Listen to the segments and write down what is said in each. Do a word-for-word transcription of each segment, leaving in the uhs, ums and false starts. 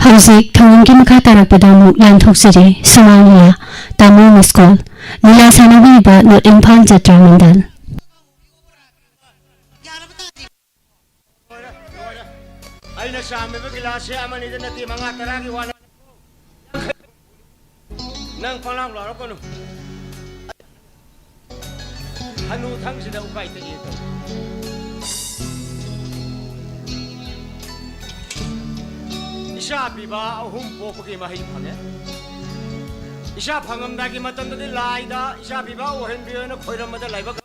ꯍꯧꯖꯤꯛ ꯊꯧꯔꯝꯒꯤ ꯃꯈꯥ ꯇꯥꯔꯛꯄꯗ ꯑꯃꯨꯛ ꯂꯥꯟꯊꯣꯛꯆꯔꯤ꯫ ꯁꯨꯃꯥꯡ ꯂꯤꯂꯥ, ꯇꯥꯃꯣ ꯃꯤꯁ ꯀꯣꯜ꯫ ꯂꯤꯂꯥ ꯁꯥꯟꯅꯕꯤꯔꯤꯕ ꯅꯣꯔꯠ ꯏꯝꯐꯥꯜ ꯖꯇ꯭ꯔꯥ ꯃꯟꯗꯜ꯫ ꯑꯩꯅ ꯆꯥꯝꯃꯤꯕ ꯒꯤꯂꯥꯁꯁꯦ ꯑꯃꯅꯤꯗ ꯅꯠꯇꯦ, ꯃꯉꯥ ꯇꯔꯥꯒꯤ ꯋꯥ ꯅꯠꯇꯦ꯫ ꯅꯪ ꯄꯪꯂꯥꯎ ꯂꯥꯎꯔꯛꯀꯅꯨ꯫ ꯍꯅꯨ ꯊꯪꯁꯤꯗ ꯎꯀꯥꯏ ꯇꯛꯏ ꯇꯧ꯫ ꯏꯆꯥ ꯄꯤꯕ ꯑꯍꯨꯝ ꯄꯣꯛꯄꯒꯤ ꯃꯍꯩ ꯐꯪꯉꯦ꯫ ꯏꯆꯥ ꯐꯪꯉꯝꯗꯥꯏꯒꯤ ꯃꯇꯝꯗꯗꯤ ꯂꯥꯏꯗ ꯏꯆꯥ ꯄꯤꯕ ꯑꯣꯏꯍꯟꯕꯤꯌꯣꯅ ꯈꯣꯏꯔꯝꯕꯗ ꯂꯥꯏꯕꯛ꯫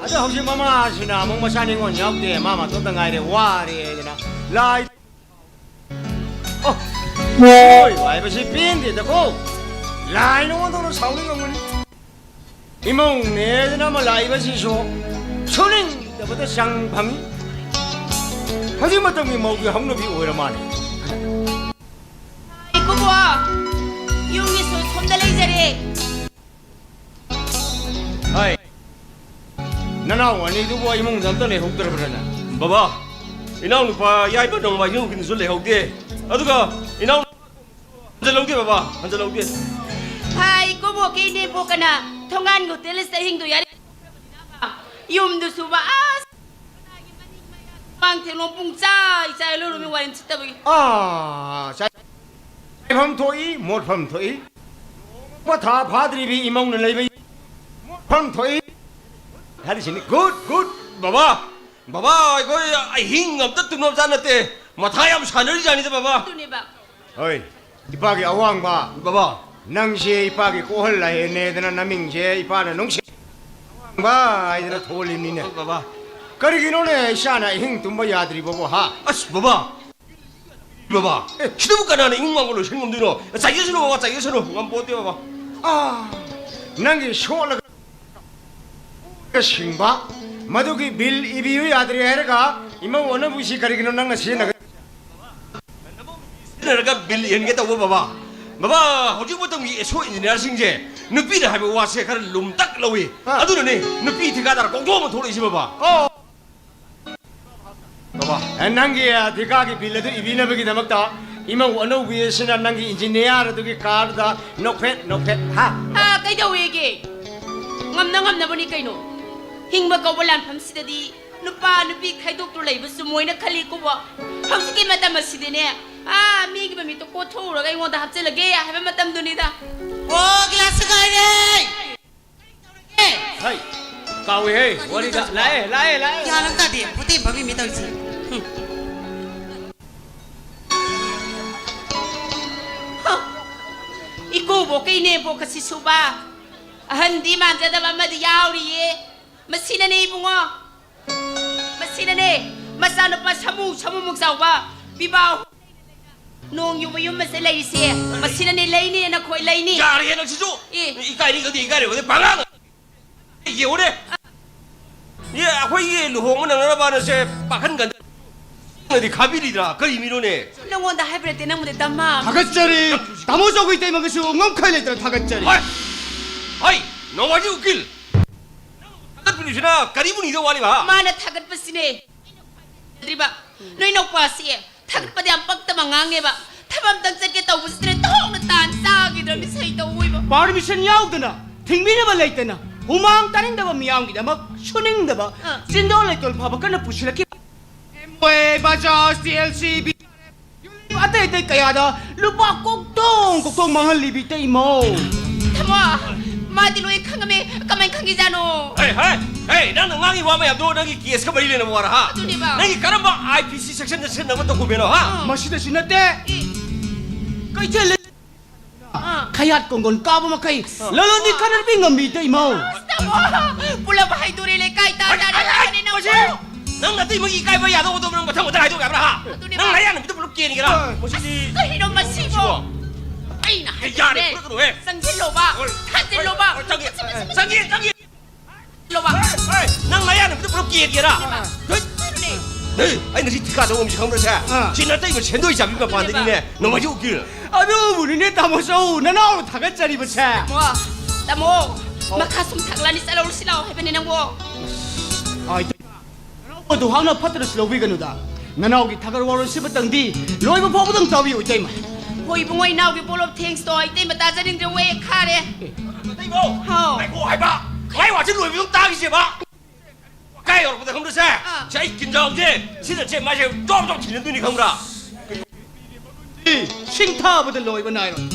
ꯑꯗꯣ ꯍꯧꯖꯤꯛ ꯃꯃꯥꯁꯤꯅ ꯑꯃꯨꯛ ꯃꯆꯥ ꯅꯤꯉꯣꯜ ꯌꯥꯎꯗꯦ, ꯃꯥ ꯃꯇꯣꯝꯇ ꯉꯥꯏꯔꯦ, ꯋꯥꯔꯦ ꯍꯥꯏꯗꯅ ꯂꯥꯏ꯫ ꯑꯣ, ꯍꯣꯏ, ꯍꯥꯏꯕꯁꯤ ꯄꯦꯟꯗꯦꯗꯀꯣ꯫ ꯂꯥꯏꯅ ꯑꯣꯟꯊꯣꯛꯅ ꯁꯥꯎꯅꯤꯡꯉꯝꯒꯅꯤ꯫ ꯏꯃꯧꯅꯦꯗꯅ ꯑꯃ ꯂꯥꯛꯏꯕꯁꯤꯁꯨ ꯁꯨꯅꯤꯡꯗꯕꯗ ꯆꯪ ꯐꯪꯉꯤ꯫ ꯍꯧꯖꯤꯛ ꯃꯇꯝꯒꯤ ꯃꯧꯒꯤ ꯍꯧꯅꯕꯤ ꯑꯣꯏꯔ ꯃꯥꯜꯂꯦ꯫ ꯏꯀꯨꯕꯣ, ꯌꯨꯝꯒꯤ ꯁꯣ-, ꯁꯣꯝꯗ ꯂꯩꯖꯔꯦ꯫ ꯍꯥꯏ, ꯅꯅꯥꯎ ꯑꯅꯤꯗꯨꯕꯨ ꯏꯃꯨꯡꯗ ꯑꯝꯇ ꯂꯩꯍꯧꯗ꯭ꯔꯕ꯭ꯔꯅꯦ? ꯕꯕꯥ, ꯏꯅꯥꯎꯅꯨꯄꯥ ꯌꯥꯏꯃ ꯅꯣꯡꯃꯥꯏꯖꯤꯡ ꯅꯨꯃꯤꯠꯇꯁꯨ ꯂꯩꯍꯧꯗꯦ꯫ ꯑꯗꯨꯒ ꯏꯅꯥꯎ ꯍꯟꯖꯜꯍꯧꯗꯦ ꯕꯕꯥ, ꯍꯟꯖꯜꯍꯧꯗꯦ꯫ ꯍꯥꯏ, ꯏꯀꯨꯕꯣꯛꯀꯤ ꯏꯅꯦꯝꯕꯣꯛꯀꯅ ꯊꯣꯡꯒꯥꯟ ꯍꯣꯇꯦꯜ ꯑꯁꯤꯗ ꯍꯤꯡꯗꯣ ꯌꯥꯔꯦ꯫ ꯌꯨꯝꯗꯨꯁꯨꯕ ꯑꯁ ꯃꯥꯡ ꯊꯦꯂꯣꯡ ꯄꯨꯡ ꯆꯥꯏ ꯆꯥꯏ ꯂꯣꯏꯔꯨꯃꯤ ꯋꯥꯔꯦꯟ ꯁꯤꯠꯇꯕꯒꯤ꯫ ꯑꯥ, ꯆꯥꯏ-, ꯆꯥꯏꯐꯝ ꯊꯣꯛꯏ, ꯃꯣꯠꯐꯝ ꯊꯣꯛꯏ꯫ ꯄꯊꯥ ꯐꯥꯗ꯭ꯔꯤꯕꯤ ꯏꯃꯧꯅ ꯂꯩꯕ ꯃꯣꯠꯐꯝ ꯊꯣꯛꯏ꯫ ꯍꯥꯏꯔꯤꯁꯤꯅꯤ꯫ Good, good. ꯕꯕꯥ, ꯕꯕꯥ, ꯑꯩꯈꯣꯏ ꯑꯍꯤꯡ ꯑꯝꯇ ꯇꯨꯝꯅꯕ ꯆꯥ ꯅꯠꯇꯦ꯫ ꯃꯊꯥ ꯌꯥꯝ ꯁꯥꯟꯅꯔꯤꯖꯥꯠꯅꯤꯗ, ꯕꯕꯥ꯫ ꯑꯗꯨꯅꯦꯕ꯫ ꯍꯣꯏ, ꯏꯄꯥꯒꯤ ꯑꯋꯥꯡꯕ꯫ ꯕꯕꯥ꯫ ꯅꯪꯁꯦ ꯏꯄꯥꯒꯤ ꯀꯣꯛꯍꯜ ꯂꯥꯏꯍꯦꯟꯅꯦꯗꯅ ꯅꯃꯤꯡꯁꯦ ꯏꯄꯥꯅ ꯅꯨꯡꯁꯤ ꯑꯋꯥꯡꯕ ꯍꯥꯏꯗꯅ ꯊꯣꯜꯂꯤꯅꯤꯅꯦ꯫ ꯕꯕꯥ꯫ ꯀꯔꯤꯒꯤꯅꯣꯅꯦ ꯏꯆꯥꯅ ꯑꯍꯤꯡ ꯇꯨꯝꯕ ꯌꯥꯗ꯭ꯔꯤꯕꯕꯨ, ꯍꯥ? ꯑꯁ, ꯕꯕꯥ꯫ ꯕꯕꯥ, ꯑꯦ, ꯁꯤꯗꯕꯨ ꯀꯅꯥꯅ ꯏꯃꯨꯡ ꯃꯥꯡꯒꯣꯜ ꯂꯣꯏꯁꯤꯟ ꯉꯝꯗꯣꯏꯅꯣ? ꯆꯥꯏꯖꯁꯅꯨ ꯕꯕꯥ, ꯆꯥꯏꯖꯁꯅꯨ, ꯉꯝꯄꯣꯟꯇꯦ ꯕꯕꯥ꯫ ꯑꯥ, ꯅꯪꯒꯤ ꯁꯣꯛꯂꯒ ꯁꯤꯡꯕ, ꯃꯗꯨꯒꯤ ꯕꯤꯜ ꯏꯕꯤꯌꯨ ꯌꯥꯗ꯭ꯔꯦ ꯍꯥꯏꯔꯒ ꯏꯃꯧ ꯑꯅꯧꯕꯤꯁꯤ ꯀꯔꯤꯒꯤꯅꯣ ꯅꯪꯅ ꯁꯤꯖꯤꯟꯅꯒ-? ꯁꯤꯖꯤꯟꯅꯔꯒ ꯕꯤꯜ ꯏꯍꯟꯒꯦ ꯇꯧꯕ ꯕꯕꯥ꯫ ꯕꯕꯥ, ꯍꯧꯖꯤꯛ ꯃꯇꯝꯒꯤ ꯑꯦꯁꯣ ꯏꯟꯖꯤꯅꯤꯌꯥꯔꯁꯤꯡꯁꯦ ꯅꯨꯄꯤꯅ ꯍꯥꯏꯕ ꯋꯥꯁꯦ ꯈꯔ ꯂꯨꯝꯇꯛ ꯂꯧꯏ꯫ ꯑꯥ꯫ ꯑꯗꯨꯅꯅꯦ ꯅꯨꯄꯤ ꯊꯤꯀꯥꯗꯥꯔ ꯀꯧꯊꯣꯛ ꯑꯃ ꯊꯣꯛꯂꯛꯏꯁꯦ ꯕꯕꯥ꯫ ꯑꯣ꯫ ꯕꯕꯥ, ꯑꯦ, ꯅꯪꯒꯤ, ꯑ, ꯊꯤꯀꯥꯒꯤ ꯕꯤꯜ ꯑꯗꯨ ꯏꯕꯤꯅꯕꯒꯤꯗꯃꯛꯇ ꯏꯃꯧ ꯑꯅꯧꯕꯤ ꯑꯁꯤꯅ ꯅꯪꯒꯤ ꯏꯟꯖꯤꯅꯤꯌꯥꯔ ꯑꯗꯨꯒꯤ ꯀꯥꯔꯗ ꯅꯣꯛꯐꯦꯠ ꯅꯣꯛꯐꯦꯠ, ꯍꯥ? ꯑ, ꯀꯩꯗꯧꯋꯦꯒꯦ? ꯉꯝꯅ ꯉꯝꯅꯕꯅꯤ ꯀꯩꯅꯣ꯫ ꯍꯤꯡꯕ ꯀꯧꯕ ꯂꯥꯟꯐꯝꯁꯤꯗꯗꯤ ꯅꯨꯄꯥ ꯅꯨꯄꯤ ꯈꯥꯏꯗꯣꯛꯇꯨ ꯂꯩꯕ ꯆꯨꯝꯃꯣꯏꯅ ꯈꯜꯂꯤꯀꯣꯕ꯫ ꯍꯧꯖꯤꯛꯀꯤ ꯃꯇꯝ ꯑꯁꯤꯗꯤꯅꯦ, ꯑꯥ, ꯃꯤꯒꯤ ꯃꯃꯤꯠꯇ ꯀꯣꯠꯊꯣꯛꯎꯔꯒ ꯑꯩꯉꯣꯟꯗ ꯍꯥꯞꯆꯤꯜꯂꯒꯦ ꯍꯥꯏꯕ ꯃꯇꯝꯗꯨꯅꯤꯗ꯫ ꯑꯣ, ꯒ꯭ꯂꯥꯁ ꯁꯦꯒꯥꯏꯔꯦ! ꯍꯩ, ꯀꯥꯎꯏꯍꯦ, ꯋꯥꯔꯤꯗ꯫ ꯂꯥꯛꯑꯦ, ꯂꯥꯛꯑꯦ, ꯂꯥꯛꯑꯦ꯫ ꯒ꯭ꯌꯥꯟ ꯑꯃ ꯇꯥꯗꯦ, ꯃꯇꯦꯡ ꯐꯝꯃꯤ ꯃꯤ ꯇꯧꯔꯤꯁꯦ꯫ ꯍꯨꯝ꯫ ꯍ! ꯏꯀꯨꯕꯣꯛꯀ ꯏꯅꯦꯕꯣꯛꯀ ꯁꯤꯁꯨꯕ꯫ ꯑꯍꯟꯗꯤ ꯃꯥꯟꯖꯗꯕ ꯑꯃꯗꯤ ꯌꯥꯎꯔꯤꯌꯦ꯫ ꯃꯁꯤꯅꯅꯦ ꯏꯕꯨꯡꯉꯣ꯫ ꯃꯁꯤꯅꯅꯦ, ꯃꯆꯥꯅꯨꯄꯥ ꯁꯃꯨ ꯁꯃꯨꯃꯨꯛ ꯆꯥꯎꯕ ꯄꯤꯕꯥ ꯅꯣꯡ ꯌꯨꯕ ꯌꯨꯝ ꯑꯁꯦ ꯂꯩꯔꯤꯁꯦ꯫ ꯃꯁꯤꯅꯅꯦ ꯂꯩꯅꯤ ꯅꯈꯣꯏ ꯂꯩꯅꯤ꯫ ꯌꯥꯔꯦꯍꯦ ꯅꯪꯁꯤꯁꯨ꯫ ꯑꯦ꯫ ꯏꯀꯥꯏꯅꯤ ꯈꯪꯗꯦ, ꯏꯀꯥꯏꯔꯣꯏ ꯈꯪꯗꯦ, ꯄꯉꯥꯡ꯫ ꯌꯦꯡꯉꯨꯅꯦ꯫ ꯑꯦ, ꯑꯩꯈꯣꯏꯒꯤ ꯂꯨꯍꯣꯡꯕ ꯅꯪꯅꯅꯕꯅ ꯁꯦ ꯄꯥꯈꯟ ꯀꯟꯗ ꯅꯗꯤ ꯈꯥꯕꯤꯔꯤꯗ꯭ꯔꯥ? ꯀꯔꯤ ꯃꯤꯅꯣꯅꯦ? ꯅꯪꯉꯣꯟꯗ ꯍꯥꯏꯕ ꯅꯠꯇꯦ, ꯅꯪꯕꯨꯗꯤ ꯗꯃꯥ꯫ ꯊꯥꯒꯠꯆꯔꯤ꯫ ꯇꯥꯃꯣ ꯆꯧꯒꯤ ꯏꯇꯩꯃꯒꯁꯨ ꯉꯝꯈꯩ ꯂꯩꯇꯅ ꯊꯥꯒꯠꯆꯔꯤ꯫ ꯍꯣꯏ꯫ ꯍꯣꯏ, ꯅꯣꯡꯃꯥꯏꯖꯤꯡ ꯎꯀꯤꯜ꯫ ꯊꯥꯒꯠꯄꯤꯔꯤꯁꯤꯅ ꯀꯔꯤꯕꯨ ꯅꯤꯗꯧ ꯋꯥꯠꯂꯤꯕ, ꯍꯥ? ꯃꯥꯅ ꯊꯥꯒꯠꯄꯁꯤꯅꯦ꯫ ꯅꯣꯏ ꯅꯧꯄꯥꯁꯤ ꯊꯥꯒꯠꯄꯗ ꯌꯥꯝ ꯄꯛꯇꯕ ꯉꯥꯡꯉꯦꯕ꯫ ꯊꯕꯛ ꯑꯝꯇꯪ ꯆꯠꯀꯦ ꯇꯧꯕꯁꯤꯗꯅꯦ ꯊꯣꯛꯅ ꯇꯥꯟ ꯆꯥꯈꯤꯗ꯭ꯔꯕꯅꯤ ꯁꯍꯤ ꯇꯧꯕ ꯑꯣꯏꯕ꯫ ꯄꯥꯔꯃꯤꯁꯟ ꯌꯥꯎꯗꯅ, ꯊꯤꯡꯕꯤꯅꯕ ꯂꯩꯇꯅ, ꯍꯨꯃꯥꯡ ꯇꯥꯅꯤꯡꯗꯕ ꯃꯤꯌꯥꯝꯒꯤꯗꯃꯛ ꯁꯨꯅꯤꯡꯗꯕ, ꯑꯥ꯫ ꯆꯤꯟꯗꯣꯜ ꯂꯩꯇꯣꯜ ꯐꯕ ꯀꯟꯅ ꯄꯨꯁꯤꯜꯂꯛꯈꯤꯕ꯫ Amway, Bajaj, T L C, B R F, ꯑꯇꯩ ꯑꯇꯩ ꯀꯌꯥꯗ ꯂꯨꯄꯥ ꯀꯣꯛꯇꯣꯡ ꯀꯣꯛꯇꯣꯡ ꯃꯥꯡꯍꯜꯂꯤꯕꯤ ꯏꯇꯩꯃꯧ꯫ ꯊꯝꯃꯣ, ꯃꯥꯗꯤ ꯂꯣꯏ ꯈꯪꯉꯝꯃꯦ꯫ ꯀꯃꯥꯏꯅ ꯈꯪꯉꯤꯖꯥꯠꯅꯣ? ꯍꯦ, ꯍꯦ, ꯍꯦ, ꯅꯪꯅ ꯉꯥꯡꯉꯤ ꯋꯥ ꯃꯌꯥꯝꯗꯣ ꯅꯪꯒꯤ ꯀꯦꯁꯀ ꯃꯔꯤ ꯂꯩꯅꯕ ꯋꯥꯔ, ꯍꯥ? ꯑꯗꯨꯅꯦꯕ꯫ ꯅꯪꯒꯤ ꯀꯔꯝꯕ ꯑꯥꯏ ꯄꯤ ꯁꯤ ꯁꯦꯛꯁꯟꯗ ꯁꯤꯖꯤꯟꯅꯕ ꯗꯣꯀꯨꯃꯦꯟꯅꯣ, ꯍꯥ? ꯑꯥ꯫ ꯃꯁꯤꯗꯁꯨ ꯅꯠꯇꯦ꯫ ꯑꯦ꯫ ꯀꯩꯊꯦꯜ ꯑꯥ꯫ ꯈꯌꯥꯠ ꯀꯣꯡꯒꯣꯟ ꯀꯥꯕ ꯃꯈꯩ ꯑꯥ꯫ ꯂꯂꯣꯟꯕꯤ ꯈꯔ ꯄꯤ ꯉꯝꯕꯤ ꯏꯇꯩꯃꯧ꯫ ꯑꯁ, ꯇꯥꯃꯣ! ꯄꯨꯂꯞ ꯍꯥꯏꯗꯣꯔꯦ ꯂꯩꯀꯥꯏ ꯇꯥ ꯍꯥꯏ, ꯇꯥꯔꯦ ꯍꯥꯏ, ꯍꯥꯏ, ꯍꯥꯏꯔꯦ ꯅꯪꯕꯨ꯫ ꯃꯁꯤ ꯅꯪ ꯅꯇꯩꯃꯒꯤ ꯏꯀꯥꯏꯕ ꯌꯥꯗꯧꯕꯗꯣ ꯅꯪ ꯃꯊꯪ ꯃꯊꯪ ꯍꯥꯏꯗꯣꯛ ꯌꯥꯕ꯭ꯔꯥ, ꯍꯥ? ꯑꯗꯨꯅꯦꯕ꯫ ꯅꯪ ꯅꯌꯥ ꯅꯨꯃꯤꯠꯇ ꯄꯨꯂꯞ ꯀꯦꯟꯒꯦꯔꯥ? ꯑꯥ, ꯃꯁꯤꯗꯤ ꯀꯩꯅꯣ ꯃꯁꯤꯕꯣ? ꯁꯤꯕꯣ? ꯑꯩꯅ ꯌꯥꯔꯦ, ꯍꯥꯏꯕꯅꯦ꯫ ꯐꯨꯔꯛꯀꯅꯨꯍꯦ꯫ ꯆꯪꯁꯤꯜꯂꯣꯕ꯫ ꯍꯣꯏ꯫ ꯊꯥꯖꯤꯜꯂꯣꯕ꯫ ꯍꯣꯏ, ꯆꯪꯒꯦ꯫ ꯆꯪꯁꯤꯜꯂꯣ, ꯆꯪꯁꯤꯜꯂꯣ꯫ ꯆꯪꯒꯦ, ꯆꯪꯒꯦ꯫ ꯂꯣꯕ꯫ ꯍꯣꯏ, ꯍꯣꯏ, ꯅꯪ ꯅꯌꯥ ꯅꯨꯃꯤꯠꯇ ꯄꯨꯂꯞ ꯀꯦꯟꯒꯦꯔꯥ? ꯏꯕꯦꯝꯃ, ꯍꯣꯏ꯫ ꯀꯩꯅꯣꯅꯦ? ꯍꯦ, ꯑꯩ ꯉꯁꯤ ꯊꯤꯀꯥ ꯇꯧꯕ ꯃꯤꯁꯦ ꯈꯪꯕ꯭ꯔꯥ ꯁꯦ? ꯑꯥ꯫ ꯁꯤ ꯅꯇꯩꯃ ꯁꯦꯟꯗꯣꯏ ꯆꯥꯕꯤ ꯃꯄꯥꯟꯗꯒꯤꯅꯦ, ꯏꯕꯦꯝꯃ꯫ ꯅꯣꯡꯃꯥꯏꯖꯤꯡ ꯎꯀꯤꯜ꯫ ꯑꯗꯨꯕꯨꯅꯤꯅꯦ, ꯇꯥꯃꯣ ꯆꯧ, ꯅꯅꯥꯎꯅ ꯊꯥꯒꯠꯆꯔꯤꯕꯁꯦ꯫ ꯇꯥꯃꯣ, ꯇꯥꯃꯣ, ꯑꯧ꯫ ꯃꯈꯥ ꯁꯨꯝ ꯊꯥꯒꯠꯂꯅꯤ, ꯆꯠꯍꯧꯔꯁꯤ ꯂꯥꯛꯑꯣ ꯍꯥꯏꯕꯅꯦ ꯅꯪꯕꯣ꯫ ꯑꯥꯏ, ꯅꯅꯥꯎ ꯑꯗꯨ ꯍꯥꯡꯅ ꯐꯠꯇꯅꯁꯨ ꯂꯧꯕꯤꯒꯅꯨꯗ꯫ ꯅꯅꯥꯎꯒꯤ ꯊꯥꯒꯠ ꯋꯥꯔꯣꯜꯁꯤꯃꯇꯪꯗꯤ ꯂꯣꯏꯕ ꯐꯥꯎꯕꯗꯪ ꯇꯥꯕꯤꯌꯨ, ꯏꯇꯩꯃ꯫ ꯍꯣꯏ ꯏꯕꯨꯡꯉꯣ, ꯏꯅꯥꯎꯒꯤ ꯄꯣꯂꯣꯞ ꯊꯦꯡꯁꯇꯣ ꯏꯇꯩꯃ ꯇꯥꯖꯅꯤꯡꯗ꯭ꯔꯦ, ꯋꯦ ꯈꯥꯔꯦ꯫ ꯏꯇꯩꯃꯧ! ꯍꯥꯎ꯫ ꯉꯥꯏꯈꯣ ꯍꯥꯏꯕ! ꯃꯥꯏ ꯋꯥꯁꯤ ꯂꯣꯏꯕꯗꯪ ꯇꯥꯈꯤꯁꯦꯕ! ꯀꯥꯏ ꯌꯧꯔꯛꯄꯗ ꯈꯪꯕ꯭ꯔꯁꯦ? ꯑꯥ꯫ ꯁꯤ ꯑꯩ ꯀꯤꯟꯖꯥꯎꯁꯦ ꯁꯤꯗ ꯁꯦ ꯃꯥꯁꯦ ꯖꯣꯕ ꯖꯣꯕ ꯊꯤꯅꯗꯣꯏꯅꯤ ꯈꯪꯕ꯭ꯔꯥ? ꯁꯤꯡ ꯊꯥꯕꯗ ꯂꯣꯏꯕ ꯅꯥꯏꯔꯣꯏ꯫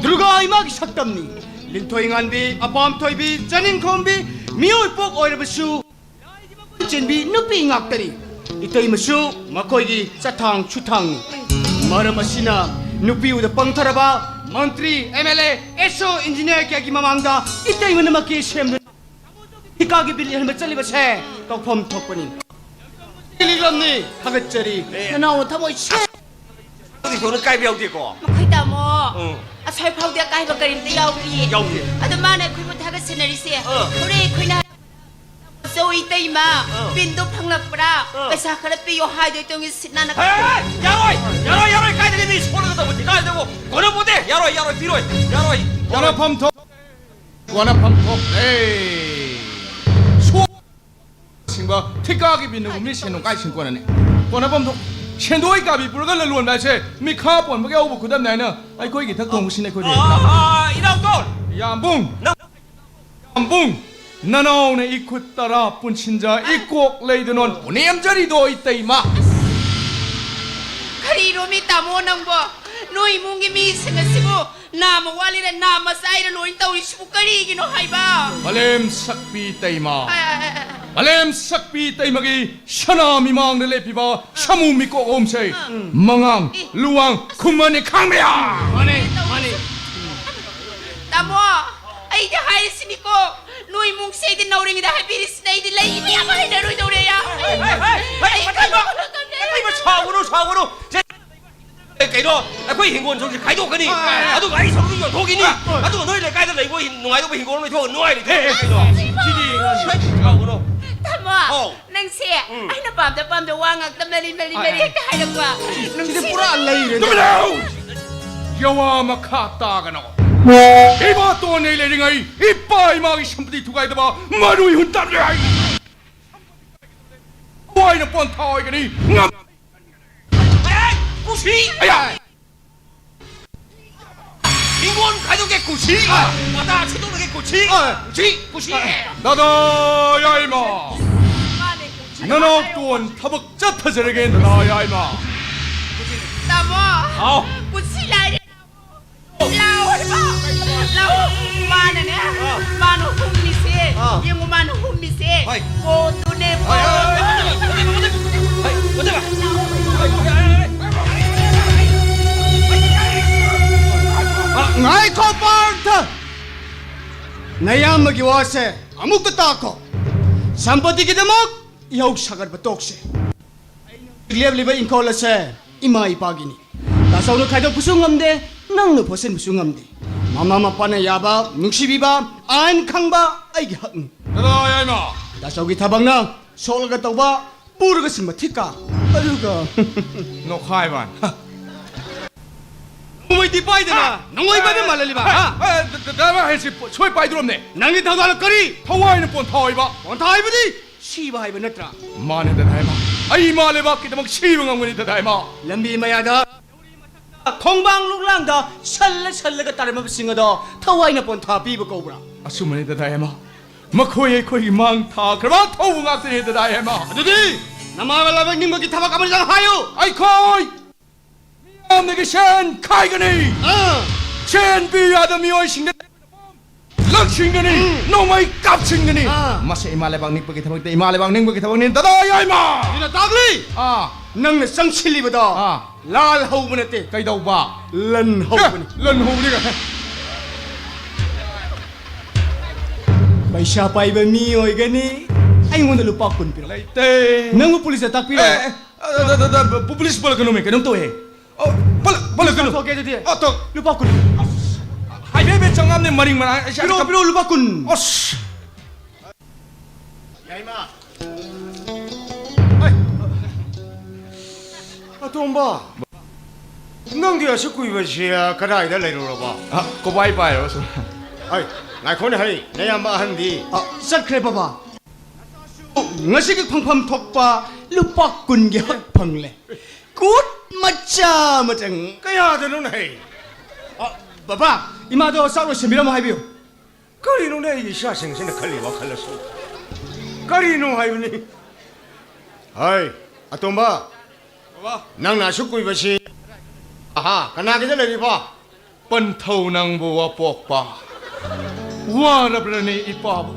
ꯗꯨꯔꯒꯥ ꯏꯃꯥꯒꯤ ꯁꯛꯇꯝꯅꯤ꯫ ꯂꯤꯟꯊꯣꯏ ꯉꯥꯟꯕꯤ, ꯑꯄꯥꯝ ꯊꯣꯏꯕꯤ, ꯆꯅꯤꯡꯈꯣꯝꯕꯤ, ꯃꯤꯑꯣꯏ ꯄꯣꯛ ꯑꯣꯏꯔꯕꯁꯨ ꯆꯦꯟꯕꯤ ꯅꯨꯄꯤ ꯉꯥꯛꯇꯅꯤ꯫ ꯏꯇꯩꯃꯁꯨ ꯃꯈꯣꯏꯒꯤ ꯆꯠꯊꯥꯡ ꯁꯨꯊꯥꯡꯅꯤ꯫ ꯃꯔꯝ ꯑꯁꯤꯅ ꯅꯨꯄꯤ ꯎꯗ ꯄꯪꯊꯔꯕ ꯃꯟꯇ꯭ꯔꯤ, ꯑꯦꯝ ꯑꯦꯜ ꯑꯦ, ꯑꯦꯁ ꯑꯣ, ꯏꯟꯖꯤꯅꯤꯌꯥꯔ ꯀꯌꯥꯒꯤ ꯃꯃꯥꯡꯗ ꯏꯇꯩꯃꯅ ꯃꯀꯦ ꯁꯦꯝꯗꯨꯅ ꯊꯤꯀꯥꯒꯤ ꯕꯤꯜ ꯏꯍꯟꯕ ꯆꯠꯂꯤꯕꯁꯦ ꯇꯧꯐꯝ ꯊꯣꯛꯄꯅꯤ꯫ ꯂꯤꯛꯂꯝꯅꯤ, ꯊꯥꯒꯠꯆꯔꯤ꯫ ꯅꯅꯥꯎꯅ ꯊꯃꯣꯏ ꯁꯦꯡ- ꯑꯗꯨꯗꯤ ꯁꯣꯝꯗ ꯀꯥꯏꯕ ꯌꯥꯎꯗꯦꯀꯣ? ꯃꯈꯣꯏ ꯇꯥꯃꯣ, ꯎꯝ꯫ ꯑꯁ꯭ꯋꯥꯏ ꯐꯥꯎꯗꯤ ꯑꯀꯥꯏꯕ ꯀꯔꯤꯝꯇ ꯌꯥꯎꯗꯤꯌꯦ꯫ ꯌꯥꯎꯗꯦ꯫ ꯑꯗꯣ ꯃꯥꯅ ꯑꯩꯈꯣꯏꯕꯨ ꯊꯥꯒꯠꯁꯟꯅꯔꯤꯁꯦ, ꯑꯥ꯫ ꯍꯣꯔꯦꯟ ꯑꯩꯈꯣꯏꯅ ꯆꯧ ꯏꯇꯩꯃ, ꯑꯥ꯫ ꯄꯤꯟꯗꯣ ꯐꯪꯂꯛꯄ꯭ꯔꯥ? ꯑꯥ꯫ ꯄꯩꯁꯥ ꯈꯔ ꯄꯤꯌꯣ ꯍꯥꯏꯗꯣꯏ ꯇꯧꯉꯤ ꯁꯤꯠ ꯅꯥꯟꯅ ꯍꯦ, ꯍꯦ, ꯌꯥꯔꯣꯏ! ꯌꯥꯔꯣꯏ, ꯌꯥꯔꯣꯏ! ꯀꯥꯏꯗꯒꯤ ꯃꯤ ꯁꯣꯜꯂꯒ ꯇꯧꯕ ꯊꯤꯀꯥꯗꯨꯕꯨ? ꯀꯣꯟꯅꯄꯣꯠꯇꯦ! ꯌꯥꯔꯣꯏ, ꯌꯥꯔꯣꯏ, ꯄꯤꯔꯣꯏ! ꯌꯥꯔꯣꯏ! ꯌꯥꯔꯣꯏ! ꯀꯣꯟꯅꯐꯝ ꯊꯣꯛ-, ꯀꯣꯟꯅꯐꯝ ꯊꯣꯛꯂꯦ! ꯁꯣ-, ꯁꯤꯡꯕ ꯊꯤꯀꯥꯒꯤ ꯕꯤꯟꯅꯒꯨꯝꯕꯤ ꯁꯦꯟꯗꯣꯡ ꯀꯥꯏ ꯁꯤꯡ ꯀꯣꯟꯅꯅꯤ? ꯀꯣꯟꯅꯐꯝ ꯊꯣꯛ-, ꯁꯦꯟꯗꯣꯏ ꯀꯥꯕꯤ ꯄꯨꯔꯒ ꯂꯂꯣꯟꯕ ꯍꯥꯏꯁꯦ ꯃꯤꯈꯥ ꯄꯣꯟꯕꯒꯤ ꯑꯍꯧꯕ ꯈꯨꯗꯝꯅꯤ ꯍꯥꯏꯅ ꯑꯩꯈꯣꯏꯒꯤ ꯏꯊꯛ ꯊꯣꯡꯕꯁꯤꯡꯅ ꯑꯩꯈꯣꯏꯗ ꯑꯥ, ꯏꯅꯥꯎꯇꯣꯟ! ꯌꯥꯝꯕꯨꯡ! ꯅꯪ ꯌꯥꯝꯕꯨꯡ! ꯅꯅꯥꯎꯅ ꯏꯈꯨꯠ ꯇꯔꯥ ꯄꯨꯟꯁꯤꯟꯖ ꯏꯀꯣꯛ ꯂꯩꯗꯅꯣꯟ ꯄꯨꯅꯦꯝꯖꯔꯤꯗꯣ ꯏꯇꯩꯃ! ꯀꯔꯤꯅꯣꯃꯤ ꯇꯥꯃꯣ ꯅꯪꯕꯣ? ꯅꯣꯏ ꯏꯃꯨꯡꯒꯤ ꯃꯤꯁꯤꯡ ꯑꯁꯤꯕꯨ ꯅꯥꯃ ꯋꯥꯠꯂꯤꯔ ꯅꯥꯃ ꯆꯥꯏꯔ ꯂꯣꯏ ꯇꯧꯔꯤꯁꯤꯕꯨ ꯀꯔꯤꯒꯤꯅꯣ ꯍꯥꯏꯕ? ꯃꯥꯂꯦꯝ ꯁꯛꯄꯤ ꯏꯇꯩꯃ! ꯑ, ꯑ, ꯑ, ꯑ꯫ ꯃꯥꯂꯦꯝ ꯁꯛꯄꯤ ꯏꯇꯩꯃꯒꯤ ꯁꯅꯥ ꯃꯤꯃꯥꯡꯗ ꯂꯦꯞꯄꯤꯕ ꯁꯥꯃꯨ ꯃꯤꯀꯣꯛ ꯑꯍꯨꯝꯁꯦ ꯑ꯫ ꯃꯉꯥꯡ, ꯑꯦ꯫ ꯂꯨꯋꯥꯡ, ꯈꯨꯃꯟꯅꯤ ꯈꯥꯡꯕ ꯌꯥ! ꯃꯥꯅꯦ, ꯃꯥꯅꯦ꯫ ꯇꯥꯃꯣ, ꯑꯩꯗꯤ ꯍꯥꯏꯔꯤꯁꯤꯅꯤꯀꯣ, ꯅꯣꯏ ꯏꯃꯨꯡꯁꯦ ꯑꯩꯗꯤ ꯅꯧꯔꯤꯉꯩꯗ ꯍꯥꯏꯕꯤꯔꯤꯁꯤꯅꯦ, ꯑꯩꯗꯤ ꯂꯩꯕ ꯌꯥꯕ ꯍꯩꯅꯔꯣꯏꯗꯧꯔꯦ ꯌꯥ꯫ ꯍꯩ, ꯍꯩ, ꯍꯩ, ꯍꯩ, ꯑꯩ ꯃꯊꯪꯗ, ꯀꯩꯅꯣ ꯈꯪꯗꯦ꯫ ꯃꯊꯪꯗ ꯁꯥꯎꯒꯅꯨ, ꯁꯥꯎꯒꯅꯨ꯫ ꯁꯦ, ꯀꯩꯅꯣ, ꯑꯩꯈꯣꯏ ꯍꯤꯡꯒꯣꯜ ꯁꯣꯝꯁꯦ ꯈꯥꯏꯗꯣꯛꯀꯅꯤ, ꯑꯥ꯫ ꯑꯗꯨꯒ ꯑꯩ ꯁꯔꯨꯛꯇꯨ ꯌꯣꯟꯊꯣꯛꯈꯤꯅꯤ, ꯑꯥ꯫ ꯑꯗꯨꯒ ꯅꯣꯏ ꯂꯩꯀꯥꯏꯗ ꯂꯩꯕ ꯍꯤꯡ-, ꯅꯨꯡꯉꯥꯏꯗꯧꯕ ꯍꯤꯡꯒꯣꯜ ꯑꯃ ꯂꯩꯊꯣꯛꯑꯒ ꯅꯨꯡꯉꯥꯏ ꯂꯩꯊꯣꯛꯑꯒꯦ ꯀꯩꯅꯣ꯫ ꯁꯤꯗꯤ ꯁꯥꯎꯒꯅꯨ꯫ ꯇꯥꯃꯣ, ꯑꯧ꯫ ꯅꯪꯁꯦ ꯎꯝ꯫ ꯑꯩꯅ ꯄꯥꯝꯗ ꯄꯥꯝꯗ ꯋꯥ ꯉꯥꯛꯇ ꯃꯔꯤ ꯃꯔꯤ ꯑꯥ, ꯃꯔꯤ ꯑꯥ꯫ ꯍꯦꯛꯇ ꯍꯥꯏꯔꯛꯄ꯫ ꯁꯤꯗꯤ ꯅꯨꯡꯁꯤ- ꯄꯨꯔꯥ ꯂꯩꯔꯦꯅꯦ꯫ ꯇꯨꯃꯤꯟ ꯂꯩꯌꯨ! ꯌꯋꯥ ꯃꯈꯥ ꯇꯥꯒꯅꯣ꯫ ꯏꯃꯥꯇꯣꯟ ꯑꯩ ꯂꯩꯔꯤꯉꯩ ꯏꯄꯥ ꯏꯃꯥꯒꯤ ꯁꯝꯄꯇꯤ ꯊꯨꯒꯥꯏꯗꯕ ꯃꯔꯨꯏ ꯍꯨꯟ ꯇꯝꯂꯦ ꯍꯥꯏ꯫ ꯊꯋꯥꯏꯅ ꯄꯣꯟꯊꯥ ꯑꯣꯏꯒꯅꯤ꯫ ꯉꯝ- ꯀꯨꯁꯤ! ꯑꯌꯥ! ꯍꯤꯡꯒꯣꯜ ꯈꯥꯏꯗꯣꯛꯀꯦ ꯀꯨꯁꯤ! ꯄꯇꯥ ꯁꯤꯠꯇꯣꯛꯂꯒꯦ ꯀꯨꯁꯤ! ꯀꯨꯁꯤ! ꯀꯨꯁꯤ! ꯗꯗꯥ ꯌꯥꯏꯃ! ꯅꯅꯥꯎꯇꯣꯟ ꯊꯕꯛ ꯆꯠꯊꯖꯔꯒꯦ, ꯗꯗꯥ ꯌꯥꯏꯃ꯫ ꯇꯥꯃꯣ! ꯍꯥꯎ꯫ ꯀꯨꯁꯤ ꯂꯥꯏꯔꯦ! ꯂꯥꯎ ꯍꯥꯏꯕ! ꯂꯥꯎ! ꯃꯥꯅꯅꯦ, ꯑꯥ꯫ ꯃꯥꯅ ꯍꯨꯝꯃꯤꯁꯦ, ꯑꯥ꯫ ꯌꯦꯡꯉꯨ, ꯃꯥꯅ ꯍꯨꯝꯃꯤꯁꯦ꯫ ꯍꯣꯏ꯫ ꯀꯣꯗꯨꯅꯦ, ꯍꯣꯏ, ꯍꯣꯏ, ꯍꯣꯏ, ꯀꯣꯗꯨꯅꯦ꯫ ꯍꯣꯏ, ꯍꯣꯏ, ꯍꯣꯏ꯫ ꯑ, ꯉꯥꯏꯈꯣ, ꯄꯥꯔꯊ! ꯅꯌꯥꯝꯕꯒꯤ ꯋꯥꯁꯦ ꯑꯃꯨꯛꯇ ꯇꯥꯈꯣ꯫ ꯁꯝꯄꯇꯤꯒꯤꯗꯃꯛ ꯏꯍꯧ ꯁꯥꯒꯠꯄ ꯇꯣꯛꯁꯦ꯫ ꯂꯦꯞꯂꯤꯕ ꯏꯪꯈꯣꯜ ꯑꯁꯦ ꯏꯃꯥ ꯏꯄꯥꯒꯤꯅꯤ꯫ ꯇꯥꯆꯧꯅ ꯈꯥꯏꯗꯣꯛꯄꯁꯨ ꯉꯝꯗꯦ, ꯅꯪꯅ ꯐꯣꯠꯆꯤꯟꯕꯁꯨ ꯉꯝꯗꯦ꯫ ꯃꯃꯥ ꯃꯄꯥꯅ ꯌꯥꯕ, ꯅꯨꯡꯁꯤꯕꯤꯕ, ꯑꯥꯏꯟ ꯈꯪꯕ ꯑꯩꯒꯤ ꯍꯛꯅꯤ꯫ ꯗꯗꯥ ꯌꯥꯏꯃ! ꯇꯥꯆꯧꯒꯤ ꯊꯕꯛꯅ ꯁꯣꯛꯂꯒ ꯇꯧꯕ, ꯄꯨꯔꯒ ꯁꯤꯟꯕ ꯊꯤꯀꯥ꯫ ꯑꯗꯨꯒ ꯅꯣꯈꯥꯏꯕ꯫ ꯅꯣꯡꯃꯩꯗꯤ ꯄꯥꯏꯗꯅ, ꯍꯥ? ꯅꯣꯡꯃꯩ ꯄꯥꯏꯕ ꯃꯥꯜꯍꯜꯂꯤꯕ, ꯍꯥ? ꯑꯦ, ꯗ-, ꯗ-, ꯗꯗꯥ ꯍꯥꯏꯁꯤ ꯁꯣꯏ ꯄꯥꯏꯗ꯭ꯔꯣꯝꯅꯦ꯫ ꯅꯪꯒꯤ ꯊꯧꯗꯥꯡ ꯀꯔꯤ? ꯊꯋꯥꯏꯅ ꯄꯣꯟꯊꯥ ꯑꯣꯏꯕ꯫ ꯄꯣꯟꯊꯥ ꯍꯥꯏꯕꯗꯤ? ꯁꯤꯕ ꯍꯥꯏꯕ ꯅꯠꯇ꯭ꯔꯥ? ꯃꯥꯅꯦ, ꯗꯗꯥ ꯏꯃꯥ꯫ ꯑꯩ ꯏꯃꯥ ꯂꯩꯕꯥꯛꯀꯤꯗꯃꯛ ꯁꯤꯕ ꯉꯝꯒꯅꯤ, ꯗꯗꯥ ꯏꯃꯥ꯫ ꯂꯝꯕꯤ ꯃꯌꯥꯗ ꯈꯣꯡꯕꯥꯡ ꯂꯨꯛꯂꯥꯡꯗ ꯁꯜꯂ ꯁꯜꯂꯒ ꯇꯥꯔꯝꯃꯕꯁꯤꯡ ꯑꯗꯣ ꯊꯋꯥꯏꯅ ꯄꯣꯟꯊꯥ ꯄꯤꯕ ꯀꯧꯕ꯭ꯔꯥ? ꯑꯆꯨꯝꯕꯅꯤ, ꯗꯗꯥ ꯏꯃꯥ꯫ ꯃꯈꯣꯏ ꯑꯩꯈꯣꯏꯒꯤ ꯃꯥꯡ ꯊꯥꯈ꯭ꯔꯕ ꯊꯧꯕ ꯉꯥꯛꯇꯅꯤ, ꯗꯗꯥ ꯏꯃꯥ꯫ ꯑꯗꯨꯗꯤ ꯅꯃꯥꯒ ꯂꯥꯏꯕꯛ ꯅꯤꯡꯕꯒꯤ ꯊꯕꯛ ꯑꯃꯇꯪ ꯍꯥꯏꯌꯨ꯫ ꯑꯩꯈꯣꯏ ꯃꯤꯌꯥꯝꯗꯒꯤ ꯁꯦꯟ ꯈꯥꯏꯒꯅꯤ꯫ ꯑꯥ꯫ ꯁꯦꯟ ꯄꯤ ꯌꯥꯗ ꯃꯤꯑꯣꯏꯁꯤꯡꯗ ꯂꯪꯁꯤꯟꯒꯅꯤ꯫ ꯎꯝ꯫ ꯅꯣꯡꯃꯩ ꯀꯥꯞꯁꯤꯟꯒꯅꯤ꯫ ꯑꯥ꯫ ꯃꯁꯤ ꯏꯃꯥ ꯂꯩꯕꯥꯛ ꯅꯤꯛꯄꯒꯤ ꯊꯕꯛꯇꯤ, ꯏꯃꯥ ꯂꯩꯕꯥꯛ ꯅꯤꯡꯕꯒꯤ ꯊꯕꯛꯅꯤ, ꯗꯗꯥ ꯌꯥꯏꯃ꯫ ꯑꯗꯨꯅ ꯇꯥꯛꯂꯤ꯫ ꯑꯥ꯫ ꯅꯪꯅ ꯆꯪꯁꯤꯜꯂꯤꯕꯗꯣ ꯑꯥ꯫ ꯂꯥꯜ ꯍꯧꯕ ꯅꯠꯇꯦ꯫ ꯀꯩꯗꯧꯕ? ꯂꯟ ꯍꯧꯕꯅꯤ꯫ ꯑꯦ, ꯂꯟ ꯍꯧꯕꯅꯤ ꯀꯥꯏ꯫ ꯄꯩꯁꯥ ꯄꯥꯏꯕ ꯃꯤ ꯑꯣꯏꯒꯅꯤ꯫ ꯑꯩꯉꯣꯟꯗ ꯂꯨꯄꯥ ꯀꯨꯟ ꯄꯤꯔꯛꯑꯣ꯫ ꯂꯩꯇꯦ꯫ ꯅꯪꯕꯨ ꯄꯨꯂꯤꯁꯇ ꯇꯥꯛꯄꯤꯔꯣ꯫ ꯑꯦ, ꯑꯦ, ꯑ, ꯗ, ꯗ, ꯗ, ꯄꯨ-, ꯄꯨꯂꯤꯁ ꯄꯨꯜꯂꯛꯀꯅꯨꯃꯦ, ꯀꯩꯅꯣꯝ ꯇꯧꯋꯦ꯫ ꯑꯣ, ꯄꯨꯜꯂꯛ-, ꯄꯨꯜꯂꯛꯀꯅꯨ꯫ ꯇꯥꯊꯣꯛꯀꯦ ꯑꯗꯨꯗꯤ꯫ ꯑ, ꯇꯣ-, ꯂꯨꯄꯥ ꯀꯨꯟ꯫ ꯑꯁ, ꯍꯥꯏꯐꯦꯠ ꯍꯥꯏꯐꯦꯠ ꯆꯪꯉꯝꯅꯦ, ꯃꯔꯤꯡ ꯃꯔꯥꯡ꯫ ꯑꯩ ꯄꯤꯔꯛꯑꯣ, ꯄꯤꯔꯛꯑꯣ, ꯂꯨꯄꯥ ꯀꯨꯟ꯫ ꯑꯁ꯫ ꯌꯥꯏꯃ꯫ ꯑꯩ, ꯑꯇꯣꯝꯕ, ꯅꯪꯗꯤ ꯑꯁꯨꯛ ꯀꯨꯏꯕꯁꯤ ꯀꯗꯥꯏꯗ ꯂꯩꯔꯨꯔꯕ? ꯑ, ꯀꯣꯕꯥꯏ ꯄꯥꯏꯔꯕ ꯁꯨꯝ꯫ ꯑꯩ, ꯉꯥꯏꯈꯣꯅꯦ ꯍꯩ, ꯅꯌꯥꯝꯕ ꯑꯍꯟꯗꯤ? ꯑ, ꯆꯠꯈ꯭ꯔꯦ ꯕꯕꯥ꯫ ꯉꯁꯤꯒꯤ ꯐꯪꯐꯝ ꯊꯣꯛꯄ ꯂꯨꯄꯥ ꯀꯨꯟꯒꯤ ꯍꯛ ꯐꯪꯂꯦ꯫ ꯀꯨꯠ ꯃꯆꯥ ꯑꯃꯇꯪ꯫ ꯀꯌꯥꯗꯅꯣꯅꯦ? ꯑ, ꯕꯕꯥ, ꯏꯃꯥꯗꯣ ꯆꯥꯛ ꯂꯣꯏꯁꯤꯟꯕꯤꯔꯝꯃꯣ ꯍꯥꯏꯕꯤꯌꯨ꯫ ꯀꯔꯤꯅꯣꯅꯦ ꯑꯩꯒꯤ ꯏꯆꯥꯁꯤꯡꯁꯤꯅ ꯈꯜꯂꯤ ꯋꯥꯈꯜ ꯑꯁꯤ? ꯀꯔꯤꯅꯣ ꯍꯥꯏꯕꯅꯤ? ꯍꯥꯏ, ꯑꯇꯣꯝꯕ, ꯕꯕꯥ꯫ ꯅꯪꯅ ꯑꯁꯨꯛ ꯀꯨꯏꯕꯁꯤ, ꯑꯍꯥ, ꯀꯅꯥꯒꯤꯗ ꯂꯩꯔꯤꯕ? ꯄꯟꯊꯧ ꯅꯪꯕꯨ ꯑꯄꯣꯛꯄ꯫ ꯋꯥꯔꯕ꯭ꯔꯅꯦ ꯏꯄꯥꯕꯨ?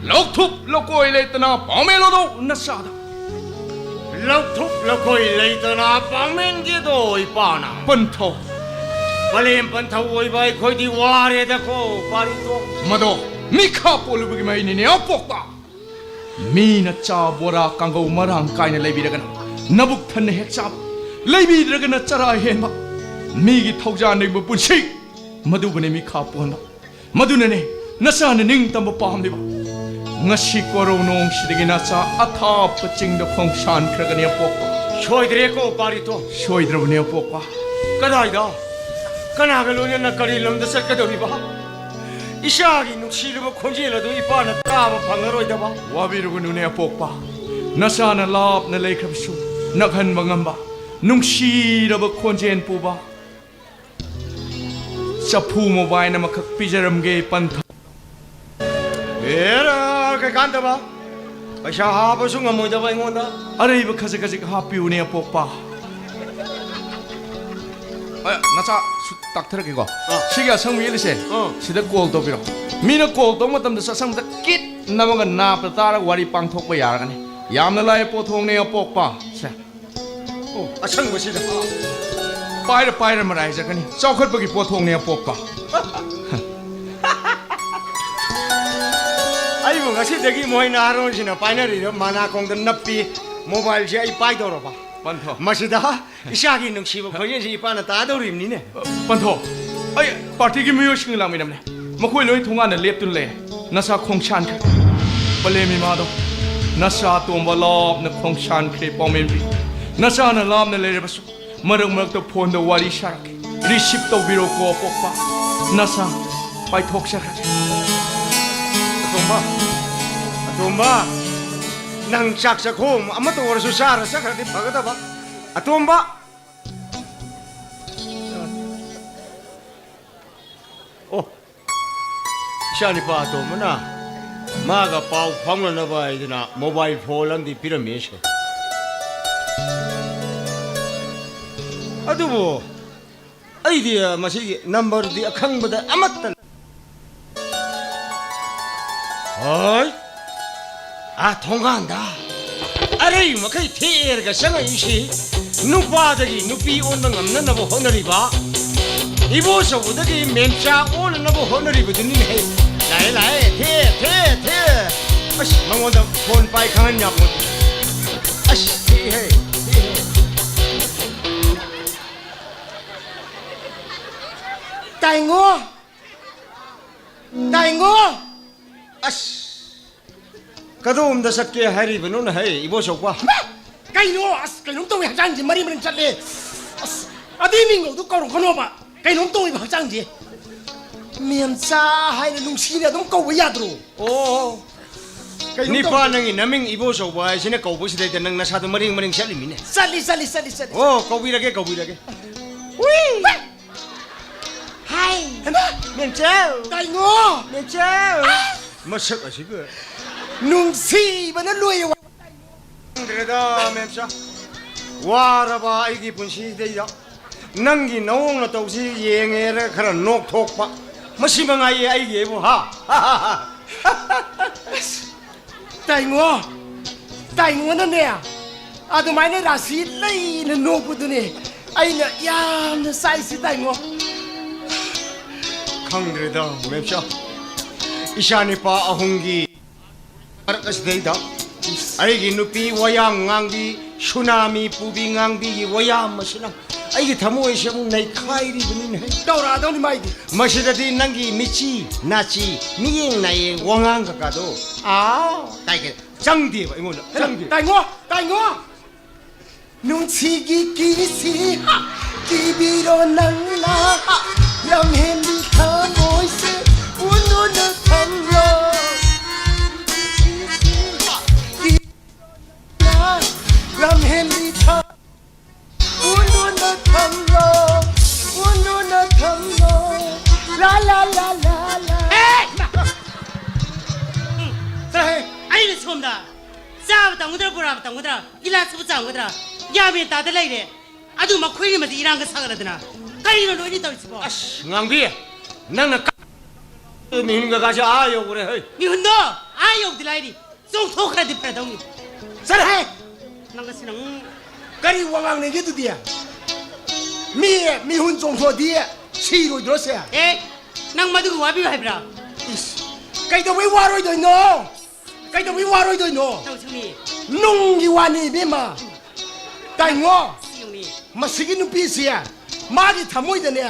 ꯂꯧꯊꯨꯞ ꯂꯧꯀꯣꯏ ꯂꯩꯇꯅ ꯄꯥꯎꯃꯦꯜ ꯑꯗꯨ ꯅꯆꯥꯗ꯫ ꯂꯧꯊꯨꯞ ꯂꯧꯀꯣꯏ ꯂꯩꯇꯅ ꯄꯥꯎꯃꯦꯟꯒꯤꯗꯣ ꯏꯄꯥꯅ꯫ ꯄꯟꯊꯧ꯫ ꯄꯂꯦꯝ ꯄꯟꯊꯧ ꯑꯣꯏꯕ ꯑꯩꯈꯣꯏꯗꯤ ꯋꯥꯔꯦꯗꯀꯣ, ꯄꯥꯔꯤꯇꯣ꯫ ꯃꯗꯣ ꯃꯤꯈꯥ ꯄꯣꯜꯂꯨꯕꯒꯤ ꯃꯍꯩꯅꯤꯅꯦ ꯑꯄꯣꯛꯄ꯫ ꯃꯤꯅ ꯆꯥ ꯕꯣꯔꯥ ꯀꯥꯡꯒꯧ ꯃꯔꯥꯡ ꯀꯥꯏꯅ ꯂꯩꯕꯤꯔꯒꯅ ꯅꯕꯨꯛ ꯊꯟꯅ ꯍꯦꯛ ꯆꯥꯕ, ꯂꯩꯕꯤꯗ꯭ꯔꯒꯅ ꯆꯔꯥ ꯍꯦꯟꯕ꯫ ꯃꯤꯒꯤ ꯊꯧꯖꯥꯟ ꯅꯤꯡꯕ ꯄꯨꯟꯁꯤ, ꯃꯗꯨꯕꯨꯅꯦ ꯃꯤꯈꯥ ꯄꯣꯟꯕ꯫ ꯃꯗꯨꯅꯅꯦ ꯅꯆꯥꯅ ꯅꯤꯡꯇꯝꯕ ꯄꯥꯝꯂꯤꯕ꯫ ꯉꯁꯤ ꯀꯣꯔꯧ ꯅꯣꯡꯁꯤꯗꯒꯤ ꯅꯆꯥ ꯑꯊꯥꯞꯄ ꯆꯤꯡꯗ ꯈꯣꯡꯁꯥꯟꯈ꯭ꯔꯒꯅꯤ ꯑꯄꯣꯛꯄ꯫ ꯁꯣꯏꯗ꯭ꯔꯦꯀꯣ ꯄꯥꯔꯤꯇꯣ꯫ ꯁꯣꯏꯗ꯭ꯔꯕꯅꯦ ꯑꯄꯣꯛꯄ꯫ ꯀꯗꯥꯏꯗ? ꯀꯅꯥꯒ ꯂꯣꯏꯅꯅ ꯀꯔꯤ ꯂꯝꯗ ꯆꯠꯀꯗꯧꯔꯤꯕ? ꯏꯆꯥꯒꯤ ꯅꯨꯡꯁꯤꯔꯕ ꯈꯣꯟꯖꯦꯜ ꯑꯗꯨ ꯏꯄꯥꯅ ꯇꯥꯕ ꯐꯪꯂꯔꯣꯏꯗꯕ꯫ ꯋꯥꯕꯤꯔꯨꯒꯅꯨꯅꯦ ꯑꯄꯣꯛꯄ꯫ ꯅꯆꯥꯅ ꯂꯥꯞꯅ ꯂꯩꯈ꯭ꯔꯕꯁꯨ ꯅꯛꯍꯟꯕ ꯉꯝꯕ ꯅꯨꯡꯁꯤꯔꯕ ꯈꯣꯟꯖꯦꯜ ꯄꯨꯕ ꯆꯐꯨ ꯃꯣꯕꯥꯏꯜ ꯑꯃꯈꯛ ꯄꯤꯖꯔꯝꯒꯦ ꯄꯟꯊꯧ꯫ ꯑꯦꯔꯥ, ꯀꯩꯀꯥꯟꯗꯕ? ꯄꯩꯁꯥ ꯍꯥꯞꯄꯁꯨ ꯉꯝꯃꯣꯏꯗꯕ ꯑꯩꯉꯣꯟꯗ꯫ ꯑꯔꯩꯕ ꯈꯖꯤꯛ ꯈꯖꯤꯛ ꯍꯥꯞꯄꯤꯌꯨꯅꯦ ꯑꯄꯣꯛꯄ꯫ ꯑ, ꯅꯆꯥ ꯁꯨ-, ꯇꯥꯛꯊꯔꯛꯀꯦꯀꯣ꯫ ꯑꯥ꯫ ꯁꯤꯒꯤ ꯑꯁꯪꯕ ꯌꯦꯠꯂꯤꯁꯦ, ꯑꯥ꯫ ꯁꯤꯗ ꯀꯣꯜ ꯇꯧꯕꯤꯔꯣ꯫ ꯃꯤꯅ ꯀꯣꯜ ꯇꯧꯕ ꯃꯇꯝꯗ ꯁꯠꯁꯪꯕꯗ ꯀꯤꯠ ꯅꯝꯃꯒ ꯅꯥꯞꯇ ꯇꯥꯔꯒ ꯋꯥꯔꯤ ꯄꯥꯡꯊꯣꯛꯄ ꯌꯥꯔꯒꯅꯤ꯫ ꯌꯥꯝꯅ ꯂꯥꯏꯕ ꯄꯣꯠꯊꯣꯛꯅꯦ ꯑꯄꯣꯛꯄ꯫ ꯁꯦ꯫ ꯑꯣ, ꯑꯁꯪꯕꯁꯤꯗ꯫ ꯄꯥꯏꯔ ꯄꯥꯏꯔ ꯃꯔꯥꯏ ꯆꯠꯀꯅꯤ꯫ ꯆꯥꯎꯈꯠꯄꯒꯤ ꯄꯣꯠꯊꯣꯛꯅꯦ ꯑꯄꯣꯛꯄ꯫ ꯑꯩꯕꯨ ꯉꯁꯤꯗꯒꯤ ꯃꯣꯏ ꯅꯍꯥꯔꯣꯟꯁꯤꯡꯅ ꯄꯥꯏꯅꯔꯤꯕ ꯃꯅꯥꯀꯣꯡꯗ ꯅꯞꯄꯤ ꯃꯣꯕꯥꯏꯜꯁꯦ ꯑꯩ ꯄꯥꯏꯗꯧꯔꯕ? ꯄꯟꯊꯣ꯫ ꯃꯁꯤꯗ ꯏꯆꯥꯒꯤ ꯅꯨꯡꯁꯤꯕ ꯈꯣꯟꯖꯦꯜꯁꯤ ꯏꯄꯥꯅ ꯇꯥꯗꯧꯔꯤꯕꯅꯤꯅꯦ꯫ ꯄꯟꯊꯣ, ꯑꯩ ꯄꯥꯔꯇꯤꯒꯤ ꯃꯤꯑꯣꯏꯁꯤꯡꯒ ꯂꯥꯛꯃꯤꯟꯅꯕꯅꯦ꯫ ꯃꯈꯣꯏ ꯂꯣꯏ ꯊꯣꯡꯒꯥꯟꯗ ꯂꯦꯞꯇꯨꯅ ꯂꯩ꯫ ꯅꯆꯥ ꯈꯣꯡꯁꯥꯟꯈ꯭ꯔꯦ꯫ ꯄꯂꯦꯝ ꯏꯃꯥꯗꯣ, ꯅꯆꯥ ꯑꯇꯣꯝꯕ ꯂꯥꯞꯅ ꯈꯣꯡꯁꯥꯟꯈ꯭ꯔꯦ ꯄꯥꯎꯃꯦꯟꯕꯤ꯫ ꯅꯆꯥꯅ ꯂꯥꯞꯅ ꯂꯩꯔꯕꯁꯨ ꯃꯔꯛ ꯃꯔꯛꯇ ꯐꯣꯟꯗ ꯋꯥꯔꯤ ꯁꯥꯔꯛꯀꯦ꯫ ꯔꯤꯁꯤꯞ ꯇꯧꯕꯤꯔꯣꯀꯣ ꯑꯄꯣꯛꯄ꯫ ꯅꯆꯥ ꯄꯥꯏꯊꯣꯛꯆꯈ꯭ꯔꯒꯦ꯫ ꯑꯇꯣꯝꯕ, ꯑꯇꯣꯝꯕ꯫ ꯅꯪ ꯆꯥꯛ ꯆꯥꯛꯈꯣꯝ ꯑꯃꯠꯇ ꯑꯣꯏꯔꯁꯨ ꯆꯥꯔ ꯆꯠꯈ꯭ꯔꯗꯤ ꯐꯒꯗꯕ꯫ ꯑꯇꯣꯝꯕ꯫ ꯏꯆꯥꯅꯤꯄꯥ ꯑꯇꯣꯝꯕꯅ ꯃꯥꯒ ꯄꯥꯎ ꯐꯥꯎꯅꯅꯕ ꯍꯥꯏꯗꯅ mobile phone ꯑꯃꯗꯤ ꯄꯤꯔꯝꯃꯤꯁꯦ꯫ ꯑꯗꯨꯕꯨ ꯑꯩꯗꯤ ꯃꯁꯤꯒꯤ numberꯗꯤ ꯑꯈꯪꯕꯗ ꯑꯃꯠꯇ ꯂꯩ꯫ ꯍꯣꯏ꯫ ꯑꯥ, ꯊꯣꯡꯒꯥꯟꯗ ꯑꯔꯩ ꯃꯈꯩ ꯊꯦꯔꯒ ꯆꯪꯉꯛꯏꯁꯤ ꯅꯨꯄꯥꯗꯒꯤ ꯅꯨꯄꯤ ꯑꯣꯟꯕ ꯉꯝꯅꯅꯕ ꯍꯣꯠꯅꯔꯤꯕ, ꯏꯕꯣꯆꯧꯕꯗꯒꯤ ꯃꯦꯝꯆꯥ ꯑꯣꯟꯅꯅꯕ ꯍꯣꯠꯅꯔꯤꯕꯗꯨꯅꯤꯅꯦꯍꯦ꯫ ꯂꯥꯛꯑꯦ, ꯂꯥꯛꯑꯦ, ꯊꯦ, ꯊꯦ, ꯊꯦ꯫ ꯑꯁ, ꯃꯉꯣꯟꯗ phone ꯄꯥꯏ ꯈꯪꯍꯟ ꯌꯥꯄꯣꯟꯇꯦ꯫ ꯑꯁ, ꯊꯦꯛꯏꯍꯦ, ꯊꯦꯛꯏꯍꯦ꯫ ꯇꯥꯏꯉꯣ! ꯇꯥꯏꯉꯣ! ꯑꯁ! ꯀꯗꯣꯝꯗ ꯆꯠꯀꯦ ꯍꯥꯏꯔꯤꯕꯅꯣꯅꯦ ꯍꯩ, ꯏꯕꯣꯆꯧꯕ? ꯃꯥ! ꯀꯩꯅꯣ? ꯑꯁ, ꯀꯩꯅꯣꯝ ꯇꯧꯋꯤ, ꯍꯛꯆꯥꯡꯁꯦ ꯃꯔꯤ ꯃꯔꯤ ꯆꯠꯂꯦ꯫ ꯑꯁ, ꯑꯗꯨꯏ ꯃꯤꯡꯒꯧꯗꯣ ꯀꯧꯔꯛꯀꯅꯣꯕ꯫ ꯀꯩꯅꯣꯝ ꯇꯧꯋꯤꯕ ꯍꯛꯆꯥꯡꯁꯦ꯫ ꯃꯦꯝꯆꯥ ꯍꯥꯏꯅ ꯅꯨꯡꯁꯤꯅ ꯑꯗꯨꯝ ꯀꯧꯕ ꯌꯥꯗ꯭ꯔꯣ? ꯑꯣ꯫ ꯀꯩꯅꯣꯝ ꯅꯤꯄꯥ, ꯇꯧꯋꯤ꯫ ꯅꯪꯒꯤ ꯅꯃꯤꯡ ꯏꯕꯣꯆꯧꯕ ꯍꯥꯏꯁꯤꯅ ꯀꯧꯕꯁꯤꯗꯩꯗ ꯅꯪ ꯅꯁꯥꯗꯣ ꯃꯔꯦꯡ ꯃꯔꯦꯡ ꯆꯠꯂꯤꯃꯤꯅꯦ꯫ ꯆꯠꯂꯤ, ꯆꯠꯂꯤ, ꯆꯠꯂꯤ, ꯆꯠꯂꯤ꯫ ꯑꯣ, ꯀꯧꯕꯤꯔꯒꯦ, ꯀꯧꯕꯤꯔꯒꯦ꯫ ꯎꯏ! ꯍꯥꯏ! ꯍꯩꯃꯥ! ꯃꯦꯝꯆꯧ! ꯀꯩꯅꯣ? ꯃꯦꯝꯆꯧ! ꯃꯁꯛ ꯑꯁꯤꯒ꯫ ꯅꯨꯡꯁꯤꯕꯅ ꯂꯣꯏꯔꯦ꯫ ꯈꯪꯗ꯭ꯔꯦꯗ, ꯃꯦꯝꯆꯥ꯫ ꯋꯥꯔꯕ ꯑꯩꯒꯤ ꯄꯨꯟꯁꯤꯗꯩꯗ ꯅꯪꯒꯤ ꯅꯑꯣꯡ ꯅꯇꯧꯁꯤ ꯌꯦꯡꯉꯦꯔ ꯈꯔ ꯅꯣꯛꯊꯣꯛꯄ꯫ ꯃꯁꯤ ꯃꯉꯥꯏꯌꯦ ꯑꯩꯒꯤ ꯑꯩꯕꯨ, ꯍꯥ? ꯑꯁ, ꯇꯥꯏꯉꯣ, ꯇꯥꯏꯉꯣꯅꯅꯦ, ꯑꯗꯨꯃꯥꯏꯅ ꯔꯥꯁꯤ ꯂꯩꯅ ꯅꯣꯛꯄꯗꯨꯅꯦ ꯑꯩꯅ ꯌꯥꯝꯅ ꯆꯥꯛꯏꯁꯤ, ꯇꯥꯏꯉꯣ꯫ ꯈꯪꯗ꯭ꯔꯦꯗ, ꯃꯦꯝꯆꯥ꯫ ꯏꯆꯥ ꯅꯤꯄꯥ ꯑꯍꯨꯝꯒꯤ ꯃꯔꯛ ꯑꯁꯤꯗꯩꯗ ꯑꯩꯒꯤ ꯅꯨꯄꯤ ꯋꯥꯌꯥꯝ ꯉꯥꯡꯕꯤ, ꯁꯨꯅꯥꯃꯤ ꯄꯨꯕꯤ ꯉꯥꯡꯕꯤꯒꯤ ꯋꯥꯌꯥꯝ ꯑꯁꯤꯅ ꯑꯩꯒꯤ ꯊꯃꯣꯏꯁꯦ ꯑꯃꯨꯛ ꯅꯩꯈꯥꯏꯔꯤꯕꯅꯤꯅꯦ꯫ ꯇꯧꯔꯛꯑꯗꯧꯅꯤ ꯃꯥꯏꯗꯤ꯫ ꯃꯁꯤꯗꯗꯤ ꯅꯪꯒꯤ ꯃꯤꯆꯤ, ꯅꯥꯆꯤ, ꯃꯤꯌꯦꯡ ꯅꯥꯌꯦꯡ, ꯋꯥꯉꯥꯡ ꯀꯀꯥꯗꯣ, ꯑꯥ, ꯀꯥꯏ ꯀꯥꯏ ꯆꯪꯗꯦꯕ ꯑꯩꯉꯣꯟꯗ, ꯆꯪꯗꯦ꯫ ꯇꯥꯏꯉꯣ, ꯇꯥꯏꯉꯣ! ꯅꯨꯡꯁꯤꯒꯤ ꯀꯤꯁꯤ, ꯍꯥ! ꯀꯤꯕꯤꯔꯣ ꯅꯪꯅ, ꯍꯥ! ꯂꯝꯍꯦꯟꯕꯤ ꯊꯃꯣꯏꯁꯦ ꯎꯅꯨꯅ ꯈꯪꯂꯣ꯫ ꯀꯤ- ꯂꯝꯍꯦꯟꯕꯤ ꯊꯥ ꯎꯅꯨꯅ ꯊꯝꯂꯣ, ꯎꯅꯨꯅ ꯊꯝꯂꯣ, ꯂꯥ, ꯂꯥ, ꯂꯥ, ꯂꯥ, ꯂꯥ꯫ ꯑꯦ! ꯎꯝ, ꯆꯠꯂꯍꯦ꯫ ꯑꯩꯅ ꯁꯣꯝꯗ ꯆꯥꯕ ꯇꯝꯒꯗ꯭ꯔꯥ, ꯕꯣꯔꯥꯕ ꯇꯝꯒꯗ꯭ꯔꯥ, ꯒꯤꯂꯥꯁꯁꯤꯕꯨ ꯆꯥꯝꯒꯗ꯭ꯔꯥ, ꯒ꯭ꯌꯥꯟ ꯃꯦꯟ ꯇꯥꯗ ꯂꯩꯔꯦ꯫ ꯑꯗꯨ ꯃꯈꯣꯏꯅꯤꯃꯗꯤ ꯏꯔꯥꯡꯒ ꯁꯥꯒꯠꯂꯗꯅ꯫ ꯀꯔꯤꯅꯣ ꯅꯣꯏꯅꯤ ꯇꯧꯔꯤꯁꯤꯕꯣ? ꯑꯁ, ꯉꯥꯡꯕꯤ, ꯅꯪꯅ ꯀ-, ꯃꯤꯍꯨꯟꯒ ꯀꯥꯁꯦ ꯑꯥ ꯌꯧꯈ꯭ꯔꯦ, ꯍꯩ꯫ ꯃꯤꯍꯨꯟꯗꯣ ꯑꯥ ꯌꯧꯗꯤ ꯂꯥꯏꯔꯤ꯫ ꯆꯣꯡꯊꯣꯛꯈ꯭ꯔꯗꯤ ꯐꯔꯗꯧꯅꯤ꯫ ꯆꯠꯂꯍꯦ! ꯅꯪ ꯑꯁꯤ ꯅꯪ꯫ ꯀꯔꯤ ꯋꯥꯉꯥꯡꯅꯤꯒꯦ ꯑꯗꯨꯗꯤ? ꯃꯤ ꯃꯤꯍꯨꯟ ꯆꯣꯡꯊꯣꯛꯑꯗꯤ ꯁꯤꯔꯣꯏꯗ꯭ꯔꯣ ꯁꯦ? ꯑꯦ, ꯅꯪ ꯃꯗꯨꯒꯤ ꯋꯥꯕꯤꯌꯨ ꯍꯥꯏꯕ꯭ꯔꯥ? ꯏꯁ, ꯀꯩꯗꯧꯕꯩ ꯋꯥꯔꯣꯏꯗꯣꯏꯅꯣ? ꯀꯩꯗꯧꯕꯩ ꯋꯥꯔꯣꯏꯗꯣꯏꯅꯣ? ꯇꯧꯁꯤꯅꯤ꯫ ꯅꯨꯡꯒꯤ ꯋꯥꯅꯤ, ꯏꯕꯦꯝꯃ꯫ ꯇꯥꯏꯉꯣ, ꯁꯤꯌꯨꯅꯤ꯫ ꯃꯁꯤꯒꯤ ꯅꯨꯄꯤꯁꯤ ꯃꯥꯒꯤ ꯊꯃꯣꯏꯗꯅꯦ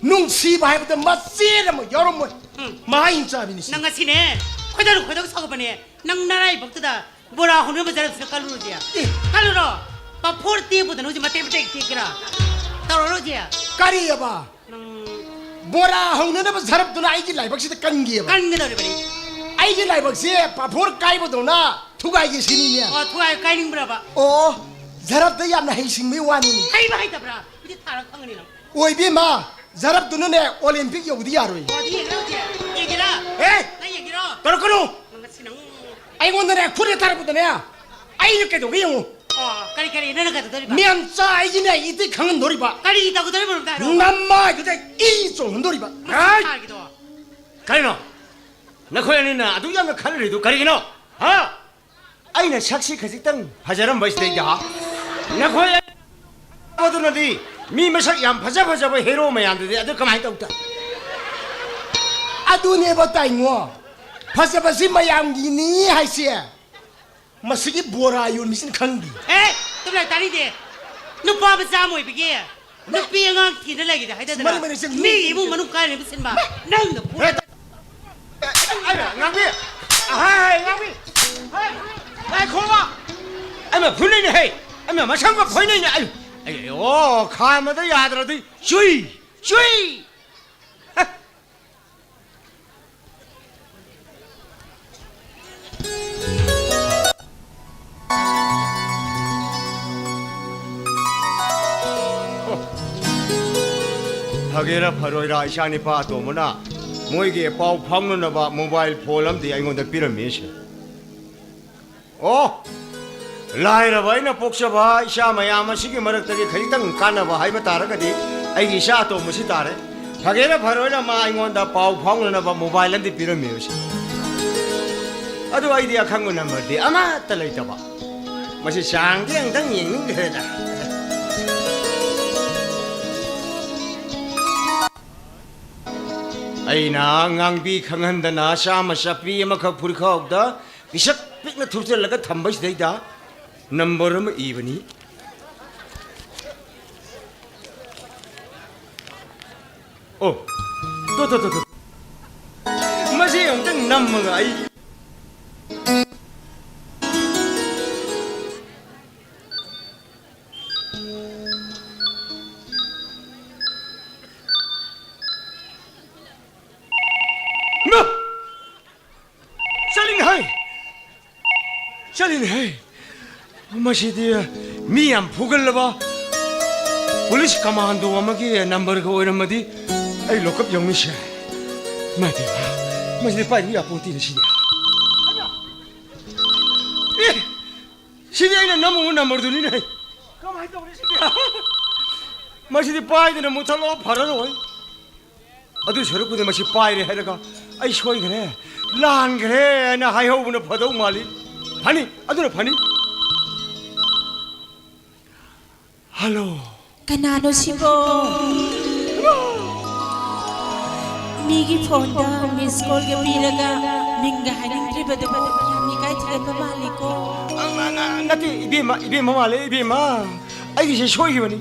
ꯅꯨꯡꯁꯤꯕ ꯍꯥꯏꯕꯗ ꯃꯆꯦꯠ ꯑꯃ ꯌꯥꯎꯔꯝꯃꯣꯏ꯫ ꯎꯝ꯫ ꯃꯍꯥ ꯍꯤꯡꯆꯥꯕꯤꯅꯤ ꯁꯤ꯫ ꯅꯪ ꯉꯁꯤꯅꯦ ꯈꯣꯏꯗꯧ ꯈꯣꯏꯗꯧ ꯁꯥꯎꯒꯠꯄꯅꯦ꯫ ꯅꯪ ꯅꯔꯥꯏꯕꯛꯇꯨꯗ ꯕꯣꯔꯥ ꯍꯧꯅꯕ ꯖꯔꯞꯁꯤꯗ ꯀꯜꯂꯨꯔꯁꯦ꯫ ꯑꯦ꯫ ꯀꯜꯂꯨꯔꯣ꯫ ꯄꯥꯐꯣꯔ ꯇꯦꯛꯄꯗꯅ ꯍꯧꯖꯤꯛ ꯃꯇꯦꯛ ꯃꯇꯦꯛ ꯇꯦꯛꯀꯦꯔꯥ? ꯇꯧꯔꯔꯣꯏꯁꯦ꯫ ꯀꯔꯤꯑꯕ? ꯅꯪ ꯕꯣꯔꯥ ꯍꯧꯅꯅꯕ ꯖꯔꯞꯇꯨꯅ ꯑꯩꯒꯤ ꯂꯥꯏꯕꯛꯁꯤꯗ ꯀꯟꯒꯦꯕ꯫ ꯀꯟꯒꯗꯧꯔꯤꯕꯅꯤ꯫ ꯑꯩꯒꯤ ꯂꯥꯏꯕꯛꯁꯦ ꯄꯥꯐꯣꯔ ꯀꯥꯏꯕꯗꯧꯅ ꯊꯨꯒꯥꯏꯒꯦ ꯁꯤꯅꯤꯅꯦ꯫ ꯑꯣ, ꯊꯨꯒꯥꯏ ꯀꯥꯏꯅꯤꯡꯕ꯭ꯔꯕ? ꯑꯣ, ꯖꯔꯞꯇ ꯌꯥꯝꯅ ꯍꯩꯁꯤꯡꯕꯩ ꯋꯥꯅꯤꯅꯦ꯫ ꯍꯩꯕ ꯍꯩꯇꯕ꯭ꯔꯥ? ꯍꯧꯖꯤꯛ ꯊꯥꯔꯒ ꯈꯪꯒꯅꯤ ꯅꯪ꯫ ꯑꯣ, ꯏꯕꯦꯝꯃ, ꯖꯔꯞꯇꯨꯅꯅꯦ ꯑꯣꯂꯦꯝꯄꯤꯛ ꯌꯧꯕꯗꯤ ꯌꯥꯔꯣꯏ꯫ ꯑꯣ, ꯑꯗꯨ ꯌꯦꯡꯒꯦꯔꯣ ꯍꯧꯖꯤꯛ? ꯌꯦꯡꯒꯦꯔꯥ? ꯑꯦ! ꯅꯪ ꯌꯦꯡꯒꯦꯔꯣ? ꯇꯧꯔꯛꯀꯅꯨ! ꯅꯪ ꯉꯁꯤ ꯅꯪ ꯑꯩꯉꯣꯟꯗꯅꯦ ꯈꯨꯠꯅ ꯊꯥꯔꯛꯄꯗꯅꯦ ꯑꯩꯅ ꯀꯩꯗꯧꯒꯦ ꯌꯦꯡꯉꯨ꯫ ꯑꯣ, ꯀꯔꯤ, ꯀꯔꯤ? ꯅꯪꯅ ꯀꯩꯗꯧꯗꯣꯔꯤꯕ? ꯃꯌꯥꯝ ꯆꯥ ꯑꯩꯒꯤꯅꯦ ꯏꯇꯤꯛ ꯈꯪꯍꯟꯗꯣꯔꯤꯕ꯫ ꯀꯔꯤ ꯇꯧꯒꯗꯧꯔꯤꯕꯅꯣ ꯑꯝꯇ ꯍꯥꯏꯔꯛꯑꯣ꯫ ꯅꯃꯥꯏꯗꯨꯗ ꯏ ꯆꯣꯡꯍꯟꯗꯣꯔꯤꯕ꯫ ꯃꯁꯤ ꯍꯥꯏ! ꯊꯥꯒꯤꯗꯣ꯫ ꯀꯩꯅꯣ? ꯅꯈꯣꯏ ꯑꯅꯤꯅ ꯑꯗꯨꯛ ꯌꯥꯝꯅ ꯈꯟꯅꯔꯤꯗꯨ ꯀꯔꯤꯒꯤꯅꯣ? ꯍꯥ? ꯑꯩꯅ ꯁꯛꯁꯤ ꯈꯖꯤꯛꯇꯪ ꯐꯖꯔꯝꯕꯁꯤꯗꯩꯗ ꯅꯈꯣꯏ ꯑꯗꯨꯅꯗꯤ ꯃꯤ ꯃꯁꯛ ꯌꯥꯝ ꯐꯖ ꯐꯖꯕ ꯍꯦꯔꯣ ꯃꯌꯥꯝꯗꯨꯗꯤ ꯑꯗꯨ ꯀꯃꯥꯏꯅ ꯇꯧ ꯇꯥꯏ? ꯑꯗꯨꯅꯦꯕ ꯇꯥꯏꯉꯣ, ꯐꯖꯕꯁꯤ ꯃꯌꯥꯝꯒꯤꯅꯤ ꯍꯥꯏꯁꯦ ꯃꯁꯤꯒꯤ ꯕꯣꯔꯥ ꯌꯣꯟꯕꯤꯁꯤꯅ ꯈꯪꯗꯦ꯫ ꯑꯦ, ꯇꯨꯃꯤꯟ ꯂꯩꯌꯨ, ꯇꯥꯅꯤꯡꯗꯦ꯫ ꯅꯨꯄꯥ ꯃꯆꯥ ꯑꯃ ꯑꯣꯏꯕꯒꯤ ꯅꯨꯄꯤ ꯑꯉꯥꯡ ꯊꯤꯅ ꯂꯩꯒꯦꯗꯤ ꯍꯥꯏꯗꯗꯅ ꯃꯔꯤ ꯃꯔꯤ ꯆꯠ-, ꯃꯤꯒꯤ ꯏꯃꯨꯡ ꯃꯅꯨꯡ ꯀꯥꯏꯅꯕ ꯁꯤꯟꯕ ꯅꯪꯅ ꯐꯨꯔꯦ꯫ ꯑꯩꯅ ꯉꯥꯡꯕꯤ꯫ ꯑꯍꯥꯏ, ꯉꯥꯡꯕꯤ꯫ ꯍꯥꯏ, ꯉꯥꯏꯈꯣꯕ꯫ ꯑꯩꯃ ꯐꯨꯅꯩꯅꯦ ꯍꯦ꯫ ꯑꯩꯃ ꯃꯁꯝꯒ ꯐꯣꯏꯅꯩꯅꯦ꯫ ꯑꯩ, ꯑꯩ, ꯑꯣ, ꯈꯥꯝꯕꯗ ꯌꯥꯗ꯭ꯔꯗꯤ ꯆꯨꯏ, ꯆꯨꯏ꯫ ꯍ꯫ ꯐꯒꯦꯔꯥ ꯐꯔꯣꯏꯔꯥ, ꯏꯆꯥ ꯅꯤꯄꯥ ꯑꯇꯣꯝꯕꯅ ꯃꯣꯏꯒꯤ ꯄꯥꯎ ꯐꯥꯎꯅꯅꯕ ꯃꯣꯕꯥꯏꯜ ꯐꯣꯟ ꯑꯃꯗꯤ ꯑꯩꯉꯣꯟꯗ ꯄꯤꯔꯝꯃꯤꯁꯦ꯫ ꯑꯣ, ꯂꯥꯏꯔꯕ ꯑꯩꯅ ꯄꯣꯛꯆꯕ ꯏꯆꯥ ꯃꯌꯥꯝ ꯑꯁꯤꯒꯤ ꯃꯔꯛꯇꯒꯤ ꯈꯖꯤꯛꯇꯪ ꯀꯥꯟꯅꯕ ꯍꯥꯏꯕ ꯇꯥꯔꯒꯗꯤ ꯑꯩꯒꯤ ꯏꯆꯥ ꯑꯇꯣꯝꯕꯁꯤ ꯇꯥꯔꯦ꯫ ꯐꯒꯦꯔꯥ ꯐꯔꯣꯏꯔꯥ, ꯃꯥ ꯑꯩꯉꯣꯟꯗ ꯄꯥꯎ ꯐꯥꯎꯅꯅꯕ ꯃꯣꯕꯥꯏꯜ ꯑꯃꯗꯤ ꯄꯤꯔꯝꯃꯤꯕꯁꯦ꯫ ꯑꯗꯨ ꯑꯩꯗꯤ ꯑꯈꯪꯕ ꯅꯝꯕꯔꯗꯤ ꯑꯃꯠꯇ ꯂꯩꯇꯕ꯫ ꯃꯁꯤ ꯆꯥꯡꯗꯤ ꯑꯝꯇꯪ ꯌꯦꯡꯅꯤꯡꯈ꯭ꯔꯦꯗ꯫ ꯑꯩꯅ ꯉꯥꯡꯕꯤ ꯈꯪꯍꯟꯗꯅ ꯆꯥꯝꯃ ꯆꯞꯄꯤ ꯑꯃꯈꯛ ꯐꯨꯔꯤꯈꯥꯎꯗ ꯄꯤꯁꯛ ꯄꯤꯛꯅ ꯊꯨꯞꯆꯜꯂꯒ ꯊꯝꯕꯁꯤꯗꯩꯗ ꯅꯝꯕꯔ ꯑꯃ ꯏꯕꯅꯤ꯫ ꯑꯣ, ꯇꯣ, ꯇꯣ, ꯇꯣ, ꯇꯣ꯫ ꯃꯁꯤ ꯑꯃꯨꯛꯇꯪ ꯅꯝꯃꯒ ꯑꯩ ꯏꯃꯥ! ꯆꯠꯂꯤꯅꯦ ꯍꯥꯏ! ꯆꯠꯂꯤꯅꯦ ꯍꯥꯏ! ꯃꯁꯤꯗꯤ ꯃꯤ ꯌꯥꯝ ꯐꯨꯒꯜꯂꯕ ꯄꯨꯂꯤꯁ ꯀꯃꯥꯟꯗꯣ ꯑꯃꯒꯤ ꯅꯝꯕꯔꯒ ꯑꯣꯏꯔꯝꯃꯗꯤ ꯑꯩ ꯂꯣꯀꯞ ꯌꯧꯅꯤꯁꯦ꯫ ꯏꯃꯥ ꯏꯕꯦꯝꯃ, ꯃꯁꯤꯗꯤ ꯄꯥꯏꯕ ꯌꯥꯄꯣꯟꯇꯦꯅꯦ ꯁꯤꯗꯤ꯫ ꯑꯦ! ꯁꯤꯗꯤ ꯑꯩꯅ ꯅꯝꯃꯨꯕ ꯅꯝꯕꯔꯗꯨꯅꯤꯅꯦ꯫ ꯀꯃꯥꯏꯅ ꯇꯧꯅꯤ ꯁꯤꯗꯤ? ꯃꯁꯤꯗꯤ ꯄꯥꯏꯗꯅ ꯃꯨꯠꯊꯠꯂꯣ, ꯐꯔꯔꯣꯏ꯫ ꯑꯗꯨ ꯁꯔꯨꯛꯄꯨꯗꯤ ꯃꯁꯤ ꯄꯥꯏꯔꯦ ꯍꯥꯏꯔꯒ ꯑꯩ ꯁꯣꯏꯈ꯭ꯔꯦ, ꯂꯥꯟꯈ꯭ꯔꯦ ꯍꯥꯏꯅ ꯍꯥꯏꯍꯧꯕꯅ ꯐꯗꯧ ꯃꯥꯜꯂꯤ꯫ ꯐꯅꯤ, ꯑꯗꯨꯅ ꯐꯅꯤ꯫ ꯍꯜꯂꯣ꯫ ꯀꯅꯥꯅꯣ ꯁꯤꯕꯣ? ꯃꯤꯒꯤ ꯐꯣꯟꯗ ꯃꯤꯁ ꯀꯣꯜꯒ ꯄꯤꯔꯒ ꯃꯤꯡꯒ ꯍꯥꯏꯅꯤꯡꯗ꯭ꯔꯤꯕꯗꯨꯕꯨ ꯌꯥꯝ ꯏꯀꯥꯏ ꯊꯤꯒꯟꯕ ꯃꯥꯜꯂꯤꯀꯣ꯫ ꯑ, ꯑ, ꯑ, ꯅꯠꯇꯦ, ꯏꯕꯦꯝꯃ, ꯏꯕꯦꯝꯃ ꯃꯥꯜꯂꯦ, ꯏꯕꯦꯝꯃ꯫ ꯑꯩꯒꯤꯁꯦ ꯁꯣꯏꯈꯤꯕꯅꯤ,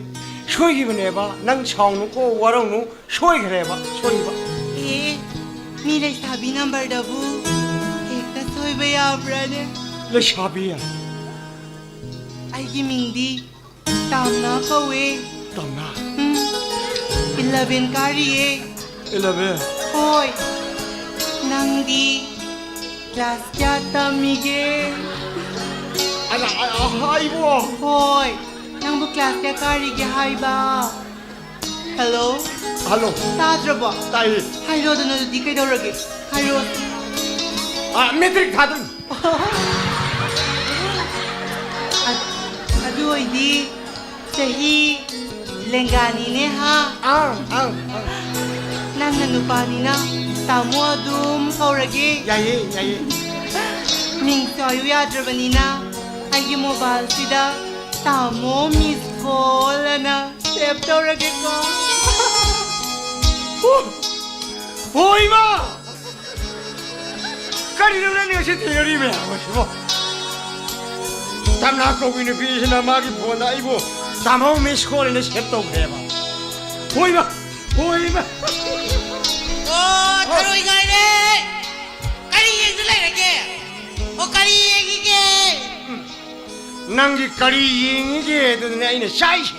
ꯁꯣꯏꯈꯤꯕꯅꯦꯕ꯫ ꯅꯪ ꯁꯥꯎꯅꯨꯀꯣ, ꯋꯥꯔꯧꯅꯨ, ꯁꯣꯏꯈ꯭ꯔꯦꯕ, ꯁꯣꯏꯈꯤꯕ꯫ ꯑꯦ, ꯃꯤ ꯂꯩꯁꯥꯕꯤ ꯅꯝꯕꯔꯗꯕꯨ ꯍꯦꯛꯇ ꯁꯣꯏꯕ ꯌꯥꯕ꯭ꯔꯥꯅꯦ? ꯂꯩꯁꯥꯕꯤ? ꯑꯩꯒꯤ ꯃꯤꯡꯗꯤ ꯇꯥꯝꯅꯥ ꯀꯧꯋꯦ꯫ ꯇꯥꯝꯅꯥ? ꯎꯝ, ꯏꯂꯚꯦꯟ ꯀꯥꯔꯤꯌꯦ꯫ ꯏꯂꯚꯦꯟ? ꯍꯣꯏ꯫ ꯅꯪꯗꯤ ꯀ꯭ꯂꯥꯁ ꯀꯌꯥ ꯇꯝꯃꯤꯒꯦ? ꯑ, ꯑ, ꯑ, ꯑꯩꯕꯣ? ꯍꯣꯏ꯫ ꯅꯪꯕꯨ ꯀ꯭ꯂꯥꯁ ꯀꯌꯥ ꯀꯥꯔꯤꯒꯦ ꯍꯥꯏꯕ? ꯍꯜꯂꯣ꯫ ꯍꯜꯂꯣ꯫ ꯇꯥꯗ꯭ꯔꯕꯣ? ꯇꯥꯏꯌꯦ꯫ ꯍꯥꯏꯔꯣꯗꯅ ꯑꯗꯨꯗꯤ ꯀꯩꯗꯧꯔꯒꯦ? ꯍꯥꯏꯔꯣ꯫ ꯑ, ꯃꯦꯇ꯭ꯔꯤꯛ ꯊꯥꯗꯣꯏꯅꯤ꯫ ꯑ-, ꯑꯗꯨ ꯑꯣꯏꯗꯤ ꯆꯍꯤ ꯂꯦꯡꯒꯥꯅꯤꯅꯦ ꯍꯥ? ꯑꯥ, ꯑꯥ, ꯑꯥ꯫ ꯅꯪꯅ ꯅꯨꯄꯥꯅꯤꯅ ꯇꯥꯃꯣ ꯑꯗꯨꯝ ꯀꯧꯔꯒꯦ꯫ ꯌꯥꯏꯌꯦ, ꯌꯥꯏꯌꯦ꯫ ꯃꯤꯡꯁꯨ ꯍꯥꯏꯌꯨ ꯌꯥꯗ꯭ꯔꯕꯅꯤꯅ ꯑꯩꯒꯤ ꯃꯣꯕꯥꯏꯜꯁꯤꯗ ꯇꯥꯃꯣ ꯃꯤꯁ ꯀꯣꯜ ꯑꯅ ꯁꯦꯚ ꯇꯧꯔꯒꯦꯀꯣ꯫ ꯑꯣ! ꯑꯣ, ꯏꯃꯥ! ꯀꯔꯤꯅꯣ ꯅꯪꯅ ꯉꯁꯤ ꯊꯦꯡꯅꯔꯤ ꯃꯌꯥꯝ ꯑꯁꯤꯕꯣ? ꯇꯝꯅꯥ ꯀꯧꯕꯤ ꯅꯨꯄꯤꯁꯤꯅ ꯃꯥꯒꯤ ꯐꯣꯟꯗ ꯑꯩꯕꯨ ꯇꯥꯃꯣ ꯃꯤꯁ ꯀꯣꯜ ꯑꯅ ꯁꯦꯚ ꯇꯧꯈ꯭ꯔꯦꯕ꯫ ꯍꯣꯏ, ꯏꯃꯥ! ꯍꯣꯏ, ꯏꯃꯥ! ꯑꯣ, ꯊꯔꯣꯏ ꯉꯥꯏꯔꯦ꯫ ꯀꯔꯤ ꯌꯦꯡꯗ ꯂꯩꯔꯒꯦ? ꯑꯣ, ꯀꯔꯤ ꯌꯦꯡꯉꯤꯒꯦ? ꯅꯪꯒꯤ ꯀꯔꯤ ꯌꯦꯡꯉꯤꯒꯦ ꯑꯗꯨꯅꯅꯦ ꯑꯩꯅ ꯆꯥꯏꯁꯦ꯫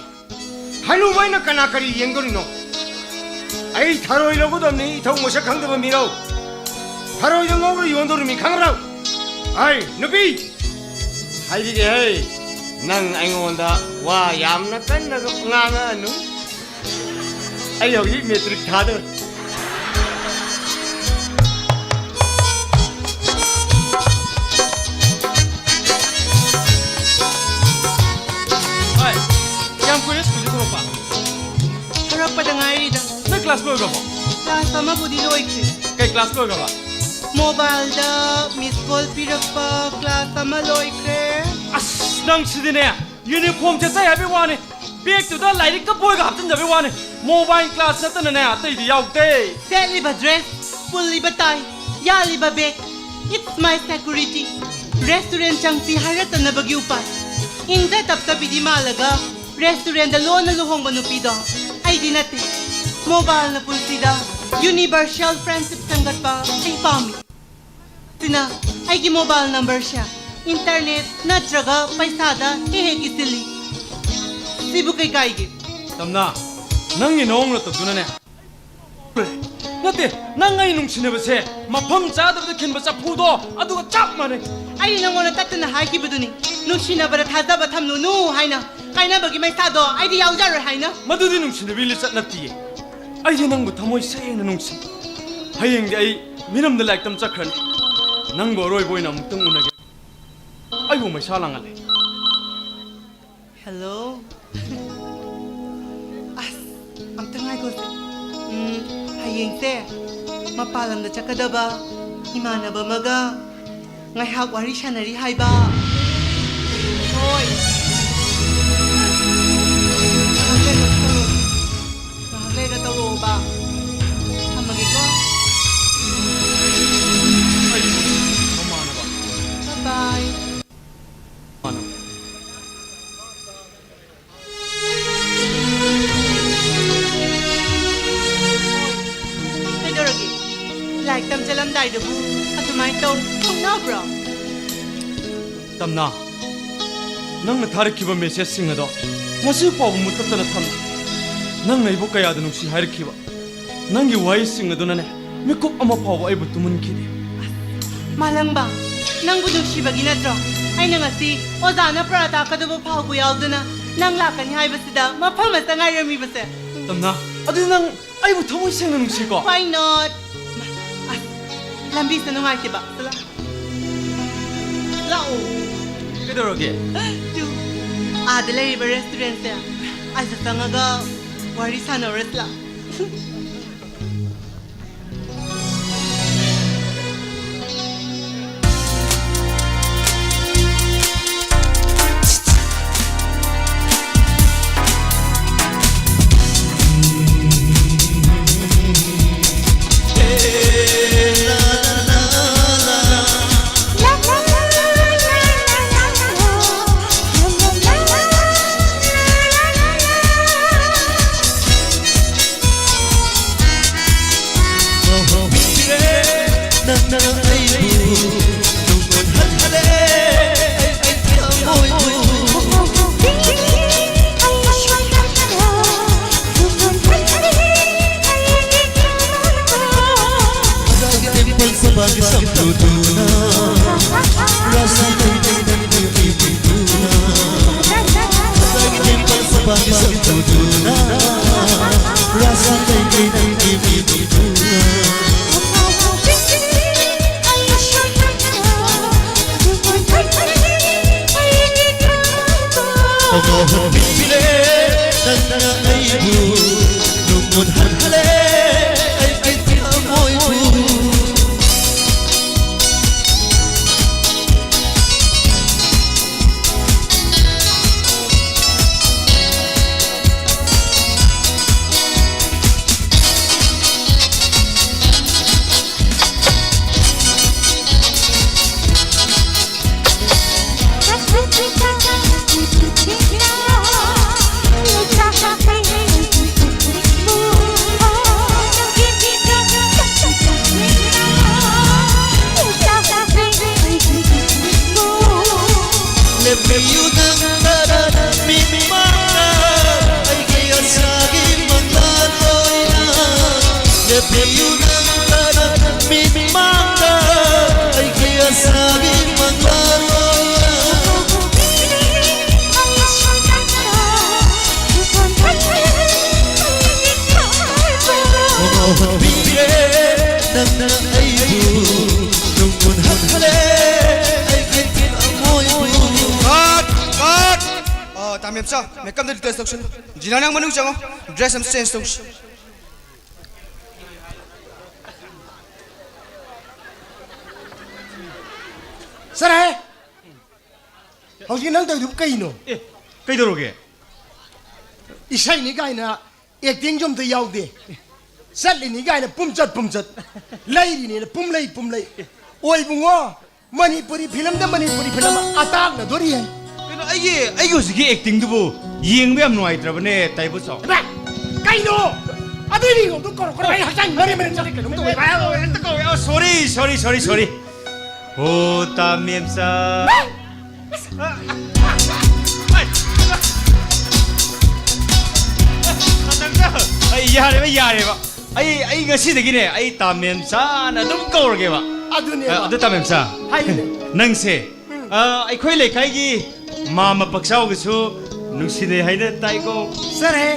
ꯍꯅꯨꯕ ꯑꯩꯅ ꯀꯅꯥ ꯀꯔꯤ ꯌꯦꯡꯗꯣꯔꯤꯅꯣ? ꯑꯩ ꯊꯔꯣꯏ ꯂꯧꯒꯗꯕꯅꯤ, ꯏꯊꯧ ꯃꯁꯛ ꯈꯪꯗꯕ ꯃꯤꯔꯧ꯫ ꯊꯔꯣꯏꯗꯣ ꯉꯧꯔ ꯌꯣꯟꯗꯣꯔꯤꯃꯤ, ꯈꯪꯕ꯭ꯔꯣ? ꯍꯥꯏ, ꯅꯨꯄꯤ! ꯍꯥꯏꯕꯤꯒꯦ ꯍꯦ, ꯅꯪ ꯑꯩꯉꯣꯟꯗ ꯋꯥ ꯌꯥꯝꯅ ꯀꯟꯅ ꯉꯥꯡꯉꯛꯑꯅꯨ꯫ ꯑꯩ ꯍꯧꯖꯤꯛ ꯃꯦꯇ꯭ꯔꯤꯛ ꯊꯥꯗꯣꯔꯦ꯫ ꯍꯣꯏ, ꯀꯌꯥꯝ ꯀꯨꯏꯔꯦ ꯁ꯭ꯀꯨꯜꯗꯒꯤ ꯊꯣꯛꯂꯛꯄ? ꯊꯣꯔꯛꯄꯗ ꯉꯥꯏꯔꯤꯗ꯫ ꯅꯣꯏ ꯀ꯭ꯂꯥꯁ ꯂꯣꯏꯈ꯭ꯔꯕꯣ? ꯀ꯭ꯂꯥꯁ ꯑꯃꯕꯨꯗꯤ ꯂꯣꯏꯈ꯭ꯔꯦ꯫ ꯀꯩ ꯀ꯭ꯂꯥꯁ ꯂꯣꯏꯈ꯭ꯔꯕ? ꯃꯣꯕꯥꯏꯜꯗ ꯃꯤꯁ ꯀꯣꯜ ꯄꯤꯔꯛꯄ ꯀ꯭ꯂꯥꯁ ꯑꯃ ꯂꯣꯏꯈ꯭ꯔꯦ꯫ ꯑꯁ, ꯅꯪ ꯁꯤꯗꯤꯅꯦ, ꯌꯨꯅꯤꯐꯣꯔꯝ ꯁꯦꯠꯆꯩ ꯍꯥꯏꯕꯩ ꯋꯥꯅꯤ, ꯕꯦꯒꯇꯨꯗ ꯂꯥꯏꯔꯤꯛꯀ ꯕꯣꯏꯒ ꯍꯥꯞꯆꯤꯟꯖꯕꯩ ꯋꯥꯅꯤ, ꯃꯣꯕꯥꯏꯜ ꯀ꯭ꯂꯥꯁ ꯅꯠꯇꯅꯅꯦ ꯑꯇꯩꯗꯤ ꯌꯥꯎꯗꯦ꯫ ꯁꯦꯠꯂꯤꯕ ꯗ꯭ꯔꯦꯁ, ꯄꯨꯜꯂꯤꯕ ꯇꯥꯏ, ꯌꯥꯜꯂꯤꯕ bag, it's my security꯫ Restaurant ꯆꯪꯁꯤ ꯍꯥꯏꯔꯛꯇꯅꯕꯒꯤ ꯎꯄꯥꯏ꯫ ꯏꯪꯖ ꯇꯞꯆꯕꯤꯗꯤ ꯃꯥꯜꯂꯒ ꯔꯦꯁꯇꯨꯔꯦꯟꯗ ꯂꯣꯟꯅ ꯂꯨꯍꯣꯡꯕ ꯅꯨꯄꯤꯗꯣ ꯑꯩꯗꯤ ꯅꯠꯇꯦ꯫ ꯃꯣꯕꯥꯏꯜꯅ ꯄꯨꯟꯁꯤꯗ ꯌꯨꯅꯤꯚꯔꯁꯦꯜ ꯐ꯭ꯔꯦꯟꯁꯤꯞ ꯁꯦꯝꯒꯠꯄ ꯑꯩ ꯄꯥꯝꯃꯤ꯫ ꯁꯤꯅ ꯑꯩꯒꯤ ꯃꯣꯕꯥꯏꯜ ꯅꯝꯕꯔꯁꯦ ꯏꯟꯇꯔꯅꯦꯠ ꯅꯠꯇ꯭ꯔꯒ ꯄꯩꯁꯥꯗ ꯍꯦꯛ ꯍꯦꯛ ꯏꯁꯤꯜꯂꯤ꯫ ꯁꯤꯕꯨ ꯀꯩ ꯀꯥꯏꯒꯦ? ꯇꯝꯅ, ꯅꯪꯒꯤ ꯅꯑꯣꯡ ꯅꯇꯧꯗꯨꯅꯅꯦ꯫ ꯅꯠꯇꯦ, ꯅꯪ ꯑꯩ ꯅꯨꯡꯁꯤꯅꯕꯁꯦ ꯃꯐꯝ ꯆꯥꯗꯕꯗ ꯈꯤꯟꯕ ꯆꯐꯨꯗꯣ ꯑꯗꯨꯒ ꯆꯞ ꯃꯥꯟꯅꯩ꯫ ꯑꯩꯅ ꯅꯪꯉꯣꯟꯗ ꯇꯠꯇꯅ ꯍꯥꯏꯈꯤꯕꯗꯨꯅꯤ, ꯅꯨꯡꯁꯤꯅꯕꯗ ꯊꯥꯖꯕ ꯊꯝꯂꯨꯅꯨ ꯍꯥꯏꯅ꯫ ꯀꯥꯏꯅꯕꯒꯤ ꯃꯩꯁꯥꯗꯣ ꯑꯩꯗꯤ ꯌꯥꯎꯖꯔꯣꯏ ꯍꯥꯏꯅ꯫ ꯃꯗꯨꯗꯤ ꯅꯨꯡꯁꯤꯅꯕꯤ ꯂꯤꯆꯠ ꯅꯠꯇꯤꯌꯦ꯫ ꯑꯩꯗꯤ ꯅꯪꯕꯨ ꯊꯃꯣꯏ ꯁꯦꯡꯅ ꯅꯨꯡꯁꯤ꯫ ꯍꯌꯦꯡꯗꯤ ꯑꯩ ꯃꯤꯔꯝꯗ ꯂꯥꯏꯔꯤꯛ ꯇꯝ ꯆꯠꯈ꯭ꯔꯅꯤ꯫ ꯅꯪꯕꯨ ꯑꯔꯣꯏꯕ ꯑꯣꯏꯅ ꯑꯃꯨꯛꯇꯪ ꯎꯅꯒꯦ꯫ ꯑꯩꯕꯨ ꯃꯩꯁꯥ ꯂꯥꯡꯍꯜꯂꯦ꯫ ꯍꯦꯜꯂꯣ꯫ ꯑꯁ, ꯑꯝꯇ ꯉꯥꯏꯈꯣꯁꯦ꯫ ꯎꯝ, ꯍꯌꯦꯡꯁꯦ ꯃꯄꯥꯟ ꯂꯝꯗ ꯆꯠꯀꯗꯕ ꯏꯃꯥꯟꯅꯕ ꯑꯃꯒ ꯉꯥꯏꯍꯥꯛ ꯋꯥꯔꯤ ꯁꯥꯟꯅꯔꯤ ꯍꯥꯏꯕ꯫ ꯍꯣꯏ꯫ ꯉꯥꯏꯍꯥꯛ ꯂꯩꯔꯒ ꯇꯧꯔꯛꯑꯣ꯫ ꯉꯥꯏꯍꯥꯛ ꯂꯩꯔꯒ ꯇꯧꯔꯛꯑꯣꯕ꯫ ꯊꯝꯃꯒꯦꯀꯣ꯫ ꯑꯩ ꯃꯃꯥꯟꯅꯕ꯫ Bye bye꯫ ꯃꯃꯥꯟꯅꯕ꯫ ꯀꯩꯗꯧꯔꯒꯦ? ꯂꯥꯏꯔꯤꯛ ꯇꯝ ꯆꯠꯂꯝꯗꯥꯏꯗꯕꯨ ꯑꯗꯨꯃꯥꯏꯅ ꯇꯧ ꯊꯣꯛꯅꯕ꯭ꯔꯣ? ꯇꯝꯅꯥ, ꯅꯪꯅ ꯊꯥꯔꯛꯈꯤꯕ ꯃꯦꯁꯦꯖꯁꯤꯡ ꯑꯗꯣ ꯉꯁꯤ ꯐꯥꯎꯕ ꯃꯨꯠꯊꯠꯇꯅ ꯊꯝꯂꯤ꯫ ꯅꯪꯅ ꯑꯩꯕꯨ ꯀꯌꯥꯗ ꯅꯨꯡꯁꯤ ꯍꯥꯏꯔꯛꯈꯤꯕ? ꯅꯪꯒꯤ ꯋꯥꯍꯩꯁꯤꯡ ꯑꯗꯨꯅꯅꯦ ꯃꯤꯀꯨꯞ ꯑꯃ ꯐꯥꯎꯕ ꯑꯩꯕꯨ ꯇꯨꯝꯍꯟꯈꯤꯗꯦ꯫ ꯃꯥꯂꯪꯕ, ꯅꯪꯕꯨ ꯅꯨꯡꯁꯤꯕꯒꯤ ꯅꯠꯇ꯭ꯔꯣ ꯑꯩꯅ ꯉꯁꯤ ꯑꯣꯖꯥꯅ ꯄꯔꯥ ꯇꯥꯛꯀꯗꯕ ꯐꯥꯎꯕ ꯌꯥꯎꯗꯅ ꯅꯪ ꯂꯥꯛꯀꯅꯤ ꯍꯥꯏꯕꯁꯤꯗ ꯃꯐꯝ ꯑꯁꯤꯗ ꯉꯥꯏꯔꯝꯃꯤꯕꯁꯦ? ꯇꯝꯅꯥ, ꯑꯗꯨꯗꯤ ꯅꯪ ꯑꯩꯕꯨ ꯊꯃꯣꯏ ꯁꯦꯡꯅ ꯅꯨꯡꯁꯤꯀꯣ? Why not? ꯑꯁ, ꯂꯝꯕꯤꯁꯦ ꯅꯨꯡꯉꯥꯏꯇꯦꯕ꯫ ꯂꯥꯛꯑꯣ꯫ ꯀꯩꯗꯧꯔꯒꯦ? ꯇꯨ, ꯑꯥꯗ ꯂꯩꯔꯤꯕ ꯔꯦꯁꯇꯨꯔꯦꯟꯁꯦ ꯑꯁꯤꯗ ꯆꯪꯉꯒ ꯋꯥꯔꯤ ꯁꯥꯟꯅꯔꯁꯤ ꯂꯥꯛꯑꯣ꯫ ꯃꯣꯍꯟꯕꯤꯔꯦ ꯅꯪꯅ ꯑꯩꯕꯨ ꯅꯨꯡꯉꯣꯟꯍꯜꯂꯦ ꯑꯩꯒꯤ ꯊꯃꯣꯏꯕꯨ꯫ ꯂꯦꯞꯄꯤꯌꯨ ꯅꯪ ꯇꯔꯥ ꯃꯤꯠꯃꯥꯡꯗ ꯑꯩꯒꯤ ꯑꯁꯥꯒꯤ ꯃꯉꯥꯜ ꯑꯣꯏꯅ꯫ ꯂꯦꯞꯄꯤꯌꯨ ꯅꯪ ꯇꯔꯥ ꯃꯤꯠꯃꯥꯡꯗ ꯑꯩꯒꯤ ꯑꯁꯥꯒꯤ ꯃꯉꯥꯜ ꯑꯣꯏꯅ꯫ ꯃꯣꯍꯟꯕꯤꯔꯦ ꯅꯪꯅ ꯑꯩꯕꯨ ꯅꯨꯡꯉꯣꯟꯍꯜꯂꯦ ꯑꯩꯒꯤ ꯊꯃꯣꯏꯕꯨ꯫ ꯀꯠ! ꯀꯠ! ꯑ, ꯇꯥ ꯃꯦꯝꯆꯥ, ꯃꯦꯀꯞꯇ ꯗꯤꯇꯦꯜꯁ ꯇꯧꯁꯤꯜꯂꯨ꯫ ꯖꯤꯅꯥ, ꯅꯪ ꯃꯅꯨꯡ ꯆꯪꯉꯣ, ꯗ꯭ꯔꯦꯁ ꯑꯃ ꯆꯦꯟꯖ ꯇꯧꯁꯤ꯫ ꯆꯠꯂꯍꯦ! ꯍꯧꯖꯤꯛ ꯅꯪ ꯇꯧꯔꯤꯗꯨꯕꯨ ꯀꯩꯅꯣ? ꯑꯦ, ꯀꯩꯗꯧꯔꯒꯦ? ꯏꯁꯩꯅꯤ ꯀꯥꯏꯅ ꯑꯦꯛꯇꯤꯡꯁꯨ ꯑꯝꯇ ꯌꯥꯎꯗꯦ꯫ ꯆꯠꯂꯤꯅꯤ ꯀꯥꯏꯅ ꯄꯨꯝꯆꯠ ꯄꯨꯝꯆꯠ, ꯂꯩꯔꯤꯅꯤꯅ ꯄꯨꯝꯂꯩ ꯄꯨꯝꯂꯩ꯫ ꯑꯣꯏꯕꯨꯡꯉꯣ, ꯃꯅꯤꯄꯨꯔꯤ ꯐꯤꯂꯝꯗ ꯃꯅꯤꯄꯨꯔꯤ ꯐꯤꯂꯝ ꯑꯇꯥꯡꯅꯗꯣꯔꯤ ꯍꯥꯏ꯫ ꯀꯩꯅꯣ, ꯑꯩꯒꯤ, ꯑꯩꯒꯤ ꯍꯧꯖꯤꯛꯀꯤ ꯑꯦꯛꯇꯤꯡꯗꯨꯕꯨ ꯌꯦꯡꯕ ꯌꯥꯝ ꯅꯨꯡꯉꯥꯏꯇ꯭ꯔꯕꯅꯦ, ꯇꯥꯏꯕꯨ ꯆꯥꯎ꯫ ꯏꯃꯥ! ꯀꯩꯅꯣ? ꯑꯗꯨꯏ ꯃꯤꯡꯗꯣ ꯀꯧꯔꯛꯀꯅꯣ, ꯑꯩ ꯍꯛꯆꯥꯡ ꯃꯔꯤ ꯃꯔꯤ ꯆꯠꯂꯦ, ꯀꯩꯅꯣꯝ ꯇꯧꯋꯦ꯫ ꯍꯦꯛꯇ ꯀꯧꯋꯦ꯫ ꯑꯣ, ꯁꯣꯔꯤ, ꯁꯣꯔꯤ, ꯁꯣꯔꯤ, ꯁꯣꯔꯤ꯫ ꯑꯣ, ꯇꯥ ꯃꯦꯝꯆꯥ꯫ ꯑꯩ ꯌꯥꯔꯦꯕ, ꯌꯥꯔꯦꯕ꯫ ꯑꯩ, ꯑꯩ ꯉꯁꯤꯗꯒꯤꯅꯦ, ꯑꯩ ꯇꯥ ꯃꯦꯝꯆꯥꯅ ꯑꯗꯨꯝ ꯀꯧꯔꯒꯦꯕ꯫ ꯑꯗꯨꯅꯦꯕ꯫ ꯑ, ꯑꯗꯨ ꯇꯥ ꯃꯦꯝꯆꯥ, ꯍꯥꯏꯌꯨꯅꯦ꯫ ꯅꯪꯁꯦ, ꯎꯝ꯫ ꯑ, ꯑꯩꯈꯣꯏ ꯂꯩꯀꯥꯏꯒꯤ ꯃꯥꯃ ꯄꯛꯆꯥꯎꯒꯁꯨ ꯅꯨꯡꯁꯤꯅꯩ ꯍꯥꯏꯅ ꯇꯥꯏꯀꯣ꯫ ꯁꯥꯔ ꯍꯦ,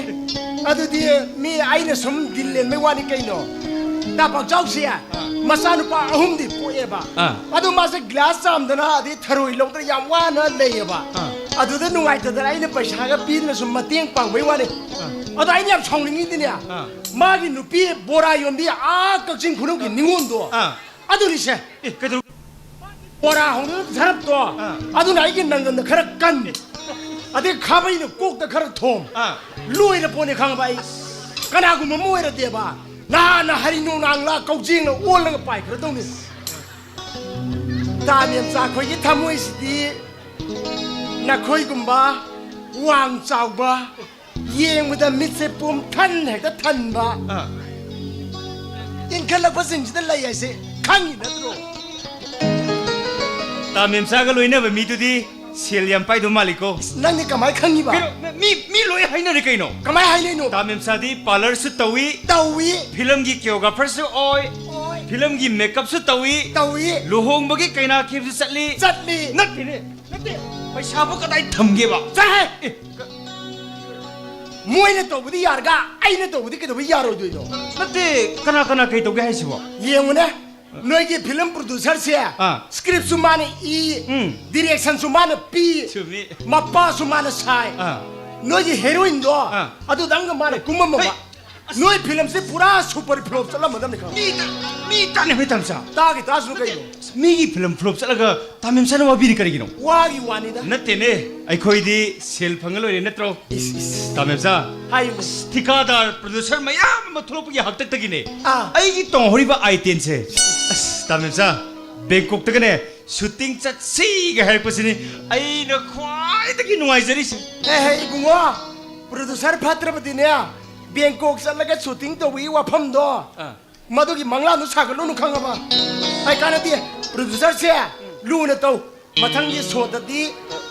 ꯑꯗꯨꯗꯤ ꯃꯤ ꯑꯩꯅ ꯁꯨꯝ ꯗꯤꯜ ꯂꯦꯟꯕꯩ ꯋꯥꯅꯤ ꯀꯩꯅꯣ꯫ ꯇꯥ ꯄꯛꯆꯥꯎꯁꯦ ꯑꯥ꯫ ꯃꯆꯥꯅꯨꯄꯥ ꯑꯍꯨꯝꯗꯤ ꯄꯣꯛꯑꯦꯕ꯫ ꯑꯥ꯫ ꯑꯗꯨ ꯃꯥꯁꯦ ꯒ꯭ꯂꯥꯁ ꯆꯥꯝꯗꯅ ꯑꯗꯩ ꯊꯔꯣꯏ ꯂꯧꯗꯅ ꯌꯥꯝ ꯋꯥꯅ ꯂꯩꯌꯦꯕ꯫ ꯑꯥ꯫ ꯑꯗꯨꯗ ꯅꯨꯡꯉꯥꯏꯇꯗꯅ ꯑꯩꯅ ꯄꯩꯁꯥꯒ ꯄꯤꯗꯅ ꯁꯨꯝ ꯃꯇꯦꯡ ꯄꯥꯡꯕꯩ ꯋꯥꯅꯤ꯫ ꯑꯗꯣ ꯑꯩꯅ ꯌꯥꯝ ꯁꯥꯎꯅꯤꯡꯉꯤꯗꯤꯅꯦ, ꯑꯥ꯫ ꯃꯥꯒꯤ ꯅꯨꯄꯤ ꯕꯣꯔꯥ ꯌꯣꯟꯕꯤ ꯑꯥ ꯀꯛꯆꯤꯡ ꯈꯨꯅꯧꯒꯤ ꯅꯤꯉꯣꯜꯗꯣ, ꯑꯥ꯫ ꯑꯗꯨꯅꯤꯁꯦ꯫ ꯑꯦ, ꯀꯩꯗꯧ- ꯕꯣꯔꯥ ꯍꯧꯅ ꯙꯔꯞꯇꯣ, ꯑꯥ꯫ ꯑꯗꯨꯅ ꯑꯩꯒꯤ ꯅꯪꯒꯟꯗ ꯈꯔ ꯀꯟ, ꯑꯗꯩ ꯈꯥꯕꯩꯅ ꯀꯣꯛꯇ ꯈꯔ ꯊꯣꯝ꯫ ꯑꯥ꯫ ꯂꯣꯏꯔ ꯄꯣꯠꯅꯤ ꯈꯪꯕ ꯑꯩ꯫ ꯀꯅꯥꯒꯨꯝꯕ ꯑꯃ ꯑꯣꯏꯔꯗꯤꯕ ꯅꯍꯥꯟꯅ ꯍꯔꯤ ꯅꯣꯡꯅꯥꯡꯂꯥ ꯀꯧꯖꯦꯡꯅ ꯑꯣꯜꯂꯒ ꯄꯥꯏꯈ꯭ꯔꯗꯧꯅꯤ꯫ ꯇꯥ ꯃꯦꯝꯆꯥ, ꯑꯩꯈꯣꯏꯒꯤ ꯊꯃꯣꯏꯁꯤꯗꯤ ꯅꯈꯣꯏꯒꯨꯝꯕ ꯋꯥꯡ ꯆꯥꯎꯕ, ꯌꯦꯡꯕꯗ ꯃꯤꯠꯁꯦ ꯄꯨꯝꯊꯟ ꯍꯦꯛꯇ ꯊꯟꯕ, ꯑꯥ꯫ ꯏꯟꯈꯠꯂꯛꯄꯁꯤꯡꯁꯤꯗ ꯂꯩ ꯍꯥꯏꯁꯦ ꯈꯪꯉꯤ ꯅꯠꯇ꯭ꯔꯣ? ꯇꯥ ꯃꯦꯝꯆꯥꯒ ꯂꯣꯏꯅꯕ ꯃꯤꯗꯨꯗꯤ ꯁꯦꯜ ꯌꯥꯝ ꯄꯥꯏꯗꯧ ꯃꯥꯜꯂꯤꯀꯣ꯫ ꯅꯪꯗꯤ ꯀꯃꯥꯏ ꯈꯪꯉꯤꯕ? ꯀꯩꯅꯣ, ꯃꯤ, ꯃꯤ ꯂꯣꯏ ꯍꯥꯏꯅꯔꯦ ꯀꯩꯅꯣ꯫ ꯀꯃꯥꯏ ꯍꯥꯏꯅꯩꯅꯣ? ꯇꯥ ꯃꯦꯝꯆꯥꯗꯤ ꯄꯥꯔꯂꯔꯁꯨ ꯇꯧꯏ, ꯇꯧꯏ꯫ ꯐꯤꯂꯝꯒꯤ ꯀꯤꯌꯣꯒ꯭ꯔꯥꯐꯔꯁꯨ ꯑꯣꯏ, ꯑꯣꯏ꯫ ꯐꯤꯂꯝꯒꯤ ꯃꯦꯀꯞꯁꯨ ꯇꯧꯏ, ꯇꯧꯏ꯫ ꯂꯨꯍꯣꯡꯕꯒꯤ ꯀꯩꯅꯥ ꯈꯦꯞꯁꯨ ꯆꯠꯂꯤ꯫ ꯆꯠꯂꯤ꯫ ꯅꯠꯇꯦꯅꯦ, ꯅꯠꯇꯦ꯫ ꯄꯩꯁꯥꯕꯨ ꯀꯗꯥꯏ ꯊꯝꯒꯦꯕ? ꯆꯠꯍꯦ! ꯑꯦ, ꯀ- ꯃꯣꯏꯅ ꯇꯧꯕꯗꯤ ꯌꯥꯔꯒ ꯑꯩꯅ ꯇꯧꯕꯗꯤ ꯀꯩꯗꯧꯕꯩ ꯌꯥꯔꯣꯏꯗꯣꯏꯅꯣ? ꯅꯠꯇꯦ, ꯀꯅꯥ ꯀꯅꯥ ꯀꯩ ꯇꯧꯒꯦ ꯍꯥꯏꯁꯤꯕꯣ? ꯌꯦꯡꯉꯨꯅꯦ, ꯅꯣꯏꯒꯤ ꯐꯤꯂꯝ ꯄ꯭ꯔꯣꯗ꯭ꯌꯨꯁꯔꯁꯦ ꯑꯥ꯫ ꯁ꯭ꯀ꯭ꯔꯤꯞꯁꯨ ꯃꯥꯅ ꯏ, ꯎꯝ꯫ ꯗꯤꯔꯦꯛꯁꯟꯁꯨ ꯃꯥꯅ ꯄꯤ, ꯆꯨꯝꯃꯤ꯫ ꯃꯄꯥꯁꯨ ꯃꯥꯅ ꯁꯥꯏ꯫ ꯑꯥ꯫ ꯅꯣꯏꯒꯤ ꯍꯦꯔꯣꯏꯟꯗꯣ ꯑꯥ꯫ ꯑꯗꯨꯗꯪꯒ ꯃꯥꯅ ꯀꯨꯝꯃꯝꯃꯕ꯫ ꯍꯩ! ꯅꯣꯏ ꯐꯤꯂꯝꯁꯦ ꯄꯨꯔꯥ ꯁꯨꯄꯔ ꯐ꯭ꯂꯣꯞ ꯆꯠꯂꯝꯃꯗꯕꯅꯤ ꯈꯪꯉꯦ꯫ ꯃꯤ ꯇ-, ꯃꯤ ꯇꯥꯟꯅꯕꯩ ꯇꯥꯟꯖꯥ꯫ ꯇꯥꯒꯤ ꯇꯥꯁꯅꯨ ꯀꯩꯅꯣ? ꯃꯤꯒꯤ ꯐꯤꯂꯝ ꯐ꯭ꯂꯣꯞ ꯆꯠꯂꯒ ꯇꯥ ꯃꯦꯝꯆꯥꯅ ꯋꯥꯕꯤꯔꯤ ꯀꯔꯤꯒꯤꯅꯣ? ꯋꯥꯒꯤ ꯋꯥꯅꯤꯗ꯫ ꯅꯠꯇꯦꯅꯦ, ꯑꯩꯈꯣꯏꯗꯤ ꯁꯦꯜ ꯐꯪꯉ ꯂꯣꯏꯔꯦ ꯅꯠꯇ꯭ꯔꯣ? ꯏꯁ, ꯏꯁ꯫ ꯇꯥ ꯃꯦꯝꯆꯥ, ꯍꯥꯏꯌꯨꯅꯦ꯫ ꯑꯁ, ꯊꯤꯀꯥꯗꯥꯔ ꯄ꯭ꯔꯣꯗ꯭ꯌꯨꯁꯔ ꯃꯌꯥꯝ ꯑꯃ ꯊꯣꯛꯂꯛꯄꯒꯤ ꯍꯥꯛꯇꯛꯇꯒꯤꯅꯦ ꯑꯥ꯫ ꯑꯩꯒꯤ ꯇꯣꯡꯍꯧꯔꯤꯕ ꯑꯥꯏꯇꯦꯟꯁꯦ꯫ ꯑꯁ, ꯇꯥ ꯃꯦꯝꯆꯥ, ꯕꯦꯡꯀꯣꯛꯇꯒꯅꯦ ꯁꯨꯇꯤꯡ ꯆꯠꯁꯤꯒ ꯍꯥꯏꯔꯛꯄꯁꯤꯅꯤ ꯑꯩꯅ ꯈ꯭ꯋꯥꯏꯗꯒꯤ ꯅꯨꯡꯉꯥꯏꯖꯔꯤꯁꯦ꯫ ꯑꯦ, ꯍꯦ, ꯏꯕꯨꯡꯉꯣ, ꯄ꯭ꯔꯣꯗ꯭ꯌꯨꯁꯔ ꯐꯠꯇ꯭ꯔꯕꯗꯤꯅꯦ, ꯕꯦꯡꯀꯣꯛ ꯆꯠꯂꯒ ꯁꯨꯇꯤꯡ ꯇꯧꯕꯒꯤ ꯋꯥꯐꯝꯗꯣ, ꯑꯥ꯫ ꯃꯗꯨꯒꯤ ꯃꯪꯂꯥꯟꯗꯨ ꯁꯥꯒꯠꯂꯨꯅꯨ ꯈꯪꯉꯕ? ꯑꯩ ꯀꯥꯟꯅꯗꯦ, ꯄ꯭ꯔꯣꯗ꯭ꯌꯨꯁꯔꯁꯦ ꯂꯨꯅ ꯇꯧ꯫ ꯃꯊꯪꯒꯤ ꯁꯣꯗꯗꯤ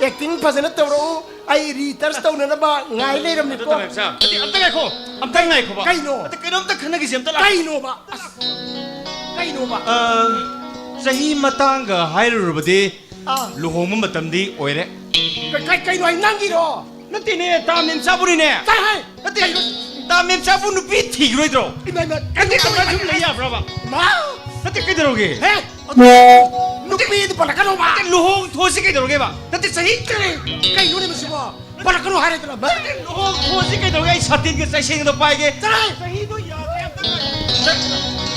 ꯑꯦꯛꯇꯤꯡ ꯐꯖꯅ ꯇꯧꯔꯛꯎ, ꯑꯩ ꯔꯤꯇꯔꯁ ꯇꯧꯅꯅꯕ ꯉꯥꯏ ꯑꯗꯨ ꯂꯩꯔꯝꯅꯤꯀꯣ꯫ ꯇꯧꯔꯦ, ꯁꯥꯔ꯫ ꯑꯗꯨ ꯑꯝꯇ ꯉꯥꯏꯈꯣ, ꯑꯝꯇ ꯉꯥꯏꯈꯣꯕ꯫ ꯀꯩꯅꯣ? ꯑꯗꯨ ꯀꯩꯅꯣꯝꯇ ꯈꯟꯅꯈꯤꯁꯦ, ꯑꯝꯇ ꯂꯥꯛ- ꯀꯩꯅꯣꯕ? ꯑꯁ, ꯀꯩꯅꯣꯕ? ꯑ, ꯆꯍꯤ ꯃꯇꯥꯡꯒ ꯍꯥꯏꯔꯨꯔꯕꯗꯤ ꯑꯥ꯫ ꯂꯨꯍꯣꯡꯕ ꯃꯇꯝꯗꯤ ꯑꯣꯏꯔꯦ꯫ ꯀ-, ꯀ-, ꯀꯩꯅꯣ ꯍꯥꯏ ꯅꯪꯒꯤꯔꯣ? ꯅꯠꯇꯦꯅꯦ, ꯇꯥ ꯃꯦꯝꯆꯥꯕꯨꯅꯤꯅꯦ꯫ ꯆꯠ ꯍꯥꯏ! ꯅꯠꯇꯦ, ꯀꯩꯅꯣ? ꯇꯥ ꯃꯦꯝꯆꯥꯕꯨ ꯅꯨꯄꯤ ꯊꯤꯈꯤꯔꯣꯏꯗ꯭ꯔꯣ? ꯏꯃꯥ, ꯏꯃꯥ, ꯅꯠꯇꯦ, ꯀꯩꯅꯣ ꯇꯥ ꯃꯦꯝꯆꯥ ꯁꯨꯝ ꯂꯩ ꯌꯥꯕ꯭ꯔꯕ? ꯏꯃꯥ! ꯅꯠꯇꯦ, ꯀꯩꯗꯧꯔꯒꯦ? ꯍꯦ? ꯅꯨꯄꯤꯗꯨ ꯄꯜꯂꯛꯀꯅꯣꯕ꯫ ꯅꯠꯇꯦ, ꯂꯨꯍꯣꯡ ꯊꯣꯛꯑꯁꯤ ꯀꯩꯗꯧꯔꯒꯦꯕ? ꯅꯠꯇꯦ, ꯆꯍꯤ ꯀꯔꯤ? ꯀꯩꯅꯣꯅꯦ ꯃꯁꯤꯕꯣ? ꯄꯜꯂꯛꯀꯅꯣ ꯍꯥꯏꯔꯦꯗꯅ꯫ ꯅꯠꯇꯦ, ꯂꯨꯍꯣꯡ ꯊꯣꯛꯑꯁꯤ ꯀꯩꯗꯧꯔꯒꯦ? ꯑꯩ ꯁꯥꯇꯤꯟꯒ ꯆꯥꯏꯁꯦꯟꯒꯗꯣ ꯄꯥꯏꯒꯦ꯫ ꯆꯠꯂꯣꯍꯦ! ꯆꯍꯤꯗꯣ ꯌꯥꯗ꯭ꯔꯦ ꯑꯝꯇ ꯉꯥꯏ-,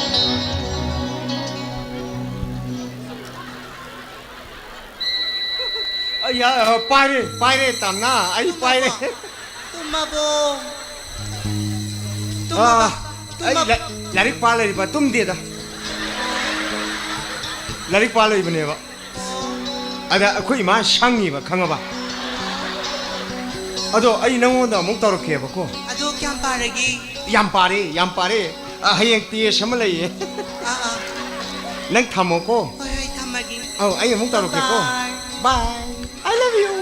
ꯑ, ꯌꯥ-, ꯑ, ꯄꯥꯏꯔꯦ, ꯄꯥꯏꯔꯦ, ꯇꯥꯝꯅ, ꯑꯩ ꯄꯥꯏꯔꯦ꯫ ꯇꯨꯝꯃꯕꯣ? ꯇꯨꯝꯃꯕꯣ? ꯑꯥ, ꯇꯨꯝꯃꯕꯣ? ꯑꯩ ꯂꯥ-, ꯂꯥꯏꯔꯤꯛ ꯄꯥ ꯂꯩꯔꯤꯕ, ꯇꯨꯝꯗꯦꯗ꯫ ꯂꯥꯏꯔꯤꯛ ꯄꯥ ꯂꯩꯕꯅꯦꯕ꯫ ꯑꯗ ꯑꯩꯈꯣꯏ ꯏꯃꯥ ꯁꯪꯉꯤꯕ, ꯈꯪꯉꯕ? ꯑꯗꯣ ꯑꯩ ꯅꯪꯉꯣꯟꯗ ꯑꯃꯨꯛ ꯇꯧꯔꯛꯀꯦꯕꯀꯣ꯫ ꯑꯗꯣ ꯀꯌꯥꯝ ꯄꯥꯔꯒꯦ? ꯌꯥꯝ ꯄꯥꯔꯦ, ꯌꯥꯝ ꯄꯥꯔꯦ꯫ ꯑ, ꯍꯌꯦꯡ ꯇꯦꯁ ꯑꯃ ꯂꯩꯌꯦ꯫ ꯑꯥ, ꯑꯥ꯫ ꯅꯪ ꯊꯝꯃꯣꯀꯣ꯫ ꯍꯣꯏ, ꯍꯣꯏ, ꯊꯝꯃꯒꯦ꯫ ꯑꯧ, ꯑꯩ ꯑꯃꯨꯛ ꯇꯧꯔꯛꯀꯦꯀꯣ꯫ Bye꯫ Bye꯫ I love you꯫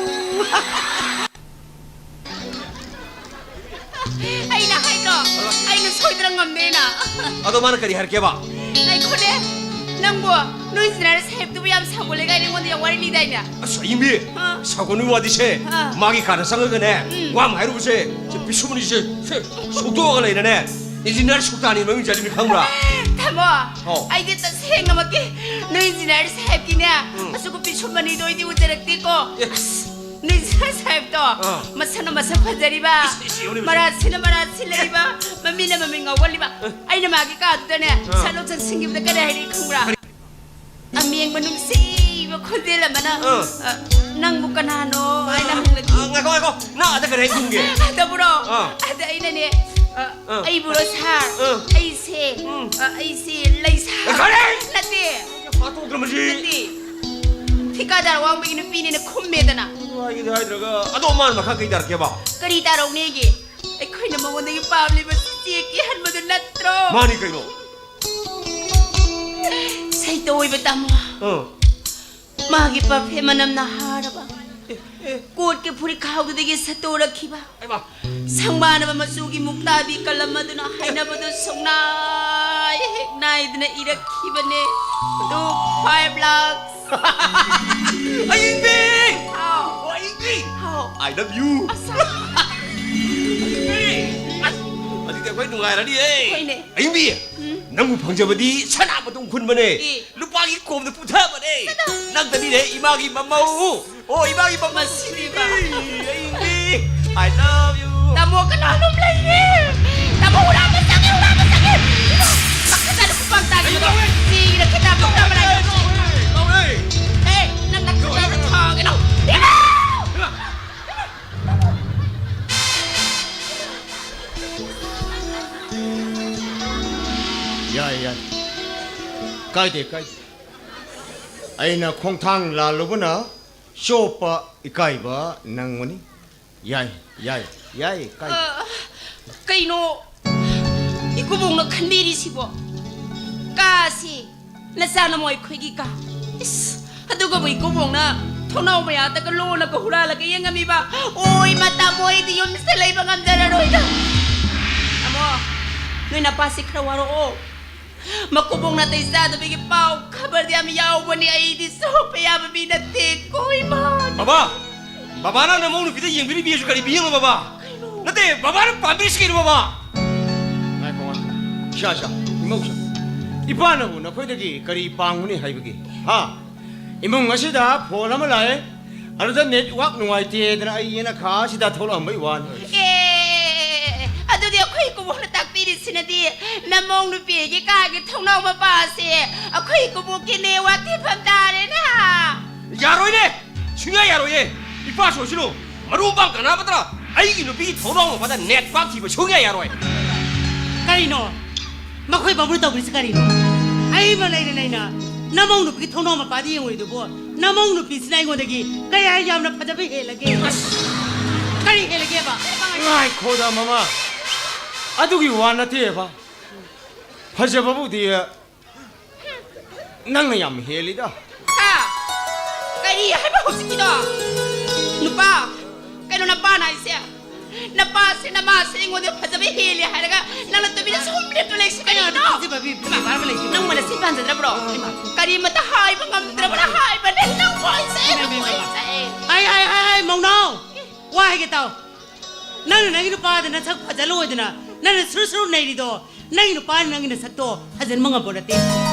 ꯑꯩꯅ ꯍꯥꯏꯗ꯭ꯔꯣ? ꯑꯩꯅ ꯁꯣꯏꯗꯅ ꯉꯝꯅꯦꯅ꯫ ꯑꯗꯣ ꯃꯥꯅ ꯀꯔꯤ ꯍꯥꯏꯔꯛꯀꯦꯕ? ꯉꯥꯏꯈꯣꯅꯦ, ꯅꯪꯕꯨ ꯅꯣꯏ ꯏꯟꯖꯤꯅꯤꯌꯥꯔ ꯁꯥꯍꯦꯕꯇꯨꯕꯨ ꯌꯥꯝ ꯁꯥꯎꯒꯜꯂꯦ ꯀꯥꯏꯅ ꯑꯩꯉꯣꯟꯗ ꯌꯥꯝ ꯋꯥꯔꯤ ꯂꯤꯗꯥꯏꯅꯦ? ꯑꯁ, ꯑꯌꯤꯡꯕꯤ, ꯑꯥ꯫ ꯁꯥꯎꯒꯟꯕꯒꯤ ꯋꯥꯗꯤ ꯁꯦ, ꯑꯥ꯫ ꯃꯥꯒꯤ ꯀꯥꯗ ꯆꯪꯉꯒꯅꯦ, ꯎꯝ꯫ ꯋꯥ ꯑꯃ ꯍꯥꯏꯔꯨꯕꯁꯦ, ꯁꯦ, ꯎꯝ꯫ ꯄꯤꯁꯨꯝꯅꯤꯁꯦ, ꯁꯦ, ꯁꯨꯛꯇꯣꯛꯑꯒ ꯂꯩꯔꯅꯦ꯫ ꯏꯟꯖꯤꯅꯤꯌꯥꯔ ꯁꯨꯛꯇꯥꯅꯤ ꯃꯃꯤꯡ ꯆꯠꯂꯤꯕ ꯈꯪꯕ꯭ꯔꯥ? ꯊꯝꯃꯣ꯫ ꯍꯥꯎ꯫ ꯑꯩꯗꯤ ꯇꯁꯦꯡꯅꯃꯛꯀꯤ ꯅꯣꯏ ꯏꯟꯖꯤꯅꯤꯌꯥꯔ ꯁꯥꯍꯦꯕꯀꯤꯅꯦ, ꯎꯝ꯫ ꯑꯁꯨꯛ ꯄꯤꯁꯨꯝ ꯑꯅꯤꯗꯣ ꯑꯩꯗꯤ ꯎꯖꯔꯛꯇꯦꯀꯣ꯫ ꯑꯦ꯫ ꯑꯁ, ꯅꯣꯏ ꯏꯟꯖꯤꯅꯤꯌꯥꯔ ꯁꯥꯍꯦꯕꯇꯣ, ꯑꯥ꯫ ꯃꯁꯛꯅ ꯃꯁꯛ ꯐꯖꯔꯤꯕ, ꯏꯁ, ꯏꯁ, ꯌꯦꯡꯉꯨꯅꯦ, ꯃꯁꯛ꯫ ꯃꯔꯥꯁꯤꯅ ꯃꯔꯥ ꯁꯤꯜꯂꯔꯤꯕ, ꯃꯃꯤꯠꯅ ꯃꯃꯤꯠ ꯉꯥꯎꯒꯜꯂꯤꯕ꯫ ꯑꯦ꯫ ꯑꯩꯅ ꯃꯥꯒꯤ ꯀꯥꯗꯨꯗꯅꯦ, ꯑꯥ꯫ ꯁꯠ ꯂꯧ ꯆꯪꯁꯤꯟꯈꯤꯕꯗ ꯀꯔꯤ ꯍꯥꯏꯔꯛꯏ ꯈꯪꯕ꯭ꯔꯥ? ꯀꯔꯤ? ꯑꯃꯦꯡꯕ ꯅꯨꯡꯁꯤꯕ ꯈꯣꯟꯖꯦꯜ ꯑꯃꯅ, ꯑꯥ꯫ "ꯑ, ꯅꯪꯕꯨ ꯀꯅꯥꯅꯣ?" ꯍꯥꯏꯅ ꯍꯪꯂꯛꯏ꯫ ꯑ, ꯉꯥꯏꯈꯣ, ꯉꯥꯏꯈꯣ꯫ ꯅꯪ ꯑꯗ ꯀꯔꯤ ꯍꯥꯏ ꯈꯨꯝꯒꯦ? ꯑꯗꯕꯨꯔꯣ? ꯑꯥ꯫ ꯑꯗ ꯑꯩꯅꯅꯦ, ꯑ, ꯑꯥ꯫ "ꯑꯩꯕꯨꯔꯣ ꯁꯥꯔ? ꯑꯥ꯫ ꯑꯩꯁꯦ, ꯎꯝ꯫ ꯑ, ꯑꯩꯁꯦ ꯂꯩꯁꯥ-" ꯑꯦ, ꯀꯔꯤ? ꯅꯠꯇꯦ꯫ ꯐꯥꯠꯇꯣꯛꯇ꯭ꯔ ꯃꯁꯤ? ꯅꯠꯇꯦ꯫ ꯊꯤꯀꯥꯗꯥꯔ ꯋꯥꯡꯃꯒꯤ ꯅꯨꯄꯤꯅꯦꯅ ꯈꯨꯝꯃꯦꯗꯅ꯫ ꯑꯗꯨ ꯍꯥꯏꯒꯦꯗꯤ ꯍꯥꯏꯗ꯭ꯔꯒ, ꯑꯗꯣ ꯃꯥꯅ ꯃꯈꯥ ꯀꯩ ꯇꯥꯔꯛꯀꯦꯕ? ꯀꯔꯤ ꯇꯥꯔꯛꯅꯦꯒꯦ? ꯑꯩꯈꯣꯏꯅ ꯃꯉꯣꯟꯗꯒꯤ ꯄꯥꯝꯂꯤꯕ ꯆꯦ ꯀꯤꯍꯟꯕꯗꯨ ꯅꯠꯇ꯭ꯔꯣ? ꯃꯥꯅꯤ ꯀꯩꯅꯣ꯫ ꯁꯩꯇ ꯑꯣꯏꯕ ꯇꯥꯃꯣ꯫ ꯑꯥ꯫ ꯃꯥꯒꯤ ꯄꯔꯐ꯭ꯌꯨꯝ ꯃꯅꯝꯅ ꯍꯥꯔꯕ ꯑꯦ, ꯑꯦ꯫ ꯀꯣꯠꯀꯤ ꯐꯨꯔꯤꯠꯈꯥꯎꯗꯨꯗꯒꯤ ꯁꯠꯇꯣꯔꯛꯈꯤꯕ ꯑꯩꯃꯥ꯫ ꯁꯪꯕꯥꯅꯕ ꯃꯆꯨꯒꯤ ꯃꯨꯛꯇꯥꯕꯤ ꯀꯂꯝ ꯑꯗꯨꯅ ꯍꯥꯏꯅꯕꯗꯨ ꯁꯨꯡꯅꯥꯏ ꯍꯦꯛ ꯅꯥꯏꯗꯅ ꯏꯔꯛꯈꯤꯕꯅꯦ꯫ ꯑꯗꯨ five lakhs꯫ ꯑꯌꯤꯡꯕꯤ! ꯍꯥꯎ꯫ ꯑꯣ, ꯑꯌꯤꯡꯕꯤ! ꯍꯥꯎ꯫ I love you꯫ ꯑꯁ꯫ ꯑꯌꯤꯡꯕꯤ! ꯑꯁ, ꯍꯧꯖꯤꯛꯇꯤ ꯑꯩꯈꯣꯏ ꯅꯨꯡꯉꯥꯏꯔꯅꯤꯍꯦ꯫ ꯍꯣꯏꯅꯦ꯫ ꯑꯌꯤꯡꯕꯤ! ꯎꯝ꯫ ꯅꯪꯕꯨ ꯐꯪꯖꯕꯗꯤ ꯁꯅꯥ ꯃꯇꯨꯝ ꯈꯨꯟꯕꯅꯦ꯫ ꯑꯦ꯫ ꯂꯨꯄꯥꯒꯤ ꯀꯣꯝꯗ ꯄꯨꯊꯕꯅꯦ꯫ ꯆꯠꯂꯣ꯫ ꯅꯪꯗꯅꯤꯅꯦ ꯏꯃꯥꯒꯤ ꯃꯃꯧ꯫ ꯑꯣ, ꯏꯃꯥꯒꯤ ꯃꯃꯧ꯫ ꯃꯁꯤꯗꯤꯕ꯫ ꯑꯩꯗꯤ, I love you꯫ ꯇꯥꯃꯣ ꯀꯅꯥꯅꯣꯝ ꯂꯩꯔꯦ꯫ ꯇꯥꯃꯣ ꯍꯨꯔꯥꯟꯕ ꯆꯪꯉꯦ, ꯍꯨꯔꯥꯟꯕ ꯆꯪꯉꯦ꯫ ꯏꯃꯥ, ꯃꯈꯥ ꯇꯥꯅ ꯈꯨꯄꯥꯛ ꯇꯥꯒꯦ꯫ ꯑꯩ ꯂꯧꯔꯦ꯫ ꯁꯤꯔꯦ, ꯈꯤꯇꯪ ꯂꯧꯔꯦ, ꯂꯧꯔꯦ꯫ ꯑꯦ, ꯅꯪ ꯅꯈꯥꯗ ꯊꯥꯒꯦ ꯂꯥꯎ꯫ ꯏꯃꯥ! ꯌꯥꯏ, ꯌꯥꯏ꯫ ꯀꯥꯏꯗꯦ, ꯀꯥꯏꯗꯦ꯫ ꯑꯩꯅ ꯈꯣꯡꯊꯥꯡ ꯂꯥꯜꯂꯨꯕꯅ ꯆꯣꯞꯄ ꯏꯀꯥꯏꯕ ꯅꯪꯕꯅꯤ꯫ ꯌꯥꯏ, ꯌꯥꯏ, ꯌꯥꯏ, ꯀꯥꯏꯗꯦ꯫ ꯑ, ꯀꯩꯅꯣ ꯏꯀꯨꯕꯣꯛꯅ ꯈꯟꯕꯤꯔꯤꯁꯤꯕꯣ? ꯀꯥꯁꯤ ꯅꯆꯥ ꯅꯃꯧ ꯑꯩꯈꯣꯏꯒꯤ ꯀꯥ꯫ ꯏꯁ, ꯑꯗꯨꯒꯕꯨ ꯏꯀꯨꯕꯣꯛꯅ ꯊꯣꯡꯅꯥꯎ ꯃꯌꯥꯗꯒ ꯂꯣꯟꯅꯒ ꯍꯨꯔꯥꯜꯂꯒ ꯌꯦꯡꯉꯝꯃꯤꯕ꯫ ꯑꯣ, ꯏꯃꯥ, ꯇꯥꯃꯣ, ꯑꯩꯗꯤ ꯌꯨꯝꯁꯤꯗ ꯂꯩꯕ ꯉꯝꯖꯔꯔꯣꯏꯗ꯫ ꯇꯥꯃꯣ, ꯅꯣꯏ ꯅꯄꯥꯁꯤ ꯈꯔ ꯋꯥꯔꯛꯑꯣ꯫ ꯃꯀꯨꯕꯣꯛ ꯅꯥꯇꯩ ꯆꯥꯗꯕꯒꯤ ꯄꯥꯎ ꯈꯕꯔꯗ ꯌꯥꯝ ꯌꯥꯎꯕꯅꯦ꯫ ꯑꯩꯗꯤ ꯆꯣꯞꯄ ꯌꯥꯕ ꯃꯤ ꯅꯠꯇꯦꯀꯣ, ꯏꯃꯥ꯫ ꯕꯕꯥ! ꯕꯕꯥꯅ ꯅꯃꯧ ꯅꯨꯄꯤꯗ ꯌꯦꯡꯕꯤꯔꯤꯕꯤꯁꯨ ꯀꯔꯤ ꯄꯤꯌꯦꯡꯉꯣ, ꯕꯕꯥ? ꯀꯩꯅꯣ? ꯅꯠꯇꯦ, ꯕꯕꯥꯅ ꯄꯥꯝꯕꯤꯔꯤꯁꯤ ꯀꯩꯅꯣ, ꯕꯕꯥ? ꯉꯥꯏꯈꯣ, ꯉꯥꯏꯈꯣ꯫ ꯏꯁꯥ, ꯏꯁꯥ, ꯏꯃꯧꯁꯥ꯫ ꯏꯄꯥꯅꯕꯨ ꯅꯈꯣꯏꯗꯒꯤ ꯀꯔꯤ ꯄꯥꯡꯒꯅꯤ ꯍꯥꯏꯕꯒꯦ? ꯍꯥ? ꯏꯃꯨꯡ ꯑꯁꯤꯗ ꯐꯣꯟ ꯑꯃ ꯂꯥꯛꯑꯦ꯫ ꯑꯗꯨꯗ ꯅꯦꯠꯋꯥꯛ ꯅꯨꯡꯉꯥꯏꯇꯦꯗꯅ ꯑꯩ ꯌꯦꯅꯈꯥ ꯑꯁꯤꯗ ꯊꯣꯛꯂꯛꯑꯝꯕꯩ ꯋꯥꯅꯤ꯫ ꯑꯦ, ꯑꯗꯨꯗꯤ ꯑꯩꯈꯣꯏ ꯏꯀꯨꯕꯣꯛꯅ ꯇꯥꯛꯄꯤꯔꯤꯁꯤꯅꯗꯤ ꯅꯃꯧ ꯅꯨꯄꯤꯒꯤ ꯀꯥꯒꯤ ꯊꯣꯡꯅꯥꯎ ꯃꯄꯥꯁꯦ ꯑꯩꯈꯣꯏ ꯏꯀꯨꯕꯣꯛꯀꯤ ꯅꯦꯠꯋꯥꯛ ꯊꯤꯐꯝ ꯇꯥꯔꯦꯅꯦ꯫ ꯌꯥꯔꯣꯏꯅꯦ! ꯁꯨꯡꯌꯥ ꯌꯥꯔꯣꯏꯌꯦ! ꯏꯄꯥ ꯁꯣꯏꯁꯤꯅꯨ! ꯃꯔꯨ ꯃꯄꯥꯡ ꯀꯅꯥ ꯅꯠꯇ꯭ꯔ ꯑꯩꯒꯤ ꯅꯨꯄꯤꯒꯤ ꯊꯣꯡꯅꯥꯎ ꯃꯄꯥꯗ ꯅꯦꯠꯋꯥꯛ ꯊꯤꯕ ꯁꯨꯡꯌꯥ ꯌꯥꯔꯣꯏ! ꯀꯔꯤꯅꯣ? ꯃꯈꯣꯏ ꯕꯥꯕꯨꯅ ꯇꯧꯔꯤꯁꯤ ꯀꯔꯤꯅꯣ? ꯑꯩꯃ ꯂꯩꯅ ꯂꯩꯅ ꯅꯃꯧ ꯅꯨꯄꯤꯒꯤ ꯊꯣꯡꯅꯥꯎ ꯃꯄꯥꯗ ꯌꯦꯡꯉꯨꯔꯤꯗꯨꯕꯨ ꯅꯃꯧ ꯅꯨꯄꯤꯁꯤꯅ ꯑꯩꯉꯣꯟꯗꯒꯤ ꯀꯌꯥ ꯌꯥꯝꯅ ꯐꯖꯕ ꯍꯦꯜꯂꯒꯦ? ꯀꯔꯤ ꯍꯦꯜꯂꯒꯦꯕ? ꯉꯥꯏꯈꯣꯗ, ꯃꯃꯥ꯫ ꯑꯗꯨꯒꯤ ꯋꯥ ꯅꯠꯇꯦꯕ꯫ ꯐꯖꯕꯕꯨꯗꯤ ꯅꯪꯅ ꯌꯥꯝ ꯍꯦꯜꯂꯤꯗ꯫ ꯍꯥ? ꯀꯔꯤ ꯍꯥꯏꯕ ꯍꯧꯖꯤꯛꯀꯤꯗꯣ? ꯅꯨꯄꯥ, ꯀꯩꯅꯣ ꯅꯄꯥꯅ ꯍꯥꯏꯁꯦ? ꯅꯄꯥꯁꯦ, ꯅꯃꯥꯁꯦ ꯑꯩꯉꯣꯟꯗ ꯐꯖꯕ ꯍꯦꯜꯂꯦ ꯍꯥꯏꯔꯒ ꯅꯪꯅ ꯇꯨꯃꯤꯟꯅ ꯁꯨꯝ ꯂꯦꯞꯇꯨ ꯂꯩꯁꯤ ꯀꯩꯅꯣ? ꯀꯔꯤꯒꯤꯅꯣ? ꯊꯥꯖꯕ ꯕꯤ-, ꯕꯤ-, ꯕꯤꯕꯥꯔꯒ ꯂꯩꯇꯦ꯫ ꯅꯪ ꯃꯅꯥꯁꯤ ꯄꯥꯟꯖꯗ꯭ꯔꯕ꯭ꯔꯣ? ꯍꯩꯃꯥ꯫ ꯀꯔꯤꯃꯇ ꯍꯥꯏꯕ ꯉꯝꯗ꯭ꯔꯕꯅ ꯍꯥꯏꯕꯅꯦ ꯅꯪꯕꯨ ꯑꯩꯁꯦ, ꯍꯩꯃꯥ, ꯅꯪꯕꯨ ꯍꯩꯃꯥ, ꯍꯩꯃꯥ꯫ ꯑꯩꯁꯦ꯫ ꯍꯥꯏ, ꯍꯥꯏ, ꯍꯥꯏ, ꯍꯥꯏ, ꯃꯧꯅꯥꯎ! ꯋꯥ ꯍꯥꯏꯒꯦ ꯇꯥꯎ꯫ ꯅꯪꯅ ꯅꯪꯒꯤ ꯅꯨꯄꯥꯗ ꯅꯁꯛ ꯐꯖ ꯂꯣꯏꯗꯅ ꯅꯪꯅ ꯁꯨꯔꯨ ꯁꯨꯔꯨ ꯅꯩꯔꯤꯗꯣ ꯅꯪꯒꯤ ꯅꯨꯄꯥꯅ ꯅꯪꯒꯤ ꯅꯁꯛꯇꯣ ꯐꯖꯍꯟꯕ ꯉꯝꯕ ꯅꯠꯇꯦ꯫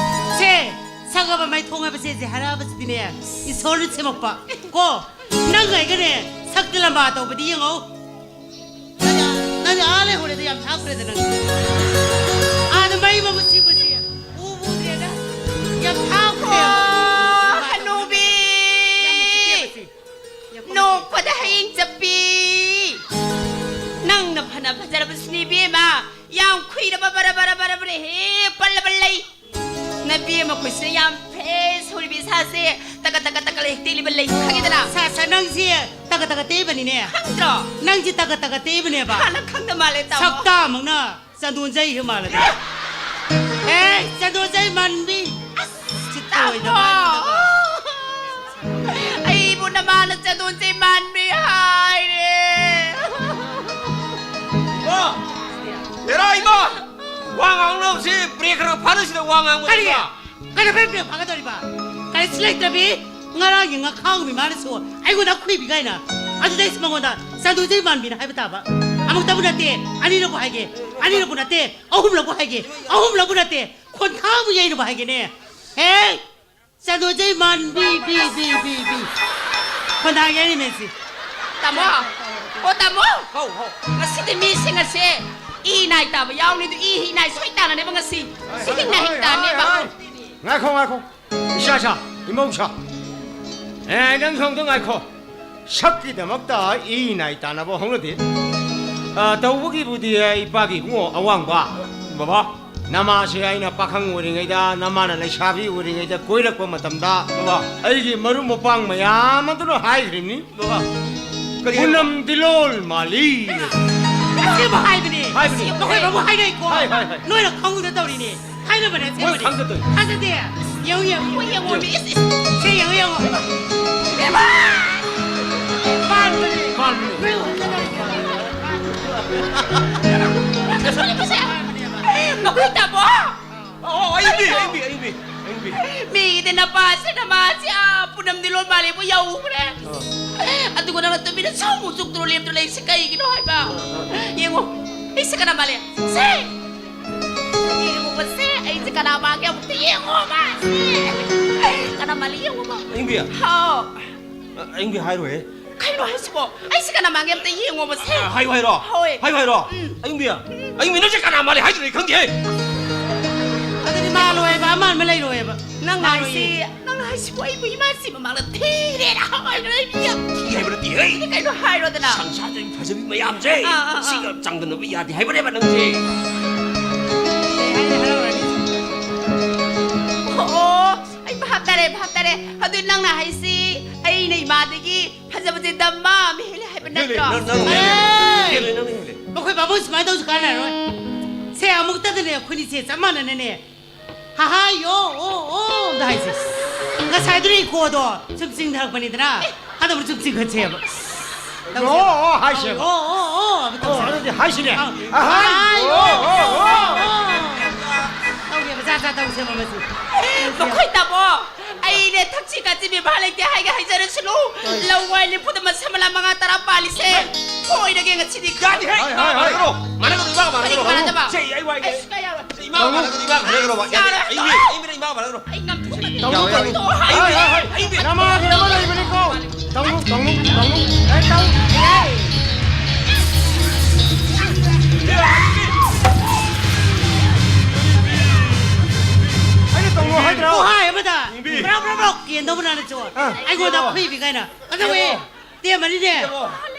ꯁꯦ, ꯁꯛꯑꯕ ꯃꯥꯏꯊꯣꯡ ꯍꯥꯏꯕꯁꯦ ꯖꯦꯍꯔꯥ ꯍꯥꯏꯕꯁꯤꯗꯤꯅꯦ, ꯏꯁꯣꯔꯅ ꯁꯦꯝꯃꯛꯄ꯫ ꯀꯣ, ꯅꯪ ꯑꯩꯒꯅꯦ, ꯁꯛꯇ ꯂꯝꯕꯥ ꯇꯧꯕꯗꯤ ꯌꯦꯡꯉꯣ꯫ ꯅꯪ, ꯅꯪ ꯑꯥ ꯂꯩꯍꯧꯔꯦꯗ, ꯌꯥꯝ ꯊꯥꯞꯈ꯭ꯔꯦꯗ ꯅꯪ꯫ ꯑꯥꯗ ꯃꯩ ꯃꯃꯨꯠ ꯁꯤꯕꯁꯤ ꯎꯕꯨ ꯎꯗ꯭ꯔꯦꯗ꯫ ꯌꯥꯝ ꯊꯥꯞꯈ꯭ꯔꯦ꯫ ꯑꯣ, ꯍꯅꯨꯕꯤ! ꯌꯥꯝ ꯎꯁꯤꯠꯇꯦꯕ ꯁꯤ꯫ ꯌꯥꯝ ꯎꯁꯤꯠꯇꯦ꯫ ꯅꯣꯛꯄꯗ ꯍꯌꯦꯡ ꯆꯞꯄꯤ꯫ ꯅꯪꯅ ꯐꯅ ꯐꯖꯔꯕꯁꯨꯅꯦ ꯏꯕꯦꯝꯃ, ꯌꯥꯝ ꯈꯨꯏꯔꯕ ꯕꯔ ꯕꯔ ꯕꯔ ꯕꯔ ꯍꯦꯛ ꯄꯜꯂꯕ ꯂꯩ꯫ ꯅꯕꯦꯝꯃ ꯑꯩꯈꯣꯏꯁꯤꯅ ꯌꯥꯝ ꯐ꯭ꯔꯦꯁ ꯑꯣꯏꯔꯤꯕ ꯏꯁꯥꯁꯦ ꯇꯒ ꯇꯒ ꯇꯒ ꯂꯩ ꯇꯦꯛꯂꯤꯕ ꯂꯩ ꯈꯪꯉꯤꯗꯅ? ꯁꯥ, ꯁꯥ, ꯅꯪꯁꯤ ꯇꯒ ꯇꯒ ꯇꯦꯛꯏꯕꯅꯤꯅꯦ꯫ ꯈꯪꯗ꯭ꯔꯣ? ꯅꯪꯁꯤ ꯇꯒ ꯇꯒ ꯇꯦꯛꯏꯕꯅꯦꯕ꯫ ꯍꯥꯟꯅ ꯈꯪꯗ ꯃꯥꯜꯂꯦ, ꯇꯥꯃꯣ꯫ ꯁꯛꯇꯥꯃꯛꯅ ꯆꯟꯗꯣꯟꯖꯩ ꯍꯦꯛ ꯃꯥꯜꯂꯗꯤ꯫ ꯑꯦ, ꯆꯟꯗꯣꯟꯖꯩ ꯃꯥꯟꯕꯤ꯫ ꯑꯁ, ꯆꯤꯠꯇ ꯑꯣꯏꯗꯕ ꯇꯥꯃꯣ꯫ ꯃꯥꯟꯗꯕ꯫ ꯑꯩꯕꯨ ꯅꯃꯥꯅ ꯆꯟꯗꯣꯟꯖꯩ ꯃꯥꯟꯕꯤ ꯍꯥꯏꯔꯦ꯫ ꯏꯃꯥ! ꯍꯦꯔꯥ, ꯏꯃꯥ! ꯋꯥ ꯉꯥꯡꯅꯕꯁꯤ ꯕ꯭ꯔꯦꯛ ꯈꯔ ꯐꯥꯅꯁꯤꯗ ꯋꯥ ꯉꯥꯡꯕꯁꯤꯗ꯫ ꯀꯔꯤ? ꯀꯩꯗꯧꯕꯩ ꯕ꯭ꯔꯦꯛ ꯐꯥꯒꯗꯧꯔꯤꯕ? ꯀꯔꯤꯁꯨ ꯂꯩꯇ꯭ꯔꯕꯤ? ꯉꯔꯥꯡꯒꯤ ꯉꯥꯈꯥꯎꯒꯤ ꯃꯥꯅꯁꯨ ꯑꯩꯉꯣꯟꯗ ꯈꯨꯏꯕꯤ ꯀꯥꯏꯅ꯫ ꯑꯗꯨꯗ ꯑꯩꯁꯨ ꯃꯉꯣꯟꯗ ꯆꯟꯗꯣꯟꯖꯩ ꯃꯥꯟꯕꯤꯅ ꯍꯥꯏꯕ ꯇꯥꯕ꯫ ꯑꯃꯨꯛꯇꯕꯨ ꯅꯠꯇꯦ, ꯑꯅꯤꯔꯛꯄꯨ ꯍꯥꯏꯒꯦ, ꯑꯅꯤꯔꯛꯄꯨ ꯅꯠꯇꯦ, ꯑꯍꯨꯝꯂꯛꯄꯨ ꯍꯥꯏꯒꯦ, ꯑꯍꯨꯝꯂꯛꯄꯨ ꯅꯠꯇꯦ, ꯈꯣꯟꯊꯥꯡꯕꯨ ꯌꯩꯔꯕ ꯍꯥꯏꯒꯦꯅꯦ꯫ ꯍꯦ! ꯆꯟꯗꯣꯟꯖꯩ ꯃꯥꯟꯕꯤ, ꯕꯤ, ꯕꯤ, ꯕꯤ, ꯕꯤ꯫ ꯈꯣꯟꯊꯥꯡ ꯌꯩꯔꯤꯃꯦꯁꯤ꯫ ꯇꯥꯃꯣ! ꯑꯣ, ꯇꯥꯃꯣ! ꯍꯧ, ꯍꯧ꯫ ꯉꯁꯤꯗꯤ ꯃꯤꯁꯤꯡ ꯑꯁꯦ ꯏ ꯅꯥꯏ ꯇꯥꯕ ꯌꯥꯎꯅꯤ, ꯑꯗꯨ ꯏ ꯏ ꯅꯥꯏ ꯁꯣꯏ ꯇꯥꯅꯅꯦꯕ ꯉꯁꯤ꯫ ꯁꯤꯗꯤ ꯅꯥꯏ ꯇꯥꯅꯦꯕ꯫ ꯉꯥꯏꯈꯣ, ꯉꯥꯏꯈꯣ꯫ ꯏꯁꯥ ꯁꯥ, ꯏꯃꯧ ꯁꯥ꯫ ꯑꯦ, ꯅꯪ ꯁꯣꯝꯗ ꯉꯥꯏꯈꯣ꯫ ꯁꯛꯀꯤꯗꯃꯛꯇ ꯏ ꯅꯥꯏ ꯇꯥꯅꯕ ꯍꯧꯅꯗꯦ꯫ ꯑ, ꯇꯧꯕꯒꯤꯕꯨꯗꯤ, ꯑ, ꯏꯄꯥꯒꯤ ꯏꯕꯨꯡꯉꯣ ꯑꯋꯥꯡꯕ꯫ ꯕꯕꯥ꯫ ꯅꯃꯥꯁꯦ ꯑꯩꯅ ꯄꯥꯈꯪ ꯑꯣꯏꯔꯤꯉꯩꯗ, ꯅꯃꯥꯅ ꯂꯩꯁꯥꯕꯤ ꯑꯣꯏꯔꯤꯉꯩꯗ ꯀꯣꯏꯔꯛꯄ ꯃꯇꯝꯗ, ꯕꯕꯥ꯫ ꯑꯩꯒꯤ ꯃꯔꯨꯞ ꯃꯄꯥꯡ ꯃꯌꯥꯝ ꯑꯗꯨꯅ ꯍꯥꯏꯈ꯭ꯔꯤꯅꯤ꯫ ꯕꯕꯥ꯫ ꯀꯔꯤ ꯍꯥꯏꯕ? ꯄꯨꯅꯝ ꯗꯤꯂꯣꯜ ꯃꯥꯜꯂꯤ꯫ ꯑꯁꯦꯡꯕ ꯍꯥꯏꯕꯅꯦ꯫ ꯍꯥꯏꯕꯅꯦ꯫ ꯃꯈꯣꯏ ꯕꯥꯕꯨ ꯍꯥꯏꯅꯩꯀꯣ꯫ ꯍꯥꯏ, ꯍꯥꯏ, ꯍꯥꯏ꯫ ꯅꯣꯏꯅ ꯈꯪꯗ ꯇꯧꯔꯤꯅꯦ꯫ ꯍꯥꯏꯅꯕꯅꯦ ꯃꯣꯏ ꯑꯁꯦꯡꯕꯅꯦ꯫ ꯈꯪꯗ ꯇꯧꯔꯤꯅꯦ꯫ ꯊꯥꯖꯗꯦ? ꯌꯦꯡꯉꯨ, ꯌꯦꯡꯉꯨ꯫ ꯍꯣꯏ, ꯌꯦꯡꯉꯣ, ꯃꯤ ꯏꯁ, ꯏꯁ꯫ ꯁꯦ, ꯌꯦꯡꯉꯨ, ꯌꯦꯡꯉꯨ꯫ ꯏꯃꯥ! ꯃꯥꯟꯕꯅꯦ꯫ ꯃꯥꯟꯕꯅꯦ꯫ ꯅꯣꯏ ꯍꯣꯏ ꯆꯠꯂꯣ꯫ ꯃꯈꯣꯏ ꯇꯥꯃꯣ! ꯑꯣ, ꯑꯌꯨꯕꯤ, ꯑꯌꯨꯕꯤ, ꯑꯌꯨꯕꯤ, ꯑꯌꯨꯕꯤ꯫ ꯃꯤꯒꯤꯗꯤ ꯅꯄꯥꯁꯦ ꯅꯃꯥꯁꯦ, ꯑꯥ, ꯄꯨꯅꯝ ꯗꯤꯂꯣꯜ ꯃꯥꯂꯦꯕꯨ ꯌꯧꯈ꯭ꯔꯦ꯫ ꯑꯥ꯫ ꯑꯗꯨꯒ ꯅꯪꯅ ꯇꯨꯃꯤꯟꯅ ꯁꯨꯝ ꯃꯨꯛ ꯆꯨꯛꯇꯨꯔ ꯂꯦꯞꯇꯨ ꯂꯩꯔꯤꯁꯦ ꯀꯩꯒꯤꯅꯣ ꯍꯥꯏꯕ? ꯑꯥ, ꯑꯥ꯫ ꯌꯦꯡꯉꯣ, ꯑꯩꯁꯦ ꯀꯅꯥ ꯃꯥꯜꯂꯦ? ꯁꯦ! ꯌꯦꯡꯉꯨꯕꯁꯦ, ꯑꯩꯁꯦ ꯀꯅꯥ ꯃꯥꯟꯒꯦ ꯑꯃꯨꯛꯇ ꯌꯦꯡꯉꯣꯕ꯫ ꯀꯅꯥ ꯃꯥꯜꯂꯤ ꯌꯦꯡꯉꯣꯕ꯫ ꯑꯌꯤꯡꯕꯤ꯫ ꯍꯥꯎ꯫ ꯑ, ꯑꯌꯤꯡꯕꯤ ꯍꯥꯏꯔꯣꯏꯍꯦ꯫ ꯀꯩꯅꯣ ꯍꯥꯏꯁꯤꯕꯣ? ꯑꯩꯁꯦ ꯀꯅꯥ ꯃꯥꯟꯒꯦ ꯑꯝꯇ ꯌꯦꯡꯉꯣꯕꯁꯦ꯫ ꯑ, ꯍꯥꯏꯌꯨ ꯍꯥꯏꯔꯣ? ꯍꯣꯏ꯫ ꯍꯥꯏꯌꯨ ꯍꯥꯏꯔꯣ? ꯎꯝ꯫ ꯑꯌꯤꯡꯕꯤ꯫ ꯑꯌꯤꯡꯕꯤ, ꯅꯪꯁꯦ ꯀꯅꯥ ꯃꯥꯜꯂꯤ ꯍꯥꯏꯗ꯭ꯔꯗꯤ ꯈꯪꯗꯦꯍꯦ꯫ ꯑꯗꯨꯗꯤ ꯃꯥꯜꯂꯣꯏ ꯍꯥꯏꯕ, ꯑꯃꯥꯟꯕ ꯂꯩꯔꯣꯏ ꯍꯥꯏꯕ꯫ ꯅꯪꯅ ꯃꯥꯜꯂꯣꯏꯌꯦ꯫ ꯍꯥꯏꯁꯤ, ꯅꯪꯅ ꯍꯥꯏꯁꯤꯕꯨ ꯑꯩꯕꯨ ꯏꯃꯥꯁꯤ ꯃꯃꯥꯡꯗ ꯊꯤꯔꯦꯅ ꯍꯥꯏꯔꯣꯏ ꯏꯕꯤꯌ? ꯊꯤ ꯍꯥꯏꯕ ꯅꯠꯇꯦꯍꯦ꯫ ꯑꯗꯨꯗꯤ ꯀꯩꯅꯣ ꯍꯥꯏꯔꯣꯗꯅ꯫ ꯁꯪꯁꯥꯔꯗ ꯐꯖꯕꯤ ꯃꯌꯥꯝꯁꯦ, ꯑꯥ, ꯑꯥ, ꯑꯥ꯫ ꯁꯤꯒ ꯆꯥꯡꯗꯝꯅꯕ ꯌꯥꯗꯦ ꯍꯥꯏꯕꯅꯦꯕ ꯅꯪꯁꯦ꯫ ꯑꯣ, ꯑꯩ ꯚꯥꯞ ꯇꯥꯔꯦ, ꯚꯥꯞ ꯇꯥꯔꯦ꯫ ꯑꯗꯨ ꯅꯪꯅ ꯍꯥꯏꯁꯤ ꯑꯩꯅ ꯏꯃꯥꯗꯒꯤ ꯐꯖꯕꯁꯦ ꯗꯝꯃ ꯑꯃ ꯍꯦꯜꯂꯦ ꯍꯥꯏꯕ ꯍꯦꯜꯂꯦ, ꯅꯠꯇ꯭ꯔꯣ? ꯅꯪ, ꯅꯪ ꯍꯦꯜꯂꯦ꯫ ꯑꯦ! ꯍꯦꯜꯂꯦ, ꯅꯪ ꯍꯦꯜꯂꯦ꯫ ꯃꯈꯣꯏ ꯕꯥꯕꯨꯡ ꯁꯨꯃꯥꯏꯅ ꯇꯧꯁꯨ ꯀꯥꯟꯅꯔꯣꯏ꯫ ꯁꯦ, ꯑꯃꯨꯛꯇꯗꯅꯦ ꯑꯩꯈꯣꯏꯅꯤꯁꯦ ꯆꯞ ꯃꯥꯟꯅꯅꯅꯦ꯫ ꯍꯥꯍꯥꯏ, ꯑꯣ, ꯑꯣ, ꯑꯣ, ꯑꯝꯇ ꯍꯥꯏꯁꯦ꯫ ꯉꯁꯥꯏꯗꯨꯅ ꯏꯀꯣꯗꯣ ꯁꯨꯝ ꯆꯤꯡꯊꯔꯛꯄꯅꯤꯗꯅ, ꯍꯟꯗꯛ ꯁꯨꯝ ꯆꯤꯡꯈꯠꯁꯦꯕ꯫ ꯇꯧꯁꯦꯕ꯫ ꯑꯣ, ꯑꯣ, ꯍꯥꯏꯁꯦꯕ꯫ ꯑꯣ, ꯑꯣ, ꯑꯣ, ꯑꯣ, ꯑꯝꯇ ꯑꯣ, ꯇꯧꯁꯦꯕ꯫ ꯑꯗꯨꯗꯤ ꯍꯥꯏꯁꯤꯅꯦ꯫ ꯑꯧ꯫ ꯑꯍꯥꯏ, ꯍꯥꯏ, ꯑꯣ, ꯑꯣ, ꯑꯣ, ꯑꯣ, ꯑꯣ꯫ ꯑꯣ꯫ ꯇꯧꯒꯦꯕ, ꯖꯥꯠ ꯖꯥꯠ ꯇꯧꯁꯦꯕ ꯃꯁꯤ꯫ ꯃꯈꯣꯏ ꯇꯥꯃꯣ, ꯑꯩꯅꯦ ꯊꯛꯁꯤ ꯈꯥꯁꯤ ꯕꯦꯕꯥꯔ ꯂꯩꯇꯦ ꯍꯥꯏꯒꯦ ꯍꯥꯏꯖꯔꯁꯅꯨ꯫ ꯍꯣꯏ꯫ ꯂꯧ ꯋꯥꯏ ꯂꯦꯝꯐꯨꯗ ꯃꯁꯝ ꯃꯅꯥ ꯃꯉꯥ ꯇꯔꯥ ꯄꯥꯜꯂꯤꯁꯦ꯫ ꯍꯣꯏ꯫ ꯐꯣꯏꯔꯒꯦ ꯉꯁꯤꯗꯤ꯫ ꯌꯥꯗꯦꯍꯦ꯫ ꯍꯣꯏ, ꯍꯣꯏ, ꯍꯣꯏ꯫ ꯃꯥꯟꯅꯒꯅꯨ, ꯏꯃꯥꯒ ꯃꯥꯟꯅꯒꯅꯨ꯫ ꯀꯔꯤ ꯃꯥꯟꯅꯗꯕ? ꯁꯦ, ꯑꯩ ꯋꯥꯏꯒꯦ꯫ ꯑꯩꯁ, ꯀꯌꯥ ꯌꯥꯔꯣꯏ꯫ ꯏꯃꯥ ꯌꯥꯔꯣꯏ꯫ ꯃꯥꯟꯅꯒꯅꯨ, ꯏꯃꯥ ꯃꯥꯟꯅꯒꯅꯨ꯫ ꯌꯥꯔꯣꯏ꯫ ꯑꯩ ꯃꯤ, ꯑꯩ ꯃꯤꯅ ꯏꯃꯥ ꯃꯥꯟꯅꯒꯅꯨ꯫ ꯑꯩ ꯉꯝꯊꯣꯛꯀꯅꯤ꯫ ꯌꯥꯔꯣꯏ, ꯌꯥꯔꯣꯏ꯫ ꯇꯣꯛꯑꯣ ꯍꯥꯏꯕ꯫ ꯍꯥꯏ, ꯍꯥꯏ, ꯍꯥꯏ꯫ ꯑꯩ ꯃꯤ꯫ ꯅꯃꯥꯒꯤ ꯑꯃ ꯂꯩꯕꯅꯤꯀꯣ꯫ ꯇꯧꯅꯨ, ꯇꯧꯅꯨ, ꯇꯧꯅꯨ꯫ ꯑꯦ, ꯇꯧ꯫ ꯑꯦ꯫ ꯑꯩꯅ ꯇꯧꯅꯨ ꯍꯥꯏꯗ꯭ꯔꯣ? ꯈꯨꯍꯥꯏ ꯑꯃꯗ ꯏꯕꯤ꯫ ꯕ꯭ꯔꯥ, ꯕ꯭ꯔꯥ, ꯕ꯭ꯔꯥ ꯀꯦꯟꯗꯧꯕ ꯅꯥꯅ ꯆꯣ꯫ ꯑꯥ꯫ ꯑꯩꯉꯣꯟꯗ ꯐꯨꯏꯕꯤ ꯀꯥꯏꯅ꯫ ꯀꯩꯗꯧꯋꯦ? ꯇꯦꯝꯃꯅꯤꯅꯦ꯫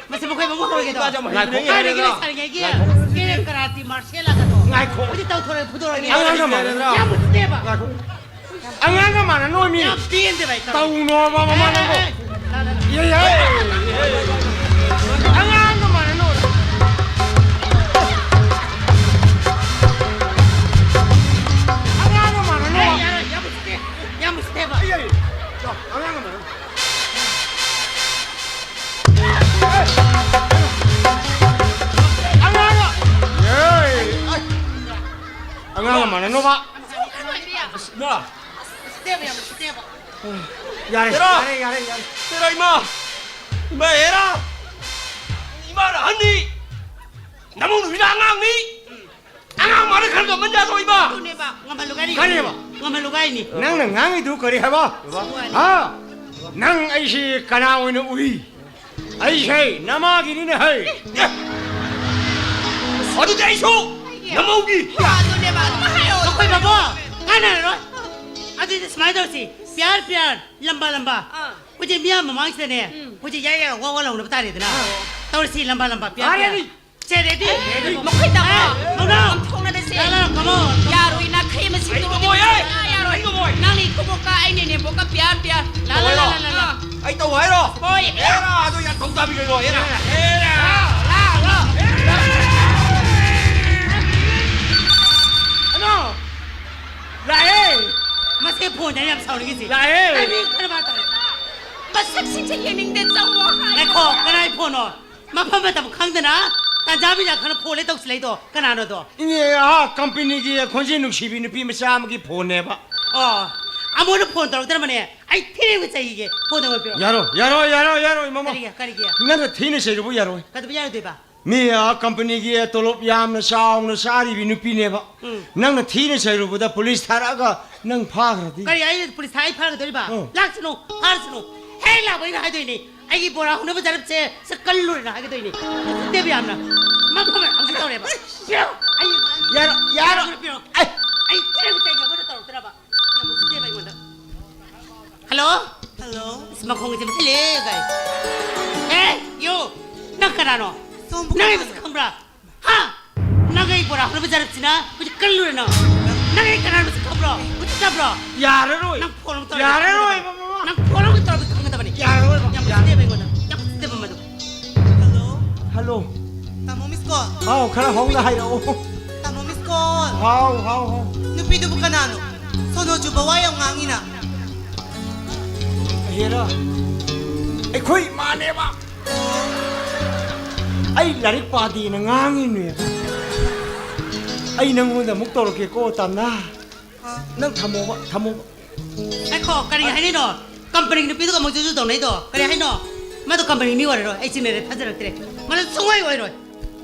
ꯃꯁꯤ ꯃꯈꯣꯏ ꯃꯃꯨꯡ ꯍꯣꯏꯒꯦꯗꯣ꯫ ꯉꯥꯏꯈꯣ꯫ ꯀꯥꯏꯗꯒꯤ ꯂꯩꯁꯥꯔꯤꯉꯩꯒꯤ ꯀꯦꯔꯦ ꯀꯔꯥꯇꯤ ꯃꯥꯔꯁꯦꯜ ꯑꯥꯔꯠ ꯑꯗꯣ꯫ ꯉꯥꯏꯈꯣ꯫ ꯍꯧꯖꯤꯛ ꯇꯧꯊꯣꯔꯛꯑꯦ, ꯐꯨꯗꯣꯔꯛꯑꯒꯦ꯫ ꯑꯉꯥꯡꯒ ꯃꯥꯟꯅꯗ꯭ꯔꯣ? ꯌꯥꯝ ꯎꯁꯤꯠꯇꯦꯕ꯫ ꯉꯥꯏꯈꯣ꯫ ꯑꯉꯥꯡꯒ ꯃꯥꯟꯅꯅꯣ ꯃꯤ꯫ ꯌꯥꯝ ꯄꯦꯟꯗꯦꯕ ꯑꯩ ꯇꯧꯔꯤꯁꯦ꯫ ꯇꯧꯅꯣꯕ ꯃꯃꯥ ꯅꯪꯕꯣ꯫ ꯑꯦ, ꯑꯦ, ꯑꯦ, ꯑꯦ꯫ ꯏꯍꯦ, ꯏꯍꯦ꯫ ꯑꯉꯥꯡꯒ ꯃꯥꯟꯅꯅꯣ꯫ ꯑꯉꯥꯡꯒ ꯃꯥꯟꯅꯅꯣ꯫ ꯑꯦ, ꯌꯥꯔꯦ, ꯌꯥꯝ ꯎꯁꯤꯠꯇꯦ꯫ ꯌꯥꯝ ꯎꯁꯤꯠꯇꯦꯕ꯫ ꯑꯦ, ꯑꯦ, ꯑꯦ꯫ ꯑꯉꯥꯡꯒ ꯃꯥꯟꯅꯅꯣ꯫ ꯑꯉꯥꯡꯒ꯫ ꯑꯦ, ꯑꯩ꯫ ꯑꯉꯥꯡꯒ ꯃꯥꯟꯅꯅꯣꯕ꯫ ꯏꯃꯥ꯫ ꯌꯥꯔꯦ, ꯍꯦꯔꯥ! ꯌꯥꯔꯦ, ꯌꯥꯔꯦ, ꯌꯥꯔꯦ꯫ ꯍꯦꯔꯥ, ꯏꯃꯥ! ꯏꯃꯥ, ꯍꯦꯔꯥ! ꯏꯃꯥꯅ ꯑꯍꯟꯅꯤ! ꯅꯃꯧ ꯅꯨꯄꯤꯅ ꯑꯉꯥꯡꯅꯤ! ꯑꯉꯥꯡ ꯃꯥꯅ ꯈꯔ ꯉꯝꯍꯟ ꯌꯥꯗ꯭ꯔꯣ, ꯏꯃꯥ? ꯑꯗꯨꯅꯦꯕ, ꯉꯝꯍꯜꯂꯨ ꯀꯔꯤ? ꯀꯔꯤꯕ? ꯉꯝꯍꯜꯂꯨ ꯀꯥꯏꯅꯤ꯫ ꯅꯪꯅ ꯉꯥꯡꯉꯤꯗꯨ ꯀꯔꯤ ꯍꯥꯏꯕ? ꯍꯥ? ꯅꯪ ꯑꯩꯁꯤ ꯀꯅꯥ ꯑꯣꯏꯅ ꯎꯏ? ꯑꯩꯁꯦ ꯅꯃꯥꯒꯤꯅꯤꯅꯦ ꯍꯩ꯫ ꯑꯦ! ꯑꯗꯨꯗꯤ ꯑꯩꯁꯨ ꯅꯃꯧꯒꯤ꯫ ꯑꯗꯨꯅꯦꯕ, ꯑꯗꯨꯃꯥꯏ ꯍꯥꯏꯌꯣ꯫ ꯑꯩꯈꯣꯏ ꯕꯥꯕꯣ, ꯀꯥꯟꯅꯔꯔꯣꯏ꯫ ꯑꯗꯨꯗꯤ ꯁꯨꯃꯥꯏꯅ ꯇꯧꯔꯁꯤ, ꯄꯤꯌꯥꯔ ꯄꯤꯌꯥꯔ, ꯂꯝꯕꯥ ꯂꯝꯕꯥ꯫ ꯑꯥ꯫ ꯍꯧꯖꯤꯛ ꯃꯤꯌꯥꯝ ꯃꯃꯥꯡꯁꯤꯗꯅꯦ, ꯎꯝ꯫ ꯍꯧꯖꯤꯛ ꯌꯥꯏ ꯌꯥꯏ ꯋꯥ ꯋꯥ ꯂꯥꯎꯅꯕ ꯇꯥꯔꯦꯗꯅ꯫ ꯑꯥ꯫ ꯇꯧꯔꯁꯤ, ꯂꯝꯕꯥ ꯂꯝꯕꯥ, ꯄꯤꯌꯥꯔ ꯄꯤꯌꯥꯔ꯫ ꯔꯦꯗꯤ꯫ ꯁꯦ, ꯔꯦꯗꯤ? ꯑꯦ, ꯃꯈꯣꯏ ꯇꯥꯃꯣ꯫ ꯑꯦ, ꯃꯧꯅꯥ꯫ ꯊꯣꯡꯅꯔꯁꯦ꯫ ꯂꯥ, ꯂꯥ, come on. ꯌꯥꯔꯣꯏ, ꯅꯥꯈꯩ ꯑꯃ ꯑꯩ ꯁꯤꯡꯗꯣꯛꯑꯗꯤ ꯉꯝꯃꯣꯏ, ꯑꯩ ꯁꯨꯡꯌꯥ ꯌꯥꯔꯣꯏ꯫ ꯑꯩ ꯉꯝꯃꯣꯏ꯫ ꯅꯪꯅ ꯏꯀꯨꯕꯣꯛꯀ ꯑꯩꯅ ꯏꯅꯦꯝꯕꯣꯛꯀ ꯄꯤꯌꯥꯔ ꯄꯤꯌꯥꯔ꯫ ꯂꯥ, ꯂꯥ, ꯂꯥ, ꯂꯥ, ꯂꯥ꯫ ꯑꯩ ꯇꯧ ꯍꯥꯏꯔꯣ? ꯍꯣꯏ꯫ ꯑꯦꯔꯥ, ꯑꯗꯣ ꯌꯥꯝ ꯊꯧ ꯇꯥꯕꯤꯒꯅꯣ, ꯑꯦꯔꯥ꯫ ꯑꯦꯔꯥ꯫ ꯂꯥ, ꯂꯥ, ꯂꯥ꯫ ꯀꯩꯅꯣ? ꯂꯥꯛꯑꯦ꯫ ꯃꯁꯦ ꯐꯣꯟꯗ ꯌꯥꯝ ꯁꯥꯎꯅꯤꯡꯉꯤꯁꯦ꯫ ꯂꯥꯛꯑꯦ꯫ ꯀꯔꯤ ꯀꯔꯕꯥꯔ ꯇꯧꯔꯦ? ꯃꯁꯛꯁꯤꯡꯁꯦ ꯌꯦꯡꯅꯤꯡꯗꯦ, ꯆꯪꯉꯣ ꯍꯥꯏ꯫ ꯉꯥꯏꯈꯣ, ꯀꯅꯥꯏ ꯐꯣꯟꯅꯣ? ꯃꯐꯝ ꯃꯇꯝ ꯈꯪꯗꯅ ꯇꯥꯟꯖꯥ ꯃꯤꯖꯥ ꯈꯪꯅ ꯐꯣꯟ ꯍꯦꯛ ꯇꯧꯁꯤꯜꯂꯛꯏꯗꯣ ꯀꯅꯥꯅꯣꯗꯣ? ꯏꯅꯦ, ꯑꯥ, ꯀꯝꯄꯅꯤꯒꯤ ꯈꯣꯟꯖꯦꯜ ꯅꯨꯡꯁꯤꯕꯤ ꯅꯨꯄꯤ ꯃꯆꯥ ꯑꯃꯒꯤ ꯐꯣꯟꯅꯦꯕ꯫ ꯑꯣ, ꯑꯃꯨꯛ ꯐꯣꯟ ꯇꯧꯔꯛꯇ꯭ꯔꯕꯅꯦ? ꯑꯩ ꯊꯤꯅ ꯆꯩꯒꯦ꯫ ꯐꯣꯟ ꯇꯧꯔꯛꯄꯤꯔꯣ꯫ ꯌꯥꯔꯣꯏ, ꯌꯥꯔꯣꯏ, ꯌꯥꯔꯣꯏ, ꯌꯥꯔꯣꯏ, ꯃꯃꯥ꯫ ꯀꯔꯤꯒꯤ, ꯀꯔꯤꯒꯤ? ꯅꯪꯅ ꯊꯤꯅ ꯆꯩꯔꯨꯕ ꯌꯥꯔꯣꯏ꯫ ꯀꯩꯗꯧꯕ ꯌꯥꯔꯣꯏꯗꯣꯏꯕ? ꯃꯤ ꯑꯥ ꯀꯝꯄꯅꯤꯒꯤ ꯇꯣꯂꯣꯞ ꯌꯥꯝꯅ ꯆꯥꯎꯅ ꯆꯥꯔꯤꯕꯤ ꯅꯨꯄꯤꯅꯦꯕ꯫ ꯎꯝ꯫ ꯅꯪꯅ ꯊꯤꯅ ꯆꯩꯔꯨꯕꯗ ꯄꯨꯂꯤꯁ ꯊꯥꯔꯛꯑꯒ ꯅꯪ ꯐꯥꯈ꯭ꯔꯗꯤ? ꯀꯔꯤ, ꯑꯩ ꯄꯨꯂꯤꯁ ꯊꯥꯔꯛꯑ ꯑꯩ ꯐꯥꯒꯗꯧꯔꯤꯕ? ꯎꯝ꯫ ꯂꯥꯛꯁꯅꯨ, ꯐꯥꯔꯁꯅꯨ꯫ ꯍꯦꯛ ꯂꯥꯛꯄ ꯑꯩꯅ ꯍꯥꯏꯗꯣꯏꯅꯤ, "ꯑꯩꯒꯤ ꯕꯣꯔꯥ ꯍꯧꯅꯕ ꯖꯔꯞꯁꯦ ꯁꯠ ꯀꯜꯂꯨꯔꯦꯅ" ꯍꯥꯏꯒꯗꯣꯏꯅꯤ꯫ ꯎꯁꯤꯠꯇꯦꯕ ꯌꯥꯝꯅ꯫ ꯃꯐꯝ ꯑꯃꯁꯨ ꯇꯧꯔꯦꯕ꯫ ꯑꯩ ꯌꯥꯔꯣ, ꯌꯥꯔꯣ꯫ ꯄꯤꯔꯣ꯫ ꯑꯩ ꯑꯩ ꯊꯤꯅ ꯆꯩꯒꯦ, ꯑꯃꯅ ꯇꯧꯔꯛꯇꯅꯕ꯫ ꯌꯥꯝ ꯎꯁꯤꯠꯇꯦꯕ ꯑꯩꯉꯣꯟꯗ꯫ ꯍꯜꯂꯣ? ꯍꯜꯂꯣ? ꯏꯁ, ꯃꯈꯣꯡꯁꯦ ꯐꯜꯂꯦ ꯀꯥꯏ꯫ ꯍꯦ, ꯌꯨ! ꯅꯪ ꯀꯅꯥꯅꯣ? ꯁꯣꯝꯕꯨ ꯅꯪ ꯑꯩ ꯀꯅꯥꯅꯣ? ꯃꯁꯛ ꯈꯪꯕ꯭ꯔꯥ? ꯍꯥ? ꯅꯪ ꯑꯩ ꯕꯣꯔꯥ ꯍꯧꯅꯕ ꯖꯔꯞꯁꯤꯅ ꯍꯧꯖꯤꯛ ꯀꯜꯂꯨꯔꯦ ꯅꯪ꯫ ꯅꯪ ꯑꯩ ꯀꯅꯥꯅꯣ ꯃꯁꯛ ꯈꯪꯕ꯭ꯔꯣ? ꯎꯁꯤꯠꯇꯕ꯭ꯔꯣ? ꯌꯥꯔꯔꯣꯏ꯫ ꯅꯪ ꯐꯣꯟ ꯑꯃꯨꯛ ꯇꯧꯔꯒ ꯌꯥꯔꯔꯣꯏ, ꯈꯪꯒꯗꯕꯅꯤ꯫ ꯃꯃꯥ꯫ ꯅꯪ ꯐꯣꯟ ꯑꯃꯨꯛ ꯇꯧꯔꯒ ꯈꯪꯒꯗꯕꯅꯤ꯫ ꯌꯥꯔꯔꯣꯏ, ꯌꯥꯔꯔꯣꯏ꯫ ꯌꯥꯝ ꯎꯁꯤꯠꯇꯦꯕ ꯑꯩꯉꯣꯟꯗ꯫ ꯌꯥꯝ ꯎꯁꯤꯠꯇꯦꯕ ꯃꯗꯨ꯫ ꯍꯜꯂꯣ? ꯍꯜꯂꯣ꯫ ꯇꯥꯃꯣ ꯃꯤꯁ ꯀꯣꯜ꯫ ꯍꯥꯎ, ꯈꯔ ꯍꯧꯅ ꯍꯥꯏꯔꯛꯑꯣ꯫ ꯇꯥꯃꯣ ꯃꯤꯁ ꯀꯣꯜ꯫ ꯍꯥꯎ, ꯍꯥꯎ, ꯍꯥꯎ꯫ ꯅꯨꯄꯤꯗꯨꯕꯨ ꯀꯅꯥꯅꯣ? ꯁꯣꯅꯣ ꯆꯨꯕ ꯋꯥ ꯌꯥꯝ ꯉꯥꯡꯉꯤꯅ꯫ ꯍꯦꯔꯥ, ꯑꯩꯈꯣꯏ ꯏꯃꯥꯅꯦꯕ꯫ ꯑꯩ ꯂꯥꯏꯔꯤꯛ ꯄꯥꯗꯦꯅ ꯉꯥꯡꯉꯤꯅꯦ꯫ ꯑꯩ ꯅꯪꯉꯣꯟꯗ ꯑꯃꯨꯛ ꯇꯧꯔꯛꯀꯦꯀꯣ, ꯇꯥꯝꯅꯥ꯫ ꯑ꯫ ꯅꯪ ꯊꯝꯃꯣꯕ, ꯊꯝꯃꯣꯕ꯫ ꯉꯥꯏꯈꯣ, ꯀꯔꯤ ꯍꯥꯏꯔꯤꯅꯣ? ꯀꯝꯄꯅꯤꯒꯤ ꯅꯨꯄꯤꯗꯨꯒ ꯑꯃꯨꯛ ꯖꯨꯖꯨ ꯇꯧꯅꯩꯗꯣ ꯀꯔꯤ ꯍꯥꯏꯅꯣ? ꯃꯗꯣ ꯀꯝꯄꯅꯤ ꯃꯤ ꯑꯣꯏꯔꯔꯣꯏ꯫ ꯑꯩ ꯆꯤꯡꯅꯔꯦ, ꯊꯥꯖꯔꯛꯇ꯭ꯔꯦ꯫ ꯃꯗꯣ ꯁꯨꯡꯑꯣꯏ ꯑꯣꯏꯔꯣꯏ꯫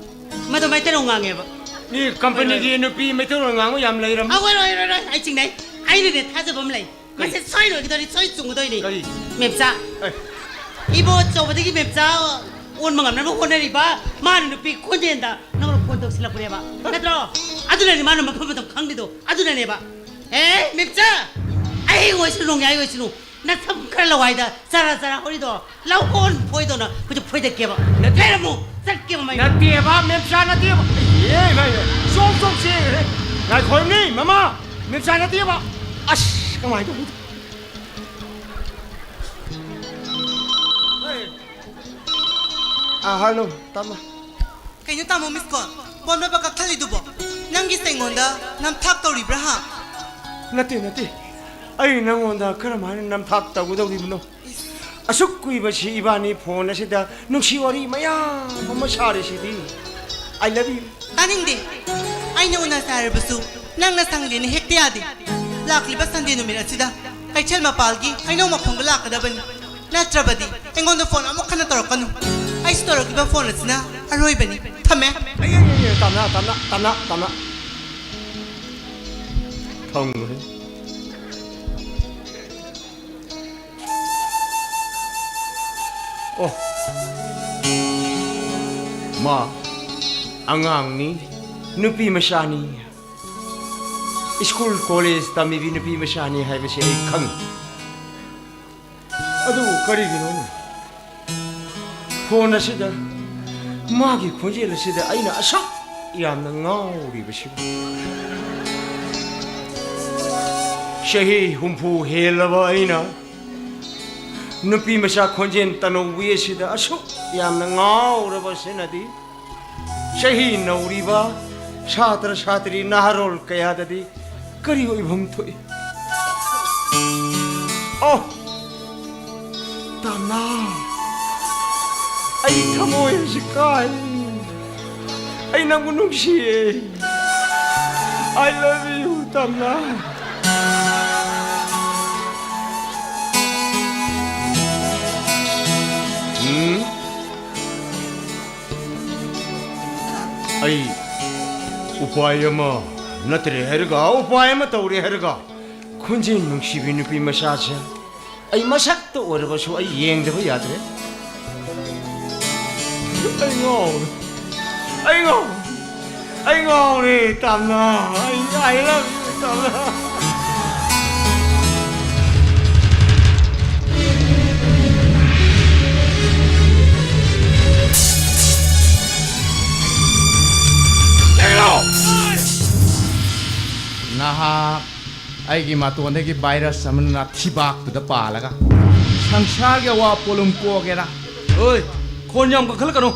ꯃꯗꯣ ꯃꯩꯇꯩꯂꯣꯟ ꯉꯥꯡꯉꯦꯕ꯫ ꯃꯤ ꯀꯝꯄꯅꯤꯒꯤ ꯅꯨꯄꯤ ꯃꯩꯇꯩꯂꯣꯟ ꯉꯥꯡꯕ ꯌꯥꯝ ꯂꯩꯔꯝꯃꯤ꯫ ꯑ, ꯑꯣꯏꯔꯣꯏ, ꯑꯣꯏꯔꯣꯏ, ꯑꯣꯏꯔꯣꯏ꯫ ꯑꯩ ꯆꯤꯡꯅꯩ꯫ ꯑꯩꯅꯅꯦ ꯊꯥꯖꯕ ꯑꯃ ꯂꯩ꯫ ꯀꯔꯤ? ꯃꯁꯤ ꯁꯣꯏꯔꯣꯏꯒꯗꯧꯔꯤ, ꯁꯣꯏ ꯆꯨꯝꯒꯗꯣꯏꯅꯤ꯫ ꯀꯔꯤ? ꯃꯦꯝꯆꯥ꯫ ꯑꯦ꯫ ꯏꯕꯣ ꯑꯆꯧꯕꯗꯒꯤ ꯃꯦꯝꯆꯥ ꯑꯣꯟꯕ ꯉꯝꯅꯕ ꯍꯣꯠꯅꯔꯤꯕ ꯃꯥꯅ ꯅꯨꯄꯤ ꯈꯣꯟꯖꯦꯜꯗ ꯅꯪꯅ ꯐꯣꯟ ꯇꯧꯁꯤꯜꯂꯛꯄꯅꯦꯕ꯫ ꯅꯠꯇ꯭ꯔꯣ? ꯑꯗꯨꯅꯅꯦ ꯃꯥꯅ ꯃꯐꯝ ꯃꯇꯝ ꯈꯪꯗ꯭ꯔꯤꯗꯣ꯫ ꯑꯗꯨꯅꯅꯦꯕ꯫ ꯑꯦ, ꯃꯦꯝꯆꯥ! ꯑꯍꯤꯡ ꯑꯣꯏꯁꯅꯨ, ꯅꯣꯡꯌꯥꯏ ꯑꯣꯏꯁꯅꯨ꯫ ꯅꯁꯝ ꯈꯔ ꯂꯋꯥꯏꯗ ꯆꯔꯥ ꯆꯔꯥ ꯍꯧꯔꯤꯗꯣ ꯂꯧꯍꯣꯟ ꯐꯣꯏꯗꯧꯅ ꯍꯧꯖꯤꯛ ꯐꯣꯏꯗꯠꯀꯦꯕ꯫ ꯅꯠꯇꯦ꯫ ꯂꯩꯔꯝꯃꯨ, ꯆꯠꯀꯦꯕ ꯃꯩ꯫ ꯅꯠꯇꯦꯕ, ꯃꯦꯝꯆꯥ, ꯅꯠꯇꯦꯕ꯫ ꯑꯦ, ꯏꯃꯥ, ꯏꯃꯥ, ꯆꯣꯛ ꯆꯣꯛ ꯆꯦꯈ꯭ꯔꯦ꯫ ꯉꯥꯏꯈꯣꯅꯦ, ꯃꯃꯥ, ꯃꯦꯝꯆꯥ ꯅꯠꯇꯦꯕ꯫ ꯑꯁ, ꯀꯃꯥꯏꯅ ꯇꯧꯅꯤ? ꯑꯥ, ꯍꯜꯂꯣ, ꯇꯥꯃꯣ꯫ ꯀꯩꯅꯣ ꯇꯥꯃꯣ, ꯃꯤꯁ ꯀꯣꯜ? ꯐꯣꯟ ꯅꯝꯕꯔ ꯀꯛꯊꯠꯂꯤꯗꯨꯕꯣ? ꯅꯪꯒꯤꯁꯦ ꯑꯩꯉꯣꯟꯗ ꯅꯝꯊꯥꯛ ꯇꯧꯔꯤꯕ꯭ꯔꯥ, ꯍꯥ? ꯅꯠꯇꯦ, ꯅꯠꯇꯦ꯫ ꯑꯩ ꯅꯪꯉꯣꯟꯗ ꯀꯔꯝꯍꯥꯏꯅ ꯅꯝꯊꯥꯛ ꯇꯧꯒꯗꯧꯔꯤꯕꯅꯣ? ꯑꯁꯨꯛ ꯀꯨꯏꯕꯁꯤ ꯏꯕꯥꯅꯤ ꯐꯣꯟ ꯑꯁꯤꯗ ꯅꯨꯡꯁꯤ ꯋꯥꯔꯤ ꯃꯌꯥꯝ ꯑꯃ ꯁꯥꯔꯤꯁꯤꯗꯤ꯫ I love you꯫ ꯇꯥꯅꯤꯡꯗꯦ꯫ ꯑꯩꯅ ꯎꯅꯁꯦ ꯍꯥꯏꯔꯕꯁꯨ ꯅꯪꯅ ꯁꯪꯗꯦꯅ ꯍꯦꯛꯇ ꯌꯥꯗꯦ꯫ ꯂꯥꯛꯂꯤꯕ ꯁꯟꯗꯦ ꯅꯨꯃꯤꯠ ꯑꯁꯤꯗ ꯀꯩꯊꯦꯜ ꯃꯄꯥꯜꯒꯤ ꯍꯩꯅꯧ ꯃꯈꯣꯡꯗ ꯂꯥꯛꯀꯗꯕꯅꯤ꯫ ꯅꯠꯇ꯭ꯔꯕꯗꯤ ꯑꯩꯉꯣꯟꯗ ꯐꯣꯟ ꯑꯃꯨꯛ ꯍꯟꯅ ꯇꯧꯔꯛꯀꯅꯨ꯫ ꯑꯩꯁꯨ ꯇꯧꯔꯛꯂꯤꯕ ꯐꯣꯟ ꯑꯁꯤꯅ ꯑꯔꯣꯏꯕꯅꯤ꯫ ꯊꯝꯃꯦ꯫ ꯑꯩ, ꯑꯩ, ꯑꯩ, ꯑꯩ, ꯇꯞꯅ, ꯇꯞꯅ, ꯇꯞꯅ, ꯇꯞꯅ꯫ ꯊꯝꯈ꯭ꯔꯦ꯫ ꯑꯣ꯫ ꯃꯥ ꯑꯉꯥꯡꯅꯤ, ꯅꯨꯄꯤ ꯃꯆꯥꯅꯤ꯫ ꯁ꯭ꯀꯨꯜ ꯀꯣꯂꯦꯖ ꯇꯝꯃꯤꯕꯤ ꯅꯨꯄꯤ ꯃꯆꯥꯅꯤ ꯍꯥꯏꯕꯁꯤ ꯑꯩ ꯈꯪꯉꯤ꯫ ꯑꯗꯨꯕꯨ ꯀꯔꯤꯒꯤꯅꯣꯅꯦ? ꯐꯣꯟ ꯑꯁꯤꯗ ꯃꯥꯒꯤ ꯈꯣꯟꯖꯦꯜ ꯑꯁꯤꯗ ꯑꯩꯅ ꯑꯁꯨꯛ ꯌꯥꯝꯅ ꯉꯥꯎꯔꯤꯕꯁꯤꯕꯨ? ꯆꯍꯤ ꯍꯨꯝꯐꯨ ꯍꯦꯜꯂꯕ ꯑꯩꯅ ꯅꯨꯄꯤ ꯃꯆꯥ ꯈꯣꯟꯖꯦꯜ ꯇꯅꯧꯕꯤ ꯑꯁꯤꯗ ꯑꯁꯨꯛ ꯌꯥꯝꯅ ꯉꯥꯎꯔꯕ ꯑꯁꯤꯅꯗꯤ, ꯆꯍꯤ ꯅꯧꯔꯤꯕ ꯁꯥꯇ꯭ꯔ ꯁꯥꯇ꯭ꯔꯤ ꯅꯍꯥꯔꯣꯜ ꯀꯌꯥꯗꯗꯤ ꯀꯔꯤ ꯑꯣꯏꯐꯝ ꯊꯣꯛꯏ? ꯑꯣ, ꯇꯝꯅꯥ, ꯑꯩ ꯊꯃꯣꯏ ꯑꯁꯤ ꯀꯥꯏ꯫ ꯑꯩ ꯅꯪꯕꯨ ꯅꯨꯡꯁꯤꯌꯦ꯫ I love you, ꯇꯝꯅꯥ꯫ ꯎꯝ? ꯑꯩ ꯎꯄꯥꯏ ꯑꯃ ꯅꯠꯇ꯭ꯔꯦ ꯍꯥꯏꯔꯒ, ꯎꯄꯥꯏ ꯑꯃ ꯇꯧꯔꯦ ꯍꯥꯏꯔꯒ, ꯈꯣꯟꯖꯦꯜ ꯅꯨꯡꯁꯤꯕꯤ ꯅꯨꯄꯤ ꯃꯆꯥꯁꯦ ꯑꯩ ꯃꯁꯛꯇ ꯑꯣꯏꯔꯕꯁꯨ ꯑꯩ ꯌꯦꯡꯗꯕ ꯌꯥꯗ꯭ꯔꯦ꯫ ꯑꯩ ꯉꯥꯎꯔꯦ꯫ ꯑꯩ ꯉꯥꯎꯔꯦ꯫ ꯑꯩ ꯉꯥꯎꯔꯦ, ꯇꯥꯝꯅ꯫ ꯑꯩ, I love you, ꯇꯥꯝꯅ꯫ ꯅꯍꯥꯛ ꯑꯩꯒꯤ ꯃꯇꯣꯟꯗꯒꯤ virus ꯑꯃꯅ ꯊꯤꯕꯥꯛꯇꯨꯗ ꯄꯥꯜꯂꯒ ꯁꯪꯁꯥꯔꯒꯤ ꯑꯋꯥ ꯄꯣꯠꯂꯨꯝ ꯀꯣꯛꯒꯦꯔꯥ? ꯑꯣꯏ, ꯈꯣꯟ ꯌꯥꯝ ꯀꯟꯈꯠꯂꯛꯀꯅꯨ꯫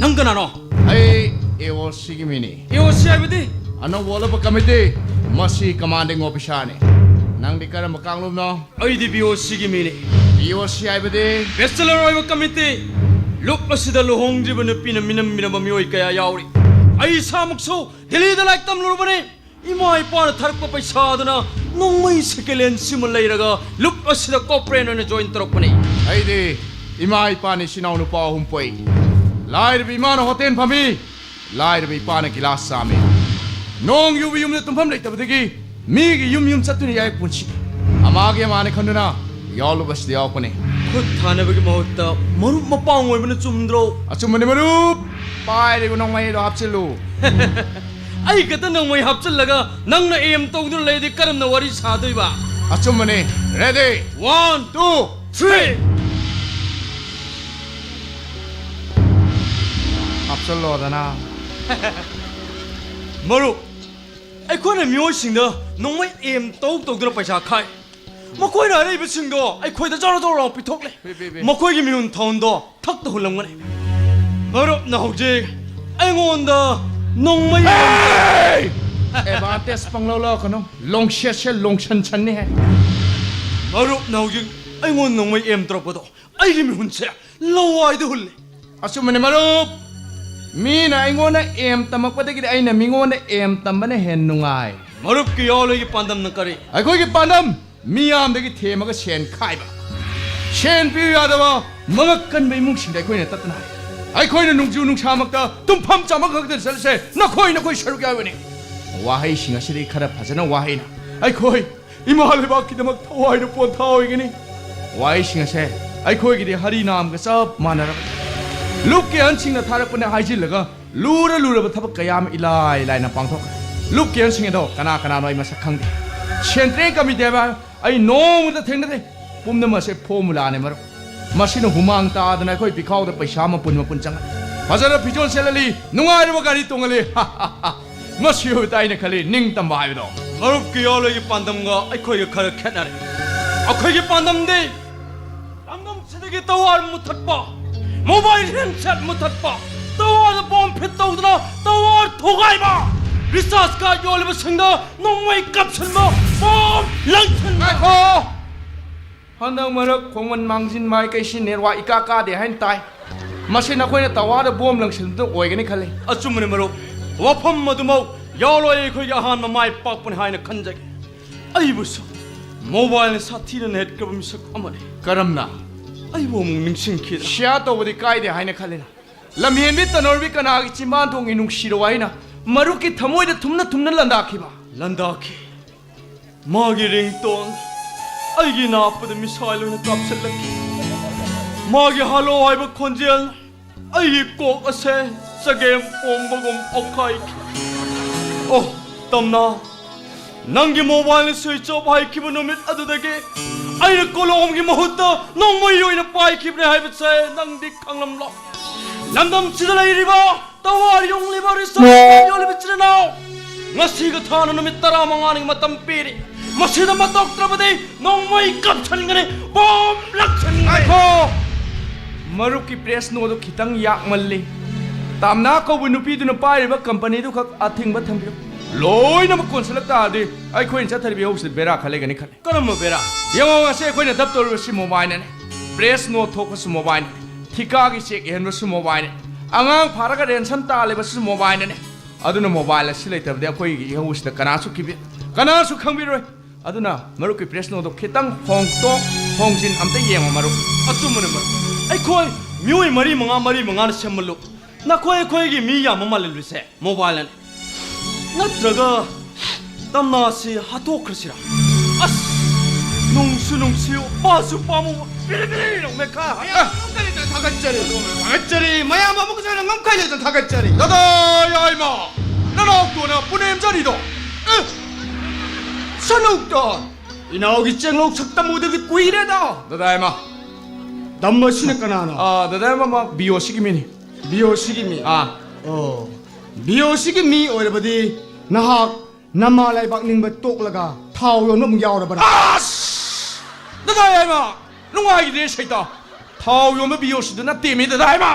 ꯅꯪ ꯀꯅꯥꯅꯣ? ꯑꯩ AOCꯒꯤ ꯃꯤꯅꯤ꯫ AOC ꯍꯥꯏꯕꯗꯤ? ꯑꯅꯧꯕ ꯑꯣꯜꯂꯛꯄ committee꯫ ꯃꯁꯤ commanding officerꯅꯤ꯫ ꯅꯪꯗꯤ ꯀꯔꯝꯕ ꯀꯥꯡꯂꯨꯞꯅꯣ? ꯑꯩꯗꯤ BOCꯒꯤ ꯃꯤꯅꯤ꯫ BOC ꯍꯥꯏꯕꯗꯤ? Bachelor ꯑꯣꯏꯕ committee꯫ ꯂꯨꯞ ꯑꯁꯤꯗ ꯂꯨꯍꯣꯡꯗ꯭ꯔꯤꯕ ꯅꯨꯄꯤꯅ ꯃꯤꯅꯝ ꯃꯤꯅꯕ ꯃꯤꯑꯣꯏ ꯀꯌꯥ ꯌꯥꯎꯔꯤ꯫ ꯑꯩ ꯏꯁꯥꯃꯛꯁꯨ ꯗꯤꯜꯂꯤꯗ ꯂꯥꯏꯔꯤꯛ ꯇꯝꯂꯨꯔꯕꯅꯤ꯫ ꯏꯃꯥ ꯏꯄꯥꯅ ꯊꯥꯔꯛꯄ ꯄꯩꯁꯥꯗꯨꯅ ꯅꯣꯡꯃꯩ second hand ꯁꯤꯃ ꯂꯩꯔꯒ ꯂꯨꯞ ꯑꯁꯤꯗ corporal ꯑꯣꯏꯅ join ꯇꯧꯔꯛꯄꯅꯤ꯫ ꯑꯩꯗꯤ ꯏꯃꯥ ꯏꯄꯥꯅ ꯏꯆꯤꯟ ꯏꯅꯥꯎ ꯅꯨꯄꯥ ꯑꯍꯨꯝ ꯄꯣꯛꯏ꯫ ꯂꯥꯏꯔꯕ ꯏꯃꯥꯅ ꯍꯣꯇꯦꯜ ꯐꯝꯃꯤ, ꯂꯥꯏꯔꯕ ꯏꯄꯥꯅ ꯒꯤꯂꯥꯁ ꯆꯥꯝꯃꯤ꯫ ꯅꯣꯡ ꯌꯨꯕ ꯌꯨꯝꯗ ꯇꯨꯝꯐꯝ ꯂꯩꯇꯕꯗꯒꯤ ꯃꯤꯒꯤ ꯌꯨꯝ ꯌꯨꯝ ꯆꯠꯇꯨꯅ ꯌꯥꯏ ꯄꯨꯟꯁꯤ꯫ ꯑꯃꯒꯤ ꯑꯃꯅꯤ ꯈꯟꯗꯨꯅ ꯌꯥꯎꯂꯨꯕꯁꯤꯗ ꯌꯥꯎꯔꯛꯄꯅꯤ꯫ ꯈꯨꯠ ꯊꯥꯅꯕꯒꯤ ꯃꯍꯨꯠꯇ ꯃꯔꯨꯞ ꯃꯄꯥꯡ ꯑꯣꯏꯕꯅ ꯆꯨꯝꯗ꯭ꯔꯣ? ꯑꯆꯨꯝꯕꯅꯤ ꯃꯔꯨꯞ, ꯄꯥꯏꯔꯤꯕ ꯅꯣꯡꯃꯩꯗꯣ ꯍꯥꯞꯆꯤꯜꯂꯨ꯫ ꯑꯩ ꯈꯛꯇ ꯅꯣꯡꯃꯩ ꯍꯥꯞꯆꯤꯜꯂꯒ ꯅꯪꯅ aim ꯇꯧꯗꯨꯅ ꯂꯩꯔꯗꯤ ꯀꯔꯝꯅ ꯋꯥꯔꯤ ꯁꯥꯗꯣꯏꯕ? ꯑꯆꯨꯝꯕꯅꯤ꯫ Ready? One, two, three. ꯍꯥꯞꯆꯜꯂꯣꯗꯅ꯫ ꯃꯔꯨꯞ, ꯑꯩꯈꯣꯏꯅ ꯃꯤꯑꯣꯏꯁꯤꯡꯗ ꯅꯣꯡꯃꯩ aim ꯇꯧ ꯇꯧꯗꯨꯅ ꯄꯩꯁꯥ ꯈꯥꯏ꯫ ꯃꯈꯣꯏꯅ ꯑꯔꯩꯕꯁꯤꯡꯗꯣ ꯑꯩꯈꯣꯏꯗ ꯖꯣꯔꯣ ꯖꯣꯔꯣ ꯄꯤꯊꯣꯛꯂꯦ꯫ ꯄꯤ, ꯄꯤ, ꯄꯤ꯫ ꯃꯈꯣꯏꯒꯤ ꯃꯤꯍꯨꯟ ꯊꯥꯎꯟꯗꯣ ꯊꯛꯇ ꯍꯨꯜꯂꯝꯒꯅꯤ꯫ ꯃꯔꯨꯞꯅ ꯍꯧꯖꯤꯛ ꯑꯩꯉꯣꯟꯗ ꯅꯣꯡꯃꯩ ꯑꯦ! Advantage ꯄꯪꯂꯧ ꯂꯧꯔꯛꯀꯅꯨ꯫ ꯂꯣꯡꯁꯦꯠꯁꯦ ꯂꯣꯡꯁꯟ ꯁꯟꯅꯤ ꯍꯦ꯫ ꯃꯔꯨꯞꯅ ꯍꯧꯖꯤꯛ ꯑꯩꯉꯣꯟꯗ ꯅꯣꯡꯃꯩ aim ꯇꯧꯔꯛꯄꯗꯣ ꯑꯩꯒꯤ ꯃꯤꯍꯨꯟꯁꯦ ꯂꯋꯥꯏꯗ ꯍꯨꯜꯂꯦ꯫ ꯑꯆꯨꯝꯕꯅꯤ ꯃꯔꯨꯞ꯫ ꯃꯤꯅ ꯑꯩꯉꯣꯟꯗ aim ꯇꯝꯃꯛꯄꯗꯒꯤꯗꯤ ꯑꯩꯅ ꯃꯤꯉꯣꯟꯗ aim ꯇꯝꯕꯅ ꯍꯦꯟꯅ ꯅꯨꯡꯉꯥꯏ꯫ ꯃꯔꯨꯞꯀꯤ ꯌꯥꯎꯂꯣꯏꯒꯤ ꯄꯥꯟꯗꯝꯅ ꯀꯔꯤ? ꯑꯩꯈꯣꯏꯒꯤ ꯄꯥꯟꯗꯝ ꯃꯤꯌꯥꯝꯗꯒꯤ ꯊꯦꯝꯃꯒ ꯁꯦꯟ ꯈꯥꯏꯕ꯫ ꯁꯦꯟ ꯄꯤꯌꯨ ꯌꯥꯗꯕ ꯃꯉꯛ ꯀꯟꯕ ꯏꯃꯨꯡꯁꯤꯡꯗ ꯑꯩꯈꯣꯏꯅ ꯇꯠꯇꯅ ꯍꯥꯏ꯫ ꯑꯩꯈꯣꯏꯅ ꯅꯣꯡꯖꯨ ꯅꯨꯡꯁꯥꯃꯛꯇ ꯇꯨꯝꯐꯝ ꯆꯥꯐꯝ ꯈꯛꯇ ꯆꯠꯂꯁꯦ, ꯅꯈꯣꯏ ꯅꯈꯣꯏ ꯁꯔꯨꯛ ꯌꯥꯎꯕꯅꯤ꯫ ꯋꯥꯍꯩꯁꯤꯡ ꯑꯁꯤꯗꯤ ꯈꯔ ꯐꯖꯅ ꯋꯥꯍꯩꯅ ꯑꯩꯈꯣꯏ ꯏꯃꯥ ꯂꯩꯕꯥꯛꯀꯤꯗꯃꯛ ꯊꯋꯥꯏꯅ ꯄꯣꯟꯊꯥ ꯑꯣꯏꯒꯅꯤ꯫ ꯋꯥꯍꯩꯁꯤꯡ ꯑꯁꯦ ꯑꯩꯈꯣꯏꯒꯤꯗꯤ ꯍꯔꯤꯅꯥꯝꯒ ꯆꯞ ꯃꯥꯟꯅꯔꯕꯅꯤ꯫ ꯂꯨꯞꯀꯤ ꯑꯍꯟꯁꯤꯡꯅ ꯊꯥꯔꯛꯄꯅꯦ ꯍꯥꯏꯖꯤꯜꯂꯒ ꯂꯨꯔ ꯂꯨꯔꯕ ꯊꯕꯛ ꯀꯌꯥ ꯑꯃ ꯏꯂꯥꯏ ꯂꯥꯏꯅ ꯄꯥꯡꯊꯣꯛꯈ꯭ꯔꯦ꯫ ꯂꯨꯞꯀꯤ ꯑꯍꯟꯁꯤꯡ ꯑꯗꯣ ꯀꯅꯥ ꯀꯅꯥꯅꯣ ꯑꯩ ꯃꯁꯛ ꯈꯪꯗꯦ꯫ ꯁꯦꯟꯇ꯭ꯔꯦꯜ ꯀꯃꯤꯇꯤ ꯍꯥꯏꯕ ꯑꯩ ꯅꯣꯡꯃꯇ ꯊꯦꯡꯅꯗꯦ꯫ ꯄꯨꯝꯅꯃꯛꯁꯦ ꯐꯣꯔꯃꯨꯂꯥꯅꯦ ꯃꯔꯨꯞ꯫ ꯃꯁꯤꯅ ꯍꯨꯃꯥꯡ ꯇꯥꯗꯅ ꯑꯩꯈꯣꯏ ꯄꯤꯈꯥꯎꯗ ꯄꯩꯁꯥ ꯃꯄꯨꯟ ꯃꯄꯨꯟ ꯆꯪꯍꯜꯂꯤ꯫ ꯐꯖꯅ ꯐꯤꯖꯣꯜ ꯁꯦꯠꯍꯜꯂꯤ, ꯅꯨꯡꯉꯥꯏꯔꯕ ꯒꯥꯔꯤ ꯇꯣꯡꯍꯜꯂꯤ꯫ ꯃꯁꯤ ꯑꯣꯏꯕ ꯇꯥꯏꯅ ꯈꯜꯂꯤ ꯅꯤꯡꯇꯝꯕ ꯍꯥꯏꯕꯗꯣ꯫ ꯃꯔꯨꯞꯀꯤ ꯌꯥꯂꯣꯏꯒꯤ ꯄꯥꯟꯗꯝꯒ ꯑꯩꯈꯣꯏꯒ ꯈꯔ ꯈꯦꯠꯅꯔꯦ꯫ ꯑꯩꯈꯣꯏꯒꯤ ꯄꯥꯟꯗꯝꯗꯤ ꯂꯝꯗꯝꯁꯤꯗꯒꯤ ꯇꯋꯥꯔ ꯃꯨꯊꯠꯄ, ꯃꯣꯕꯥꯏꯜ ꯍꯦꯟꯁꯦꯠ ꯃꯨꯊꯠꯄ, ꯇꯋꯥꯔꯗ ꯕꯣꯝ ꯐꯤꯠ ꯇꯧꯗꯨꯅ ꯇꯋꯥꯔ ꯊꯨꯒꯥꯏꯕ, ꯔꯤꯆꯥꯔꯖ ꯀꯥꯔꯗ ꯌꯣꯜꯂꯤꯕꯁꯤꯡꯗ ꯅꯣꯡꯃꯩ ꯀꯥꯞꯁꯤꯟꯕ, ꯕꯣꯝ ꯂꯪꯁꯤꯟꯕ꯫ ꯉꯥꯏꯈꯣ! ꯍꯟꯗꯛ ꯃꯔꯛ ꯈꯣꯡꯃꯟ ꯃꯥꯡꯖꯤꯟ ꯃꯥꯏꯀꯩꯁꯤ ꯅꯦꯠꯋꯥꯛ ꯏꯀꯥ ꯀꯥꯗꯦ ꯍꯥꯏꯅ ꯇꯥꯏ꯫ ꯃꯁꯤ ꯅꯈꯣꯏꯅ ꯇꯋꯥꯔꯗ ꯕꯣꯝ ꯂꯪꯁꯤꯟꯕꯗ ꯑꯣꯏꯒꯅꯤ ꯈꯜꯂꯤ꯫ ꯑꯆꯨꯝꯕꯅꯤ ꯃꯔꯨꯞ, ꯋꯥꯐꯝ ꯑꯗꯨꯃꯛ ꯌꯥꯂꯣꯏ ꯑꯩꯈꯣꯏꯒꯤ ꯑꯍꯥꯟꯕ ꯃꯥꯏ ꯄꯥꯛꯄꯅꯤ ꯍꯥꯏꯅ ꯈꯟꯖꯒꯦ꯫ ꯑꯩꯕꯨꯁꯨ ꯃꯣꯕꯥꯏꯜꯅ ꯁꯥꯊꯤꯅ ꯅꯦꯠꯈ꯭ꯔꯕ ꯃꯤꯁꯛ ꯑꯃꯅꯤ꯫ ꯀꯔꯝꯅ? ꯑꯩꯕꯨ ꯑꯃꯨꯛ ꯅꯤꯡꯁꯤꯡꯈꯤꯗ꯫ ꯁꯤꯌꯥ ꯇꯧꯕꯗꯤ ꯀꯥꯏꯗꯦ ꯍꯥꯏꯅ ꯈꯜꯂꯤꯅ꯫ ꯂꯝꯍꯦꯟꯕꯤ ꯇꯅꯧꯔꯕꯤ ꯀꯅꯥꯒꯤ ꯆꯤꯝꯕꯥꯟ ꯊꯣꯡꯒꯤ ꯅꯨꯡꯁꯤꯔꯣ ꯍꯥꯏꯅ ꯃꯔꯨꯞꯀꯤ ꯊꯃꯣꯏꯗ ꯊꯨꯝꯅ ꯊꯨꯝꯅ ꯂꯥꯟꯗꯥꯈꯤꯕ? ꯂꯥꯟꯗꯥꯈꯤ꯫ ꯃꯥꯒꯤ ꯔꯤꯡꯇꯣꯟ ꯑꯩꯒꯤ ꯅꯥꯞꯄꯗ ꯃꯤꯁꯥꯏꯜ ꯑꯣꯏꯅ ꯀꯥꯞꯁꯤꯜꯂꯛꯈꯤ꯫ ꯃꯥꯒꯤ ꯍꯜꯂꯣ ꯍꯥꯏꯕ ꯈꯣꯟꯖꯦꯜ ꯑꯩꯒꯤ ꯀꯣꯛ ꯑꯁꯦ ꯆꯒꯦꯝ ꯄꯣꯝꯕꯒꯨꯝ ꯑꯣꯈꯥꯏꯈꯤ꯫ ꯑꯣ, ꯇꯝꯅ, ꯅꯪꯒꯤ ꯃꯣꯕꯥꯏꯜꯅ ꯁ꯭ꯋꯤꯆ ꯑꯣꯐ ꯍꯥꯏꯈꯤꯕ ꯅꯨꯃꯤꯠ ꯑꯗꯨꯗꯒꯤ ꯑꯩꯅ ꯀꯣꯂꯣꯝꯒꯤ ꯃꯍꯨꯠꯇ ꯅꯣꯡꯃꯩ ꯑꯣꯏꯅ ꯄꯥꯏꯈꯤꯕꯅꯦ ꯍꯥꯏꯕꯁꯦ ꯅꯪꯗꯤ ꯈꯪꯂꯝꯂꯣ꯫ ꯂꯝꯗꯝꯁꯤꯗ ꯂꯩꯔꯤꯕ ꯇꯋꯥꯔ ꯌꯨꯡꯂꯤꯕ ꯔꯤꯁꯣꯔꯁ ꯌꯣꯜꯂꯤꯕ ꯏꯆꯤꯜ ꯏꯅꯥꯎ, ꯉꯁꯤꯒ ꯊꯥꯅ ꯅꯨꯃꯤꯠ ꯇꯔꯥꯃꯉꯥꯅꯤ ꯃꯇꯝ ꯄꯤꯔꯤ꯫ ꯃꯁꯤꯗ ꯃꯇꯣꯛꯇ꯭ꯔꯕꯗꯤ ꯅꯣꯡꯃꯩ ꯀꯥꯞꯁꯤꯟꯒꯅꯤ, ꯕꯣꯝ ꯂꯪꯁꯤꯟꯒꯅꯤ꯫ ꯉꯥꯏꯈꯣ! ꯃꯔꯨꯞꯀꯤ ꯄ꯭ꯔꯦꯁ ꯅꯣꯗꯨ ꯈꯤꯇꯪ ꯌꯥꯛꯃꯜꯂꯤ꯫ ꯇꯥꯝꯅꯥ ꯀꯧꯕ ꯅꯨꯄꯤꯗꯨꯅ ꯄꯥꯏꯔꯤꯕ ꯀꯝꯄꯅꯤꯗꯨ ꯈꯛ ꯑꯊꯤꯡꯕ ꯊꯝꯕꯤꯌꯨ꯫ ꯂꯣꯏꯅꯃꯛ ꯀꯣꯟꯁꯤꯜꯂꯛ ꯇꯥꯔꯗꯤ ꯑꯩꯈꯣꯏꯅ ꯆꯠꯊꯔꯤꯕ ꯏꯍꯧꯁꯤꯗ ꯕꯦꯔꯥ ꯈꯔ ꯂꯩꯒꯅꯤ ꯈꯜꯂꯤ꯫ ꯀꯔꯝꯕ ꯕꯦꯔꯥ? ꯌꯦꯡꯉꯣ, ꯉꯁꯤ ꯑꯩꯈꯣꯏꯅ ꯗꯞ ꯇꯧꯔꯤꯕꯁꯤ ꯃꯣꯕꯥꯏꯜꯅꯅꯤ꯫ ꯄ꯭ꯔꯦꯁ ꯅꯣꯠ ꯊꯣꯛꯄꯁꯨ ꯃꯣꯕꯥꯏꯜꯅꯤ꯫ ꯊꯤꯀꯥꯒꯤ ꯆꯦꯛ ꯏꯍꯟꯕꯁꯨ ꯃꯣꯕꯥꯏꯜꯅꯤ꯫ ꯑꯉꯥꯡ ꯐꯥꯔꯒ ꯔꯦꯟꯁꯟ ꯇꯥꯜꯂꯤꯕꯁꯨ ꯃꯣꯕꯥꯏꯜꯅꯅꯤ꯫ ꯑꯗꯨꯅ ꯃꯣꯕꯥꯏꯜ ꯑꯁꯤ ꯂꯩꯇꯕꯗꯤ ꯑꯩꯈꯣꯏꯒꯤ ꯏꯍꯧꯁꯤꯗ ꯀꯅꯥꯁꯨ ꯀꯤꯕꯤ-, ꯀꯅꯥꯁꯨ ꯈꯪꯕꯤꯔꯣꯏ꯫ ꯑꯗꯨꯅ ꯃꯔꯨꯞꯀꯤ ꯄ꯭ꯔꯦꯁ ꯅꯣꯠꯇꯣ ꯈꯤꯇꯪ ꯍꯣꯡꯗꯣꯛ ꯍꯣꯡꯖꯤꯟ ꯑꯝꯇ ꯌꯦꯡꯉꯣ ꯃꯔꯨꯞ꯫ ꯑꯆꯨꯝꯕꯅꯤ ꯃꯔꯨꯞ꯫ ꯑꯩꯈꯣꯏ ꯃꯤꯑꯣꯏ ꯃꯔꯤ ꯃꯉꯥ, ꯃꯔꯤ ꯃꯉꯥꯅ ꯁꯦꯝꯃꯜꯂꯨ꯫ ꯅꯈꯣꯏ ꯑꯩꯈꯣꯏꯒꯤ ꯃꯤ ꯌꯥꯝꯕ ꯃꯥꯜꯍꯜꯂꯨꯁꯦ, ꯃꯣꯕꯥꯏꯜ ꯑꯅꯤ꯫ ꯅꯠꯇ꯭ꯔꯒ ꯇꯝꯅꯥꯁꯤ ꯍꯥꯠꯇꯣꯛꯈ꯭ꯔꯁꯤꯔꯥ? ꯑꯁ! ꯅꯨꯡꯁꯨ ꯅꯨꯡꯁꯤꯌꯨ, ꯄꯥꯁꯨ ꯄꯥꯝꯃꯨ, ꯕꯤꯔꯤ ꯕꯤꯔꯤ ꯅꯣꯡꯃꯩ ꯈꯥ꯫ ꯃꯌꯥꯝ ꯑꯃꯨꯛ ꯀꯔꯤꯗ ꯊꯥꯒꯠꯆꯔꯤ? ꯊꯥꯒꯠꯆꯔꯤ꯫ ꯃꯌꯥꯝ ꯑꯃꯨꯛ ꯆꯪꯅ ꯉꯝꯈꯩ ꯂꯩꯇꯅ ꯊꯥꯒꯠꯆꯔꯤ꯫ ꯗꯗꯥ ꯌꯥꯏꯃ, ꯅꯅꯥꯎꯇꯣꯅ ꯄꯨꯅꯦꯝꯖꯔꯤꯗꯣ꯫ ꯑꯦ! ꯁꯅꯧꯇꯣꯟ, ꯏꯅꯥꯎꯒꯤ ꯆꯦꯡꯂꯧ ꯁꯛꯇꯝ ꯎꯗꯕꯗꯤ ꯀꯨꯏꯔꯦꯗ꯫ ꯗꯗꯥ ꯌꯥꯏꯃ꯫ ꯇꯝꯕꯁꯤꯅ ꯀꯅꯥꯅꯣ? ꯑꯥ, ꯗꯗꯥ ꯌꯥꯏꯃ, ꯃꯥ ꯕꯤ ꯑꯣ ꯁꯤꯒꯤ ꯃꯤꯅꯤ꯫ ꯕꯤ ꯑꯣ ꯁꯤꯒꯤ ꯃꯤ? ꯑꯥ꯫ ꯑꯣ, ꯕꯤ ꯑꯣ ꯁꯤꯒꯤ ꯃꯤ ꯑꯣꯏꯔꯕꯗꯤ ꯅꯍꯥꯛ ꯅꯃꯥ ꯂꯩꯕꯥꯛ ꯅꯤꯡꯕ ꯇꯣꯛꯂꯒ ꯊꯥꯎ ꯌꯣꯟꯕ ꯑꯃꯨꯛ ꯌꯥꯎꯔꯕꯔꯥ? ꯑꯁ! ꯗꯗꯥ ꯌꯥꯏꯃ, ꯅꯨꯡꯉꯥꯏꯈꯤꯗ꯭ꯔꯦ ꯁꯩꯇ꯫ ꯊꯥꯎ ꯌꯣꯟꯕ ꯕꯤ ꯑꯣ ꯁꯤꯗꯨ ꯅꯠꯇꯦꯃꯤ ꯗꯗꯥ ꯌꯥꯏꯃ꯫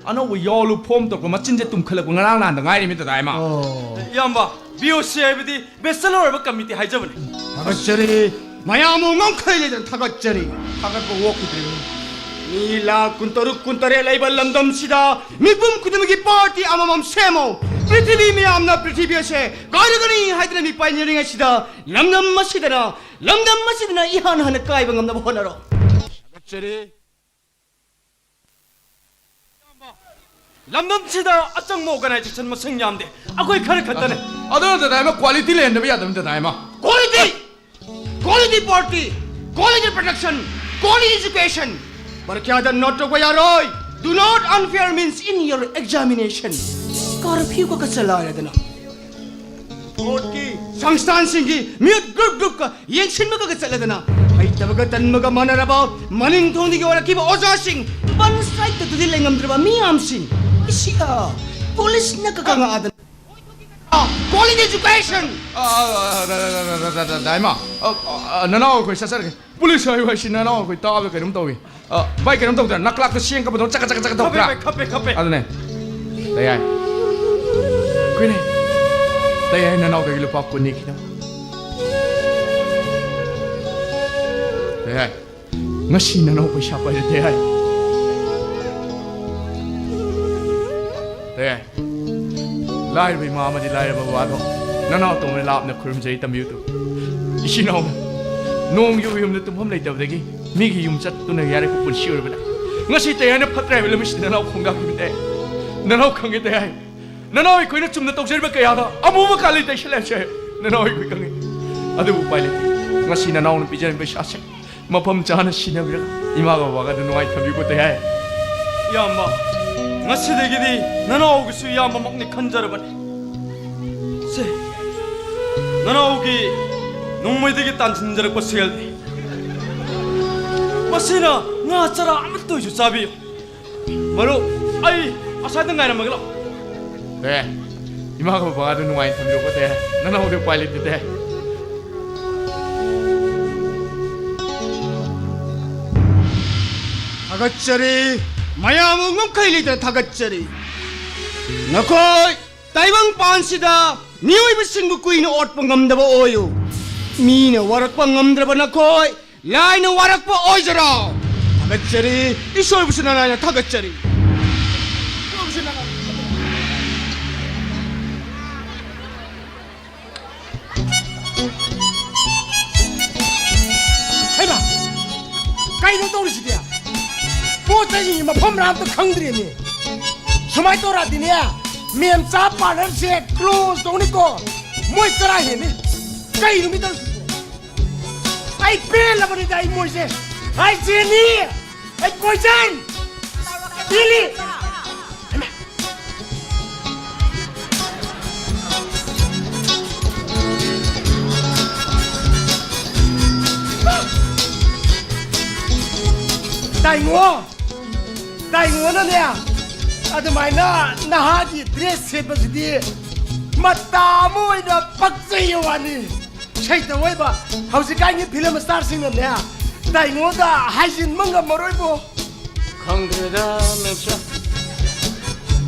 ꯑꯅꯧꯕ ꯌꯥꯎꯂꯨ ꯐꯣꯝ ꯇꯧꯔꯛꯄ ꯃꯆꯤꯟꯁꯦ ꯇꯨꯝꯈꯠꯂꯛꯄ ꯉꯔꯥꯡ ꯅꯍꯥꯟꯗ ꯉꯥꯏꯔꯤꯃꯤ ꯗꯗꯥ ꯌꯥꯏꯃ꯫ ꯑꯣ꯫ ꯏꯌꯥꯝꯕ, ꯕꯤ ꯑꯣ ꯁꯤ ꯍꯥꯏꯕꯗꯤ ꯕꯦꯆꯂꯔ ꯑꯣꯏꯕ ꯀꯃꯤꯇꯤ ꯍꯥꯏꯖꯕꯅꯤ꯫ ꯊꯥꯒꯠꯆꯔꯤ꯫ ꯃꯌꯥꯝꯕꯨ ꯉꯝꯈꯩ ꯂꯩꯇꯅ ꯊꯥꯒꯠꯆꯔꯤ꯫ ꯊꯥꯒꯠꯄ ꯑꯣꯛꯈꯤꯗ꯭ꯔꯦ꯫ ꯃꯤ ꯂꯥꯈ ꯀꯨꯟꯇꯔꯨꯛ, ꯀꯨꯟꯇꯔꯦꯠ ꯂꯩꯕ ꯂꯝꯗꯝꯁꯤꯗ ꯃꯤꯄꯨꯝ ꯈꯨꯗꯤꯡꯃꯛꯀꯤ ꯄꯥꯔꯇꯤ ꯑꯃꯃꯝ ꯁꯦꯝꯃꯣ꯫ ꯄ꯭ꯔꯤꯊꯤꯕꯤ ꯃꯤꯌꯥꯝꯅ ꯄ꯭ꯔꯤꯊꯤꯕꯤ ꯑꯁꯦ ꯀꯥꯏꯔꯒꯅꯤ ꯍꯥꯏꯗꯨꯅ ꯃꯤꯄꯥꯏꯅꯔꯤꯉꯩꯁꯤꯗ ꯂꯝꯗꯝ ꯑꯁꯤꯗꯅ, ꯂꯝꯗꯝ ꯑꯁꯤꯗꯅ ꯏꯍꯥꯟ ꯍꯥꯟꯅ ꯀꯥꯏꯕ ꯉꯝꯅꯕ ꯍꯣꯠꯅꯔꯣ꯫ ꯊꯥꯒꯠꯆꯔꯤ꯫ ꯂꯝꯗꯝꯁꯤꯗ ꯑꯆꯪꯕ ꯑꯣꯔꯒꯅꯥꯏꯖꯦꯁꯟ ꯃꯁꯤꯡ ꯌꯥꯝꯗꯦ꯫ ꯑꯩꯈꯣꯏ ꯈꯔ ꯈꯛꯇꯅꯦ꯫ ꯑꯗꯨꯅ ꯗꯗꯥ ꯏꯃ ꯀ꯭ꯋꯥꯂꯤꯇꯤ ꯂꯩꯍꯟꯗꯕ ꯌꯥꯗꯕꯅꯤ ꯗꯗꯥ ꯏꯃ꯫ Quality! Quality party! Quality production! Quality education! ꯄꯔꯤꯈ꯭ꯌꯥꯗ ꯅꯣꯠ ꯇꯧꯕ ꯌꯥꯔꯣꯏ꯫ Do not unfair means in your examination. ꯀꯔꯐ꯭ꯌꯨꯒ ꯆꯂꯥꯏꯔꯗꯅ ꯚꯣꯠꯀꯤ ꯁꯪꯁꯊꯥꯟꯁꯤꯡꯒꯤ ꯃꯤꯍꯨꯠ ꯒ꯭ꯔꯨꯞ ꯒ꯭ꯔꯨꯞꯀ ꯌꯦꯡꯁꯤꯟꯕꯒ ꯆꯠꯂꯗꯅ ꯍꯩꯇꯕꯒ ꯇꯟꯕꯒ ꯃꯥꯟꯅꯔꯕ ꯃꯅꯤꯡ ꯊꯣꯡꯗꯒꯤ ꯑꯣꯏꯔꯛꯈꯤꯕ ꯑꯣꯖꯥꯁꯤꯡ ꯄꯟꯆꯥꯌꯠꯇꯗꯤ ꯂꯩꯉꯝꯗ꯭ꯔꯕ ꯃꯤꯌꯥꯝꯁꯤꯡ ꯏꯁꯤꯒ ꯄꯨꯂꯤꯁꯅ ꯀꯀꯥ ꯉꯥꯛꯑꯗꯅ Quality education! ꯑ, ꯑ, ꯑ, ꯗ-, ꯗ-, ꯗ-, ꯗ-, ꯗ-, ꯗ-, ꯗꯥꯏꯃ, ꯑ, ꯑ, ꯑ, ꯅꯅꯥꯎ ꯑꯩꯈꯣꯏ ꯆꯠꯆꯔꯒꯦ꯫ ꯄꯨꯂꯤꯁ ꯍꯥꯏꯌꯨ ꯍꯥꯏꯁꯤ ꯅꯅꯥꯎ ꯑꯩꯈꯣꯏ ꯇꯥꯕꯗ ꯀꯩꯅꯣꯝ ꯇꯧꯏ꯫ ꯑ, ꯚꯥꯏ, ꯀꯩꯅꯣꯝ ꯇꯧꯗ꯭ꯔꯥ? ꯅꯀ꯭ꯂꯥꯛꯇ ꯁꯦꯡ ꯀꯞꯄꯗꯧꯅ ꯆꯀ ꯆꯀ ꯆꯀ ꯈꯞꯄꯦ, ꯇꯧꯗ꯭ꯔꯥ? ꯚꯥꯏ, ꯈꯞꯄꯦ, ꯈꯞꯄꯦ꯫ ꯑꯗꯨꯅꯦ꯫ ꯇꯌꯥꯏ꯫ ꯀꯨꯏꯅꯦ꯫ ꯇꯌꯥꯏ ꯅꯅꯥꯎꯗꯒꯤ ꯂꯨꯄꯥ ꯀꯨꯟꯅꯤ ꯈꯤꯇꯪ꯫ ꯇꯌꯥꯏ꯫ ꯉꯁꯤ ꯅꯅꯥꯎ ꯄꯩꯁꯥ ꯄꯥꯏꯔꯦ, ꯇꯌꯥꯏ꯫ ꯇꯌꯥꯏ꯫ ꯂꯥꯏꯔꯕ ꯏꯃꯥ ꯑꯃꯗꯤ ꯂꯥꯏꯔꯕ ꯕꯕꯥꯗꯣ ꯅꯅꯥꯎ ꯇꯧꯅ ꯂꯥꯞꯅ ꯈꯨꯔꯨꯝꯖꯔꯤ ꯇꯝꯕꯤꯌꯨ ꯇꯨ꯫ ꯏꯆꯤꯟ ꯏꯅꯥꯎꯅ ꯅꯣꯡ ꯌꯨ ꯌꯨꯝꯗ ꯇꯨꯝꯐꯝ ꯂꯩꯇꯕꯗꯒꯤ ꯃꯤꯒꯤ ꯌꯨꯝ ꯆꯠꯇꯨꯅ ꯌꯥꯔꯦ ꯄꯨꯟꯁꯤ ꯑꯣꯏꯔꯕꯅ꯫ ꯉꯁꯤ ꯇꯌꯥꯏꯅ ꯐꯠꯇ꯭ꯔꯦ ꯍꯥꯏꯕ ꯂꯝꯕꯤꯁꯤꯗ ꯅꯅꯥꯎ ꯈꯣꯡꯗꯥꯈꯤꯕꯅꯦ꯫ ꯅꯅꯥꯎ ꯈꯪꯉꯦ ꯇꯌꯥꯏ꯫ ꯅꯅꯥꯎ ꯑꯩꯈꯣꯏꯅ ꯆꯨꯝꯅ ꯇꯧꯖꯔꯤꯕ ꯀꯌꯥꯗ ꯑꯃꯨꯕ ꯀꯥꯂꯤ ꯇꯩꯁꯜꯂꯦ ꯍꯥꯏꯕꯁꯦ ꯅꯅꯥꯎ ꯑꯩꯈꯣꯏ ꯈꯪꯉꯦ꯫ ꯑꯗꯨꯕꯨ ꯎꯄꯥꯏ ꯂꯩꯇꯦ꯫ ꯉꯁꯤ ꯅꯅꯥꯎꯅ ꯄꯤꯖꯔꯤꯕ ꯄꯩꯁꯥꯁꯦ ꯃꯐꯝ ꯆꯥꯅ ꯁꯤꯖꯤꯟꯅꯕꯤꯔꯒ ꯏꯃꯥꯒ ꯕꯕꯥꯒ ꯑꯗꯨ ꯅꯨꯡꯉꯥꯏ ꯊꯝꯕꯤꯀꯣ ꯇꯌꯥꯏ꯫ ꯏꯌꯥꯝꯕ, ꯉꯁꯤꯗꯒꯤꯗꯤ ꯅꯅꯥꯎꯒꯤꯁꯨ ꯏꯌꯥꯝꯕꯃꯛꯅꯤ ꯈꯟꯖꯔꯕꯅꯤ꯫ ꯁꯦ, ꯅꯅꯥꯎꯒꯤ ꯅꯣꯡꯃꯩꯗꯒꯤ ꯇꯥꯟꯁꯤꯟꯖꯔꯛꯄ ꯁꯦꯜꯅꯤ꯫ ꯃꯁꯤꯅ ꯉꯥ ꯆꯔꯥ ꯑꯃꯠꯇ ꯑꯣꯏꯁꯨ ꯆꯥꯕꯤꯌꯨ꯫ ꯃꯔꯨꯞ, ꯑꯩ ꯑꯁ꯭ꯋꯥꯏꯗ ꯉꯥꯏꯔꯝꯃꯒꯦ ꯂꯥꯛꯑꯣ꯫ ꯑꯦ, ꯏꯃꯥꯒ ꯕꯕꯥꯗ ꯅꯨꯡꯉꯥꯏꯅ ꯊꯝꯕꯤꯔꯣꯀꯣ ꯇꯌꯥꯏ꯫ ꯅꯅꯥꯎꯗꯤ ꯎꯄꯥꯏ ꯂꯩꯇꯦ ꯇꯌꯥꯏ꯫ ꯊꯥꯒꯠꯆꯔꯤ꯫ ꯃꯌꯥꯝꯕꯨ ꯉꯝꯈꯩ ꯂꯩꯇꯅ ꯊꯥꯒꯠꯆꯔꯤ꯫ ꯅꯈꯣꯏ ꯇꯥꯏꯕꯪ ꯄꯥꯟꯁꯤꯗ ꯃꯤꯑꯣꯏꯕꯁꯤꯡꯕꯨ ꯀꯨꯏꯅ ꯑꯣꯠꯄ ꯉꯝꯗꯕ ꯑꯣꯏꯌꯨ꯫ ꯃꯤꯅ ꯋꯥꯔꯛꯄ ꯉꯝꯗ꯭ꯔꯕ ꯅꯈꯣꯏ ꯂꯥꯏꯅ ꯋꯥꯔꯛꯄ ꯑꯣꯏꯖꯔꯣ꯫ ꯊꯥꯒꯠꯆꯔꯤ꯫ ꯏꯁꯣꯔꯕꯨꯁꯨ ꯅꯅꯥꯏꯅ ꯊꯥꯒꯠꯆꯔꯤ꯫ ꯏꯁꯣꯔꯕꯨꯁꯨ ꯅꯅꯥꯏꯅ ꯍꯩꯃꯥ! ꯀꯩꯅꯣ ꯇꯧꯔꯤꯁꯤꯗꯤ? ꯄꯣꯠ ꯆꯩꯁꯤꯡꯁꯤ ꯃꯐꯝ ꯃꯔꯥ ꯑꯝꯇ ꯈꯪꯗ꯭ꯔꯦꯅꯦ꯫ ꯁꯨꯃꯥꯏꯅ ꯇꯧꯔꯛꯑꯗꯤꯅꯦ, ꯃꯦꯝꯆꯥ ꯄꯥꯔꯂꯔꯁꯦ close ꯇꯧꯅꯤꯀꯣ꯫ ꯃꯣꯏ ꯆꯔꯥ ꯍꯦꯟꯅꯤ꯫ ꯀꯩꯅꯣ ꯃꯤ ꯇꯧꯔꯤꯁꯤꯕꯣ? ꯑꯩ ꯄꯦꯜꯂꯕꯅꯤꯗ ꯑꯩ ꯃꯣꯏꯁꯦ꯫ ꯑꯩ ꯖꯦꯅꯤ! ꯑꯩ ꯄꯣꯏꯖꯟ! ꯄꯦꯜꯂꯤ! ꯇꯥꯏꯉꯣ! ꯇꯥꯏꯉꯣꯅꯅꯦ, ꯑꯗꯨꯃꯥꯏꯅ ꯅꯍꯥꯒꯤ dress ꯁꯦꯠꯄꯁꯤꯗꯤ ꯃꯇꯥ ꯑꯃ ꯑꯣꯏꯅ ꯄꯛꯆꯩ ꯋꯥꯅꯤ꯫ ꯁꯩꯇ ꯑꯣꯏꯕ ꯍꯧꯖꯤꯛꯀꯥꯟꯒꯤ film starꯁꯤꯡꯅꯅꯦ, ꯇꯥꯏꯉꯣꯟꯗ ꯍꯥꯏꯖꯤꯟꯕ ꯉꯝꯃꯔꯣꯏꯕꯣ꯫ ꯈꯪꯗ꯭ꯔꯦꯗ, ꯃꯦꯝꯆꯥ꯫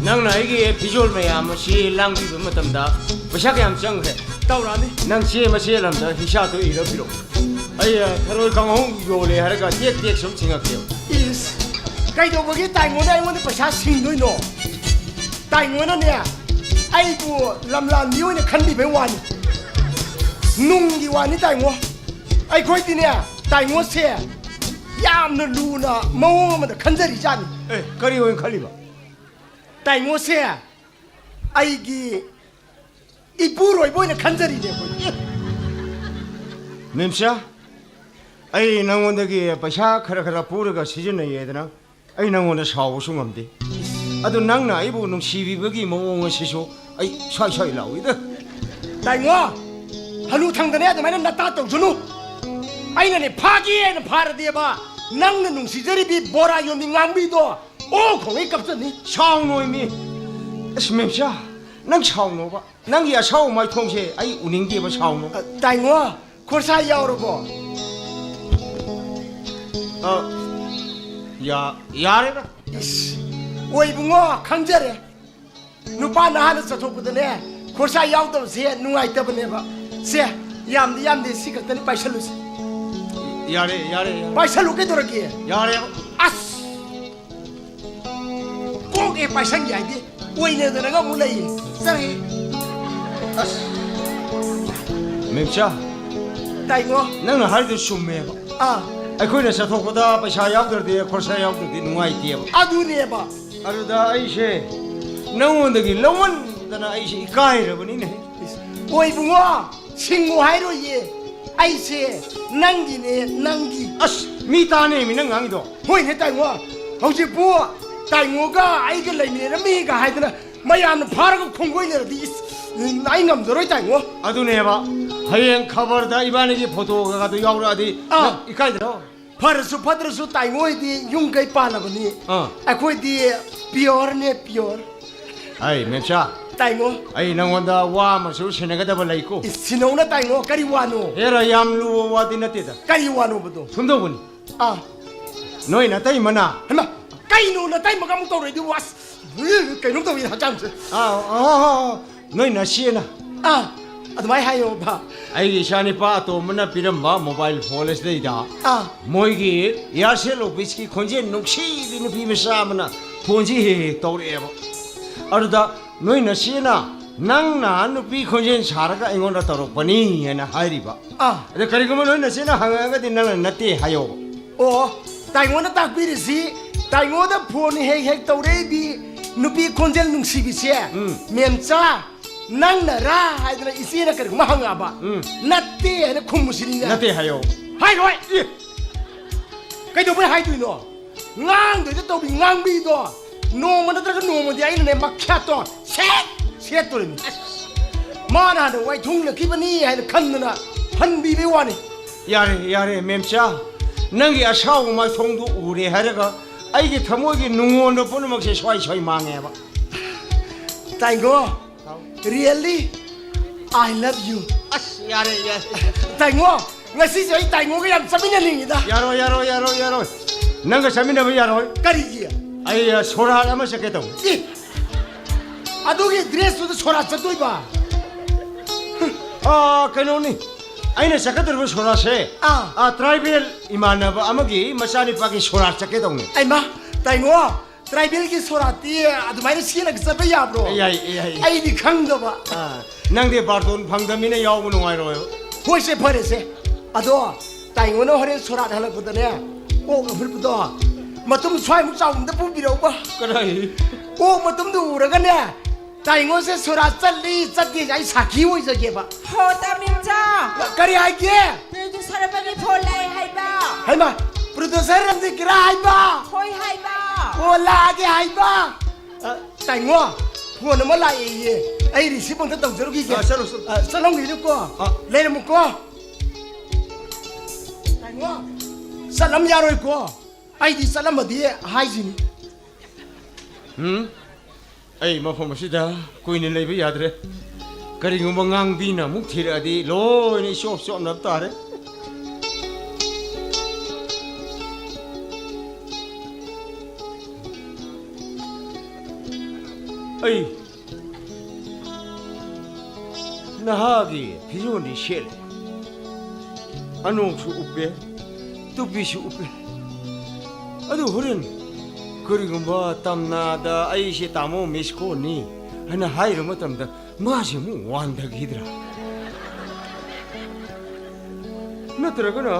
ꯅꯪꯅ ꯑꯩꯒꯤ ꯐꯤꯖꯣꯜ ꯃꯌꯥꯝ ꯑꯁꯤ ꯂꯥꯡꯕꯤꯕ ꯃꯇꯝꯗ ꯄꯩꯁꯥ ꯀꯌꯥꯝ ꯆꯪꯈ꯭ꯔꯦ? ꯇꯧꯔꯛꯑꯅꯤ꯫ ꯅꯪ ꯆꯦ ꯃꯆꯦꯠ ꯑꯃꯗ ꯍꯤꯁꯥꯞꯇꯣ ꯏꯔ ꯄꯤꯔꯛꯑꯣ꯫ ꯑꯩ, ꯑ, ꯊꯔꯣꯏ ꯀꯥꯡꯍꯧ ꯌꯣꯜꯂꯦ ꯍꯥꯏꯔꯒ ꯇꯦꯛ ꯇꯦꯛ ꯁꯨꯝ ꯁꯤꯡꯉꯛꯀꯦꯕ꯫ ꯏꯁ, ꯀꯩꯗꯧꯕꯒꯤ ꯇꯥꯏꯉꯣꯟꯗ ꯑꯩꯉꯣꯟꯗ ꯄꯩꯁꯥ ꯁꯤꯡꯗꯣꯏꯅꯣ? ꯇꯥꯏꯉꯣꯟꯅꯅꯦ, ꯑꯩꯕꯨ ꯂꯝꯂꯥꯟꯕꯤ ꯑꯣꯏꯅ ꯈꯟꯕꯤꯕꯩ ꯋꯥꯅꯤ꯫ ꯅꯨꯡꯒꯤ ꯋꯥꯅꯤ ꯇꯥꯏꯉꯣ꯫ ꯑꯩꯈꯣꯏꯗꯤꯅꯦ, ꯇꯥꯏꯉꯣꯁꯦ ꯌꯥꯝꯅ ꯂꯨꯅ ꯃꯑꯣꯡ ꯑꯃꯗ ꯈꯟꯖꯔꯤꯖꯥꯠꯅꯤ꯫ ꯑꯦ, ꯀꯔꯤ ꯑꯣꯏꯅ ꯈꯜꯂꯤꯕ? ꯇꯥꯏꯉꯣꯁꯦ ꯑꯩꯒꯤ ꯏꯄꯨꯔꯣꯏꯕ ꯑꯣꯏꯅ ꯈꯟꯖꯔꯤꯅꯦ ꯑꯩꯈꯣꯏ꯫ ꯃꯦꯝꯆꯥ, ꯑꯩ ꯅꯪꯉꯣꯟꯗꯒꯤ ꯄꯩꯁꯥ ꯈꯔ ꯈꯔ ꯄꯨꯔꯒ ꯁꯤꯖꯤꯟꯅꯩꯌꯦꯗꯅ ꯑꯩ ꯅꯪꯉꯣꯟꯗ ꯁꯥꯎꯕꯁꯨ ꯉꯝꯗꯦ꯫ ꯑꯗꯨ ꯅꯪꯅ ꯑꯩꯕꯨ ꯅꯨꯡꯁꯤꯕꯤꯕꯒꯤ ꯃꯑꯣꯡ ꯑꯁꯤꯁꯨ ꯑꯩ ꯁ꯭ꯋꯥꯏ ꯁ꯭ꯋꯥꯏ ꯂꯥꯎꯏꯗ꯫ ꯇꯥꯏꯉꯣ, ꯍꯅꯨ ꯊꯪꯗꯅꯦ ꯑꯗꯨꯃꯥꯏꯅ ꯅꯇꯥ ꯇꯧꯖꯅꯨ꯫ ꯑꯩꯅꯅꯦ ꯐꯥꯒꯦꯅ ꯐꯥꯔꯗꯤꯕ, ꯅꯪꯅ ꯅꯨꯡꯁꯤꯖꯔꯤꯕꯤ ꯕꯣꯔꯥ ꯌꯣꯟꯕꯤ ꯉꯥꯡꯕꯤꯗꯣ ꯑꯣ ꯈꯣꯡꯉꯩ ꯀꯞꯆꯅꯤ꯫ ꯁꯥꯎꯅꯣꯏꯃꯤ꯫ ꯑꯁ ꯃꯦꯝꯆꯥ, ꯅꯪ ꯁꯥꯎꯅꯣꯕ꯫ ꯅꯪꯒꯤ ꯑꯁꯥꯎ ꯃꯥꯏꯊꯣꯡꯁꯦ ꯑꯩ ꯎꯅꯤꯡꯗꯦꯕ, ꯁꯥꯎꯅꯣ꯫ ꯑ, ꯇꯥꯏꯉꯣ, ꯈꯣꯔꯁꯥ ꯌꯥꯎꯔꯕꯣ? ꯑ, ꯌꯥ-, ꯌꯥꯔꯦꯗ꯫ ꯏꯁ, ꯑꯣ ꯏꯕꯨꯡꯉꯣ, ꯈꯪꯖꯔꯦ꯫ ꯅꯨꯄꯥ ꯅꯍꯥꯅ ꯆꯠꯊꯣꯛꯄꯗꯅꯦ, ꯈꯣꯔꯁꯥ ꯌꯥꯎꯗꯕꯁꯦ ꯅꯨꯡꯉꯥꯏꯇꯕꯅꯦꯕ꯫ ꯁꯦ, ꯌꯥꯝꯗꯤ ꯌꯥꯝꯗꯦ, ꯁꯤ ꯈꯛꯇꯅꯤ, ꯄꯥꯏꯁꯜꯂꯨꯁꯤ꯫ ꯌꯥꯔꯦ, ꯌꯥꯔꯦ, ꯌꯥꯔꯦ꯫ ꯄꯥꯏꯁꯜꯂꯨ ꯀꯩꯗꯧꯔꯒꯦ? ꯌꯥꯔꯦꯕ꯫ ꯑꯁ! ꯀꯣꯛ ꯍꯦꯛ ꯄꯥꯏꯁꯟꯒꯦ ꯍꯥꯏꯗꯤ ꯑꯣꯏꯅꯗꯅꯒ ꯑꯃꯨꯛ ꯂꯩꯌꯦ꯫ ꯆꯠꯂꯍꯦ꯫ ꯑꯁ꯫ ꯃꯦꯝꯆꯥ, ꯇꯥꯏꯉꯣ꯫ ꯅꯪꯅ ꯍꯥꯏꯗꯨ ꯆꯨꯝꯃꯦꯕ꯫ ꯑꯥ꯫ ꯑꯩꯈꯣꯏꯅ ꯆꯠꯊꯣꯛꯄꯗ ꯄꯩꯁꯥ ꯌꯥꯎꯗ꯭ꯔꯗꯤ, ꯈꯣꯔꯁꯥ ꯌꯥꯎꯗ꯭ꯔꯗꯤ ꯅꯨꯡꯉꯥꯏꯇꯦꯕ꯫ ꯑꯗꯨꯅꯦꯕ꯫ ꯑꯗꯨꯗ ꯑꯩꯁꯦ ꯅꯪꯉꯣꯟꯗꯒꯤ ꯂꯧꯃꯟꯗꯅ ꯑꯩꯁꯦ ꯏꯀꯥꯏꯔꯕꯅꯤꯅꯦ꯫ ꯏꯁ, ꯑꯣ ꯏꯕꯨꯡꯉꯣ, ꯁꯤꯡꯉꯨ ꯍꯥꯏꯔꯣꯏꯌꯦ꯫ ꯑꯩꯁꯦ ꯅꯪꯒꯤꯅꯦ, ꯅꯪꯒꯤ꯫ ꯑꯁ, ꯃꯤ ꯇꯥꯅꯦꯃꯤ ꯅꯪ ꯉꯥꯡꯉꯤꯗꯣ꯫ ꯍꯣꯏꯅꯦ ꯇꯥꯏꯉꯣ, ꯍꯧꯖꯤꯛꯄꯨ ꯇꯥꯏꯉꯣꯒ ꯑꯩꯒ ꯂꯩꯃꯤꯟꯅꯔꯝꯃꯤꯒ ꯍꯥꯏꯗꯅ ꯃꯌꯥꯝꯅ ꯐꯥꯔꯒ ꯈꯣꯡꯒꯣꯏꯅꯔꯗꯤ, ꯏꯁ, ꯑꯩ ꯉꯝꯖꯔꯣꯏ ꯇꯥꯏꯉꯣ꯫ ꯑꯗꯨꯅꯦꯕ, ꯍꯌꯦꯡ ꯈꯕꯔꯗ ꯏꯕꯥꯅꯤꯒꯤ ꯐꯣꯇꯣꯒꯗꯣ ꯌꯥꯎꯔꯛꯑꯗꯤ ꯑꯥ꯫ ꯅꯪ ꯏꯀꯥꯏꯗ꯭ꯔꯣ? ꯐꯔꯁꯨ ꯐꯠꯇ꯭ꯔꯁꯨ ꯇꯥꯏꯉꯣ ꯍꯣꯏꯗꯤ ꯌꯨꯝ ꯀꯩ ꯄꯥꯜꯂꯕꯅꯤ꯫ ꯑꯥ꯫ ꯑꯩꯈꯣꯏꯗꯤ pure ꯅꯦ, pure꯫ ꯑꯩ ꯃꯦꯝꯆꯥ, ꯇꯥꯏꯉꯣ꯫ ꯑꯩ ꯅꯪꯉꯣꯟꯗ ꯋꯥ ꯑꯃꯁꯨ ꯁꯦꯟꯅꯒꯗꯕ ꯂꯩꯀꯣ꯫ ꯏꯁ, ꯁꯤꯟꯅꯧꯅ ꯇꯥꯏꯉꯣ, ꯀꯔꯤ ꯋꯥꯅꯣ? ꯍꯦꯔꯥ, ꯌꯥꯝ ꯂꯨꯕ ꯋꯥꯗꯤ ꯅꯠꯇꯦꯗ꯫ ꯀꯔꯤ ꯋꯥꯅꯣꯕꯗꯣ? ꯁꯨꯝꯗꯧꯕꯅꯤ꯫ ꯑꯥ꯫ ꯅꯣꯏ ꯅꯇꯩꯃꯅ꯫ ꯍꯩꯃꯥ, ꯀꯩꯅꯣ ꯅꯇꯩꯃꯒ ꯑꯃꯨꯛ ꯇꯧꯔꯛꯏꯗꯨꯕꯨ? ꯑꯁ, ꯀꯩꯅꯣꯝ ꯇꯧꯏ ꯍꯛꯆꯥꯡꯁꯦ꯫ ꯑꯥ, ꯑꯥ, ꯑꯥ, ꯑꯥ꯫ ꯅꯣꯏ ꯅꯆꯦꯅ꯫ ꯑꯥ, ꯑꯗꯨꯃꯥꯏꯅ ꯍꯥꯏꯌꯣꯕ꯫ ꯑꯩꯒꯤ ꯏꯆꯥꯅꯤꯄꯥ ꯑꯇꯣꯝꯕꯅ ꯄꯤꯔꯝꯕ mobile phone ꯑꯁꯤꯗꯩꯗ ꯑꯥ꯫ ꯃꯣꯏꯒꯤ Aircel office ꯀꯤ ꯈꯣꯟꯖꯦꯜ ꯅꯨꯡꯁꯤꯕꯤ ꯅꯨꯄꯤ ꯃꯆꯥ ꯑꯃꯅ phone ꯁꯤ ꯍꯦꯛ ꯍꯦꯛ ꯇꯧꯔꯛꯑꯦꯕ꯫ ꯑꯗꯨꯗ ꯅꯣꯏ ꯅꯆꯦꯅ ꯅꯪꯅ ꯅꯨꯄꯤ ꯈꯣꯟꯖꯦꯜ ꯁꯥꯔꯒ ꯑꯩꯉꯣꯟꯗ ꯇꯧꯔꯛꯄꯅꯤ ꯍꯥꯏꯅ ꯍꯥꯏꯔꯤꯕ꯫ ꯑꯥ꯫ ꯑꯗ ꯀꯔꯤꯒꯨꯝꯕ ꯅꯣꯏ ꯅꯆꯦꯅ ꯍꯪꯉꯛꯑꯒꯗꯤ ꯅꯪꯅ ꯅꯠꯇꯦ ꯍꯥꯏꯌꯣꯕ꯫ ꯑꯣ, ꯇꯥꯏꯉꯣꯅ ꯇꯥꯛꯄꯤꯔꯤꯁꯤ, ꯇꯥꯏꯉꯣꯗ ꯐꯣꯟ ꯍꯦꯛ ꯍꯦꯛ ꯇꯧꯔꯛꯏꯕꯤ ꯅꯨꯄꯤ ꯈꯣꯟꯖꯦꯜ ꯅꯨꯡꯁꯤꯕꯤꯁꯦ, ꯎꯝ꯫ ꯃꯦꯝꯆꯥ, ꯅꯪꯅꯔꯥ ꯍꯥꯏꯗꯅ ꯏꯆꯦꯅ ꯀꯔꯤꯒꯨꯝꯕ ꯍꯪꯉꯛꯑꯕ, ꯎꯝ꯫ ꯅꯠꯇꯦ ꯍꯥꯏꯅ ꯈꯨꯝꯃꯨꯁꯤꯅꯤꯅꯦ꯫ ꯅꯠꯇꯦ ꯍꯥꯏꯌꯣ꯫ ꯍꯥꯏꯔꯣꯏ꯫ ꯑꯦ, ꯀꯩꯗꯧꯕꯩ ꯍꯥꯏꯗꯣꯏꯅꯣ? ꯉꯥꯡꯗꯣꯏꯗ ꯇꯧꯕꯤ ꯉꯥꯡꯕꯤꯗꯣ ꯅꯣꯡꯃ ꯅꯠꯇ꯭ꯔꯒ ꯅꯣꯡꯃꯗꯤ ꯑꯩꯅꯅꯦ ꯃꯈ꯭ꯌꯥꯠꯇꯣ ꯁꯦꯠ ꯁꯦꯠꯇꯣꯔꯤꯅꯤ꯫ ꯃꯥꯅ ꯍꯥꯟꯅ ꯋꯥꯏꯊꯨꯡꯅꯈꯤꯕꯅꯤ ꯍꯥꯏꯅ ꯈꯟꯗꯅ ꯍꯟꯕꯤꯕꯩ ꯋꯥꯅꯤ꯫ ꯌꯥꯔꯦ, ꯌꯥꯔꯦ, ꯃꯦꯝꯆꯥ꯫ ꯅꯪꯒꯤ ꯑꯁꯥꯎꯕ ꯃꯥꯏꯊꯣꯡꯗꯨ ꯎꯔꯦ ꯍꯥꯏꯔꯒ ꯑꯩꯒꯤ ꯊꯃꯣꯏꯒꯤ ꯅꯨꯡꯉꯣꯟꯕ ꯄꯨꯝꯅꯃꯛꯁꯦ ꯁ꯭ꯋꯥꯏ ꯁ꯭ꯋꯥꯏ ꯃꯥꯡꯉꯦꯕ꯫ ꯇꯥꯏꯉꯣ, really, I love you. ꯑꯁ, ꯌꯥꯔꯦ, ꯌꯥꯔꯦ꯫ ꯇꯥꯏꯉꯣ, ꯉꯁꯤꯁꯦ ꯑꯩ ꯇꯥꯏꯉꯣꯒ ꯌꯥꯝ ꯆꯠꯃꯤꯟꯅꯅꯤꯡꯉꯤꯗ꯫ ꯌꯥꯔꯣꯏ, ꯌꯥꯔꯣꯏ, ꯌꯥꯔꯣꯏ, ꯌꯥꯔꯣꯏ꯫ ꯅꯪꯒ ꯆꯠꯃꯤꯟꯅꯕ ꯌꯥꯔꯣꯏ꯫ ꯀꯔꯤꯒꯤ? ꯑꯩ, ꯑ, ꯁꯣꯔꯥꯠ ꯑꯃ ꯆꯠꯀꯦ ꯇꯧꯅꯤ꯫ ꯑꯦ, ꯑꯗꯨꯒꯤ ꯗ꯭ꯔꯦꯁꯇꯨꯗ ꯁꯣꯔꯥꯠ ꯆꯠꯇꯣꯏꯕ? ꯑ, ꯀꯩꯅꯣꯅꯤ, ꯑꯩꯅ ꯆꯠꯀꯗꯧꯔꯤꯕ ꯁꯣꯔꯥꯠꯁꯦ, ꯑꯥ꯫ ꯑ, ꯇ꯭ꯔꯥꯏꯕꯦꯜ ꯏꯃꯥꯟꯅꯕ ꯑꯃꯒꯤ ꯃꯆꯥꯅꯤꯄꯥꯒꯤ ꯁꯣꯔꯥꯠ ꯆꯠꯀꯦ ꯇꯧꯅꯤ꯫ ꯑꯩꯃ, ꯇꯥꯏꯉꯣ, ꯇ꯭ꯔꯥꯏꯕꯦꯜꯒꯤ ꯁꯣꯔꯥꯠꯇꯤ ꯑꯗꯨꯃꯥꯏꯅ ꯁꯦꯠꯂꯒ ꯆꯠꯄ ꯌꯥꯕ꯭ꯔꯣ? ꯌꯥꯏ, ꯌꯥꯏ꯫ ꯑꯩꯗꯤ ꯈꯪꯗꯕ꯫ ꯑꯥ, ꯅꯪꯗꯤ ꯕꯥꯔꯇꯣꯟ ꯐꯪꯗꯕꯅꯤꯅ ꯌꯥꯎꯕ ꯅꯨꯡꯉꯥꯏꯔꯣꯏ꯫ ꯍꯣꯏꯁꯦ, ꯐꯔꯦꯁꯦ꯫ ꯑꯗꯣ ꯇꯥꯏꯉꯣꯅ ꯍꯣꯔꯦꯟ ꯁꯣꯔꯥꯠ ꯍꯜꯂꯛꯄꯗꯅꯦ, ꯑꯣꯛ ꯑꯐꯨꯠꯄꯗꯣ ꯃꯇꯨꯝ ꯁ꯭ꯋꯥꯏꯃꯨꯛ ꯆꯥꯎꯕ ꯑꯝꯇ ꯄꯨꯕꯤꯔꯛꯎꯕ꯫ ꯀꯗꯥꯏ? ꯑꯣꯛ ꯃꯇꯨꯝꯗꯨ ꯎꯔꯒꯅꯦ, ꯇꯥꯏꯉꯣꯁꯦ ꯁꯣꯔꯥꯠ ꯆꯠꯂꯤ ꯆꯠꯇꯦꯁꯦ ꯑꯩ ꯁꯥꯈꯤ ꯑꯣꯏꯖꯒꯦꯕ꯫ ꯍꯣ, ꯇꯥꯃꯤꯝꯆꯥ! ꯀꯔꯤ ꯍꯥꯏꯒꯦ? ꯄ꯭ꯔꯗ꯭ꯌꯨꯁꯔ ꯑꯃꯒꯤ ꯐꯣꯟ ꯂꯥꯛꯑꯦ ꯍꯥꯏꯕ꯫ ꯍꯩꯃꯥ, ꯄ꯭ꯔꯗ꯭ꯌꯨꯁꯔ ꯔꯟꯖꯤꯠꯀꯤꯔꯥ ꯍꯥꯏꯕ? ꯍꯣꯏ ꯍꯥꯏꯕ꯫ ꯑꯣ, ꯂꯥꯛꯑꯒꯦ ꯍꯥꯏꯕ? ꯑ, ꯇꯥꯏꯉꯣ, ꯐꯣꯟ ꯑꯃ ꯂꯥꯛꯑꯦꯌꯦ꯫ ꯑꯩ ꯔꯤꯁꯤꯞ ꯑꯝꯇ ꯇꯧꯖꯔꯨꯈꯤꯒꯦ꯫ ꯑ, ꯆꯠꯂꯨ, ꯆꯠꯂꯨ꯫ ꯑ, ꯆꯠꯂꯝꯈꯤꯅꯨꯀꯣ꯫ ꯑ꯫ ꯂꯩꯔꯝꯃꯨꯀꯣ꯫ ꯇꯥꯏꯉꯣ, ꯆꯠꯂꯝ ꯌꯥꯔꯣꯏꯀꯣ꯫ ꯑꯩꯗꯤ ꯆꯠꯂꯝꯃꯗꯤ ꯍꯥꯏꯁꯤꯅꯤ꯫ ꯎꯝ? ꯑꯩ ꯃꯐꯝ ꯑꯁꯤꯗ ꯀꯨꯏꯅ ꯂꯩꯕ ꯌꯥꯗ꯭ꯔꯦ꯫ ꯀꯔꯤꯒꯨꯝꯕ ꯉꯥꯡꯕꯤꯅ ꯑꯃꯨꯛ ꯊꯤꯔꯛꯑꯗꯤ ꯂꯣꯏꯅ ꯏꯆꯣꯞ ꯆꯣꯞꯅꯕ ꯇꯥꯔꯦ꯫ ꯑꯩ ꯅꯍꯥꯒꯤ ꯐꯤꯖꯣꯜꯗꯤ ꯁꯦꯠꯂꯦ, ꯑꯅꯣꯛꯁꯨ ꯎꯞꯄꯦ, ꯇꯨꯄꯤꯁꯨ ꯎꯞꯄꯦ꯫ ꯑꯗꯨ ꯍꯣꯔꯦꯟ ꯀꯔꯤꯒꯨꯝꯕ ꯇꯝꯅꯥꯗ "ꯑꯩꯁꯦ ꯇꯥꯃꯣ ꯃꯤꯁꯀꯣꯟꯅꯤ" ꯍꯥꯏꯅ ꯍꯥꯏꯔꯨ ꯃꯇꯝꯗ ꯃꯥꯁꯦ ꯑꯃꯨꯛ ꯋꯥꯟꯊꯈꯤꯗ꯭ꯔꯥ? ꯅꯠꯇ꯭ꯔꯒꯅ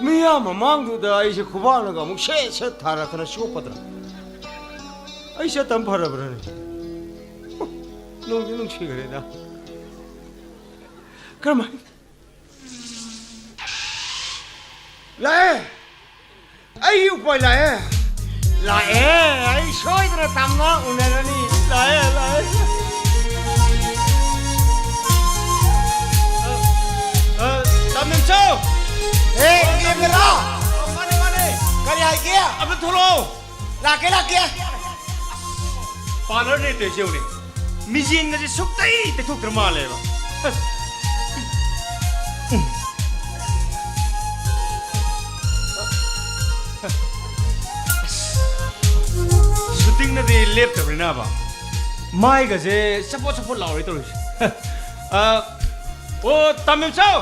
ꯃꯤꯌꯥꯝ ꯃꯃꯥꯡꯗꯨꯗ ꯑꯩꯁꯦ ꯈꯨꯕꯥꯛꯅꯒ ꯑꯃꯨꯛ ꯁꯦꯠ ꯁꯦꯠ ꯊꯥꯔꯛꯇꯅ ꯆꯣꯞꯄꯗ꯭ꯔꯥ? ꯑꯩ ꯆꯠꯇꯝ ꯐꯔꯕ꯭ꯔꯥꯅꯦ? ꯅꯨꯡꯗꯤ ꯅꯨꯡꯁꯤꯈ꯭ꯔꯦꯗ꯫ ꯀꯔꯝꯍꯥꯏꯅ? ꯂꯥꯛꯑꯦ! ꯑꯩ ꯎꯄꯥꯏ ꯂꯥꯛꯑꯦ! ꯂꯥꯛꯑꯦ! ꯑꯩ ꯁꯣꯏꯗꯅ ꯇꯝꯅ ꯎꯅꯔꯅꯤ! ꯂꯥꯛꯑꯦ! ꯂꯥꯛꯑꯦ! ꯑ, ꯑ, ꯇꯥꯃꯦꯝꯆꯧ! ꯑꯦ, ꯏꯕꯦꯝꯃꯔꯣ! ꯑ, ꯃꯥꯅꯦ, ꯃꯥꯅꯦ! ꯀꯔꯤ ꯍꯥꯏꯒꯦ? ꯑꯝꯇ ꯊꯣꯛꯂꯛꯑꯣ! ꯂꯥꯛꯀꯦ, ꯂꯥꯛꯀꯦ! ꯄꯥꯔꯂꯔ ꯂꯩꯇ꯭ꯔꯦ, ꯁꯦ ꯌꯦꯡꯉꯨꯅꯦ꯫ ꯃꯤꯖꯦꯡꯒꯁꯦ ꯁꯨꯛꯇꯩ ꯇꯩꯊꯣꯛꯇ꯭ꯔ ꯃꯥꯜꯂꯦꯕ꯫ ꯑꯁ꯫ ꯁꯨꯇꯤꯡꯅꯗꯤ ꯂꯦꯞꯇꯕꯅꯤꯅꯕ꯫ ꯃꯥꯏꯒꯁꯦ ꯆꯄꯣꯠ ꯆꯄꯣꯠ ꯂꯥꯎꯔꯦ ꯇꯧꯔꯤꯁꯦ꯫ ꯑ, ꯑꯣ, ꯇꯥꯃꯦꯝꯆꯧ!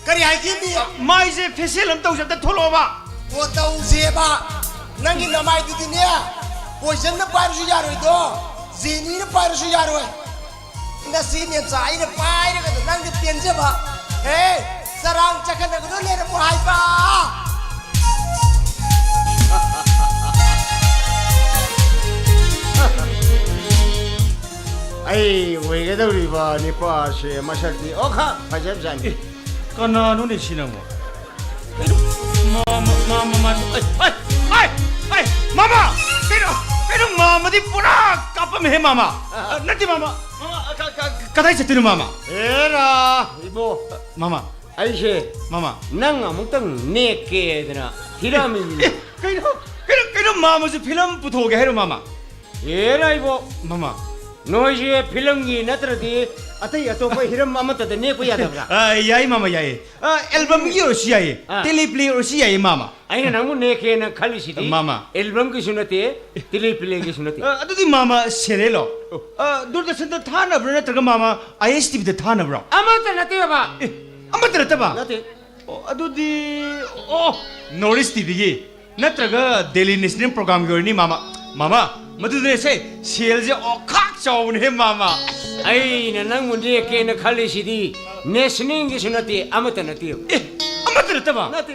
ꯀꯔꯤ ꯍꯥꯏꯒꯦ, ꯃꯤ? ꯃꯥꯏꯁꯦ ꯐꯦꯁꯤꯌꯦꯜ ꯑꯃ ꯇꯧꯁꯦ, ꯑꯝꯇ ꯊꯣꯛꯂꯛꯑꯣꯕ꯫ ꯑꯣ, ꯇꯧꯁꯦꯕ꯫ ꯅꯪꯒꯤ ꯅꯃꯥꯏꯗꯨꯗꯤꯅꯦ, ꯄꯣꯏꯖꯟꯅ ꯄꯥꯏꯔꯁꯨ ꯌꯥꯔꯣꯏꯗꯣ, ꯖꯦꯅꯤꯅ ꯄꯥꯏꯔꯁꯨ ꯌꯥꯔꯣꯏ꯫ ꯅꯆꯦ ꯃꯦꯝꯆꯥ ꯑꯩꯅ ꯄꯥꯏꯔꯒꯗ ꯅꯪꯗꯤ ꯄꯦꯟꯖꯕ꯫ ꯍꯦ, ꯆꯔꯥꯡ ꯆꯈꯠꯅꯒꯗꯣ ꯂꯩꯔꯝꯃꯣ ꯍꯥꯏꯕ꯫ ꯑꯩ ꯑꯣꯏꯒꯗꯧꯔꯤꯕ ꯅꯤꯄꯥꯁꯦ ꯃꯁꯛꯇꯤ ꯑꯣꯈꯥꯛ ꯐꯖꯕꯖꯥꯠꯅꯤ꯫ ꯑꯦ, ꯀꯅꯥꯅꯣꯅꯦ ꯁꯤ ꯅꯪꯕꯣ? ꯀꯩꯅꯣ? ꯃꯥ-, ꯃꯥ-, ꯃꯥ-, ꯃꯥ-, ꯃꯥ-, ꯑꯩ, ꯑꯩ, ꯑꯩ, ꯑꯩ, ꯃꯥꯃ! ꯀꯩꯅꯣ, ꯀꯩꯅꯣ, ꯃꯥꯃꯗꯤ ꯄꯨꯔꯥ ꯀꯥꯞꯄꯝꯃꯦꯍꯦ, ꯃꯥꯃ! ꯑ, ꯅꯠꯇꯦ, ꯃꯥꯃ! ꯃꯥꯃ, ꯑ, ꯀ-, ꯀ-, ꯀꯗꯥꯏ ꯆꯠꯇꯣꯏꯅꯣ, ꯃꯥꯃ? ꯍꯦꯔꯥ, ꯏꯕꯣ! ꯃꯥꯃ! ꯑꯩꯁꯦ ꯃꯥꯃ! ꯅꯪ ꯑꯃꯨꯛꯇꯪ ꯅꯦꯛꯀꯦꯗꯅ ꯊꯤꯔꯛꯑꯝꯃꯤꯅꯤ꯫ ꯑꯦ, ꯀꯩꯅꯣ, ꯀꯩꯅꯣ, ꯀꯩꯅꯣ, ꯃꯥꯃꯁꯨ ꯐꯤꯂꯝ ꯄꯨꯊꯣꯛꯑꯒꯦ ꯍꯥꯏꯔꯣ, ꯃꯥꯃ? ꯍꯦꯔꯥ, ꯏꯕꯣ! ꯃꯥꯃ! ꯅꯣꯏꯁꯦ ꯐꯤꯂꯝꯒꯤ ꯅꯠꯇ꯭ꯔꯗꯤ ꯑꯇꯩ ꯑꯇꯣꯞꯄ ꯍꯤꯔꯝ ꯑꯃꯠꯇꯗ ꯅꯦꯛꯄ ꯌꯥꯗꯕ꯭ꯔꯥ? ꯑ, ꯌꯥꯏ, ꯃꯥꯃ, ꯌꯥꯏꯌꯦ꯫ ꯑ, ꯑꯦꯜꯕꯝꯒꯤ ꯑꯣꯏꯔꯁꯨ ꯌꯥꯏꯌꯦ, ꯑꯥ꯫ ꯇꯦꯂꯦꯄ꯭ꯂꯦ ꯑꯣꯏꯔꯁꯨ ꯌꯥꯏꯌꯦ, ꯃꯥꯃ꯫ ꯑꯩꯅ ꯅꯪꯕꯨ ꯅꯦꯛꯀꯦꯅ ꯈꯜꯂꯤꯁꯤꯗꯤ ꯃꯥꯃ꯫ ꯑꯦꯜꯕꯝꯒꯤꯁꯨ ꯅꯠꯇꯦ, ꯇꯦꯂꯦꯄ꯭ꯂꯦꯒꯤꯁꯨ ꯅꯠꯇꯦ꯫ ꯑ, ꯑꯗꯨꯗꯤ ꯃꯥꯃ ꯁꯦꯔꯦꯂꯣ? ꯑ, ꯗꯨꯔꯗꯔꯁꯟꯗ ꯊꯥꯅꯕ꯭ꯔꯥ ꯅꯠꯇ꯭ꯔꯒ ꯃꯥꯃ ꯑꯥꯏ ꯑꯦꯁ ꯇꯤ ꯚꯤꯗ ꯊꯥꯅꯕ꯭ꯔꯣ? ꯑꯃꯠꯇ ꯅꯠꯇꯦ, ꯕꯕꯥ꯫ ꯑꯦ, ꯑꯃꯠꯇ ꯅꯠꯇꯕ? ꯅꯠꯇꯦ꯫ ꯑꯣ, ꯑꯗꯨꯗꯤ, ꯑꯣ, ꯅꯣꯔꯠ ꯏꯁ ꯇꯤ ꯚꯤꯒꯤ ꯅꯠꯇ꯭ꯔꯒ ꯗꯦꯜꯂꯤ ꯅꯦꯁꯅꯦꯜ ꯄ꯭ꯔꯣꯒ꯭ꯔꯥꯝꯒꯤ ꯑꯣꯏꯔꯅꯤ, ꯃꯥꯃ꯫ ꯃꯥꯃ, ꯃꯗꯨꯗꯅꯦꯁꯦ, ꯁꯦꯜꯁꯦ ꯑꯣꯈꯥꯛ ꯆꯥꯎꯕꯅꯦꯍꯦ, ꯃꯥꯃ꯫ ꯑꯩꯅ ꯅꯪꯕꯨ ꯅꯦꯛꯀꯦꯅ ꯈꯜꯂꯤꯁꯤꯗꯤ ꯅꯦꯁꯅꯦꯜꯒꯤꯁꯨ ꯅꯠꯇꯦ, ꯑꯃꯠꯇ ꯅꯠꯇꯦ꯫ ꯑꯦ, ꯑꯃꯠꯇ ꯅꯠꯇꯕ? ꯅꯠꯇꯦ꯫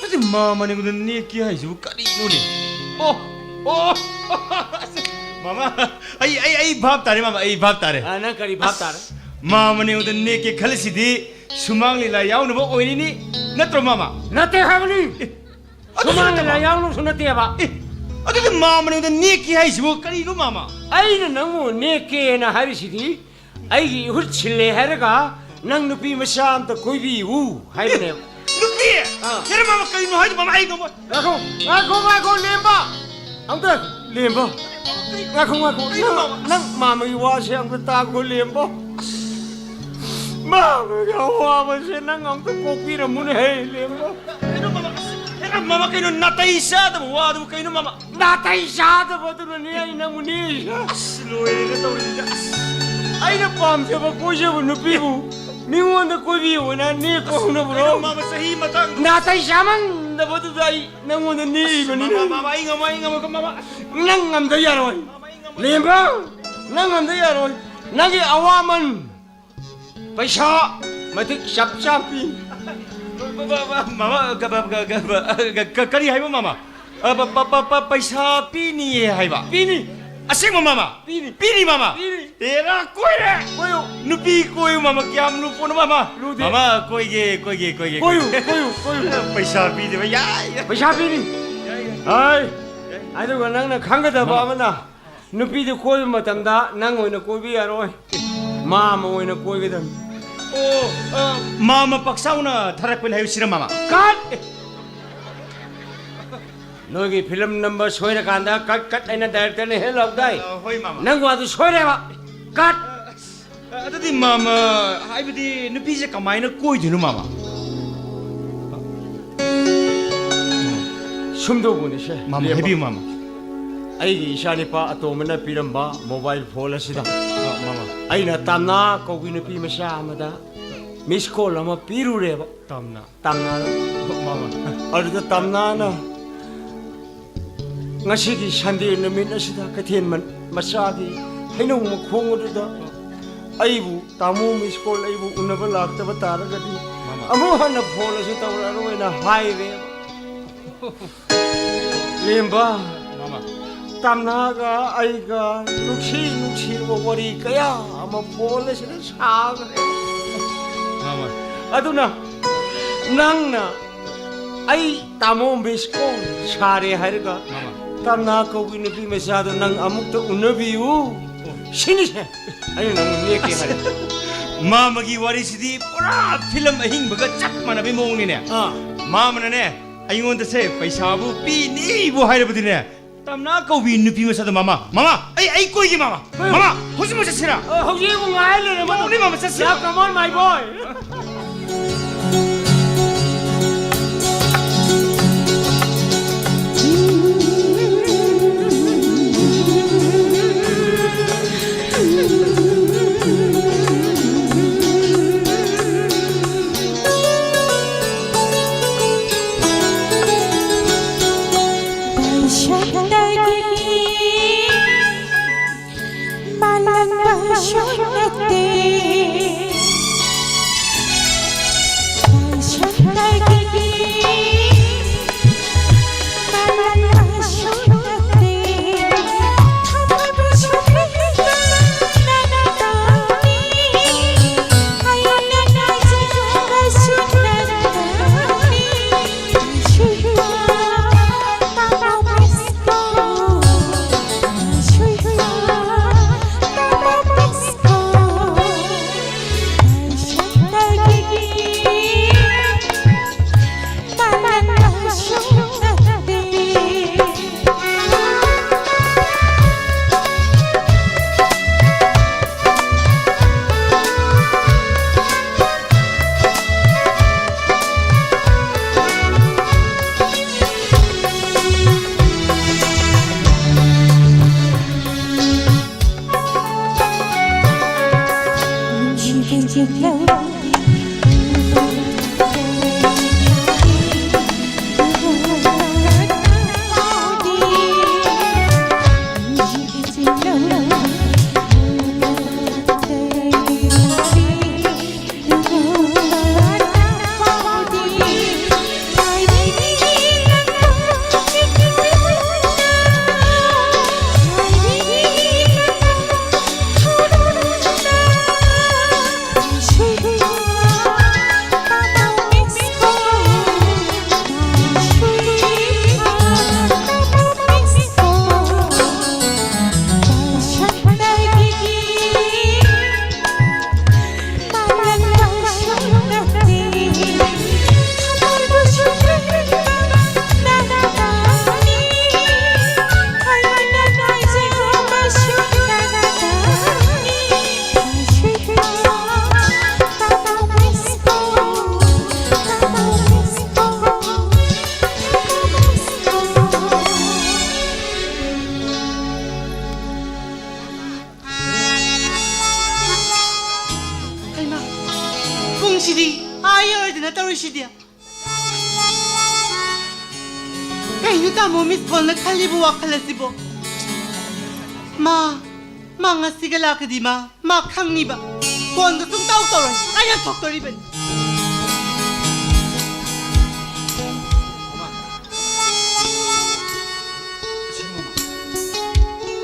ꯑꯗꯨ ꯃꯥꯃꯅꯦ ꯑꯩꯉꯣꯟꯗ ꯅꯦꯛꯀꯦ ꯍꯥꯏꯁꯤꯕꯨ ꯀꯔꯤꯅꯣꯅꯦ? ꯑꯣ, ꯑꯣ, ꯃꯥꯃ, ꯑꯩ, ꯑꯩ, ꯑꯩ ꯚꯥꯞ ꯇꯥꯔꯦ, ꯃꯥꯃ, ꯑꯩ ꯚꯥꯞ ꯇꯥꯔꯦ꯫ ꯑ, ꯅꯪ ꯀꯔꯤ ꯚꯥꯞ ꯇꯥꯔꯦ? ꯑꯁ, ꯃꯥꯃꯅꯦ ꯑꯩꯉꯣꯟꯗ ꯅꯦꯛꯀꯦ ꯈꯜꯂꯤꯁꯤꯗꯤ ꯁꯨꯃꯥꯡ ꯂꯤꯂꯥ ꯌꯥꯎꯅꯕ ꯑꯣꯏꯔꯤꯅꯤ, ꯅꯠꯇ꯭ꯔꯣ, ꯃꯥꯃ? ꯅꯠꯇꯦ ꯍꯥꯏꯕꯅꯤ꯫ ꯑꯦ, ꯑꯗꯨꯁꯨ ꯁꯨꯃꯥꯡ ꯅꯠꯇꯕ꯫ ꯂꯤꯂꯥ ꯌꯥꯎꯅꯕꯁꯨ ꯅꯠꯇꯦꯕ꯫ ꯑꯦ, ꯑꯗꯨꯗꯤ ꯃꯥꯃꯅꯦ ꯑꯩꯉꯣꯟꯗ ꯅꯦꯛꯀꯦ ꯍꯥꯏꯁꯤꯕꯨ ꯀꯔꯤꯅꯣ, ꯃꯥꯃ? ꯑꯩꯅ ꯅꯪꯕꯨ ꯅꯦꯛꯀꯦꯅ ꯍꯥꯏꯔꯤꯁꯤꯗꯤ ꯑꯩꯒꯤ ꯏꯍꯨꯠ ꯁꯤꯜꯂꯦ ꯍꯥꯏꯔꯒ ꯅꯪ ꯅꯨꯄꯤ ꯃꯆꯥ ꯑꯝꯇ ꯀꯣꯏꯕꯤꯌꯨ ꯍꯥꯏꯕꯅꯦꯕ꯫ ꯅꯨꯄꯤ? ꯑꯥ꯫ ꯍꯦꯔꯥ, ꯃꯥꯃ, ꯀꯩꯅꯣ ꯍꯥꯏꯗꯣ, ꯃꯥꯃ? ꯑꯩ ꯉꯝꯃꯣꯏ꯫ ꯉꯥꯏꯈꯣ, ꯉꯥꯏꯈꯣ, ꯉꯥꯏꯈꯣ, ꯂꯦꯝꯕ꯫ ꯑꯝꯇ, ꯂꯦꯝꯕ꯫ ꯉꯥꯏꯈꯣ, ꯉꯥꯏꯈꯣ꯫ ꯀꯩꯅꯣ, ꯅꯪ, ꯃꯥꯃ? ꯅꯪ ꯃꯥꯃꯒꯤ ꯋꯥꯁꯦ ꯑꯝꯇ ꯇꯥꯈꯣ, ꯂꯦꯝꯕ꯫ ꯃꯥꯃꯒꯤ ꯑꯋꯥꯕꯁꯦ ꯅꯪ ꯑꯝꯇ ꯀꯣꯛꯄꯤꯔꯝꯃꯨꯅꯦ, ꯍꯦ, ꯂꯦꯝꯕ꯫ ꯀꯩꯅꯣ, ꯃꯥꯃ? ꯑꯁ, ꯍꯦꯔꯥ, ꯃꯥꯃ, ꯀꯩꯅꯣ, ꯅꯥꯇꯩ ꯆꯥꯗꯕ ꯋꯥꯗꯨꯕꯨ ꯀꯩꯅꯣ, ꯃꯥꯃ? ꯅꯥꯇꯩ ꯆꯥꯗꯕ ꯑꯗꯨꯅꯅꯦ ꯑꯩ ꯅꯪꯕꯨ ꯅꯦꯛꯏꯁꯦ꯫ ꯑꯁ, ꯂꯣꯏꯔꯦꯗ ꯇꯧꯔꯤꯁꯦ, ꯑꯁ꯫ ꯑꯩꯅ ꯄꯥꯝꯖꯕ ꯀꯣꯏꯖꯕ ꯅꯨꯄꯤꯕꯨ ꯃꯤꯉꯣꯟꯗ ꯀꯣꯏꯕꯤꯌꯨꯅ ꯅꯦꯛꯄ ꯍꯧꯅꯕ꯭ꯔꯣ? ꯀꯩꯅꯣ, ꯃꯥꯃ, ꯆꯍꯤ ꯃꯇꯥꯡꯗꯨ꯫ ꯅꯥꯇꯩ ꯆꯥꯃꯟꯗꯕꯗꯨꯗ ꯑꯩ ꯅꯪꯉꯣꯟꯗ ꯅꯦꯛꯏꯕꯅꯤꯅꯦ꯫ ꯃꯥꯃ, ꯃꯥꯃ, ꯑꯩ ꯉꯝꯃꯣꯏ, ꯑꯩ ꯉꯝꯃꯣꯏ, ꯃꯥꯃ꯫ ꯅꯪ ꯉꯝꯗ ꯌꯥꯔꯣꯏ꯫ ꯃꯥꯃ, ꯑꯩ ꯉꯝꯃꯣꯏ꯫ ꯂꯦꯝꯕ, ꯅꯪ ꯉꯝꯗ ꯌꯥꯔꯣꯏ꯫ ꯅꯪꯒꯤ ꯑꯋꯥꯃꯟ ꯄꯩꯁꯥ ꯃꯇꯤꯛ ꯆꯞ ꯆꯥ ꯄꯤ꯫ ꯃꯥꯃ, ꯀ-, ꯀ-, ꯀ-, ꯀ-, ꯀ-, ꯀꯔꯤ ꯍꯥꯏꯕ, ꯃꯥꯃ? ꯑ, ꯄ-, ꯄ-, ꯄ-, ꯄ-, ꯄꯩꯁꯥ ꯄꯤꯅꯤꯌꯦ ꯍꯥꯏꯕ? ꯄꯤꯅꯤ꯫ ꯑꯁꯦꯡꯕ, ꯃꯥꯃ? ꯄꯤꯅꯤ꯫ ꯄꯤꯅꯤ, ꯃꯥꯃ? ꯄꯤꯅꯤ꯫ ꯑꯦꯔꯥ, ꯀꯣꯏꯔꯦ! ꯀꯣꯏꯌꯨ꯫ ꯅꯨꯄꯤ ꯀꯣꯏꯌꯨ, ꯃꯥꯃ, ꯀꯌꯥꯝ ꯂꯨꯄꯣꯠꯅꯣ, ꯃꯥꯃ? ꯂꯨꯗꯦ꯫ ꯃꯥꯃ, ꯀꯣꯏꯒꯦ, ꯀꯣꯏꯒꯦ, ꯀꯣꯏꯒꯦ, ꯀꯣꯏꯌꯨ, ꯀꯣꯏꯒꯦ꯫ ꯀꯣꯏꯌꯨ, ꯀꯣꯏꯌꯨ꯫ ꯄꯩꯁꯥ ꯄꯤꯗꯦꯕ, ꯌꯥꯏ, ꯌꯥꯏ꯫ ꯄꯩꯁꯥ ꯄꯤꯅꯤ꯫ ꯌꯥꯏ, ꯌꯥꯏ꯫ ꯍꯥꯏ꯫ ꯌꯥꯏ, ꯌꯥꯏ꯫ ꯑꯗꯨꯒ ꯅꯪꯅ ꯈꯪꯒꯗꯕ ꯃꯥꯃ꯫ ꯑꯃꯅ, ꯅꯨꯄꯤꯗꯨ ꯀꯣꯏꯕ ꯃꯇꯝꯗ ꯅꯪ ꯑꯣꯏꯅ ꯀꯣꯏꯕ ꯌꯥꯔꯣꯏ꯫ ꯃꯥꯃ ꯑꯣꯏꯅ ꯀꯣꯏꯒꯗꯕꯅꯤ꯫ ꯑꯣ, ꯑ, ꯃꯥꯃ ꯄꯥꯛꯆꯥꯎꯅ ꯊꯥꯔꯛꯄꯅꯤ ꯍꯥꯏꯕꯁꯤꯔ, ꯃꯥꯃ? ꯀꯠ! ꯅꯣꯏꯒꯤ ꯐꯤꯂꯝ ꯅꯝꯕ ꯁꯣꯏꯔꯀꯥꯟꯗ ꯀꯠ, ꯀꯠ ꯍꯥꯏꯅ ꯗꯥꯏꯔꯦꯛꯇꯔꯅ ꯍꯦꯛ ꯂꯥꯎꯗꯥꯏ? ꯑ, ꯍꯣꯏ, ꯃꯥꯃ꯫ ꯅꯪ ꯋꯥꯗꯨ ꯁꯣꯏꯔꯦꯕ꯫ ꯀꯠ! ꯑ, ꯑꯗꯨꯗꯤ, ꯃꯥꯃ, ꯍꯥꯏꯕꯗꯤ ꯅꯨꯄꯤꯁꯦ ꯀꯃꯥꯏꯅ ꯀꯣꯏꯗꯣꯏꯅꯣ, ꯃꯥꯃ? ꯁꯨꯝꯗꯧꯕꯅꯤꯁꯦ, ꯃꯥꯃ, ꯂꯦꯝꯕ꯫ ꯍꯥꯏꯕꯤꯌꯨ, ꯃꯥꯃ꯫ ꯑꯩꯒꯤ ꯏꯆꯥꯅꯤꯄꯥ ꯑꯇꯣꯝꯕꯅ ꯄꯤꯔꯝꯕ ꯃꯣꯕꯥꯏꯜ ꯐꯣꯟ ꯑꯁꯤꯗ ꯑ, ꯃꯥꯃ꯫ ꯑꯩꯅ ꯇꯥꯝꯅꯥ ꯀꯧꯕꯤ ꯅꯨꯄꯤ ꯃꯆꯥ ꯑꯃꯗ ꯃꯤꯁ ꯀꯣꯜ ꯑꯃ ꯄꯤꯔꯨꯔꯦꯕ꯫ ꯇꯥꯝꯅꯥ꯫ ꯇꯥꯝꯅꯥꯅ꯫ ꯃꯥꯃ꯫ ꯑꯗꯨꯗ ꯇꯥꯝꯅꯥꯅ ꯉꯁꯤꯒꯤ ꯁꯟꯗꯦ ꯅꯨꯃꯤꯠ ꯑꯁꯤꯗ ꯀꯩꯊꯦꯜ ꯃ-, ꯃꯆꯥꯒꯤ ꯍꯩꯅꯧ ꯃꯈꯣꯡ ꯑꯗꯨꯗ ꯑꯩꯕꯨ, ꯇꯥꯃꯣ ꯃꯤꯁ ꯀꯣꯜ ꯑꯩꯕꯨ ꯎꯅꯕ ꯂꯥꯛꯇꯕ ꯇꯥꯔꯒꯗꯤ ꯃꯥꯃ꯫ ꯑꯃꯨꯛ ꯍꯟꯅ ꯐꯣꯟ ꯑꯁꯤ ꯇꯧꯔꯛꯑꯔꯣꯏꯅ ꯍꯥꯏꯔꯦ꯫ ꯂꯦꯝꯕ, ꯃꯥꯃ꯫ ꯇꯝꯅꯥꯒ ꯑꯩꯒ ꯅꯨꯡꯁꯤ ꯅꯨꯡꯁꯤꯔꯕ ꯋꯥꯔꯤ ꯀꯌꯥ ꯑꯃ ꯐꯣꯟ ꯑꯁꯤꯗ ꯁꯥꯈ꯭ꯔꯦ꯫ ꯃꯥꯃ꯫ ꯑꯗꯨꯅ ꯅꯪꯅ ꯑꯩ ꯇꯥꯃꯣ ꯃꯤꯁ ꯀꯣꯜ ꯁꯥꯔꯦ ꯍꯥꯏꯔꯒ, ꯃꯥꯃ꯫ ꯇꯝꯅꯥ ꯀꯧꯕꯤ ꯅꯨꯄꯤ ꯃꯆꯥꯗꯣ ꯅꯪ ꯑꯃꯨꯛꯇ ꯎꯅꯕꯤꯌꯨ꯫ ꯁꯤꯅꯤꯁꯦ ꯑꯩꯅ ꯅꯪꯕꯨ ꯅꯦꯛꯀꯦ ꯍꯥꯏꯔꯦ꯫ ꯃꯥꯃꯒꯤ ꯋꯥꯔꯤꯁꯤꯗꯤ ꯄꯨꯔꯥ ꯐꯤꯂꯝ ꯑꯍꯤꯡꯕꯒ ꯆꯞ ꯃꯥꯟꯅꯕꯩ ꯃꯑꯣꯡꯅꯤꯅꯦ꯫ ꯑꯥ꯫ ꯃꯥꯃꯅꯅꯦ, ꯑꯩꯉꯣꯟꯗꯁꯦ ꯄꯩꯁꯥꯕꯨ ꯄꯤꯅꯤꯕꯨ ꯍꯥꯏꯔꯕꯗꯤꯅꯦ, ꯇꯝꯅꯥ ꯀꯧꯕꯤ ꯅꯨꯄꯤ ꯃꯆꯥꯗꯣ, ꯃꯥꯃ, ꯃꯥꯃ, ꯑꯩ, ꯑꯩ ꯀꯣꯏꯒꯦ, ꯃꯥꯃ꯫ ꯍꯣꯏ꯫ ꯃꯥꯃ, ꯍꯧꯖꯤꯛꯃꯛ ꯆꯠꯁꯤꯔꯥ? ꯑ, ꯍꯧꯖꯤꯛ ꯑꯃꯨꯛ ꯉꯥꯏ ꯂꯩꯔꯦ, ꯃꯗꯨ꯫ ꯃꯧꯅꯤ, ꯃꯥꯃ, ꯆꯠꯁꯤ꯫ Yeah, come on, my boy. ꯁꯤꯗꯤ ꯑꯥ ꯌꯧꯔꯗꯅ ꯇꯧꯔꯤꯁꯤꯗꯤ꯫ ꯀꯩꯅꯣ ꯇꯥꯃꯣ ꯃꯤꯁ ꯀꯣꯜꯅ ꯈꯜꯂꯤꯕ ꯋꯥꯈꯜ ꯑꯁꯤꯕꯣ? ꯃꯥ, ꯃꯥ ꯉꯁꯤꯒ ꯂꯥꯛꯀꯗꯤ ꯃꯥ, ꯃꯥ ꯈꯪꯅꯤꯕ꯫ ꯐꯣꯟꯒ ꯁꯨꯡꯇꯧ ꯇꯧꯔꯣꯏ꯫ ꯑꯩꯅ ꯊꯣꯛꯇꯣꯔꯤꯕꯅꯤ꯫